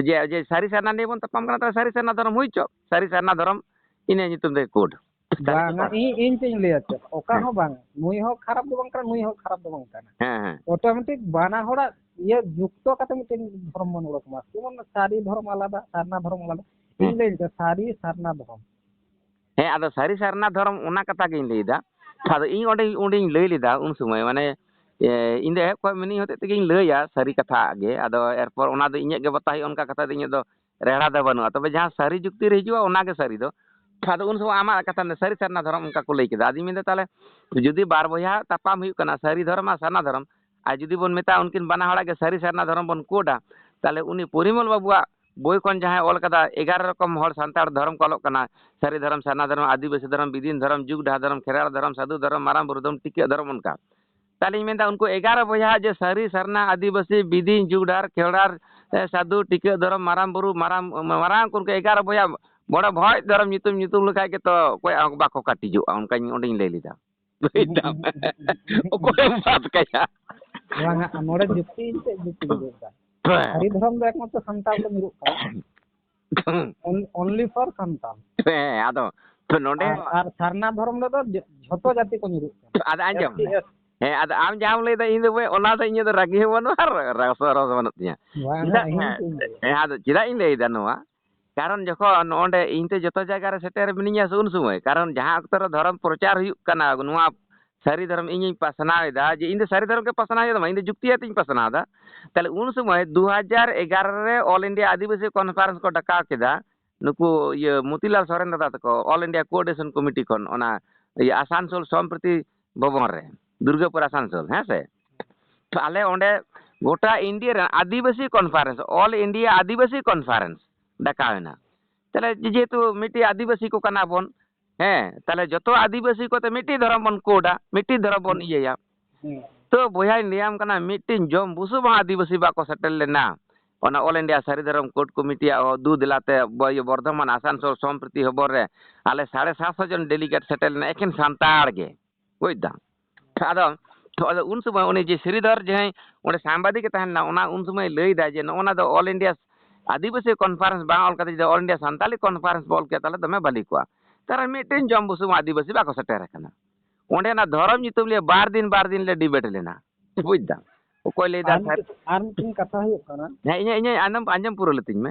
ᱡᱮ, ᱡᱮ ᱥᱟᱹᱨᱤ ᱥᱟᱨᱱᱟ ᱱᱤᱭᱮ ᱵᱚᱱ ᱛᱟᱯᱟᱢ ᱠᱟᱱᱟ, ᱛᱟᱦᱞᱮ ᱥᱟᱹᱨᱤ ᱥᱟᱨᱱᱟ ᱫᱷᱚᱨᱚᱢ ᱦᱩᱭ ᱦᱚᱪᱚ, ᱥᱟᱹᱨᱤ ᱥᱟᱨᱱᱟ ᱫᱷᱚᱨᱚᱢ, ᱤᱱᱟᱹ ᱧᱩᱛᱩᱢ ᱛᱮ ᱠᱳᱰ᱾ ᱥᱟᱹᱨᱤ ᱵᱟᱝᱟ, ᱠᱟᱛᱷᱟ᱾ ᱤᱧ, ᱤᱧ ᱪᱮᱫ ᱤᱧ ᱞᱟᱹᱭᱟ ᱪᱮᱫ, ᱚᱠᱟ ᱦᱮᱸ᱾ ᱦᱚᱸ ᱵᱟᱝ, ᱱᱩᱭ ᱦᱚᱸ ᱠᱷᱟᱨᱟᱯ ᱫᱚ ᱵᱟᱝ ᱠᱟᱱᱟ, ᱱᱩᱭ ᱦᱚᱸ ᱠᱷᱟᱨᱟᱯ ᱫᱚ ᱵᱟᱝ ᱠᱟᱱᱟ᱾ ᱦᱮᱸ, ᱦᱮᱸ᱾ Automatic ᱵᱟᱱᱟ ᱦᱚᱲᱟᱜ ᱤᱭᱟᱹ ᱡᱩᱠᱛᱚ ᱠᱟᱛᱮ ᱢᱤᱫᱴᱮᱱ ᱫᱷᱚᱨᱚᱢ ᱵᱚᱱ ᱚᱰᱚᱠ ᱢᱟ, ᱡᱮᱢᱚᱱ ᱥᱟᱹᱨᱤ ᱫᱷᱚᱨᱚᱢ ᱟᱞᱟᱫᱟ, ᱥᱟᱨᱱᱟ ᱫᱷᱚᱨᱚᱢ ᱟᱞᱟᱫᱟ᱾ ᱤᱧ ᱦᱮᱸ᱾ ᱞᱟᱹᱭ ᱞᱮᱫᱟ ᱥᱟᱹᱨᱤ ᱥᱟᱨᱱᱟ ᱫᱷᱚᱨᱚᱢ᱾ ᱦᱮᱸ, ᱟᱫᱚ ᱥᱟᱹᱨᱤ ᱥᱟᱨᱱᱟ ᱫᱷᱚᱨᱚᱢ ᱚᱱᱟ ᱠᱟᱛᱷᱟ ᱜᱤᱧ ᱞᱟᱹᱭᱫᱟ᱾ ᱟᱫᱚ ᱤᱧ ᱚᱸᱰᱮ, ᱚᱸᱰᱮᱧ ᱞᱟᱹᱭ ᱞᱮᱫᱟ ᱩᱱ ᱥᱚᱢᱚᱭ, ᱢᱟᱱᱮ, ᱮ, ᱤᱧ ᱫᱚ ᱮᱦᱚᱵ ᱠᱷᱚᱱ ᱢᱤᱱᱟᱹᱧ ᱦᱚᱛᱮᱡ ᱛᱮᱜᱤᱧ ᱞᱟᱹᱭᱟ ᱥᱟᱹᱨᱤ ᱠᱟᱛᱷᱟ ᱜᱮ᱾ ᱟᱫᱚ ᱮᱨᱯᱚᱨ ᱚᱱᱟ ᱫᱚ ᱤᱧᱟᱹᱜ ᱜᱮ ᱵᱟᱛᱟ ᱦᱩᱭᱩᱜᱼᱟ, ᱚᱱᱠᱟ ᱠᱟᱛᱷᱟ ᱫᱚ ᱤᱧᱟᱹᱜ ᱫᱚ ᱨᱮᱲᱟ ᱫᱚ ᱵᱟᱹᱱᱩᱜᱼᱟ᱾ ᱛᱚᱵᱮ ᱡᱟᱦᱟᱸ ᱥᱟᱹᱨᱤ ᱡᱩᱠᱛᱤ ᱨᱮ ᱦᱤᱡᱩᱜᱼᱟ, ᱚᱱᱟ ᱜᱮ ᱥᱟᱹᱨᱤ ᱫᱚ᱾ ᱟᱫᱚ ᱩᱱ ᱥᱚᱢᱚᱭ ᱟᱢᱟᱜ ᱠᱟᱛᱷᱟ ᱥᱟᱹᱨᱤ ᱥᱟᱨᱱᱟ ᱫᱷᱚᱨᱚᱢ ᱚᱱᱠᱟ ᱠᱚ ᱞᱟᱹᱭ ᱠᱮᱫᱟ᱾ ᱟᱫᱚᱧ ᱢᱮᱱᱫᱟ, ᱛᱟᱦᱚᱞᱮ ᱡᱩᱫᱤ ᱵᱟᱨ ᱵᱚᱭᱦᱟ ᱛᱟᱯᱟᱢ ᱦᱩᱭᱩᱜ ᱠᱟᱱᱟ, ᱥᱟᱹᱨᱤ ᱫᱷᱚᱨᱚᱢ ᱟᱨ ᱥᱟᱨᱱᱟ ᱫᱷᱚᱨᱚᱢ, ᱟᱨ ᱡᱩᱫᱤ ᱵᱚᱱ ᱢᱮᱛᱟ ᱩᱱᱠᱤᱱ ᱵᱟᱱᱟ ᱦᱚᱲᱟᱜ ᱜᱮ ᱥᱟᱹᱨᱤ ᱥᱟᱨᱱᱟ ᱫᱷᱚᱨᱚᱢ ᱵᱚᱱ ᱠᱳᱰᱟ, ᱛᱟᱦᱚᱞᱮ ᱩᱱᱤ ᱯᱚᱨᱤᱢᱚᱞ ᱵᱟᱹᱵᱩᱣᱟᱜ ᱵᱳᱭ ᱠᱷᱚᱱ ᱡᱟᱦᱟᱸᱭ ᱚᱞ ᱠᱟᱫᱟ, ᱮᱜᱟᱨᱚ ᱨᱚᱠᱚᱢ ᱦᱚᱲ ᱥᱟᱱᱛᱟᱲ ᱫᱷᱚᱨᱚᱢ ᱠᱚ ᱚᱞᱚᱜ ᱠᱟᱱᱟ, ᱥᱟᱹᱨᱤ ᱫᱷᱚᱨᱚᱢ, ᱥᱟᱨᱱᱟ ᱫᱷᱚᱨᱚᱢ, ᱟᱹᱫᱤᱵᱟᱹᱥᱤ ᱫᱷᱚᱨᱚᱢ, ᱵᱤᱫᱤᱱ ᱫᱷᱚᱨᱚᱢ, ᱡᱩᱜᱽ ᱰᱟᱦᱟᱨ ᱫᱷᱚᱨᱚᱢ, ᱠᱷᱮᱨᱣᱟᱲ ᱫᱷᱚᱨᱚᱢ, ᱥᱟᱹᱫᱷᱩ ᱫᱷᱚᱨᱚᱢ, ᱢᱟᱨᱟᱝ ᱵᱩᱨᱩ ᱫᱷᱚᱨᱚᱢ, ᱴᱤᱠᱟᱹᱜ ᱫᱷᱚᱨᱚᱢ, ᱚᱱᱠᱟ᱾ ᱛᱟᱦᱚᱞᱮᱧ ᱢᱮᱱᱫᱟ, ᱩᱱᱠᱩ ᱮᱜᱟᱨᱚ ᱵᱚᱭᱦᱟ ᱡᱮ ᱥᱟᱹᱨᱤ, ᱥᱟᱨᱱᱟ, ᱟᱹᱫᱤᱵᱟᱹᱥᱤ, ᱵᱤᱫᱤᱱ, ᱡᱩᱜᱽ ᱰᱟᱦᱟᱨ, ᱠᱷᱮᱨᱣᱟᱲ, ᱮ, ᱥᱟᱹᱫᱷᱩ, ᱴᱤᱠᱟᱹᱜ ᱫᱷᱚᱨᱚᱢ, ᱢᱟᱨᱟᱝ ᱵᱩᱨᱩ, ᱢᱟᱨᱟᱝ, ᱢᱟᱨᱟᱝ ᱩᱱᱠᱩ ᱮᱜᱟᱨᱚ ᱵᱚᱭᱦᱟ ᱢᱚᱬᱮ ᱵᱷᱚᱡᱽ ᱫᱷᱚᱨᱚᱢ ᱧᱩᱛᱩᱢ, ᱧᱩᱛᱩᱢ ᱞᱮᱠᱷᱟᱡ ᱜᱮᱛᱚ ᱚᱠᱚᱭ ᱦᱚᱸ ᱵᱟᱠᱚ ᱠᱟᱹᱴᱤᱡᱚᱜᱼᱟ, ᱚᱱᱠᱟᱧ, ᱚᱸᱰᱮᱧ ᱞᱟᱹᱭ ᱞᱮᱫᱟ᱾ ᱵᱩᱡᱽ ᱫᱟᱢ? ᱚᱠᱚᱭᱮᱢ ᱵᱟᱫ ᱠᱟᱭᱟ? ᱵᱟᱝᱟ, ᱱᱚᱰᱮ ᱡᱩᱠᱛᱤ ᱪᱮᱫ ᱡᱩᱠᱛᱤ ᱞᱟᱹᱭ ᱮᱫᱟ? ᱦᱮᱸ᱾ ᱥᱟᱹᱨᱤ ᱫᱷᱚᱨᱚᱢ ᱫᱚ ᱮᱠᱢᱟᱛᱨᱚ ᱥᱟᱱᱛᱟᱲ ᱠᱚ ᱧᱩᱨᱩᱜ ᱠᱟᱱᱟ᱾ On-, only for Santal. ᱦᱮᱸ, ᱟᱫᱚ ᱛᱚ ᱱᱚᱰᱮ ᱟᱨ, ᱟᱨ ᱥᱟᱨᱱᱟ ᱫᱷᱚᱨᱚᱢ ᱨᱮᱫᱚ ᱡᱚ-, ᱡᱷᱚᱛᱚ ᱡᱟᱹᱛᱤ ᱠᱚ ᱧᱩᱨᱩᱜ ᱠᱟᱱᱟ᱾ ᱟᱫᱚ ᱟᱸᱡᱚᱢ ᱮᱥ ᱴᱤ, ᱢᱮ᱾ ᱮᱥ ᱦᱮᱸ, ᱟᱫᱚ ᱟᱢ ᱡᱟᱦᱟᱸᱢ ᱞᱟᱹᱭᱫᱟ, ᱤᱧ ᱫᱚ ᱵᱟᱹᱧ, ᱚᱱᱟ ᱫᱚ ᱤᱧᱟᱹᱜ ᱫᱚ ᱨᱟᱹᱜᱤ ᱦᱚᱸ ᱵᱟᱹᱱᱩᱜᱼᱟ ᱟᱨ ᱨᱚᱥ ᱦᱚᱸ ᱨᱚᱥ ᱵᱟᱹᱱᱩᱜ ᱛᱤᱧᱟᱹ᱾ ᱵᱟᱝ, ᱪᱮᱫᱟᱜ? ᱤᱧ ᱦᱮᱸ, ᱪᱮᱫ ᱤᱧ ᱞᱟᱹᱭᱟ? ᱦᱮᱸ, ᱟᱫᱚ ᱪᱮᱫᱟᱜ ᱤᱧ ᱞᱟᱹᱭᱫᱟ ᱱᱚᱣᱟ? ᱠᱟᱨᱚᱱ ᱡᱚᱠᱷᱚᱱ ᱱᱚᱰᱮ ᱤᱧ ᱛᱮ ᱡᱚᱛᱚ ᱡᱟᱭᱜᱟ ᱨᱮ ᱥᱮᱴᱮᱨ ᱢᱤᱱᱟᱹᱧᱟ ᱥᱮ ᱩᱱ ᱥᱚᱢᱚᱭ, ᱠᱟᱨᱚᱱ ᱡᱟᱦᱟᱸ ᱚᱠᱛᱚ ᱨᱮ ᱫᱷᱚᱨᱚᱢ ᱯᱨᱚᱪᱟᱨ ᱦᱩᱭᱩᱜ ᱠᱟᱱᱟ, ᱱᱚᱣᱟ ᱥᱟᱹᱨᱤ ᱫᱷᱚᱨᱚᱢ ᱤᱧᱤᱧ ᱯᱟᱥᱱᱟᱣ ᱮᱫᱟ, ᱡᱮ ᱤᱧ ᱫᱚ ᱥᱟᱹᱨᱤ ᱫᱷᱚᱨᱚᱢ ᱜᱮ ᱯᱟᱥᱱᱟᱣ ᱦᱩᱭᱩᱜ ᱛᱟᱢᱟ, ᱤᱧ ᱫᱚ ᱡᱩᱠᱛᱤ ᱟᱛᱮᱧ ᱯᱟᱥᱱᱟᱣ ᱮᱫᱟ᱾ ᱛᱟᱦᱞᱮ ᱩᱱ ᱥᱚᱢᱚᱭ ᱫᱩ ᱦᱟᱡᱟᱨ ᱮᱜᱟᱨᱚ ᱨᱮ All India ᱟᱹᱫᱤᱵᱟᱹᱥᱤ Conference ᱠᱚ ᱰᱟᱠᱟᱣ ᱠᱮᱫᱟ, ᱱᱩᱠᱩ ᱤᱭᱟᱹ ᱢᱚᱛᱤᱞᱟᱞ ᱥᱚᱨᱮᱱ ᱫᱟᱫᱟ ᱛᱟᱠᱚ, All India Coordination Committee ᱠᱷᱚᱱ, ᱚᱱᱟ ᱤᱭᱟᱹ ᱟᱥᱟᱱᱥᱳᱞ ᱥᱚᱢᱯᱨᱤᱛᱤ ᱵᱷᱚᱵᱚᱱ ᱨᱮ, ᱫᱩᱨᱜᱟᱯᱩᱨ ᱟᱥᱟᱱᱥᱳᱞ, ᱦᱮᱸ ᱥᱮ? ᱛᱚ ᱟᱞᱮ ᱚᱸᱰᱮ ᱜᱚᱴᱟ ᱤᱱᱰᱤᱭᱟ ᱨᱮᱱ ᱟᱹᱫᱤᱵᱟᱹᱥᱤ conference, All India ᱟᱹᱫᱤᱵᱟᱹᱥᱤ Conference ᱰᱟᱠᱟᱣ ᱮᱱᱟ᱾ ᱛᱟᱦᱞᱮ ᱡᱮᱦᱮᱛᱩ ᱢᱤᱫᱴᱤᱡ ᱟᱹᱫᱤᱵᱟᱹᱥᱤ ᱠᱚ ᱠᱟᱱᱟ ᱵᱚᱱ, ᱦᱮᱸ, ᱛᱟᱦᱞᱮ ᱡᱚᱛᱚ ᱟᱹᱫᱤᱵᱟᱹᱥᱤ ᱠᱚᱛᱮ ᱢᱤᱫᱴᱤᱡ ᱫᱷᱚᱨᱚᱢ ᱵᱚᱱ ᱠᱳᱰᱟ, ᱢᱤᱫᱴᱤᱡ ᱫᱷᱚᱨᱚᱢ ᱵᱚᱱ ᱤᱭᱟᱹᱭᱟ᱾ ᱦᱩᱸ᱾ ᱛᱚ ᱵᱚᱭᱦᱟᱧ ᱞᱟᱹᱭᱟᱢ ᱠᱟᱱᱟ, ᱢᱤᱫᱴᱤᱡ ᱡᱚᱢ ᱵᱩᱥᱩᱵ ᱦᱚᱸ ᱟᱹᱫᱤᱵᱟᱹᱥᱤ ᱵᱟᱠᱚ ᱥᱮᱴᱮᱨ ᱞᱮᱱᱟ ᱚᱱᱟ All India ᱥᱟᱹᱨᱤ ᱫᱷᱚᱨᱚᱢ ᱠᱳᱰ ᱠᱚᱢᱤᱴᱤᱭᱟᱜ ᱫᱩ ᱫᱮᱞᱟᱛᱮ ᱵᱚ-, ᱤᱭᱟᱹ ᱵᱚᱨᱫᱷᱚᱢᱟᱱ ᱟᱥᱟᱱᱥᱳᱞ ᱥᱚᱢᱯᱨᱤᱛᱤ ᱦᱚᱵᱚᱨ ᱨᱮ ᱟᱞᱮ ᱥᱟᱲᱮ ᱥᱟᱛᱥᱚ ᱡᱚᱱ delegate ᱥᱮᱴᱮᱨ ᱞᱮᱱᱟ, ᱮᱠᱷᱮᱱ ᱥᱟᱱᱛᱟᱲ ᱜᱮ᱾ ᱵᱩᱡᱽ ᱫᱟᱢ? ᱟᱫᱚ, ᱟᱫᱚ ᱩᱱ ᱥᱚᱢᱚᱭ ᱩᱱᱤ ᱡᱮ ᱥᱨᱤᱫᱷᱚᱨ ᱡᱟᱦᱟᱸᱭ ᱚᱸᱰᱮ ᱥᱟᱢᱵᱟᱫᱤᱠ ᱮ ᱛᱟᱦᱮᱸ ᱞᱮᱱᱟ, ᱚᱱᱟ ᱩᱱ ᱥᱚᱢᱚᱭ ᱞᱟᱹᱭ ᱫᱟᱭ ᱡᱮ ᱱᱚᱜᱼᱚ ᱱᱟ ᱫᱚ All India ᱟᱹᱫᱤᱵᱟᱹᱥᱤ Conference ᱵᱟᱝ ᱚᱞ ᱠᱟᱛᱮ ᱡᱩᱫᱤ All India ᱥᱟᱱᱛᱟᱞᱤ Conference ᱵᱚ ᱚᱞ ᱠᱮᱭᱟ, ᱛᱟᱦᱞᱮ ᱫᱚᱢᱮ ᱵᱷᱟᱹᱞᱤ ᱠᱚᱜᱼᱟ᱾ ᱠᱟᱨᱚᱱ ᱢᱤᱫᱴᱮᱱ ᱡᱚᱢ ᱵᱩᱥᱩᱵ ᱟᱹᱫᱤᱵᱟᱹᱥᱤ ᱵᱟᱠᱚ ᱥᱮᱴᱮᱨ ᱟᱠᱟᱱᱟ᱾ ᱚᱸᱰᱮ ᱚᱱᱟ ᱫᱷᱚᱨᱚᱢ ᱧᱩᱛᱩᱢ ᱞᱤᱭᱮ ᱵᱟᱨ ᱫᱤᱱ, ᱵᱟᱨ ᱫᱤᱱ ᱞᱮ debate ᱞᱮᱱᱟ᱾ ᱵᱩᱡᱽ ᱫᱟᱢ? ᱚᱠᱚᱭ ᱞᱟᱹᱭ ᱫᱟ ᱟᱨ ᱥᱟᱹᱨ- ᱢᱤᱫᱴᱮᱱ, ᱟᱨ ᱢᱤᱫᱴᱮᱱ ᱠᱟᱛᱷᱟ ᱦᱩᱭᱩᱜ ᱠᱟᱱᱟ, ᱦᱮᱸ, ᱤᱧᱟᱹᱜ, ᱤᱧᱟᱹᱜ ᱟᱸᱡᱚᱢ, ᱟᱸᱡᱚᱢ ᱯᱩᱨᱟᱹᱣ ᱞᱤᱛᱤᱧ ᱢᱮ᱾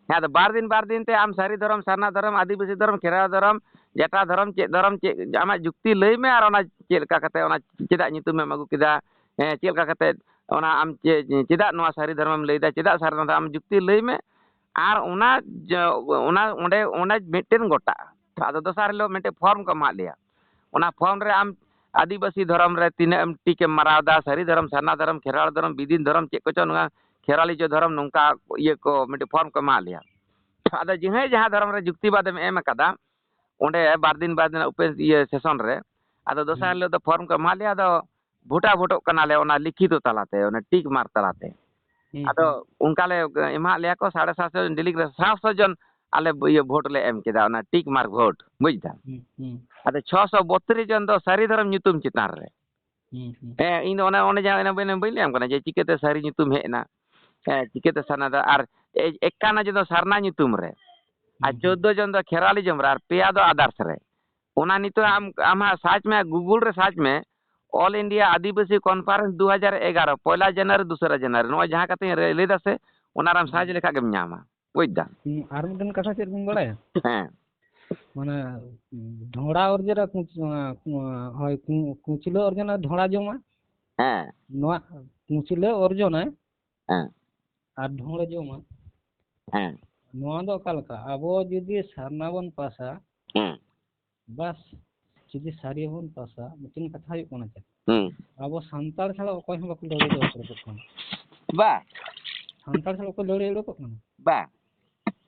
ᱦᱮᱸ, ᱟᱫᱚ ᱵᱟᱨ ᱫᱤᱱ, ᱵᱟᱨ ᱫᱤᱱ ᱛᱮ ᱟᱢ ᱥᱟᱹᱨᱤ ᱫᱷᱚᱨᱚᱢ, ᱥᱟᱨᱱᱟ ᱫᱷᱚᱨᱚᱢ, ᱟᱹᱫᱤᱵᱟᱹᱥᱤ ᱫᱷᱚᱨᱚᱢ, ᱠᱷᱮᱨᱣᱟᱲ ᱫᱷᱚᱨᱚᱢ, ᱡᱮᱴᱟ ᱫᱷᱚᱨᱚᱢ, ᱪᱮᱫ ᱫᱷᱚᱨᱚᱢ, ᱪᱮᱫ ᱟᱢᱟᱜ ᱡᱩᱠᱛᱤ ᱞᱟᱹᱭ ᱢᱮ, ᱟᱨ ᱚᱱᱟ ᱪᱮᱫ ᱞᱮᱠᱟ ᱠᱟᱛᱮ, ᱚᱱᱟ ᱪᱮᱫᱟᱜ ᱧᱩᱛᱩᱢ ᱮᱢ ᱟᱹᱜᱩ ᱠᱮᱫᱟ, ᱦᱮᱸ, ᱪᱮᱫ ᱞᱮᱠᱟ ᱠᱟᱛᱮ ᱚᱱᱟ ᱟᱢ ᱪᱮᱫ, ᱪᱮᱫᱟᱜ ᱱᱚᱣᱟ ᱥᱟᱹᱨᱤ ᱫᱷᱚᱨᱚᱢᱮᱢ ᱞᱟᱹᱭ ᱫᱟ, ᱪᱮᱫᱟᱜ ᱥᱟᱨᱱᱟ ᱫᱷᱚᱨᱚᱢ, ᱟᱢ ᱡᱩᱠᱛᱤ ᱞᱟᱹᱭ ᱢᱮ᱾ ᱟᱨ ᱚᱱᱟ ᱡ-, ᱚᱱᱟ ᱚᱸᱰᱮ, ᱚᱸᱰᱮ ᱢᱤᱫᱴᱮᱱ ᱜᱚᱴᱟᱜᱼᱟ᱾ ᱟᱫᱚ ᱫᱚᱥᱟᱨ ᱦᱤᱞᱳᱜ ᱢᱤᱫᱴᱮᱱ ᱯᱷᱚᱨᱢ ᱠᱚ ᱮᱢᱟᱜ ᱞᱮᱭᱟ᱾ ᱚᱱᱟ ᱯᱷᱚᱨᱢ ᱨᱮ ᱟᱢ ᱟᱹᱫᱤᱵᱟᱹᱥᱤ ᱫᱷᱚᱨᱚᱢ ᱨᱮ ᱛᱤᱱᱟᱹᱜ ᱮᱢ ᱴᱤᱠ ᱮᱢ ᱢᱟᱨᱟᱣ ᱮᱫᱟ, ᱥᱟᱹᱨᱤ ᱫᱷᱚᱨᱚᱢ, ᱥᱟᱨᱱᱟ ᱫᱷᱚᱨᱚᱢ, ᱠᱷᱮᱨᱣᱟᱲ ᱫᱷᱚᱨᱚᱢ, ᱵᱤᱫᱤᱱ ᱫᱷᱚᱨᱚᱢ, ᱪᱮᱫ ᱠᱚᱪᱚ, ᱱᱚᱣᱟ ᱠᱷᱮᱨᱣᱟᱞᱤ ᱡᱚ ᱫᱷᱚᱨᱚᱢ, ᱱᱚᱝᱠᱟ ᱤᱭᱟᱹ ᱠᱚ ᱢᱤᱫᱴᱮᱱ ᱯᱷᱚᱨᱢ ᱠᱚ ᱮᱢᱟᱜ ᱞᱮᱭᱟ᱾ ᱟᱫᱚ ᱡᱟᱦᱟᱸᱭ ᱡᱟᱦᱟᱸ ᱫᱷᱚᱨᱚᱢ ᱨᱮ ᱡᱩᱠᱛᱤᱵᱟᱫ ᱮᱢ ᱮᱢ ᱟᱠᱟᱫᱟ, ᱚᱸᱰᱮ ᱵᱟᱨ ᱫᱤᱱ, ᱵᱟᱨ ᱫᱤᱱ ᱳᱯᱮᱱ ᱤᱭᱟᱹ ᱥᱮᱥᱚᱱ ᱨᱮ, ᱟᱫᱚ ᱫᱚᱥᱟᱨ ᱦᱩᱸ᱾ ᱦᱤᱞᱳᱜ ᱫᱚ ᱯᱷᱚᱨᱢ ᱠᱚ ᱮᱢᱟᱜ ᱞᱮᱭᱟ, ᱟᱫᱚ ᱵᱷᱳᱴᱟ ᱵᱷᱳᱴᱚᱜ ᱠᱟᱱᱟᱞᱮ ᱚᱱᱟ ᱞᱤᱠᱷᱤᱛᱚ ᱛᱟᱞᱟᱛᱮ, ᱚᱱᱟ ᱴᱤᱠ ᱢᱟᱨᱠ ᱛᱟᱞᱟᱛᱮ᱾ ᱦᱩᱸ, ᱟᱫᱚ ᱦᱩᱸ᱾ ᱚᱱᱠᱟ ᱞᱮ ᱮᱢᱟᱜ ᱞᱮᱭᱟ ᱠᱚ ᱥᱟᱲᱮ ᱥᱟᱛᱥᱚ ᱡᱚᱱ ᱰᱮᱞᱤᱜᱮᱴ ᱨᱮ ᱥᱟᱛᱥᱚ ᱡᱚᱱ ᱟᱞᱮ ᱤᱭᱟᱹ ᱵᱷᱳᱴ ᱞᱮ ᱮᱢ ᱠᱮᱫᱟ, ᱚᱱᱟ ᱴᱤᱠ ᱢᱟᱨᱠ ᱵᱷᱳᱴ, ᱵᱩᱡᱽ ᱫᱟᱢ? ᱦᱩᱸ, ᱦᱩᱸ᱾ ᱟᱫᱚ ᱪᱷᱚᱥᱚ ᱵᱚᱛᱨᱤᱥ ᱡᱚᱱ ᱫᱚ ᱥᱟᱹᱨᱤ ᱫᱷᱚᱨᱚᱢ ᱧᱩᱛᱩᱢ ᱪᱮᱛᱟᱱ ᱨᱮ᱾ ᱦᱩᱸ, ᱦᱩᱸ᱾ ᱦᱮᱸ, ᱤᱧ ᱫᱚ ᱚᱱᱮ, ᱚᱱᱮ ᱡᱟᱦᱟᱸ ᱚᱱᱮ ᱵᱟᱹᱧ, ᱵᱟᱹᱧ ᱞᱟᱹᱭᱟᱢ ᱠᱟᱱᱟ ᱡᱮ ᱪᱤᱠᱟᱹᱛᱮ ᱥᱟᱹᱨᱤ ᱧᱩᱛᱩᱢ ᱦᱮᱡ ᱮᱱᱟ᱾ ᱦᱮᱸ, ᱪᱤᱠᱟᱹᱛᱮ ᱥᱟᱨᱱᱟ ᱫᱚ, ᱟᱨ ᱮ-, ᱮᱠᱟᱱᱱᱚ ᱡᱚᱱ ᱫᱚ ᱥᱟᱨᱱᱟ ᱧᱩᱛᱩᱢ ᱨᱮ, ᱟᱨ ᱦᱩᱸ, ᱦᱩᱸ᱾ ᱪᱳᱫᱽᱫᱳ ᱡᱚᱱ ᱫᱚ ᱠᱷᱮᱨᱣᱟᱞᱤᱡᱚᱢ ᱨᱮ, ᱟᱨ ᱯᱮᱭᱟ ᱫᱚ ᱟᱫᱟᱨᱥ ᱨᱮ᱾ ᱚᱱᱟ ᱱᱤᱛᱚᱜ ᱟᱢ, ᱟᱢ ᱦᱟᱸᱜ ᱥᱟᱨᱪ ᱢᱮ, ᱜᱩᱜᱩᱞ ᱨᱮ ᱥᱟᱨᱪ ᱢᱮ, All India ᱟᱹᱫᱤᱵᱟᱹᱥᱤ Conference ᱫᱩ ᱦᱟᱡᱟᱨ ᱮᱜᱟᱨᱚ, ᱯᱚᱭᱞᱟ ᱡᱟᱱᱩᱣᱟᱨᱤ, ᱫᱩᱥᱨᱟ ᱡᱟᱱᱩᱣᱟᱨᱤ, ᱱᱚᱜᱼᱚᱭ ᱡᱟᱦᱟᱸ ᱠᱟᱛᱷᱟᱧ ᱨᱮ-, ᱞᱟᱹᱭ ᱫᱟ ᱥᱮ, ᱚᱱᱟ ᱨᱮᱢ ᱥᱟᱨᱪ ᱦᱩᱸ᱾ ᱞᱮᱠᱷᱟᱡ ᱜᱮᱢ ᱧᱟᱢᱟ, ᱵᱩᱡᱽ ᱫᱟᱢ? ᱦᱩᱸ, ᱟᱨ ᱢᱤᱫᱴᱮᱱ ᱠᱟᱛᱷᱟ ᱪᱮᱫ ᱵᱤᱱ ᱵᱟᱲᱟᱭᱟ? ᱦᱮᱸ᱾ ᱢᱟᱱᱮ, ᱰᱷᱚᱲᱟ ᱚᱨᱡᱚᱱᱟ ᱠᱩᱪ-, ᱦᱳᱭ, ᱠᱩ-, ᱠᱩᱪᱞᱟᱹ ᱚᱨᱡᱚᱱᱟ ᱰᱷᱚᱲᱟ ᱡᱚᱢᱟ᱾ ᱦᱮᱸ᱾ ᱱᱚᱣᱟ ᱠᱩᱪᱞᱟᱹ ᱚᱨᱡᱚᱱᱟᱭ ᱦᱮᱸ᱾ ᱟᱨ ᱰᱷᱚᱲ ᱡᱚᱢᱟ᱾ ᱦᱮᱸ᱾ ᱱᱚᱣᱟ ᱫᱚ ᱚᱠᱟ ᱞᱮᱠᱟ? ᱟᱵᱚ ᱡᱩᱫᱤ ᱥᱟᱨᱱᱟ ᱵᱚᱱ ᱯᱟᱥᱟ, ᱦᱮᱸ᱾ ᱵᱟᱥ, ᱡᱩᱫᱤ ᱥᱟᱹᱨᱤ ᱵᱚᱱ ᱯᱟᱥᱟ, ᱢᱤᱫᱴᱮᱱ ᱠᱟᱛᱷᱟ ᱦᱩᱭᱩᱜ ᱠᱟᱱᱟ ᱪᱮᱫ? ᱦᱩᱸ᱾ ᱟᱵᱚ ᱥᱟᱱᱛᱟᱲ ᱪᱷᱟᱲᱟ ᱚᱠᱚᱭ ᱦᱚᱸ ᱵᱟᱠᱚ ᱞᱟᱹᱲᱦᱟᱹᱭ ᱩᱰᱩᱠᱚᱜ ᱠᱟᱱᱟ᱾ ᱵᱟ᱾ ᱥᱟᱱᱛᱟᱲ ᱪᱷᱟᱲᱟ ᱚᱠᱚᱭ ᱞᱟᱹᱲᱦᱟᱹᱭ ᱩᱰᱩᱠᱚᱜ ᱠᱟᱱᱟ? ᱵᱟ᱾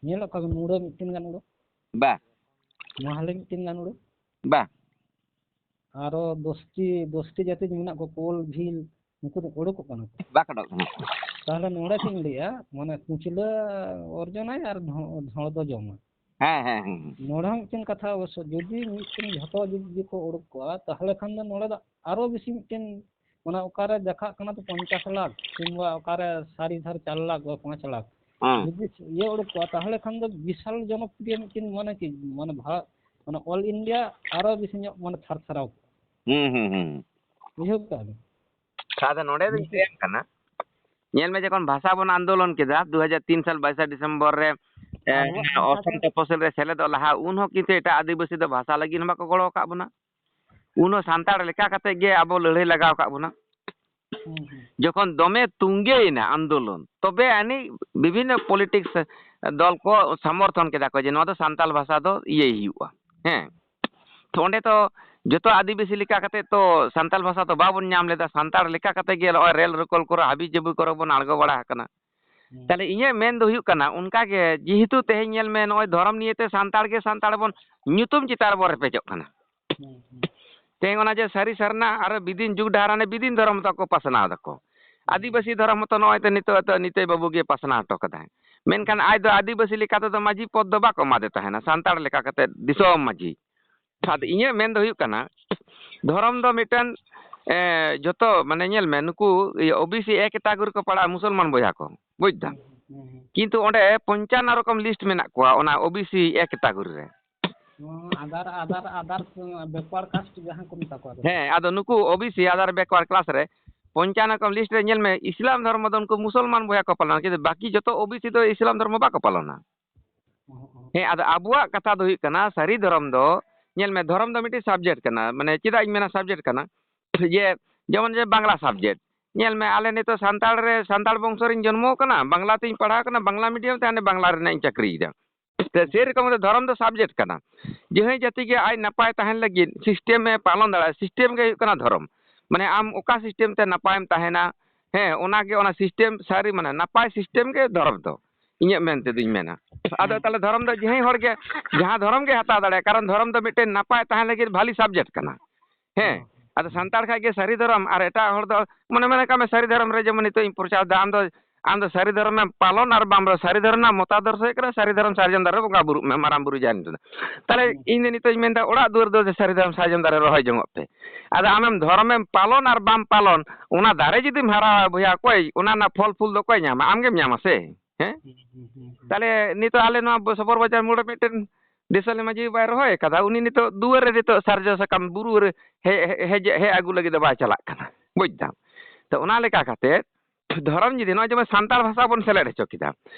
ᱧᱮᱞᱚᱜ ᱠᱟᱱᱟ ᱢᱩᱰᱟᱹ ᱢᱤᱫᱴᱮᱱ ᱜᱟᱱ ᱩᱰᱩᱠ᱾ ᱵᱟ᱾ ᱢᱟᱦᱞᱮ ᱢᱤᱫᱴᱮᱱ ᱜᱟᱱ ᱩᱰᱩᱠ᱾ ᱵᱟ᱾ ᱟᱨᱚ ᱫᱚᱥᱴᱤ, ᱫᱚᱥᱴᱤ ᱡᱟᱹᱛᱤ ᱢᱮᱱᱟᱜ ᱠᱚᱣᱟ, ᱠᱳᱞ, ᱵᱷᱤᱞ, ᱩᱱᱠᱩ ᱫᱚ ᱩᱰᱩᱠᱚᱜ ᱠᱟᱱᱟ ᱠᱚ᱾ ᱵᱟᱠᱚ ᱩᱰᱩᱠᱚᱜ ᱠᱟᱱᱟ᱾ ᱛᱟᱦᱚᱞᱮ ᱱᱚᱰᱮ ᱪᱮᱫ ᱤᱧ ᱞᱟᱹᱭᱟ, ᱢᱟᱱᱮ ᱠᱩᱪᱞᱟᱹ ᱚᱨᱡᱚᱱᱟᱭ ᱟᱨ ᱰᱷᱚ-, ᱰᱷᱚᱲ ᱫᱚ ᱡᱚᱢᱟ᱾ ᱦᱮᱸ, ᱦᱮᱸ, ᱦᱮᱸ, ᱦᱮᱸ᱾ ᱱᱚᱰᱮ ᱦᱚᱸ ᱢᱤᱫᱴᱮᱱ ᱠᱟᱛᱷᱟ ᱚᱵᱚᱥᱥᱚ, ᱡᱩᱫᱤ ᱢᱤᱫᱴᱮᱱ ᱡᱷᱚᱛᱚ ᱡᱩᱫᱤ ᱠᱚ ᱩᱰᱩᱠ ᱠᱚᱜᱼᱟ, ᱛᱟᱦᱚᱞᱮ ᱠᱷᱟᱱ ᱫᱚ ᱱᱚᱰᱮ ᱫᱚ ᱟᱨᱚ ᱵᱮᱥᱤ ᱢᱤᱫᱴᱮᱱ, ᱢᱟᱱᱮ ᱚᱠᱟᱨᱮ ᱡᱟᱠᱷᱟᱜ ᱠᱟᱱᱟ ᱛᱚ ᱯᱚᱧᱪᱟᱥ ᱞᱟᱠᱷ, ᱠᱤᱝᱵᱟ ᱚᱠᱟᱨᱮ ᱥᱟᱨᱤ ᱫᱷᱟᱨ ᱪᱟᱨ ᱞᱟᱠᱷ ᱵᱟ ᱯᱟᱸᱪ ᱞᱟᱠᱷ, ᱦᱮᱸ᱾ ᱡᱩᱫᱤ ᱤᱭᱟᱹ ᱩᱰᱩᱠ ᱠᱚᱜᱼᱟ, ᱛᱟᱦᱚᱞᱮ ᱠᱷᱟᱱ ᱫᱚ ᱵᱤᱥᱟᱞ ᱡᱚᱱᱚᱯᱨᱤᱭᱚ ᱢᱤᱫᱴᱮᱱ, ᱢᱟᱱᱮ ᱪᱮᱫ, ᱢᱟᱱᱮ ᱵᱷᱟᱨᱚᱛ, ᱢᱟᱱᱮ all India ᱟᱨᱚ ᱵᱮᱥᱤ ᱧᱚᱜ ᱢᱟᱱᱮ ᱛᱷᱟᱨ ᱛᱷᱟᱨᱟᱣ ᱠᱚᱜᱼᱟ᱾ ᱦᱩᱸ, ᱦᱩᱸ, ᱦᱩᱸ᱾ ᱵᱩᱡᱷᱟᱹᱣ ᱠᱮᱫᱟ ᱵᱤᱱ? ᱟᱫᱚ ᱱᱚᱰᱮ ᱫᱚᱧ ᱱᱤᱛᱚᱜ ᱞᱟᱹᱭᱟᱢ ᱠᱟᱱᱟ, ᱧᱮᱞ ᱢᱮ, ᱡᱚᱠᱷᱚᱱ ᱵᱷᱟᱥᱟ ᱵᱚᱱ ᱟᱱᱫᱳᱞᱚᱱ ᱠᱮᱫᱟ ᱫᱩ ᱦᱟᱡᱟᱨ ᱛᱤᱱ ᱥᱟᱞ ᱵᱟᱭᱤᱥᱟ ᱰᱤᱥᱮᱢᱵᱚᱨ ᱨᱮ, ᱮ, ᱟᱵᱚᱣᱟᱜ ᱥᱟᱱᱛᱟᱲ ᱚᱥᱚᱢ ᱛᱮ ᱛᱚᱯᱚᱥᱤᱞ ᱨᱮ ᱥᱮᱞᱮᱫᱚᱜ ᱞᱟᱦᱟ, ᱩᱱ ᱦᱚᱸ ᱠᱤᱱᱛᱩ ᱮᱴᱟᱜ ᱟᱹᱫᱤᱵᱟᱹᱥᱤ ᱫᱚ ᱵᱷᱟᱥᱟ ᱞᱟᱹᱜᱤᱫ ᱦᱚᱸ ᱵᱟᱠᱚ ᱜᱚᱲᱚ ᱟᱠᱟᱫ ᱵᱚᱱᱟ᱾ ᱩᱱ ᱦᱚᱸ ᱥᱟᱱᱛᱟᱲ ᱞᱮᱠᱟ ᱠᱟᱛᱮ ᱜᱮ ᱟᱵᱚ ᱞᱟᱹᱲᱦᱟᱹᱭ ᱞᱟᱜᱟᱣ ᱟᱠᱟᱫ ᱵᱚᱱᱟ᱾ ᱦᱩᱸ, ᱦᱩᱸ᱾ ᱡᱚᱠᱷᱚᱱ ᱫᱚᱢᱮ ᱛᱩᱸᱜᱮᱭᱮᱱᱟ ᱟᱱᱫᱳᱞᱚᱱ, ᱛᱚᱵᱮ ᱟᱹᱱᱤᱡ ᱵᱤᱵᱷᱤᱱᱱᱚ ᱯᱚᱞᱤᱴᱤᱠᱥ ᱫᱚᱞ ᱠᱚ ᱥᱚᱢᱚᱨᱛᱷᱚᱱ ᱠᱮᱫᱟ ᱠᱚ ᱡᱮ ᱱᱚᱣᱟ ᱫᱚ ᱥᱟᱱᱛᱟᱲ ᱵᱷᱟᱥᱟ ᱫᱚ ᱤᱭᱟᱹᱭ ᱦᱩᱭᱩᱜᱼᱟ᱾ ᱦᱮᱸ, ᱛᱚ ᱚᱸᱰᱮ ᱛᱚ ᱡᱚᱛᱚ ᱟᱹᱫᱤᱵᱟᱹᱥᱤ ᱞᱮᱠᱟ ᱠᱟᱛᱮ ᱛᱚ ᱥᱟᱱᱛᱟᱲ ᱵᱷᱟᱥᱟ ᱫᱚ ᱵᱟᱵᱚᱱ ᱧᱟᱢ ᱞᱮᱫᱟ, ᱥᱟᱱᱛᱟᱲ ᱞᱮᱠᱟ ᱠᱟᱛᱮ ᱜᱮ ᱱᱚᱜᱼᱚᱭ ᱨᱮᱞ ᱨᱚᱠᱚᱞ ᱠᱚᱨᱮ ᱦᱟᱹᱵᱤ ᱡᱟᱹᱵᱤ ᱠᱚᱨᱮ ᱵᱚᱱ ᱟᱬᱜᱚ ᱵᱟᱲᱟ ᱟᱠᱟᱱᱟ᱾ ᱦᱩᱸ᱾ ᱛᱟᱦᱞᱮ ᱤᱧᱟᱹᱜ ᱢᱮᱱ ᱫᱚ ᱦᱩᱭᱩᱜ ᱠᱟᱱᱟ, ᱚᱱᱠᱟ ᱜᱮ ᱡᱮᱦᱮᱛᱩ ᱛᱮᱦᱮᱧ ᱧᱮᱞ ᱢᱮ, ᱱᱚᱜᱼᱚᱭ ᱫᱷᱚᱨᱚᱢ ᱱᱤᱭᱮᱛᱮ ᱥᱟᱱᱛᱟᱲ ᱜᱮ ᱥᱟᱱᱛᱟᱲ ᱵᱚᱱ ᱧᱩᱛᱩᱢ ᱪᱮᱛᱟᱱ ᱨᱮᱵᱚᱱ ᱨᱮᱯᱮᱡᱚᱜ ᱠᱟᱱᱟ᱾ ᱦᱩᱸ, ᱦᱩᱸ᱾ ᱛᱮᱦᱮᱧ ᱚᱱᱟ ᱡᱮ ᱥᱟᱹᱨᱤ ᱥᱟᱨᱱᱟ ᱟᱨ ᱵᱤᱫᱤᱱ ᱡᱩᱜᱽ ᱰᱟᱦᱟᱨ, ᱦᱟᱱᱮ ᱵᱤᱫᱤᱱ ᱫᱷᱚᱨᱚᱢ ᱛᱟᱠᱚ ᱯᱟᱥᱱᱟᱣ ᱫᱟᱠᱚ᱾ ᱦᱩᱸ᱾ ᱟᱹᱫᱤᱵᱟᱹᱥᱤ ᱫᱷᱚᱨᱚᱢ ᱦᱚᱸᱛᱚ ᱱᱚᱜᱼᱚᱭ ᱛᱚ ᱱᱤᱛᱚᱜ ᱛᱚ ᱱᱤᱛᱟᱹᱭ ᱵᱟᱹᱵᱩ ᱜᱮ ᱯᱟᱥᱱᱟᱣ ᱦᱚᱴᱚ ᱠᱟᱫᱟᱭ᱾ ᱢᱮᱱᱠᱷᱟᱱ ᱟᱡ ᱫᱚ ᱟᱹᱫᱤᱵᱟᱹᱥᱤ ᱞᱮᱠᱟ ᱛᱮᱫᱚ ᱢᱟᱹᱡᱷᱤ ᱯᱚᱫᱽ ᱫᱚ ᱵᱟᱠᱚ ᱮᱢᱟᱫᱮ ᱛᱟᱦᱮᱱᱟ, ᱥᱟᱱᱛᱟᱲ ᱞᱮᱠᱟ ᱠᱟᱛᱮ ᱫᱤᱥᱚᱢ ᱢᱟᱹᱡᱷᱤ᱾ ᱟᱫᱚ ᱤᱧᱟᱹᱜ ᱢᱮᱱ ᱫᱚ ᱦᱩᱭᱩᱜ ᱠᱟᱱᱟ, ᱫᱷᱚᱨᱚᱢ ᱫᱚ ᱢᱤᱫᱴᱮᱱ, ᱮ, ᱡᱚᱛᱚ, ᱢᱟᱱᱮ, ᱧᱮᱞ ᱢᱮ, ᱱᱩᱠᱩ, ᱤᱭᱟᱹ, ᱳ ᱵᱤ ᱥᱤ ᱮ ᱠᱮᱴᱟᱜᱚᱨᱤ ᱠᱚ ᱯᱟᱲᱟᱜᱼᱟ, ᱢᱩᱥᱚᱞᱢᱟᱱ ᱵᱚᱭᱦᱟ ᱠᱚ, ᱵᱩᱡᱽ ᱫᱟᱢ? ᱦᱩᱸ, ᱦᱩᱸ, ᱦᱩᱸ᱾ ᱠᱤᱱᱛᱩ ᱚᱸᱰᱮ ᱯᱚᱧᱪᱟᱱᱱᱚ ᱨᱚᱠᱚᱢ ᱞᱤᱥᱴ ᱢᱮᱱᱟᱜ ᱠᱚᱣᱟ ᱚᱱᱟ ᱳ ᱵᱤ ᱥᱤ ᱮ ᱠᱮᱴᱟᱜᱚᱨᱤ ᱨᱮ᱾ ᱦᱩᱸ, ᱟᱫᱟᱨ, ᱟᱫᱟᱨ, ᱟᱫᱟᱨ, ᱵᱮᱠᱣᱟᱨᱰ ᱠᱟᱥᱴ ᱡᱟᱦᱟᱸ ᱠᱚ ᱢᱮᱛᱟ ᱠᱚᱣᱟ᱾ ᱦᱮᱸ, ᱟᱫᱚ ᱱᱩᱠᱩ O B C ᱟᱫᱟᱨ backward class ᱨᱮ ᱯᱚᱧᱪᱟᱱᱱᱚ ᱨᱚᱠᱚᱢ ᱞᱤᱥᱴ ᱨᱮ ᱧᱮᱞ ᱢᱮ, ᱤᱥᱞᱟᱢ ᱫᱷᱚᱨᱢᱚ ᱫᱚ ᱩᱱᱠᱩ ᱢᱩᱥᱚᱞᱢᱟᱱ ᱵᱚᱭᱦᱟ ᱠᱚ ᱯᱟᱞᱚᱱᱟ, ᱠᱤᱱᱛᱩ ᱵᱟᱹᱠᱤ ᱡᱚᱛᱚ ᱳ ᱵᱤ ᱥᱤ ᱫᱚ ᱤᱥᱞᱟᱢ ᱫᱷᱚᱨᱢᱚ ᱵᱟᱠᱚ ᱯᱟᱞᱚᱱᱟ᱾ ᱦᱩᱸ, ᱦᱩᱸ᱾ ᱦᱮᱸ, ᱟᱫᱚ ᱟᱵᱚᱣᱟᱜ ᱠᱟᱛᱷᱟ ᱫᱚ ᱦᱩᱭᱩᱜ ᱠᱟᱱᱟ, ᱥᱟᱹᱨᱤ ᱫᱷᱚᱨᱚᱢ ᱫᱚ, ᱧᱮᱞ ᱢᱮ, ᱫᱷᱚᱨᱚᱢ ᱫᱚ ᱢᱤᱫᱴᱤᱡ ᱥᱟᱵᱡᱮᱠᱴ ᱠᱟᱱᱟ᱾ ᱢᱟᱱᱮ, ᱪᱮᱫᱟᱜ ᱤᱧ ᱢᱮᱱᱟ ᱥᱟᱵᱡᱮᱠᱴ ᱠᱟᱱᱟ? ᱡᱮ, ᱡᱮᱢᱚᱱ ᱡᱮ ᱵᱟᱝᱞᱟ ᱥᱟᱵᱡᱮᱠᱴ, ᱧᱮᱞ ᱢᱮ, ᱟᱞᱮ ᱱᱤᱛᱚᱜ ᱥᱟᱱᱛᱟᱲ ᱨᱮ, ᱥᱟᱱᱛᱟᱲ ᱵᱚᱝᱥᱚ ᱨᱤᱧ ᱡᱚᱱᱢᱚ ᱟᱠᱟᱱᱟ, ᱵᱟᱝᱞᱟ ᱛᱤᱧ ᱯᱟᱲᱦᱟᱣ ᱠᱟᱱᱟ, ᱵᱟᱝᱞᱟ ᱢᱤᱰᱤᱭᱟᱢ ᱛᱮ ᱦᱟᱸᱰᱮ ᱵᱟᱝᱞᱟ ᱨᱮᱱᱟᱜ ᱤᱧ ᱪᱟᱹᱠᱨᱤᱭᱮᱫᱟ᱾ ᱛᱮ ᱥᱮᱨᱚᱠᱚᱢ ᱫᱚ ᱫᱷᱚᱨᱚᱢ ᱫᱚ ᱥᱟᱵᱡᱮᱠᱴ ᱠᱟᱱᱟ᱾ ᱡᱟᱦᱟᱸᱭ ᱡᱟᱹᱛᱤ ᱜᱮ ᱟᱡ ᱱᱟᱯᱟᱭ ᱛᱟᱦᱮᱱ ᱞᱟᱹᱜᱤᱫ ᱥᱤᱥᱴᱮᱢ ᱮ ᱯᱟᱞᱚᱱ ᱫᱟᱲᱮᱭᱟᱜᱼᱟ, ᱥᱤᱥᱴᱮᱢ ᱜᱮ ᱦᱩᱭᱩᱜ ᱠᱟᱱᱟ ᱫᱷᱚᱨᱚᱢ᱾ ᱢᱟᱱᱮ, ᱟᱢ ᱚᱠᱟ ᱥᱤᱥᱴᱮᱢ ᱛᱮ ᱱᱟᱯᱟᱭᱮᱢ ᱛᱟᱦᱮᱱᱟ, ᱦᱮᱸ, ᱚᱱᱟᱜᱮ ᱚᱱᱟ ᱥᱤᱥᱴᱮᱢ ᱥᱟᱹᱨᱤ, ᱢᱟᱱᱮ, ᱱᱟᱯᱟᱭ ᱥᱤᱥᱴᱮᱢ ᱜᱮ ᱫᱷᱚᱨᱚᱢ ᱫᱚ, ᱤᱧᱟᱹᱜ ᱢᱮᱱ ᱛᱮᱫᱚᱧ ᱢᱮᱱᱟ᱾ ᱟᱫᱚ ᱦᱮᱸ᱾ ᱛᱟᱦᱞᱮ ᱫᱷᱚᱨᱚᱢ ᱫᱚ ᱡᱟᱦᱟᱸᱭ ᱦᱚᱲ ᱜᱮ ᱡᱟᱦᱟᱸ ᱫᱷᱚᱨᱚᱢ ᱜᱮ ᱦᱟᱛᱟᱣ ᱫᱟᱲᱮᱭᱟᱜᱼᱟ, ᱠᱟᱨᱚᱱ ᱫᱷᱚᱨᱚᱢ ᱫᱚ ᱢᱤᱫᱴᱮᱱ ᱱᱟᱯᱟᱭ ᱛᱟᱦᱮᱸ ᱞᱟᱹᱜᱤᱫ ᱵᱷᱟᱞᱤ ᱥᱟᱵᱡᱮᱠᱴ ᱠᱟᱱᱟ᱾ ᱦᱮᱸ, ᱦᱮᱸ᱾ ᱟᱫᱚ ᱥᱟᱱᱛᱟᱲ ᱠᱷᱟᱡ ᱜᱮ ᱥᱟᱹᱨᱤ ᱫᱷᱚᱨᱚᱢ, ᱟᱨ ᱮᱴᱟᱜ ᱦᱚᱲ ᱫᱚ, ᱢᱚᱱᱮ, ᱢᱚᱱᱮ ᱠᱟᱜ ᱢᱮ, ᱥᱟᱹᱨᱤ ᱫᱷᱚᱨᱚᱢ ᱨᱮ ᱡᱮᱢᱚᱱ ᱱᱤᱛᱚᱜ ᱤᱧ ᱯᱨᱚᱪᱟᱨ ᱫᱟ, ᱟᱢ ᱫᱚ, ᱟᱢ ᱫᱚ ᱥᱟᱹᱨᱤ ᱫᱷᱚᱨᱚᱢᱮᱢ ᱯᱟᱞᱚᱱ ᱟᱨ ᱵᱟᱢ, ᱥᱟᱹᱨᱤ ᱫᱷᱚᱨᱚᱢ ᱨᱮᱱᱟᱜ ᱢᱚᱛᱟᱫᱚᱨᱥᱚ ᱦᱩᱭᱩᱜ ᱠᱟᱱᱟ, ᱥᱟᱹᱨᱤ ᱫᱷᱚᱨᱚᱢ ᱥᱟᱨᱡᱚᱢ ᱫᱟᱨᱮ ᱨᱮ ᱵᱚᱸᱜᱟ ᱵᱩᱨᱩᱜ ᱢᱮ, ᱢᱟᱨᱟᱝ ᱵᱩᱨᱩ ᱡᱟᱦᱮᱨ ᱟᱭᱳ᱾ ᱛᱟᱦᱞᱮ ᱦᱩᱸ᱾ ᱤᱧ ᱫᱚ ᱱᱤᱛᱚᱜ ᱤᱧ ᱢᱮᱱᱫᱟ, ᱚᱲᱟᱜ ᱫᱩᱣᱟᱹᱨ ᱫᱚ ᱥᱟᱹᱨᱤ ᱫᱷᱚᱨᱚᱢ ᱥᱟᱨᱡᱚᱢ ᱫᱟᱨᱮ ᱨᱚᱦᱚᱭ ᱡᱚᱝᱚᱜ ᱯᱮ᱾ ᱟᱫᱚ ᱟᱢᱮᱢ ᱫᱷᱚᱨᱚᱢᱮᱢ ᱯᱟᱞᱚᱱ ᱟᱨ ᱵᱟᱢ ᱯᱟᱞᱚᱱ, ᱚᱱᱟ ᱫᱟᱨᱮ ᱡᱩᱫᱤᱢ ᱦᱟᱨᱟᱣᱟ ᱵᱚᱭᱦᱟ, ᱚᱠᱚᱭ ᱚᱱᱟ ᱨᱮᱱᱟᱜ ᱯᱷᱚᱞ ᱯᱷᱩᱞ ᱫᱚ ᱚᱠᱚᱭ ᱧᱟᱢᱟ? ᱟᱢᱜᱮᱢ ᱧᱟᱢᱟ ᱥᱮ᱾ ᱦᱮᱸ? ᱦᱩᱸ, ᱦᱩᱸ, ᱦᱩᱸ, ᱦᱩᱸ᱾ ᱛᱟᱦᱞᱮ ᱱᱤᱛᱚᱜ ᱟᱞᱮ ᱱᱚᱣᱟ ᱥᱚᱵᱚᱨ ᱵᱟᱡᱟᱨ ᱢᱳᱲ ᱨᱮ ᱢᱤᱫᱴᱮᱱ ᱫᱤᱥᱟᱹᱞᱤ ᱢᱟᱹᱡᱷᱤ ᱵᱟᱭ ᱨᱚᱦᱚᱭ ᱟᱠᱟᱫᱟ, ᱩᱱᱤ ᱱᱤᱛᱚᱜ ᱫᱩᱣᱟᱹᱨ ᱨᱮ ᱱᱤᱛᱚᱜ ᱥᱟᱨᱡᱚᱢ ᱥᱟᱠᱟᱢ ᱵᱩᱨᱩ ᱨᱮ ᱦᱮᱡ, ᱦᱮᱡ, ᱦᱮᱡ, ᱦᱮᱡ ᱟᱹᱜᱩ ᱞᱟᱹᱜᱤᱫ ᱫᱚ ᱵᱟᱭ ᱪᱟᱞᱟᱜ ᱠᱟᱱᱟ, ᱵᱩᱡᱽ ᱫᱟᱢ? ᱛᱚ, ᱚᱱᱟ ᱞᱮᱠᱟ ᱠᱟᱛᱮ ᱫᱷᱚᱨᱚᱢ ᱡᱩᱫᱤ ᱱᱚᱜᱼᱚᱭ ᱡᱮᱢᱚᱱ ᱥᱟᱱᱛᱟᱲ ᱵᱷᱟᱥᱟ ᱵᱚᱱ ᱥᱮᱞᱮᱫ ᱦᱚᱪᱚ ᱠᱮᱫᱟ,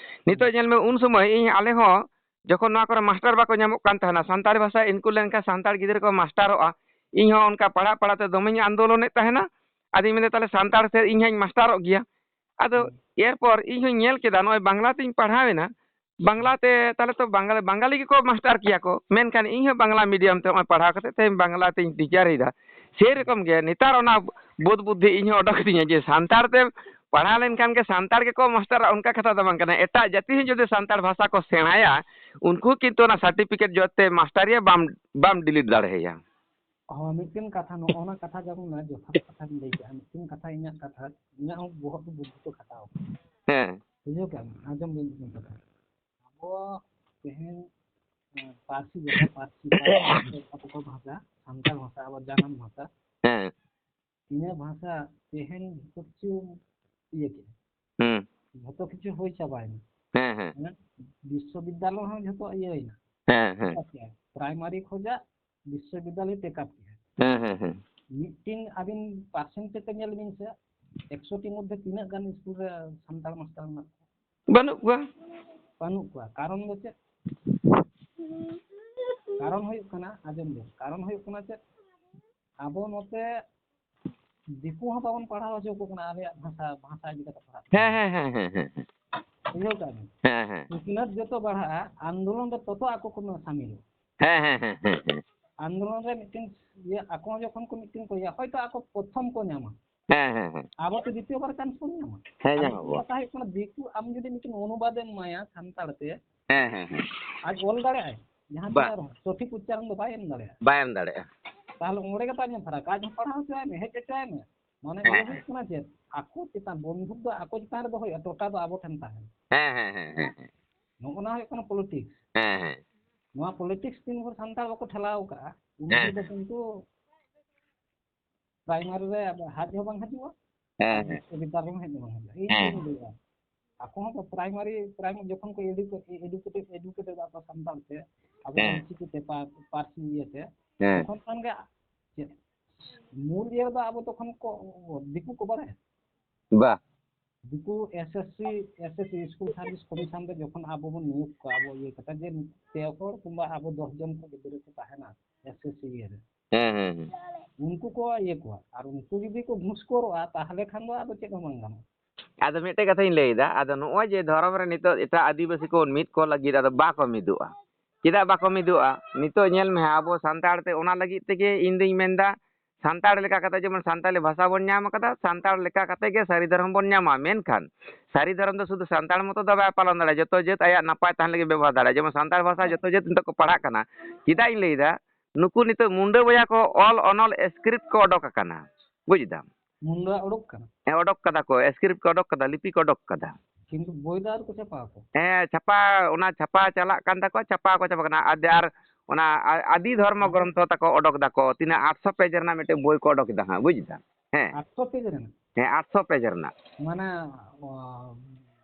ᱱᱤᱛᱚᱜ ᱧᱮᱞ ᱢᱮ, ᱩᱱ ᱥᱚᱢᱚᱭ ᱤᱧ, ᱟᱞᱮ ᱦᱚᱸ ᱡᱚᱠᱷᱚᱱ ᱱᱚᱣᱟ ᱠᱚᱨᱮ ᱢᱟᱥᱴᱟᱨ ᱵᱟᱠᱚ ᱧᱟᱢᱚᱜ ᱠᱟᱱ ᱛᱟᱦᱮᱱᱟ, ᱥᱟᱱᱛᱟᱲᱤ ᱵᱷᱟᱥᱟ ᱤᱱᱠᱩ ᱞᱮᱱᱠᱷᱟᱱ ᱥᱟᱱᱛᱟᱲ ᱜᱤᱫᱽᱨᱟᱹ ᱠᱚ ᱢᱟᱥᱴᱟᱨᱚᱜᱼᱟ, ᱤᱧ ᱦᱚᱸ ᱚᱱᱠᱟ ᱯᱟᱲᱦᱟᱜ ᱯᱟᱲᱦᱟᱜ ᱛᱮ ᱫᱚᱢᱮᱧ ᱟᱱᱫᱳᱞᱚᱱᱮᱫ ᱛᱟᱦᱮᱱᱟ᱾ ᱟᱫᱚᱧ ᱢᱮᱱᱫᱟ, "ᱛᱟᱦᱞᱮ ᱥᱟᱱᱛᱟᱲ ᱛᱮ ᱤᱧ ᱦᱚᱸᱧ ᱢᱟᱥᱴᱟᱨᱚᱜ ᱜᱮᱭᱟ᱾" ᱟᱫᱚ ᱦᱩᱸ᱾ ᱮᱨᱯᱚᱨ ᱤᱧ ᱦᱚᱸᱧ ᱧᱮᱞ ᱠᱮᱫᱟ, ᱱᱚᱜᱼᱚᱭ ᱵᱟᱝᱞᱟ ᱛᱤᱧ ᱯᱟᱲᱦᱟᱣᱮᱱᱟ, ᱵᱟᱝᱞᱟ ᱛᱮ, ᱛᱟᱦᱚᱞᱮ ᱛᱚ ᱵᱟᱝᱜᱟᱞᱤ, ᱵᱟᱝᱜᱟᱞᱤ ᱜᱮᱠᱚ ᱢᱟᱥᱴᱟᱨ ᱠᱮᱭᱟ ᱠᱚ᱾ ᱢᱮᱱᱠᱷᱟᱱ ᱤᱧ ᱦᱚᱸ ᱵᱟᱝᱞᱟ ᱢᱤᱰᱤᱭᱟᱢ ᱛᱮ ᱱᱚᱜᱼᱚᱭ ᱯᱟᱲᱦᱟᱣ ᱠᱟᱛᱮ ᱛᱮᱦᱮᱧ ᱵᱟᱝᱞᱟ ᱛᱮᱧ ᱴᱤᱪᱟᱨ ᱮᱫᱟ᱾ ᱥᱮᱨᱚᱠᱚᱢ ᱜᱮ ᱱᱮᱛᱟᱨ ᱚᱱᱟ ᱵᱳᱫᱷ ᱵᱩᱫᱽᱫᱷᱤ ᱤᱧ ᱦᱚᱸ ᱚᱰᱚᱠ ᱠᱤᱫᱤᱧᱟ ᱡᱮ ᱥᱟᱱᱛᱟᱲ ᱛᱮ ᱯᱟᱲᱦᱟᱣ ᱞᱮᱱᱠᱷᱟᱱ ᱜᱮ ᱥᱟᱱᱛᱟᱲ ᱜᱮᱠᱚ ᱢᱟᱥᱴᱟᱨᱟ, ᱚᱱᱠᱟ ᱠᱟᱛᱷᱟ ᱫᱚ ᱵᱟᱝ ᱠᱟᱱᱟ᱾ ᱮᱴᱟᱜ ᱡᱟᱹᱛᱤ ᱦᱚᱸ ᱡᱩᱫᱤ ᱥᱟᱱᱛᱟᱲ ᱵᱷᱟᱥᱟ ᱠᱚ ᱥᱮᱬᱟᱭᱟ, ᱩᱱᱠᱩ ᱠᱤᱱᱛᱩ ᱚᱱᱟ ᱥᱟᱨᱴᱤᱯᱷᱤᱠᱮᱴ ᱡᱚᱛᱮ ᱢᱟᱥᱴᱟᱨᱤᱭᱟᱹ ᱵᱟᱢ, ᱵᱟᱢ ᱰᱤᱞᱤᱴ ᱫᱟᱲᱮᱭᱟᱭᱟ᱾ ᱦᱚᱸ, ᱢᱤᱫᱴᱮᱱ ᱠᱟᱛᱷᱟ, ᱱᱚᱜᱼᱚ ᱱᱟ ᱠᱟᱛᱷᱟ ᱡᱮᱢᱚᱱ ᱡᱚᱛᱷᱟᱛ ᱠᱟᱛᱷᱟᱢ ᱞᱟᱹᱭ ᱠᱮᱜᱼᱟ᱾ ᱢᱤᱫᱴᱮᱱ ᱠᱟᱛᱷᱟ ᱤᱧᱟᱹᱜ ᱠᱟᱛᱷᱟ, ᱤᱧᱟᱹᱜ ᱦᱚᱸ ᱵᱚᱦᱚᱜ ᱫᱚ ᱵᱩᱫᱽᱫᱷᱤ ᱠᱚ ᱠᱷᱟᱴᱟᱣ ᱠᱟᱱᱟ᱾ ᱦᱮᱸ᱾ ᱵᱩᱡᱷᱟᱹᱣ ᱠᱮᱜᱼᱟᱢ? ᱟᱸᱡᱚᱢ ᱵᱤᱱ ᱢᱤᱫᱴᱮᱱ ᱠᱟᱛᱷᱟ᱾ ᱟᱵᱚ ᱛᱮᱦᱮᱧ, ᱮᱸ, ᱯᱟᱹᱨᱥᱤ ᱡᱟᱦᱟᱸ ᱯᱟᱹᱨᱥᱤ, ᱯᱟᱹᱨᱥᱤ ᱟᱵᱚ ᱵᱷᱟᱥᱟ, ᱥᱟᱱᱛᱟᱲ ᱵᱷᱟᱥᱟ, ᱟᱵᱚ ᱡᱟᱱᱟᱢ ᱵᱷᱟᱥᱟ, ᱦᱮᱸ᱾ ᱤᱱᱟᱹ ᱵᱷᱟᱥᱟ ᱛᱮᱦᱮᱧ ᱡᱷᱚᱛᱚ ᱠᱤᱪᱷᱩ ᱤᱭᱟᱹ ᱠᱮᱜᱼᱟ᱾ ᱦᱩᱸ᱾ ᱡᱷᱚᱛᱚ ᱠᱤᱪᱷᱩ ᱦᱩᱭ ᱪᱟᱵᱟᱭᱮᱱᱟ᱾ ᱦᱮᱸ, ᱦᱮᱸ᱾ ᱢᱟᱱᱮ ᱵᱤᱥᱥᱚᱵᱤᱫᱽᱫᱟᱞᱚᱭ ᱦᱚᱸ ᱡᱷᱚᱛᱚ ᱤᱭᱟᱹᱭᱮᱱᱟ᱾ ᱦᱮᱸ, ᱦᱮᱸ᱾ ᱪᱮᱫᱟᱜ ᱥᱮ ᱯᱨᱟᱭᱢᱟᱨᱤ ᱠᱷᱚᱱᱟᱜ ᱵᱤᱥᱥᱚᱵᱤᱫᱽᱫᱟᱞᱚᱭ ᱴᱮᱠᱟᱯ ᱠᱮᱜᱼᱟ᱾ ᱦᱮᱸ, ᱦᱮᱸ, ᱦᱮᱸ᱾ ᱢᱤᱫᱴᱤᱱ ᱟᱹᱵᱤᱱ ᱯᱟᱨᱥᱮᱱᱴᱮᱡᱽ ᱛᱮ ᱧᱮᱞ ᱵᱤᱱ ᱥᱮ, ᱮᱠᱥᱚ ᱴᱤ ᱢᱚᱫᱽᱫᱷᱮ ᱛᱤᱱᱟᱹᱜ ᱜᱟᱱ ᱥᱠᱩᱞ ᱨᱮ ᱥᱟᱱᱛᱟᱲ ᱢᱟᱥᱴᱟᱨ ᱢᱮᱱᱟᱜ ᱠᱚᱣᱟ? ᱵᱟᱹᱱᱩᱜ ᱠᱚᱣᱟ᱾ ᱵᱟᱹᱱᱩᱜ ᱠᱚᱣᱟ᱾ ᱠᱟᱨᱚᱱ ᱫᱚ ᱪᱮᱫ? ᱠᱟᱨᱚᱱ ᱦᱩᱭᱩᱜ ᱠᱟᱱᱟ, ᱟᱸᱡᱚᱢ ᱵᱤᱱ, ᱠᱟᱨᱚᱱ ᱦᱩᱭᱩᱜ ᱠᱟᱱᱟ ᱪᱮᱫ? ᱟᱵᱚ ᱱᱚᱛᱮ ᱫᱤᱠᱩ ᱦᱚᱸ ᱵᱟᱵᱚᱱ ᱯᱟᱲᱦᱟᱣ ᱦᱚᱪᱚ ᱟᱠᱚ ᱠᱟᱱᱟ ᱟᱞᱮᱭᱟᱜ ᱵᱷᱟᱥᱟ, ᱵᱷᱟᱥᱟ ᱤᱫᱤ ᱠᱟᱛᱮ ᱯᱟᱲᱦᱟᱜ ᱠᱟᱱᱟ᱾ ᱦᱮᱸ, ᱦᱮᱸ, ᱦᱮᱸ, ᱦᱮᱸ, ᱦᱮᱸ, ᱦᱮᱸ᱾ ᱵᱩᱡᱷᱟᱹᱣ ᱠᱟᱜ ᱵᱤᱱ? ᱦᱮᱸ, ᱦᱮᱸ᱾ ᱥᱤᱠᱷᱱᱟᱹᱛ ᱡᱚᱛᱚ ᱵᱟᱲᱦᱟᱜᱼᱟ, ᱟᱱᱫᱳᱞᱚᱱ ᱨᱮ ᱛᱚᱛᱚ ᱟᱠᱚ ᱠᱚ ᱥᱟᱢᱤᱞᱚᱜᱼᱟ᱾ ᱦᱮᱸ, ᱦᱮᱸ, ᱦᱮᱸ, ᱦᱮᱸ, ᱦᱮᱸ᱾ ᱟᱱᱫᱳᱞᱚᱱ ᱨᱮ ᱢᱤᱫᱴᱮᱱ ᱤᱭᱟᱹ, ᱟᱠᱚ ᱦᱚᱸ ᱡᱚᱠᱷᱚᱱ ᱠᱚ ᱢᱤᱫᱴᱮᱱ ᱠᱚ ᱤᱭᱟᱹ, ᱦᱚᱭᱛᱚ ᱟᱠᱚ ᱯᱨᱚᱛᱷᱚᱢ ᱠᱚ ᱧᱟᱢᱟ᱾ ᱦᱮᱸ, ᱦᱮᱸ, ᱦᱮᱸ᱾ ᱟᱵᱚ ᱛᱚ ᱫᱤᱛᱤᱭᱚ ᱵᱟᱨ ᱪᱟᱱᱥ ᱵᱚᱱ ᱧᱟᱢᱟ᱾ ᱦᱮᱸ, ᱟᱨ ᱧᱟᱢ ᱢᱤᱫᱴᱮᱱ ᱟᱵᱚ᱾ ᱠᱟᱛᱷᱟ ᱦᱩᱭᱩᱜ ᱠᱟᱱᱟ, ᱫᱤᱠᱩ ᱟᱢ ᱡᱩᱫᱤ ᱢᱤᱫᱴᱮᱱ ᱚᱱᱩᱵᱟᱫ ᱮᱢ ᱮᱢᱟᱭᱟ ᱥᱟᱱᱛᱟᱲ ᱛᱮ, ᱦᱮᱸ, ᱦᱮᱸ, ᱦᱮᱸ᱾ ᱟᱡ ᱚᱞ ᱫᱟᱲᱮᱭᱟᱜᱼᱟᱭ, ᱡᱟᱦᱟᱸ ᱵᱟ- ᱛᱤᱱᱟᱹᱜ ᱨᱮᱦᱚᱸ ᱥᱚᱴᱷᱤᱠ ᱩᱪᱪᱟᱨᱚᱱ ᱫᱚ ᱵᱟᱭ ᱮᱢ ᱫᱟᱲᱮᱭᱟᱜᱼᱟ᱾ ᱵᱟᱭ ᱮᱢ ᱫᱟᱲᱮᱭᱟᱜᱼᱟ᱾ ᱛᱟᱦᱚᱞᱮ ᱚᱸᱰᱮ ᱜᱮ ᱛᱟᱦᱚᱞᱮ ᱯᱷᱟᱨᱟᱠ, ᱟᱡ ᱦᱚᱸ ᱯᱟᱲᱦᱟᱣ ᱦᱚᱪᱚᱭ ᱢᱮ, ᱦᱮᱡ ᱦᱚᱪᱚᱭ ᱢᱮ᱾ ᱢᱟᱱᱮ ᱦᱮᱸ, ᱤᱭᱟᱹ ᱦᱮᱸ᱾ ᱦᱩᱭᱩᱜ ᱠᱟᱱᱟ ᱪᱮᱫ? ᱟᱠᱚ ᱪᱮᱛᱟᱱ, ᱵᱚᱱᱫᱷᱩᱠ ᱫᱚ ᱟᱠᱚ ᱪᱮᱛᱟᱱ ᱨᱮ ᱫᱚᱦᱚᱭᱟ, ᱴᱚᱴᱟ ᱫᱚ ᱟᱵᱚ ᱴᱷᱮᱱ ᱛᱟᱦᱮᱱᱟ᱾ ᱦᱮᱸ, ᱦᱮᱸ, ᱦᱮᱸ, ᱦᱮᱸ, ᱦᱮᱸ᱾ ᱱᱚᱜᱼᱚ ᱱᱟ ᱦᱩᱭᱩᱜ ᱠᱟᱱᱟ ᱯᱚᱞᱤᱴᱤᱠᱥ᱾ ᱦᱮᱸ, ᱦᱮᱸ᱾ ᱱᱚᱣᱟ ᱯᱚᱞᱤᱴᱤᱠᱥ ᱛᱤᱱ ᱵᱷᱳᱨ ᱥᱟᱱᱛᱟᱲ ᱵᱟᱠᱚ ᱴᱷᱮᱞᱟᱣ ᱠᱟᱜᱼᱟ, ᱩᱱ ᱦᱮᱸ, ᱵᱷᱳᱨ ᱫᱚ ᱦᱮᱸ᱾ ᱠᱤᱱᱛᱩ ᱯᱨᱟᱭᱢᱟᱨᱤ ᱨᱮ ᱦᱟᱡ ᱦᱚᱸ ᱵᱟᱝ ᱦᱤᱡᱩᱜᱼᱟ, ᱦᱮᱸ, ᱟᱨ ᱦᱮᱸ᱾ ᱵᱤᱥᱥᱚᱵᱤᱫᱽᱫᱟᱞᱚᱭ ᱨᱮᱦᱚᱸ ᱦᱮᱡ ᱦᱚᱸ ᱵᱟᱝ ᱦᱤᱡᱩᱜᱼᱟ᱾ ᱤᱧ ᱦᱮᱸ᱾ ᱪᱮᱫ ᱤᱧ ᱞᱟᱹᱭᱟ? ᱟᱠᱚ ᱦᱚᱸ ᱯᱨᱟᱭᱢᱟᱨᱤ, ᱯᱨᱟᱭᱢᱟᱨᱤ ᱡᱚᱠᱷᱚᱱ ᱠᱚ ᱮᱰᱩᱠᱮ-, ᱮᱰᱩᱠᱮᱴᱮᱰ, ᱮᱰᱩᱠᱮᱴᱮᱰ ᱟᱠᱚ ᱥᱟᱱᱛᱟᱲ ᱛᱮ, ᱟᱵᱚ ᱦᱮᱸ᱾ ᱚᱞᱪᱤᱠᱤ ᱛᱮ, ᱯᱟ-, ᱯᱟᱹᱨᱥᱤ ᱤᱭᱟᱹᱛᱮ, ᱦᱮᱸ᱾ ᱛᱚᱠᱷᱚᱱ ᱠᱷᱚᱱ ᱜᱮ ᱪᱮᱫ ᱢᱩᱞ ᱤᱭᱟᱹ ᱨᱮᱫᱚ ᱟᱵᱚ ᱛᱚᱠᱷᱚᱱ ᱠᱚ ᱫᱤᱠᱩ ᱠᱚ ᱵᱟᱲᱟᱭᱟ? ᱵᱟ᱾ ᱫᱤᱠᱩ S S C, S S C, school service commission ᱨᱮ ᱡᱚᱠᱷᱚᱱ ᱟᱵᱚ ᱵᱚᱱ ᱱᱤᱭᱳᱜᱽ ᱠᱚᱣᱟ, ᱟᱵᱚ ᱤᱭᱟᱹ ᱠᱟᱛᱮ ᱡᱮ ᱯᱮ ᱦᱚᱲ ᱠᱤᱝᱵᱟ ᱟᱵᱚ ᱫᱚᱥ ᱡᱚᱱ ᱠᱚ ᱜᱤᱫᱽᱨᱟᱹ ᱠᱚ ᱛᱟᱦᱮᱱᱟ ᱮᱥ ᱮᱥ ᱥᱤ ᱤᱭᱟᱹ ᱨᱮ, ᱦᱮᱸ, ᱦᱮᱸ, ᱦᱮᱸ᱾ ᱩᱱᱠᱩ ᱠᱚ ᱤᱭᱟᱹ ᱠᱚᱣᱟ᱾ ᱟᱨ ᱩᱱᱠᱩ ᱡᱩᱫᱤ ᱠᱚ ᱜᱷᱩᱥᱠᱷᱳᱨᱚᱜᱼᱟ, ᱛᱟᱦᱚᱞᱮ ᱠᱷᱟᱱ ᱫᱚ ᱟᱫᱚ ᱪᱮᱫ ᱦᱚᱸ ᱵᱟᱝ ᱜᱟᱱᱚᱜᱼᱟ᱾ ᱟᱫᱚ ᱢᱤᱫᱴᱮᱡ ᱠᱟᱛᱷᱟᱧ ᱞᱟᱹᱭᱫᱟ, ᱟᱫᱚ ᱱᱚᱜᱼᱚᱭ ᱡᱮ ᱫᱷᱚᱨᱚᱢ ᱨᱮ ᱱᱤᱛᱚᱜ ᱮᱴᱟᱜ ᱟᱹᱫᱤᱵᱟᱹᱥᱤ ᱠᱚ ᱢᱤᱫ ᱠᱚ ᱞᱟᱹᱜᱤᱫ ᱟᱫᱚ ᱵᱟᱠᱚ ᱢᱤᱫᱚᱜᱼᱟ᱾ ᱪᱮᱫᱟᱜ ᱵᱟᱠᱚ ᱢᱤᱫᱚᱜᱼᱟ? ᱱᱤᱛᱚᱜ ᱧᱮᱞ ᱢᱮ ᱦᱟᱸᱜ, ᱟᱵᱚ ᱥᱟᱱᱛᱟᱲ ᱛᱮ ᱚᱱᱟ ᱞᱟᱹᱜᱤᱫ ᱛᱮᱜᱮ ᱤᱧ ᱫᱩᱧ ᱢᱮᱱᱫᱟ, ᱥᱟᱱᱛᱟᱲ ᱞᱮᱠᱟ ᱠᱟᱛᱮ ᱡᱮᱢᱚᱱ ᱥᱟᱱᱛᱟᱲᱤ ᱵᱷᱟᱥᱟ ᱵᱚᱱ ᱧᱟᱢ ᱠᱟᱫᱟ, ᱥᱟᱱᱛᱟᱲ ᱞᱮᱠᱟ ᱠᱟᱛᱮ ᱜᱮ ᱥᱟᱹᱨᱤ ᱫᱷᱚᱨᱚᱢ ᱵᱚᱱ ᱧᱟᱢᱟ᱾ ᱢᱮᱱᱠᱷᱟᱱ ᱥᱟᱹᱨᱤ ᱫᱷᱚᱨᱚᱢ ᱫᱚ ᱥᱩᱫᱷᱩ ᱥᱟᱱᱛᱟᱲ ᱢᱚᱛᱚ ᱫᱚ ᱵᱟᱭ ᱯᱟᱞᱚᱱ ᱫᱟᱲᱮᱭᱟᱜᱼᱟ, ᱡᱚᱛᱚ ᱡᱟᱹᱛ ᱟᱭᱟᱜ ᱱᱟᱯᱟᱭ ᱛᱟᱦᱮᱱ ᱞᱟᱹᱜᱤᱫ ᱵᱮᱵᱚᱦᱟᱨ ᱫᱟᱲᱮᱭᱟᱜᱼᱟ᱾ ᱡᱮᱢᱚᱱ ᱥᱟᱱᱛᱟᱲ ᱵᱷᱟᱥᱟ ᱡᱚᱛᱚ ᱡᱟᱹᱛ ᱱᱤᱛᱚᱜ ᱠᱚ ᱯᱟᱲᱦᱟᱜ ᱠᱟᱱᱟ᱾ ᱪᱮᱫᱟᱜ ᱤᱧ ᱞᱟᱹᱭᱫᱟ? ᱱᱩᱠᱩ ᱱᱤᱛᱚᱜ ᱢᱩᱱᱰᱟᱹ ᱵᱚᱭᱦᱟ ᱠᱚ ᱚᱞ ᱚᱱᱚᱞ script ᱠᱚ ᱚᱰᱚᱠ ᱟᱠᱟᱱᱟ, ᱵᱩᱡ ᱫᱟᱢ? ᱢᱩᱱᱰᱟᱹ ᱚᱰᱚᱠ ᱠᱟᱱᱟ? ᱦᱮᱸ, ᱚᱰᱚᱠ ᱠᱟᱫᱟ ᱠᱚ, script ᱠᱚ ᱚᱰᱚᱠ ᱠᱟᱫᱟ, ᱞᱤᱯᱤ ᱠᱚ ᱚᱰᱚᱠ ᱠᱟᱫᱟ᱾ ᱠᱤᱱᱛᱩ ᱵᱳᱭ ᱫᱚ ᱟᱹᱣᱨᱤ ᱠᱚ ᱪᱷᱟᱯᱟ ᱟᱠᱚ᱾ ᱦᱮᱸ, ᱪᱷᱟᱯᱟ, ᱚᱱᱟ ᱪᱷᱟᱯᱟ ᱪᱟᱞᱟᱜ ᱠᱟᱱ ᱛᱟᱠᱚᱣᱟ, ᱪᱷᱟᱯᱟ ᱠᱚ ᱪᱷᱟᱯᱟ ᱠᱟᱱᱟ᱾ ᱟᱨ, ᱟᱨ ᱚᱱᱟ ᱟ-, ᱟᱹᱫᱤ ᱫᱷᱚᱨᱢᱚ ᱦᱮᱸ᱾ ᱜᱨᱚᱱᱛᱷᱚ ᱛᱟᱠᱚ ᱚᱰᱚᱠ ᱫᱟᱠᱚ, ᱛᱤᱱᱟᱹᱜ ᱟᱴᱥᱚ page ᱨᱮᱱᱟᱜ ᱢᱤᱫᱴᱮᱱ ᱵᱳᱭ ᱠᱚ ᱚᱰᱚᱠ ᱮᱫᱟ ᱦᱟᱸᱜ, ᱵᱩᱡ ᱫᱟᱢ? ᱦᱮᱸ᱾ ᱟᱴᱥᱚ page ᱨᱮᱱᱟᱜ? ᱦᱮᱸ, ᱟᱴᱥᱚ page ᱨᱮᱱᱟᱜ᱾ ᱢᱟᱱᱮ, ᱚ,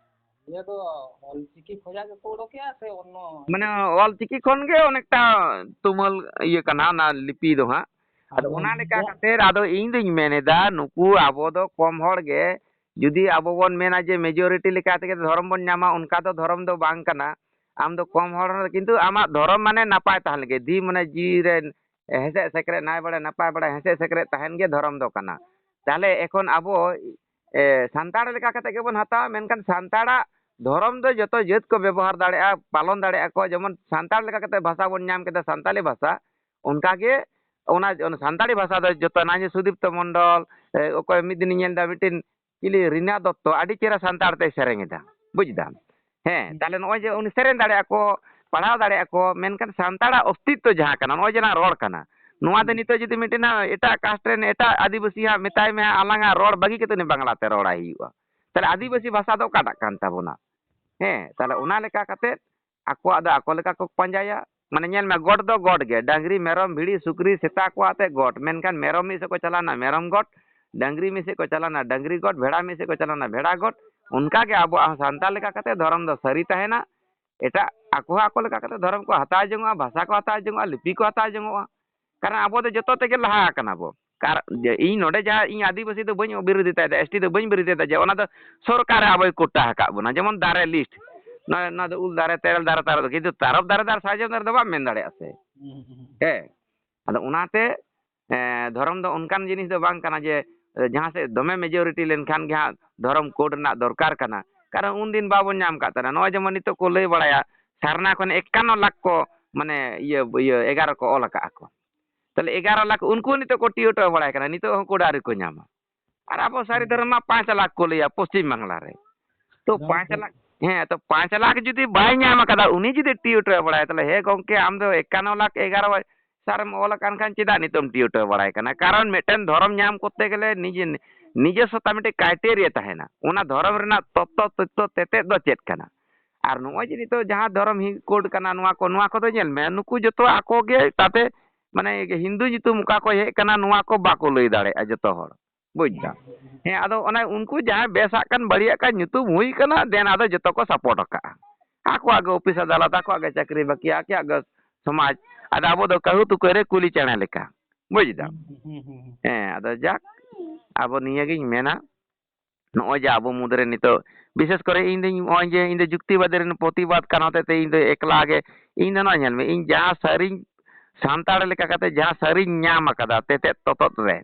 ᱤᱭᱟᱹ ᱫᱚ ᱚᱞᱪᱤᱠᱤ ᱠᱷᱚᱱᱟᱜ ᱜᱮᱠᱚ ᱚᱰᱚᱠᱮᱜᱼᱟ ᱥᱮ ᱚᱱᱱᱚ? ᱢᱟᱱᱮ, ᱚᱞᱪᱤᱠᱤ ᱠᱷᱚᱱ ᱜᱮ ᱚᱱᱮᱠᱴᱟ ᱛᱩᱢᱟᱹᱞ ᱤᱭᱟᱹ ᱠᱟᱱᱟ ᱚᱱᱟ ᱞᱤᱯᱤ ᱫᱚ ᱦᱟᱸᱜ᱾ ᱟᱫᱚ ᱟᱫᱚ ᱚᱱᱟ ᱞᱮᱠᱟ ᱩᱱᱠᱩᱣᱟᱜ ᱠᱟᱛᱮ ᱟᱫᱚ ᱤᱧ ᱫᱩᱧ ᱢᱮᱱ ᱮᱫᱟ, ᱱᱩᱠᱩ ᱟᱵᱚ ᱫᱚ ᱠᱚᱢ ᱦᱚᱲ ᱜᱮ ᱡᱩᱫᱤ ᱟᱵᱚ ᱵᱚᱱ ᱢᱮᱱᱟ ᱡᱮ majority ᱞᱮᱠᱟ ᱛᱮᱜᱮ ᱫᱷᱚᱨᱚᱢ ᱵᱚᱱ ᱧᱟᱢᱟ, ᱚᱱᱠᱟ ᱫᱚ ᱫᱷᱚᱨᱚᱢ ᱫᱚ ᱵᱟᱝ ᱠᱟᱱᱟ᱾ ᱟᱢ ᱫᱚ ᱠᱚᱢ ᱦᱚᱲ ᱦᱚᱸ, ᱠᱤᱱᱛᱩ ᱟᱢᱟᱜ ᱫᱷᱚᱨᱚᱢ ᱢᱟᱱᱮ ᱱᱟᱯᱟᱭ ᱛᱟᱦᱮᱸ ᱞᱟᱹᱜᱤᱫ, ᱫᱤ ᱢᱟᱱᱮ ᱡᱤᱣᱤ ᱨᱮ ᱦᱮᱸᱥᱮᱡ ᱥᱮᱠᱨᱮᱡ, ᱱᱟᱭ ᱵᱟᱲᱮ ᱱᱟᱯᱟᱭ ᱵᱟᱲᱮ ᱦᱮᱸᱥᱮᱡ ᱥᱮᱠᱨᱮᱡ ᱛᱟᱦᱮᱱ ᱜᱮ ᱫᱷᱚᱨᱚᱢ ᱫᱚ ᱠᱟᱱᱟ᱾ ᱛᱟᱦᱚᱞᱮ ᱮᱠᱷᱚᱱ ᱟᱵᱚ, ᱮ, ᱥᱟᱱᱛᱟᱲ ᱞᱮᱠᱟ ᱠᱟᱛᱮ ᱜᱮᱵᱚᱱ ᱦᱟᱛᱟᱣᱟ, ᱢᱮᱱᱠᱷᱟᱱ ᱥᱟᱱᱛᱟᱲᱟᱜ ᱫᱷᱚᱨᱚᱢ ᱫᱚ ᱡᱚᱛᱚ ᱡᱟᱹᱛ ᱠᱚ ᱵᱮᱵᱚᱦᱟᱨ ᱫᱟᱲᱮᱭᱟᱜᱼᱟ, ᱯᱟᱞᱚᱱ ᱫᱟᱲᱮᱭᱟᱜᱼᱟ ᱠᱚ᱾ ᱡᱮᱢᱚᱱ ᱥᱟᱱᱛᱟᱲ ᱞᱮᱠᱟ ᱠᱟᱛᱮ ᱵᱷᱟᱥᱟ ᱵᱚᱱ ᱧᱟᱢ ᱠᱮᱫᱟ, ᱥᱟᱱᱛᱟᱲᱤ ᱵᱷᱟᱥᱟ, ᱚᱱᱠᱟᱜᱮ ᱚᱱᱟ, ᱚᱱᱟ ᱥᱟᱱᱛᱟᱲᱤ ᱵᱷᱟᱥᱟ ᱫᱚ ᱡᱚᱛᱚ ᱱᱟᱜᱼᱚᱭ ᱥᱩᱫᱤᱯᱛᱚ ᱢᱚᱱᱰᱚᱞ, ᱮ, ᱚᱠᱚᱭ ᱢᱤᱫ ᱫᱤᱱᱤᱧ ᱧᱮᱞ ᱮᱫᱟ ᱢᱤᱫᱴᱮᱱ ᱪᱤᱞᱤ ᱨᱤᱱᱟ ᱫᱚᱛᱛᱚ ᱟᱹᱰᱤ ᱪᱮᱦᱨᱟ ᱥᱟᱱᱛᱟᱲ ᱛᱮᱭ ᱥᱮᱨᱮᱧ ᱮᱫᱟ, ᱵᱩᱡ ᱫᱟᱢ? ᱦᱮᱸ, ᱦᱩᱸ᱾ ᱛᱟᱦᱞᱮ ᱱᱚᱜᱼᱚᱭ ᱡᱮ ᱩᱱᱤ ᱥᱮᱨᱮᱧ ᱫᱟᱲᱮᱭᱟᱜᱼᱟ ᱠᱚ, ᱯᱟᱲᱦᱟᱣ ᱫᱟᱲᱮᱭᱟᱜᱼᱟ ᱠᱚ, ᱢᱮᱱᱠᱷᱟᱱ ᱥᱟᱱᱛᱟᱲᱟᱜ ᱚᱥᱛᱤᱛᱛᱚ ᱡᱟᱦᱟᱸ ᱠᱟᱱᱟ, ᱱᱚᱜᱼᱚᱭ ᱡᱮ ᱞᱟᱝ ᱨᱚᱲ ᱠᱟᱱᱟ, ᱱᱚᱣᱟ ᱫᱚ ᱦᱩᱸ᱾ ᱱᱤᱛᱚᱜ ᱡᱩᱫᱤ ᱢᱤᱫᱴᱮᱱ ᱮᱴᱟᱜ caste ᱨᱮᱱ ᱮᱴᱟᱜ ᱟᱹᱫᱤᱵᱟᱹᱥᱤ ᱦᱟᱸᱜ ᱢᱮᱛᱟᱭ ᱢᱮ ᱦᱟᱸᱜ, ᱟᱞᱟᱝᱟᱜ ᱨᱚᱲ ᱵᱟᱹᱜᱤ ᱠᱟᱛᱮ ᱩᱱᱤ ᱵᱟᱝᱞᱟ ᱛᱮ ᱨᱚᱲᱟᱭ ᱦᱩᱭᱩᱜᱼᱟ, ᱛᱟᱦᱞᱮ ᱟᱹᱫᱤᱵᱟᱹᱥᱤ ᱵᱷᱟᱥᱟ ᱫᱚ ᱚᱠᱟᱴᱟᱜ ᱠᱟᱱ ᱛᱟᱵᱚᱱᱟ? ᱦᱮᱸ, ᱛᱟᱦᱞᱮ ᱚᱱᱟ ᱞᱮᱠᱟ ᱠᱟᱛᱮ ᱟᱠᱚᱣᱟᱜ ᱫᱚ ᱟᱠᱚ ᱞᱮᱠᱟ ᱠᱚ ᱯᱟᱸᱡᱟᱭᱟ᱾ ᱢᱟᱱᱮ ᱧᱮᱞ ᱢᱮ, ᱜᱚᱴ ᱫᱚ ᱜᱚᱴ ᱜᱮ, ᱰᱟᱝᱨᱤ, ᱢᱮᱨᱚᱢ, ᱵᱷᱤᱲᱤ, ᱥᱩᱠᱨᱤ, ᱥᱮᱛᱟ ᱠᱚ ᱟᱛᱮ ᱜᱚᱴ, ᱢᱮᱱᱠᱷᱟᱱ ᱢᱮᱨᱚᱢ ᱢᱤᱫ ᱥᱮᱫ ᱠᱚ ᱪᱟᱞᱟᱣᱱᱟ ᱢᱮᱨᱚᱢ ᱜᱚᱴ, ᱰᱟᱝᱨᱤ ᱢᱤᱫ ᱥᱮᱫ ᱠᱚ ᱪᱟᱞᱟᱣᱱᱟ ᱰᱟᱝᱨᱤ ᱜᱚᱴ, ᱵᱷᱮᱲᱟ ᱢᱤᱫ ᱥᱮᱫ ᱠᱚ ᱪᱟᱞᱟᱣᱱᱟ ᱵᱷᱮᱲᱟ ᱜᱚᱴ᱾ ᱚᱱᱠᱟ ᱜᱮ ᱟᱵᱚᱣᱟᱜ ᱦᱚᱸ ᱥᱟᱱᱛᱟᱲ ᱞᱮᱠᱟ ᱠᱟᱛᱮ ᱫᱷᱚᱨᱚᱢ ᱫᱚ ᱥᱟᱹᱨᱤ ᱛᱟᱦᱮᱱᱟ᱾ ᱮᱴᱟᱜ ᱟᱠᱚ ᱦᱚᱸ ᱟᱠᱚ ᱞᱮᱠᱟ ᱠᱟᱛᱮ ᱫᱷᱚᱨᱚᱢ ᱠᱚ ᱦᱟᱛᱟᱣ ᱡᱚᱝᱚᱜᱼᱟ, ᱵᱷᱟᱥᱟ ᱠᱚ ᱦᱟᱛᱟᱣ ᱡᱚᱝᱚᱜᱼᱟ, ᱞᱤᱯᱤ ᱠᱚ ᱦᱟᱛᱟᱣ ᱡᱚᱝᱚᱜᱼᱟ᱾ ᱠᱟᱨᱚᱱ ᱟᱵᱚ ᱫᱚ ᱡᱚᱛᱚ ᱛᱮᱜᱮ ᱞᱟᱦᱟ ᱟᱠᱟᱱᱟ ᱵᱚ᱾ ᱠᱟᱨ-, ᱡᱮ ᱤᱧ ᱱᱚᱰᱮ ᱡᱟᱦᱟᱸ ᱤᱧ ᱟᱹᱫᱤᱵᱟᱹᱥᱤ ᱫᱚ ᱵᱟᱹᱧ ᱵᱤᱨᱳᱫᱷᱤᱛᱟᱭ ᱫᱟ, S T ᱫᱚ ᱵᱟᱹᱧ ᱵᱤᱨᱳᱫᱷᱤᱛᱟᱭ ᱫᱟ, ᱡᱮ ᱚᱱᱟ ᱫᱚ ᱥᱚᱨᱠᱟᱨᱮ ᱟᱵᱚᱭ ᱠᱳᱴᱟ ᱟᱠᱟᱫ ᱵᱚᱱᱟ, ᱡᱮᱢᱚᱱ ᱫᱟᱨᱮ list, ᱱᱚᱣᱟ, ᱱᱚᱣᱟ ᱫᱚ ᱩᱞ ᱫᱟᱨᱮ, ᱛᱮᱨᱮᱞ ᱫᱟᱨᱮ, ᱛᱟᱨᱚᱵ ᱫᱟᱨᱮ, ᱠᱤᱱᱛᱩ ᱛᱟᱨᱚᱵ ᱫᱟᱨᱮ ᱫᱚ ᱟᱨ ᱥᱟᱨᱡᱚᱢ ᱫᱟᱨᱮ ᱫᱚ ᱵᱟᱢ ᱢᱮᱱ ᱫᱟᱲᱮᱭᱟᱜᱼᱟ ᱥᱮ᱾ ᱦᱩᱸ, ᱦᱩᱸ, ᱦᱩᱸ᱾ ᱦᱮᱸ, ᱟᱫᱚ ᱚᱱᱟᱛᱮ, ᱮᱸ, ᱫᱷᱚᱨᱚᱢ ᱫᱚ ᱚᱱᱠᱟᱱ ᱡᱤᱱᱤᱥ ᱫᱚ ᱵᱟᱝ ᱠᱟᱱᱟ ᱡᱮ ᱡᱟᱦᱟᱸ ᱥᱮᱫ ᱫᱚᱢᱮ ᱢᱮᱡᱚᱨᱤᱴᱤ ᱞᱮᱱᱠᱷᱟᱱ ᱜᱮ ᱦᱟᱸᱜ ᱫᱷᱚᱨᱚᱢ ᱠᱳᱰ ᱨᱮᱱᱟᱜ ᱫᱚᱨᱠᱟᱨ ᱠᱟᱱᱟ᱾ ᱠᱟᱨᱚᱱ ᱩᱱᱫᱤᱱ ᱵᱟᱵᱚᱱ ᱧᱟᱢ ᱠᱟᱜ ᱛᱟᱦᱮᱱᱟ᱾ ᱱᱚᱜᱼᱚᱭ ᱡᱮᱢᱚᱱ ᱱᱤᱛᱚᱜ ᱠᱚ ᱞᱟᱹᱭ ᱵᱟᱲᱟᱭᱟ, ᱥᱟᱨᱱᱟ ᱠᱷᱚᱱ ᱮᱠᱟᱱᱱᱚ ᱞᱟᱠᱷ ᱠᱚ, ᱢᱟᱱᱮ, ᱤᱭᱟᱹ, ᱤᱭᱟᱹ, ᱮᱜᱟᱨᱚ ᱠᱚ ᱚᱞ ᱟᱠᱟᱜᱼᱟ ᱠᱚ᱾ ᱛᱟᱦᱞᱮ ᱮᱜᱟᱨᱚ ᱞᱟᱠᱷ ᱩᱱᱠᱩ ᱱᱤᱛᱚᱜ ᱠᱚ ᱴᱤᱭᱳ ᱴᱚ ᱵᱟᱲᱟᱭ ᱠᱟᱱᱟ, ᱱᱤᱛᱚᱜ ᱦᱚᱸ ᱠᱳᱰ ᱟᱹᱣᱨᱤ ᱠᱚ ᱧᱟᱢᱟ᱾ ᱟᱨ ᱟᱵᱚ ᱥᱟᱹᱨᱤ ᱫᱷᱚᱨᱚᱢ ᱢᱟ ᱯᱟᱸᱪ ᱞᱟᱠᱷ ᱠᱚ ᱞᱟᱹᱭᱟ ᱯᱚᱥᱪᱤᱢ ᱵᱟᱝᱞᱟ ᱨᱮ᱾ ᱛᱚ ᱯᱟᱸᱪ ᱞᱟᱠᱷ, ᱦᱮᱸ, ᱛᱚ ᱯᱟᱸᱪ ᱞᱟᱠᱷ ᱡᱩᱫᱤ ᱵᱟᱭ ᱧᱟᱢ ᱟᱠᱟᱫᱟ, ᱩᱱᱤ ᱡᱩᱫᱤ ᱴᱤᱭᱳ ᱴᱚ ᱵᱟᱲᱟᱭᱟ, ᱛᱟᱦᱞᱮ ᱦᱮᱸ ᱜᱚᱝᱠᱮ, ᱟᱢ ᱫᱚ ᱮᱠᱟᱱᱱᱚ ᱞᱟᱠᱷ ᱮᱜᱟᱨᱚ ᱥᱟᱨᱮᱢ ᱚᱞ ᱟᱠᱟᱱ ᱠᱷᱟᱱ ᱪᱮᱫᱟᱜ ᱱᱤᱛᱚᱜ ᱮᱢ ᱴᱤᱭᱳ ᱴᱚ ᱵᱟᱲᱟᱭ ᱠᱟᱱᱟ? ᱠᱟᱨᱚᱱ ᱢᱤᱫᱴᱮᱱ ᱫᱷᱚᱨᱚᱢ ᱧᱟᱢ ᱠᱚᱨᱛᱮ ᱜᱮᱞᱮ ᱱᱤᱡᱮ, ᱱᱤᱡᱚᱥᱥᱚᱛᱟ ᱢᱤᱫᱴᱮᱱ ᱠᱨᱟᱭᱴᱮᱨᱤᱭᱟ ᱛᱟᱦᱮᱱᱟ᱾ ᱚᱱᱟ ᱫᱷᱚᱨᱚᱢ ᱨᱮᱱᱟᱜ ᱛᱚᱛᱛᱚ, ᱛᱚᱛᱛᱚ ᱛᱮᱛᱮᱫ ᱫᱚ ᱪᱮᱫ ᱠᱟᱱᱟ? ᱟᱨ ᱱᱚᱜᱼᱚᱭ ᱡᱮ ᱱᱤᱛᱚᱜ ᱡᱟᱦᱟᱸ ᱫᱷᱚᱨᱚᱢ ᱦᱤ-, ᱠᱳᱰ ᱠᱟᱱᱟ, ᱱᱚᱣᱟ ᱠᱚ, ᱱᱚᱣᱟ ᱠᱚᱫᱚ ᱧᱮᱞ ᱢᱮ, ᱱᱩᱠᱩ ᱡᱚᱛᱚ ᱟᱠᱚ ᱜᱮ ᱛᱟᱛᱮ, ᱢᱟᱱᱮ, ᱦᱤᱱᱫᱩ ᱧᱩᱛᱩᱢ ᱚᱠᱟ ᱠᱚ ᱦᱮᱡ ᱠᱟᱱᱟ, ᱱᱚᱣᱟ ᱠᱚ ᱵᱟᱠᱚ ᱞᱟᱹᱭ ᱫᱟᱲᱮᱭᱟᱜᱼᱟ ᱡᱚᱛᱚ ᱦᱚᱲ᱾ ᱵᱩᱡᱽ ᱫᱟᱢ? ᱦᱮᱸ, ᱟᱫᱚ ᱚᱱᱮ ᱩᱱᱠᱩ ᱡᱟᱦᱟᱸᱭ ᱵᱮᱥᱟᱜ ᱠᱟᱱ, ᱵᱟᱹᱲᱤᱡᱟᱜ ᱠᱟᱱ, ᱧᱩᱛᱩᱢ ᱦᱩᱭ ᱠᱟᱱᱟ, ᱫᱮᱱ ᱟᱫᱚ ᱡᱚᱛᱚ ᱠᱚ ᱥᱟᱯᱳᱨᱴ ᱟᱠᱟᱜᱼᱟ᱾ ᱟᱠᱚᱣᱟᱜ ᱜᱮ ᱚᱯᱷᱤᱥ ᱟᱫᱟᱞᱚᱛ, ᱟᱠᱚᱣᱟᱜ ᱜᱮ ᱪᱟᱹᱠᱨᱤ ᱵᱟᱹᱠᱤ, ᱟᱠᱚᱣᱟᱜ ᱜᱮ ᱥᱚᱢᱟᱡᱽ᱾ ᱟᱫᱚ ᱟᱵᱚ ᱫᱚ ᱠᱟᱹᱦᱩ ᱛᱩᱠᱟᱹ ᱨᱮ ᱠᱩᱞᱤ ᱪᱮᱬᱮ ᱞᱮᱠᱟ᱾ ᱵᱩᱡᱽ ᱫᱟᱢ? ᱦᱩᱸ, ᱦᱩᱸ, ᱦᱩᱸ, ᱦᱩᱸ᱾ ᱦᱮᱸ, ᱟᱫᱚ ᱡᱟᱠ, ᱟᱵᱚ ᱱᱤᱭᱟᱹ ᱜᱤᱧ ᱢᱮᱱᱟ, ᱱᱚᱜᱼᱚᱭ ᱡᱮ ᱟᱵᱚ ᱢᱩᱫᱽᱨᱮ ᱱᱤᱛᱚᱜ, ᱵᱤᱥᱮᱥ ᱠᱚᱨᱮ ᱤᱧ ᱫᱚᱧ, ᱱᱚᱜᱼᱚᱭ ᱡᱮ ᱤᱧ ᱫᱚ ᱡᱩᱠᱛᱤᱵᱟᱫᱤ ᱨᱮᱱ ᱯᱨᱚᱛᱤᱵᱟᱫ ᱠᱟᱱ ᱦᱚᱛᱮᱡ ᱛᱮ ᱤᱧ ᱫᱚ ᱮᱠᱞᱟ ᱜᱮ, ᱤᱧ ᱫᱚ ᱱᱚᱜᱼᱚᱭ ᱧᱮᱞ ᱢᱮ, ᱤᱧ ᱡᱟᱦᱟᱸ ᱥᱟᱹᱨᱤᱧ, ᱥᱟᱱᱛᱟᱲ ᱞᱮᱠᱟ ᱠᱟᱛᱮ ᱡᱟᱦᱟᱸ ᱥᱟᱹᱨᱤᱧ ᱧᱟᱢ ᱟᱠᱟᱫᱟ ᱛᱮᱛᱮᱫ ᱛᱚᱛᱚᱫ ᱨᱮ,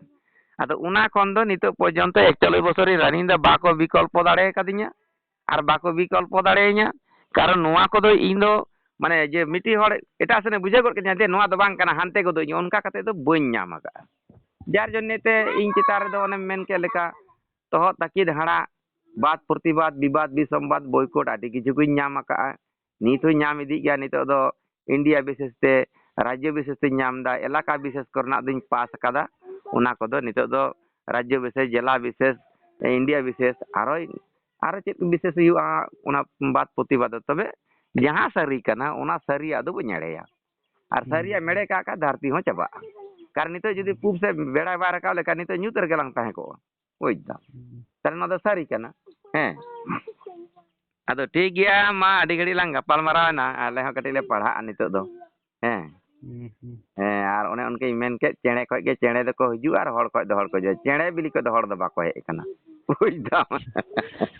ᱟᱫᱚ ᱚᱱᱟ ᱠᱷᱚᱱ ᱫᱚ ᱱᱤᱛᱚᱜ ᱯᱚᱨᱡᱚᱱᱛᱚ ᱮᱠᱪᱚᱞᱞᱤᱥ ᱵᱚᱪᱷᱚᱨᱤᱧ running ᱫᱟ, ᱵᱟᱠᱚ ᱵᱤᱠᱚᱞᱯᱚ ᱫᱟᱲᱮ ᱟᱠᱟᱫᱤᱧᱟ ᱟᱨ ᱵᱟᱠᱚ ᱵᱤᱠᱚᱞᱯᱚ ᱫᱟᱲᱮᱭᱟᱹᱧᱟ᱾ ᱠᱟᱨᱚᱱ ᱱᱚᱣᱟ ᱠᱚᱫᱚ ᱤᱧ ᱫᱚ, ᱢᱟᱱᱮ, ᱡᱮ ᱢᱤᱫᱴᱤᱡ ᱦᱚᱲ ᱮᱴᱟᱜ ᱥᱮᱱᱮ ᱵᱩᱡᱷᱟᱹᱣ ᱜᱚᱫ ᱠᱮᱫᱤᱧᱟ ᱡᱮ ᱱᱚᱣᱟ ᱫᱚ ᱵᱟᱝ ᱠᱟᱱᱟ, ᱦᱟᱱᱛᱮ ᱜᱚᱫᱚᱜ ᱤᱧ, ᱚᱱᱠᱟ ᱠᱟᱛᱮ ᱫᱚ ᱵᱟᱹᱧ ᱧᱟᱢ ᱟᱠᱟᱫᱼᱟ᱾ ᱡᱟᱨ ᱡᱚᱱᱱᱮ ᱛᱮ ᱤᱧ ᱪᱮᱛᱟᱱ ᱨᱮᱫᱚ ᱚᱱᱮᱢ ᱢᱮᱱ ᱠᱮᱫ ᱞᱮᱠᱟ, ᱛᱚᱦᱚᱫ ᱛᱟᱹᱠᱤᱫ ᱦᱟᱲᱟᱜ, ᱵᱟᱫ ᱯᱨᱚᱛᱤᱵᱟᱫ, ᱵᱤᱵᱟᱫ ᱵᱤᱥᱚᱢᱵᱟᱫ, ᱵᱚᱭᱠᱚᱴ ᱟᱹᱰᱤ ᱠᱤᱪᱷᱩ ᱜᱤᱧ ᱧᱟᱢ ᱟᱠᱟᱫᱼᱟ᱾ ᱱᱤᱛ ᱦᱚᱸᱧ ᱧᱟᱢ ᱤᱫᱤᱜ ᱜᱮᱭᱟ᱾ ᱱᱤᱛᱚᱜ ᱫᱚ ᱤᱱᱰᱤᱭᱟ ᱵᱤᱥᱮᱥ ᱛᱮ, ᱨᱟᱡᱽᱡᱚ ᱵᱤᱥᱮᱥ ᱛᱮᱧ ᱧᱟᱢ ᱮᱫᱟ, ᱮᱞᱟᱠᱟ ᱵᱤᱥᱮᱥ ᱠᱚᱨᱮᱱᱟᱜ ᱫᱚᱧ ᱯᱟᱥ ᱟᱠᱟᱫᱟ᱾ ᱚᱱᱟ ᱠᱚᱫᱚ ᱱᱤᱛᱚᱜ ᱫᱚ ᱨᱟᱡᱽᱡᱚ ᱵᱤᱥᱮᱥ, ᱡᱮᱞᱟ ᱵᱤᱥᱮᱥ, ᱤᱱᱰᱤᱭᱟ ᱵᱤᱥᱮᱥ, ᱟᱨᱚ, ᱟᱨᱚ ᱪᱮᱫ ᱵᱤᱥᱮᱥ ᱦᱩᱭᱩᱜᱼᱟ, ᱚᱱᱟ ᱵᱟᱫ ᱯᱨᱚᱛᱤᱵᱟᱫ᱾ ᱛᱚᱵᱮ ᱡᱟᱦᱟᱸ ᱥᱟᱹᱨᱤ ᱠᱟᱱᱟ, ᱚᱱᱟ ᱥᱟᱹᱨᱤᱭᱟᱜ ᱫᱚ ᱵᱚᱱ ᱮᱲᱮᱭᱟ᱾ ᱟᱨ ᱦᱩᱸ᱾ ᱥᱟᱹᱨᱤᱭᱟᱜ ᱮᱢ ᱮᱲᱮ ᱠᱟᱜ ᱠᱷᱟᱱ ᱫᱷᱟᱹᱨᱛᱤ ᱦᱚᱸ ᱪᱟᱵᱟᱜᱼᱟ᱾ ᱠᱟᱨᱚᱱ ᱱᱤᱛᱚᱜ ᱡᱩᱫᱤ ᱯᱩᱵ ᱥᱮᱫ ᱵᱮᱲᱟᱭ ᱵᱟᱭ ᱨᱟᱠᱟᱵ ᱞᱮᱠᱷᱟᱱ ᱱᱤᱛᱚᱜ ᱧᱩᱛ ᱨᱮᱜᱮ ᱞᱟᱝ ᱛᱟᱦᱮᱸ ᱠᱚᱜᱼᱟ᱾ ᱵᱩᱡᱽ ᱫᱟᱢ? ᱦᱩᱸ᱾ ᱛᱟᱦᱞᱮ ᱱᱚᱣᱟ ᱫᱚ ᱥᱟᱹᱨᱤ ᱠᱟᱱᱟ᱾ ᱦᱮᱸ᱾ ᱟᱫᱚ ᱴᱷᱤᱠ ᱜᱮᱭᱟ, ᱢᱟ ᱟᱹᱰᱤ ᱜᱷᱟᱹᱲᱤᱡ ᱞᱟᱝ ᱜᱟᱯᱟᱞ ᱢᱟᱨᱟᱣ ᱮᱱᱟ, ᱟᱞᱮ ᱦᱚᱸ ᱠᱟᱹᱴᱤᱡ ᱞᱮ ᱯᱟᱲᱦᱟᱜᱼᱟ ᱱᱤᱛᱚᱜ ᱫᱚ᱾ ᱦᱮᱸ᱾ ᱦᱩᱸ, ᱦᱩᱸ᱾ ᱦᱮᱸ, ᱟᱨ ᱚᱱᱮ ᱚᱱᱠᱟᱧ ᱢᱮᱱ ᱠᱮᱫ, ᱪᱮᱬᱮ ᱠᱷᱚᱡ ᱜᱮ ᱪᱮᱬᱮ ᱫᱚᱠᱚ ᱦᱤᱡᱩᱜᱼᱟ ᱟᱨ ᱦᱚᱲ ᱠᱷᱚᱡ ᱫᱚ ᱦᱚᱲ ᱠᱚ ᱦᱤᱡᱩᱜᱼᱟ᱾ ᱪᱮᱬᱮ ᱵᱤᱞᱤ ᱠᱷᱚᱡ ᱫᱚ ᱦᱚᱲ ᱫᱚ ᱵᱟᱠᱚ ᱦᱮᱡ ᱟᱠᱟᱱᱟ᱾ ᱵᱩᱡᱽ ᱫᱟᱢ?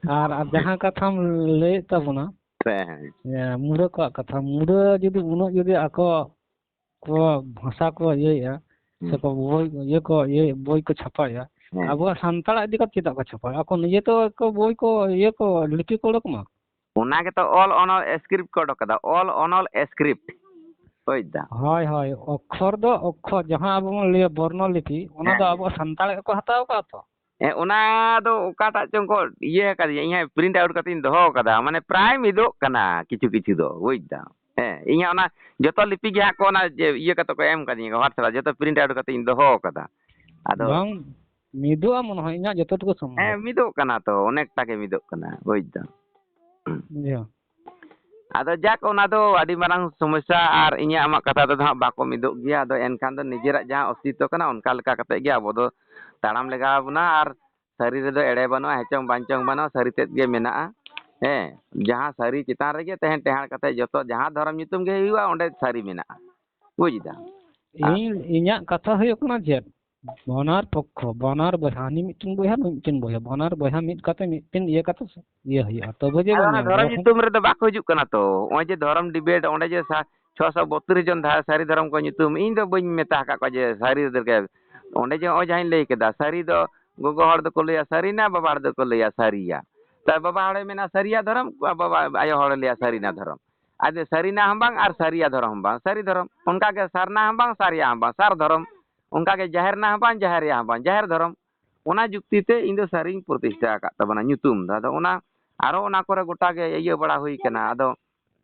ᱟᱨ, ᱟᱨ ᱡᱟᱦᱟᱸ ᱠᱟᱛᱷᱟᱢ ᱞᱟᱹᱭᱮᱫ ᱛᱟᱵᱚᱱᱟ, ᱦᱮᱸ, ᱦᱮᱸ᱾ ᱡᱮ ᱢᱩᱰᱟᱹ ᱠᱚᱣᱟᱜ ᱠᱟᱛᱷᱟ, ᱢᱩᱰᱟᱹ ᱡᱩᱫᱤ ᱩᱱᱟᱹᱜ ᱡᱩᱫᱤ ᱟᱠᱚ ᱠᱚ ᱵᱷᱟᱥᱟ ᱠᱚ ᱤᱭᱟᱹᱭᱮᱫᱼᱟ, ᱥᱮ ᱦᱩᱸ᱾ ᱠᱚ ᱵᱳᱭ, ᱤᱭᱟᱹ ᱠᱚ, ᱤᱭᱟᱹ, ᱵᱳᱭ ᱠᱚ ᱪᱷᱟᱯᱟᱭᱮᱫᱼᱟ, ᱦᱮᱸ᱾ ᱟᱵᱚᱣᱟᱜ ᱥᱟᱱᱛᱟᱲᱟᱜ ᱤᱫᱤ ᱠᱟᱛᱮ ᱪᱮᱫᱟᱜ ᱠᱚ ᱪᱷᱟᱯᱟ? ᱟᱠᱚ ᱱᱤᱡᱮ ᱛᱚ ᱟᱠᱚ ᱵᱳᱭ ᱠᱚ ᱤᱭᱟᱹ ᱠᱚ ᱞᱤᱯᱤ ᱠᱚ ᱚᱰᱚᱠ ᱢᱟ᱾ ᱚᱱᱟ ᱜᱮᱛᱚ ᱚᱞ ᱚᱱᱚᱞ ᱥᱠᱨᱤᱯᱴ ᱠᱚ ᱚᱰᱚᱠ ᱠᱟᱫᱟ, ᱚᱞ ᱚᱱᱚᱞ ᱥᱠᱨᱤᱯᱴ᱾ ᱵᱩᱡᱽ ᱫᱟᱢ? ᱦᱳᱭ, ᱦᱳᱭ, ᱚᱠᱠᱷᱚᱨ ᱫᱚ ᱚᱠᱠᱷᱚᱨ, ᱡᱟᱦᱟᱸ ᱟᱵᱚ ᱵᱚᱱ ᱞᱟᱹᱭᱟ ᱵᱚᱨᱱᱚ ᱞᱤᱯᱤ, ᱚᱱᱟ ᱫᱚ ᱦᱮᱸ᱾ ᱟᱵᱚ ᱥᱟᱱᱛᱟᱲ ᱜᱮᱠᱚ ᱦᱟᱛᱟᱣ ᱠᱟᱜᱼᱟ ᱛᱚ᱾ ᱦᱮᱸ, ᱚᱱᱟ ᱫᱚ ᱚᱠᱟᱴᱟᱜ ᱪᱚᱝ ᱠᱚ ᱤᱭᱟᱹ ᱟᱠᱟᱫᱤᱧᱟ, ᱤᱧ ᱦᱚᱸ ᱯᱨᱤᱱᱴ ᱟᱣᱩᱴ ᱠᱟᱛᱮᱧ ᱫᱚᱦᱚ ᱠᱟᱫᱟ, ᱢᱟᱱᱮ ᱯᱨᱟᱭ ᱢᱤᱫᱚᱜ ᱠᱟᱱᱟ ᱠᱤᱪᱷᱩ ᱠᱤᱪᱷᱩ ᱫᱚ, ᱵᱩᱡᱽ ᱫᱟᱢ? ᱦᱮᱸ, ᱤᱧᱟᱹᱜ ᱚᱱᱟ ᱡᱚᱛᱚ ᱞᱤᱯᱤ ᱜᱮ ᱦᱟᱸᱜ ᱠᱚ ᱚᱱᱟ ᱡᱮ ᱤᱭᱟᱹ ᱠᱟᱛᱮ ᱠᱚ ᱮᱢ ᱠᱟᱫᱤᱧᱟ, WhatsApp ᱨᱮ ᱡᱚᱛᱚ ᱯᱨᱤᱱᱴ ᱟᱣᱩᱴ ᱠᱟᱛᱮᱧ ᱫᱚᱦᱚ ᱠᱟᱫᱟ᱾ ᱟᱫᱚ ᱵᱟᱝ, ᱢᱤᱫᱚᱜᱼᱟ ᱢᱚᱱᱮ ᱦᱚᱭ, ᱤᱧᱟᱹᱜ ᱡᱚᱛᱚ ᱴᱩᱠᱩ ᱥᱚᱢᱵᱷᱚᱵ᱾ ᱦᱮᱸ, ᱢᱤᱫᱚᱜ ᱠᱟᱱᱟ ᱛᱚ, ᱚᱱᱮᱠᱴᱟ ᱜᱮ ᱢᱤᱫᱚᱜ ᱠᱟᱱᱟ, ᱵᱩᱡᱽ ᱫᱟᱢ? ᱦᱩᱸ᱾ ᱤᱭᱟᱹ᱾ ᱟᱫᱚ ᱡᱟᱠ, ᱚᱱᱟ ᱫᱚ ᱟᱹᱰᱤ ᱢᱟᱨᱟᱝ ᱥᱚᱢᱚᱥᱥᱟ, ᱟᱨ ᱤᱧᱟᱹᱜ ᱟᱢᱟᱜ ᱠᱟᱛᱷᱟ ᱛᱮᱫᱚ ᱦᱟᱸᱜ ᱵᱟᱠᱚ ᱢᱤᱫᱚᱜ ᱜᱮᱭᱟ᱾ ᱟᱫᱚ ᱮᱱᱠᱷᱟᱱ ᱫᱚ ᱱᱤᱡᱮᱨᱟᱜ ᱡᱟᱦᱟᱸ ᱚᱥᱛᱤᱛᱛᱚ ᱠᱟᱱᱟ, ᱚᱱᱠᱟ ᱞᱮᱠᱟ ᱠᱟᱛᱮ ᱜᱮ ᱟᱵᱚ ᱫᱚ ᱛᱟᱲᱟᱢ ᱞᱟᱜᱟᱣ ᱵᱚᱱᱟ᱾ ᱟᱨ ᱥᱟᱹᱨᱤ ᱨᱮᱫᱚ ᱮᱲᱮ ᱵᱟᱹᱱᱩᱜᱼᱟ, ᱦᱮᱪᱚᱝ ᱵᱟᱧᱪᱚᱝ ᱵᱟᱹᱱᱩᱜᱼᱟ, ᱥᱟᱹᱨᱤ ᱛᱮᱫ ᱜᱮ ᱢᱮᱱᱟᱜᱼᱟ᱾ ᱦᱮᱸ, ᱡᱟᱦᱟᱸ ᱥᱟᱹᱨᱤ ᱪᱮᱛᱟᱱ ᱨᱮᱜᱮ ᱛᱟᱦᱮᱸ ᱴᱮᱦᱟᱸᱰ ᱠᱟᱛᱮ ᱡᱚᱛᱚ ᱡᱟᱦᱟᱸ ᱫᱷᱚᱨᱚᱢ ᱧᱩᱛᱩᱢ ᱜᱮ ᱦᱩᱭᱩᱜᱼᱟ, ᱚᱸᱰᱮ ᱥᱟᱹᱨᱤ ᱢᱮᱱᱟᱜᱼᱟ᱾ ᱵᱩᱡᱽ ᱫᱟᱢ? ᱟᱨ ᱤᱧ, ᱤᱧᱟᱹᱜ ᱠᱟᱛᱷᱟ ᱦᱩᱭᱩᱜ ᱠᱟᱱᱟ ᱪᱮᱫ, ᱵᱟᱱᱟᱨ ᱯᱚᱠᱠᱷᱚ, ᱵᱟᱱᱟᱨ ᱵᱚᱭᱦᱟ, ᱦᱟᱹᱱᱤ ᱢᱤᱫᱴᱮᱱ ᱵᱚᱭᱦᱟ, ᱱᱩᱭ ᱢᱤᱫᱴᱮᱱ ᱵᱚᱭᱦᱟ, ᱵᱟᱱᱟᱨ ᱵᱚᱭᱦᱟ ᱢᱤᱫ ᱠᱟᱛᱮ ᱢᱤᱫᱴᱮᱱ ᱤᱭᱟᱹ ᱠᱟᱛᱮ ᱤᱭᱟᱹ ᱦᱩᱭᱩᱜᱼᱟ, ᱛᱚᱵᱮ ᱡᱮ ᱟᱫᱚ ᱵᱚᱱ ᱚᱱᱟ ᱧᱟᱢᱟ᱾ ᱫᱷᱚᱨᱚᱢ ᱵᱟᱠᱷᱟᱱ ᱧᱩᱛᱩᱢ ᱨᱮᱫᱚ ᱵᱟᱠᱚ ᱦᱤᱡᱩᱜ ᱠᱟᱱᱟ ᱛᱚ᱾ ᱱᱚᱜᱼᱚᱭ ᱡᱮ ᱫᱷᱚᱨᱚᱢ ᱰᱤᱵᱮᱴ, ᱚᱸᱰᱮ ᱡᱮ ᱥᱟ-, ᱪᱷᱚᱥᱚ ᱵᱚᱛᱨᱤᱥ ᱡᱚᱱ ᱫᱷᱟ-, ᱥᱟᱹᱨᱤ ᱫᱷᱚᱨᱚᱢ ᱠᱚ ᱧᱩᱛᱩᱢ, ᱤᱧ ᱫᱚ ᱵᱟᱹᱧ ᱢᱮᱛᱟ ᱟᱠᱟᱫ ᱠᱚᱣᱟ ᱡᱮ ᱥᱟᱹᱨᱤ ᱫᱷᱚᱨᱚᱢ᱾ ᱚᱸᱰᱮ ᱡᱮ ᱱᱚᱜᱼᱚᱭ ᱡᱟᱦᱟᱸᱧ ᱞᱟᱹᱭ ᱠᱮᱫᱟ, ᱥᱟᱹᱨᱤ ᱫᱚ ᱜᱚᱜᱚ ᱦᱚᱲ ᱫᱚᱠᱚ ᱞᱟᱹᱭᱟ ᱥᱟᱹᱨᱤᱱᱟ, ᱵᱟᱵᱟ ᱦᱚᱲ ᱫᱚᱠᱚ ᱞᱟᱹᱭᱟ ᱥᱟᱹᱨᱤᱭᱟ᱾ ᱛᱟᱭ ᱵᱟᱵᱟ ᱦᱚᱲᱮ ᱢᱮᱱᱟ ᱥᱟᱹᱨᱤᱭᱟ ᱫᱷᱚᱨᱚᱢ, ᱵᱟᱵᱟ ᱟᱭᱳ ᱦᱚᱲᱮ ᱞᱟᱹᱭᱟ ᱥᱟᱹᱨᱤᱱᱟ ᱫᱷᱚᱨᱚᱢ᱾ ᱟᱫᱚ ᱥᱟᱹᱨᱤᱱᱟ ᱦᱚᱸ ᱵᱟᱝ ᱟᱨ ᱥᱟᱹᱨᱤᱭᱟ ᱫᱷᱚᱨᱚᱢ ᱦᱚᱸ ᱵᱟᱝ, ᱥᱟᱹᱨᱤ ᱫᱷᱚᱨᱚᱢ᱾ ᱚᱱᱠᱟ ᱜᱮ ᱥᱟᱨᱱᱟ ᱦᱚᱸ ᱵᱟᱝ, ᱥᱟᱹᱨᱤᱭᱟ ᱦᱚᱸ ᱵᱟᱝ, ᱥᱟᱨ ᱫᱷᱚᱨᱚᱢ᱾ ᱚᱱᱠᱟ ᱜᱮ ᱡᱟᱦᱮᱨᱱᱟ ᱦᱚᱸ ᱵᱟᱝ, ᱡᱟᱦᱮᱨᱤᱭᱟ ᱦᱚᱸ ᱵᱟᱝ, ᱡᱟᱦᱮᱨ ᱫᱷᱚᱨᱚᱢ᱾ ᱚᱱᱟ ᱡᱩᱠᱛᱤ ᱛᱮ ᱤᱧ ᱫᱚ ᱥᱟᱹᱨᱤᱧ ᱯᱨᱚᱛᱤᱥᱴᱷᱟ ᱟᱠᱟᱫ ᱛᱟᱵᱚᱱᱟ ᱧᱩᱛᱩᱢ ᱫᱚ᱾ ᱟᱫᱚ ᱚᱱᱟ ᱟᱨᱚ ᱚᱱᱟ ᱠᱚᱨᱮ ᱜᱚᱴᱟ ᱜᱮ ᱤᱭᱟᱹ ᱵᱟᱲᱟ ᱦᱩᱭ ᱠᱟᱱᱟ᱾ ᱟᱫᱚ,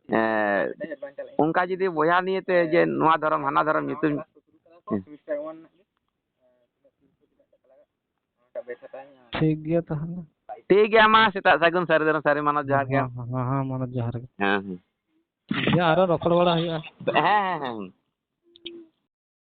ᱮ, ᱚᱱᱠᱟ ᱡᱩᱫᱤ ᱵᱚᱭᱦᱟ ᱱᱤᱭᱮ ᱛᱮ ᱡᱮ ᱱᱚᱣᱟ ᱫᱷᱚᱨᱚᱢ ᱦᱟᱱᱟ ᱫᱷᱚᱨᱚᱢ ᱧᱩᱛᱩᱢ, ᱦᱮᱸ᱾ ᱴᱷᱤᱠ ᱜᱮᱭᱟ ᱛᱟᱦᱚᱞᱮ᱾ ᱴᱷᱤᱠ ᱜᱮᱭᱟ, ᱢᱟ ᱥᱮᱛᱟᱜ ᱥᱟᱹᱜᱩᱱ, ᱥᱟᱹᱨᱤ ᱫᱷᱚᱨᱚᱢ ᱥᱟᱹᱨᱤ ᱢᱟᱱᱚᱛ ᱡᱚᱦᱟᱨ ᱜᱮ᱾ ᱦᱮᱸ, ᱦᱮᱸ, ᱦᱮᱸ, ᱢᱟᱱᱚᱛ ᱡᱚᱦᱟᱨ ᱜᱮ᱾ ᱦᱮᱸ, ᱦᱮᱸ᱾ ᱴᱷᱤᱠ ᱜᱮᱭᱟ, ᱟᱨᱚ ᱨᱚᱯᱚᱲ ᱵᱟᱲᱟ ᱦᱩᱭᱩᱜᱼᱟ᱾ ᱦᱮᱸ, ᱦᱮᱸ, ᱦᱮᱸ᱾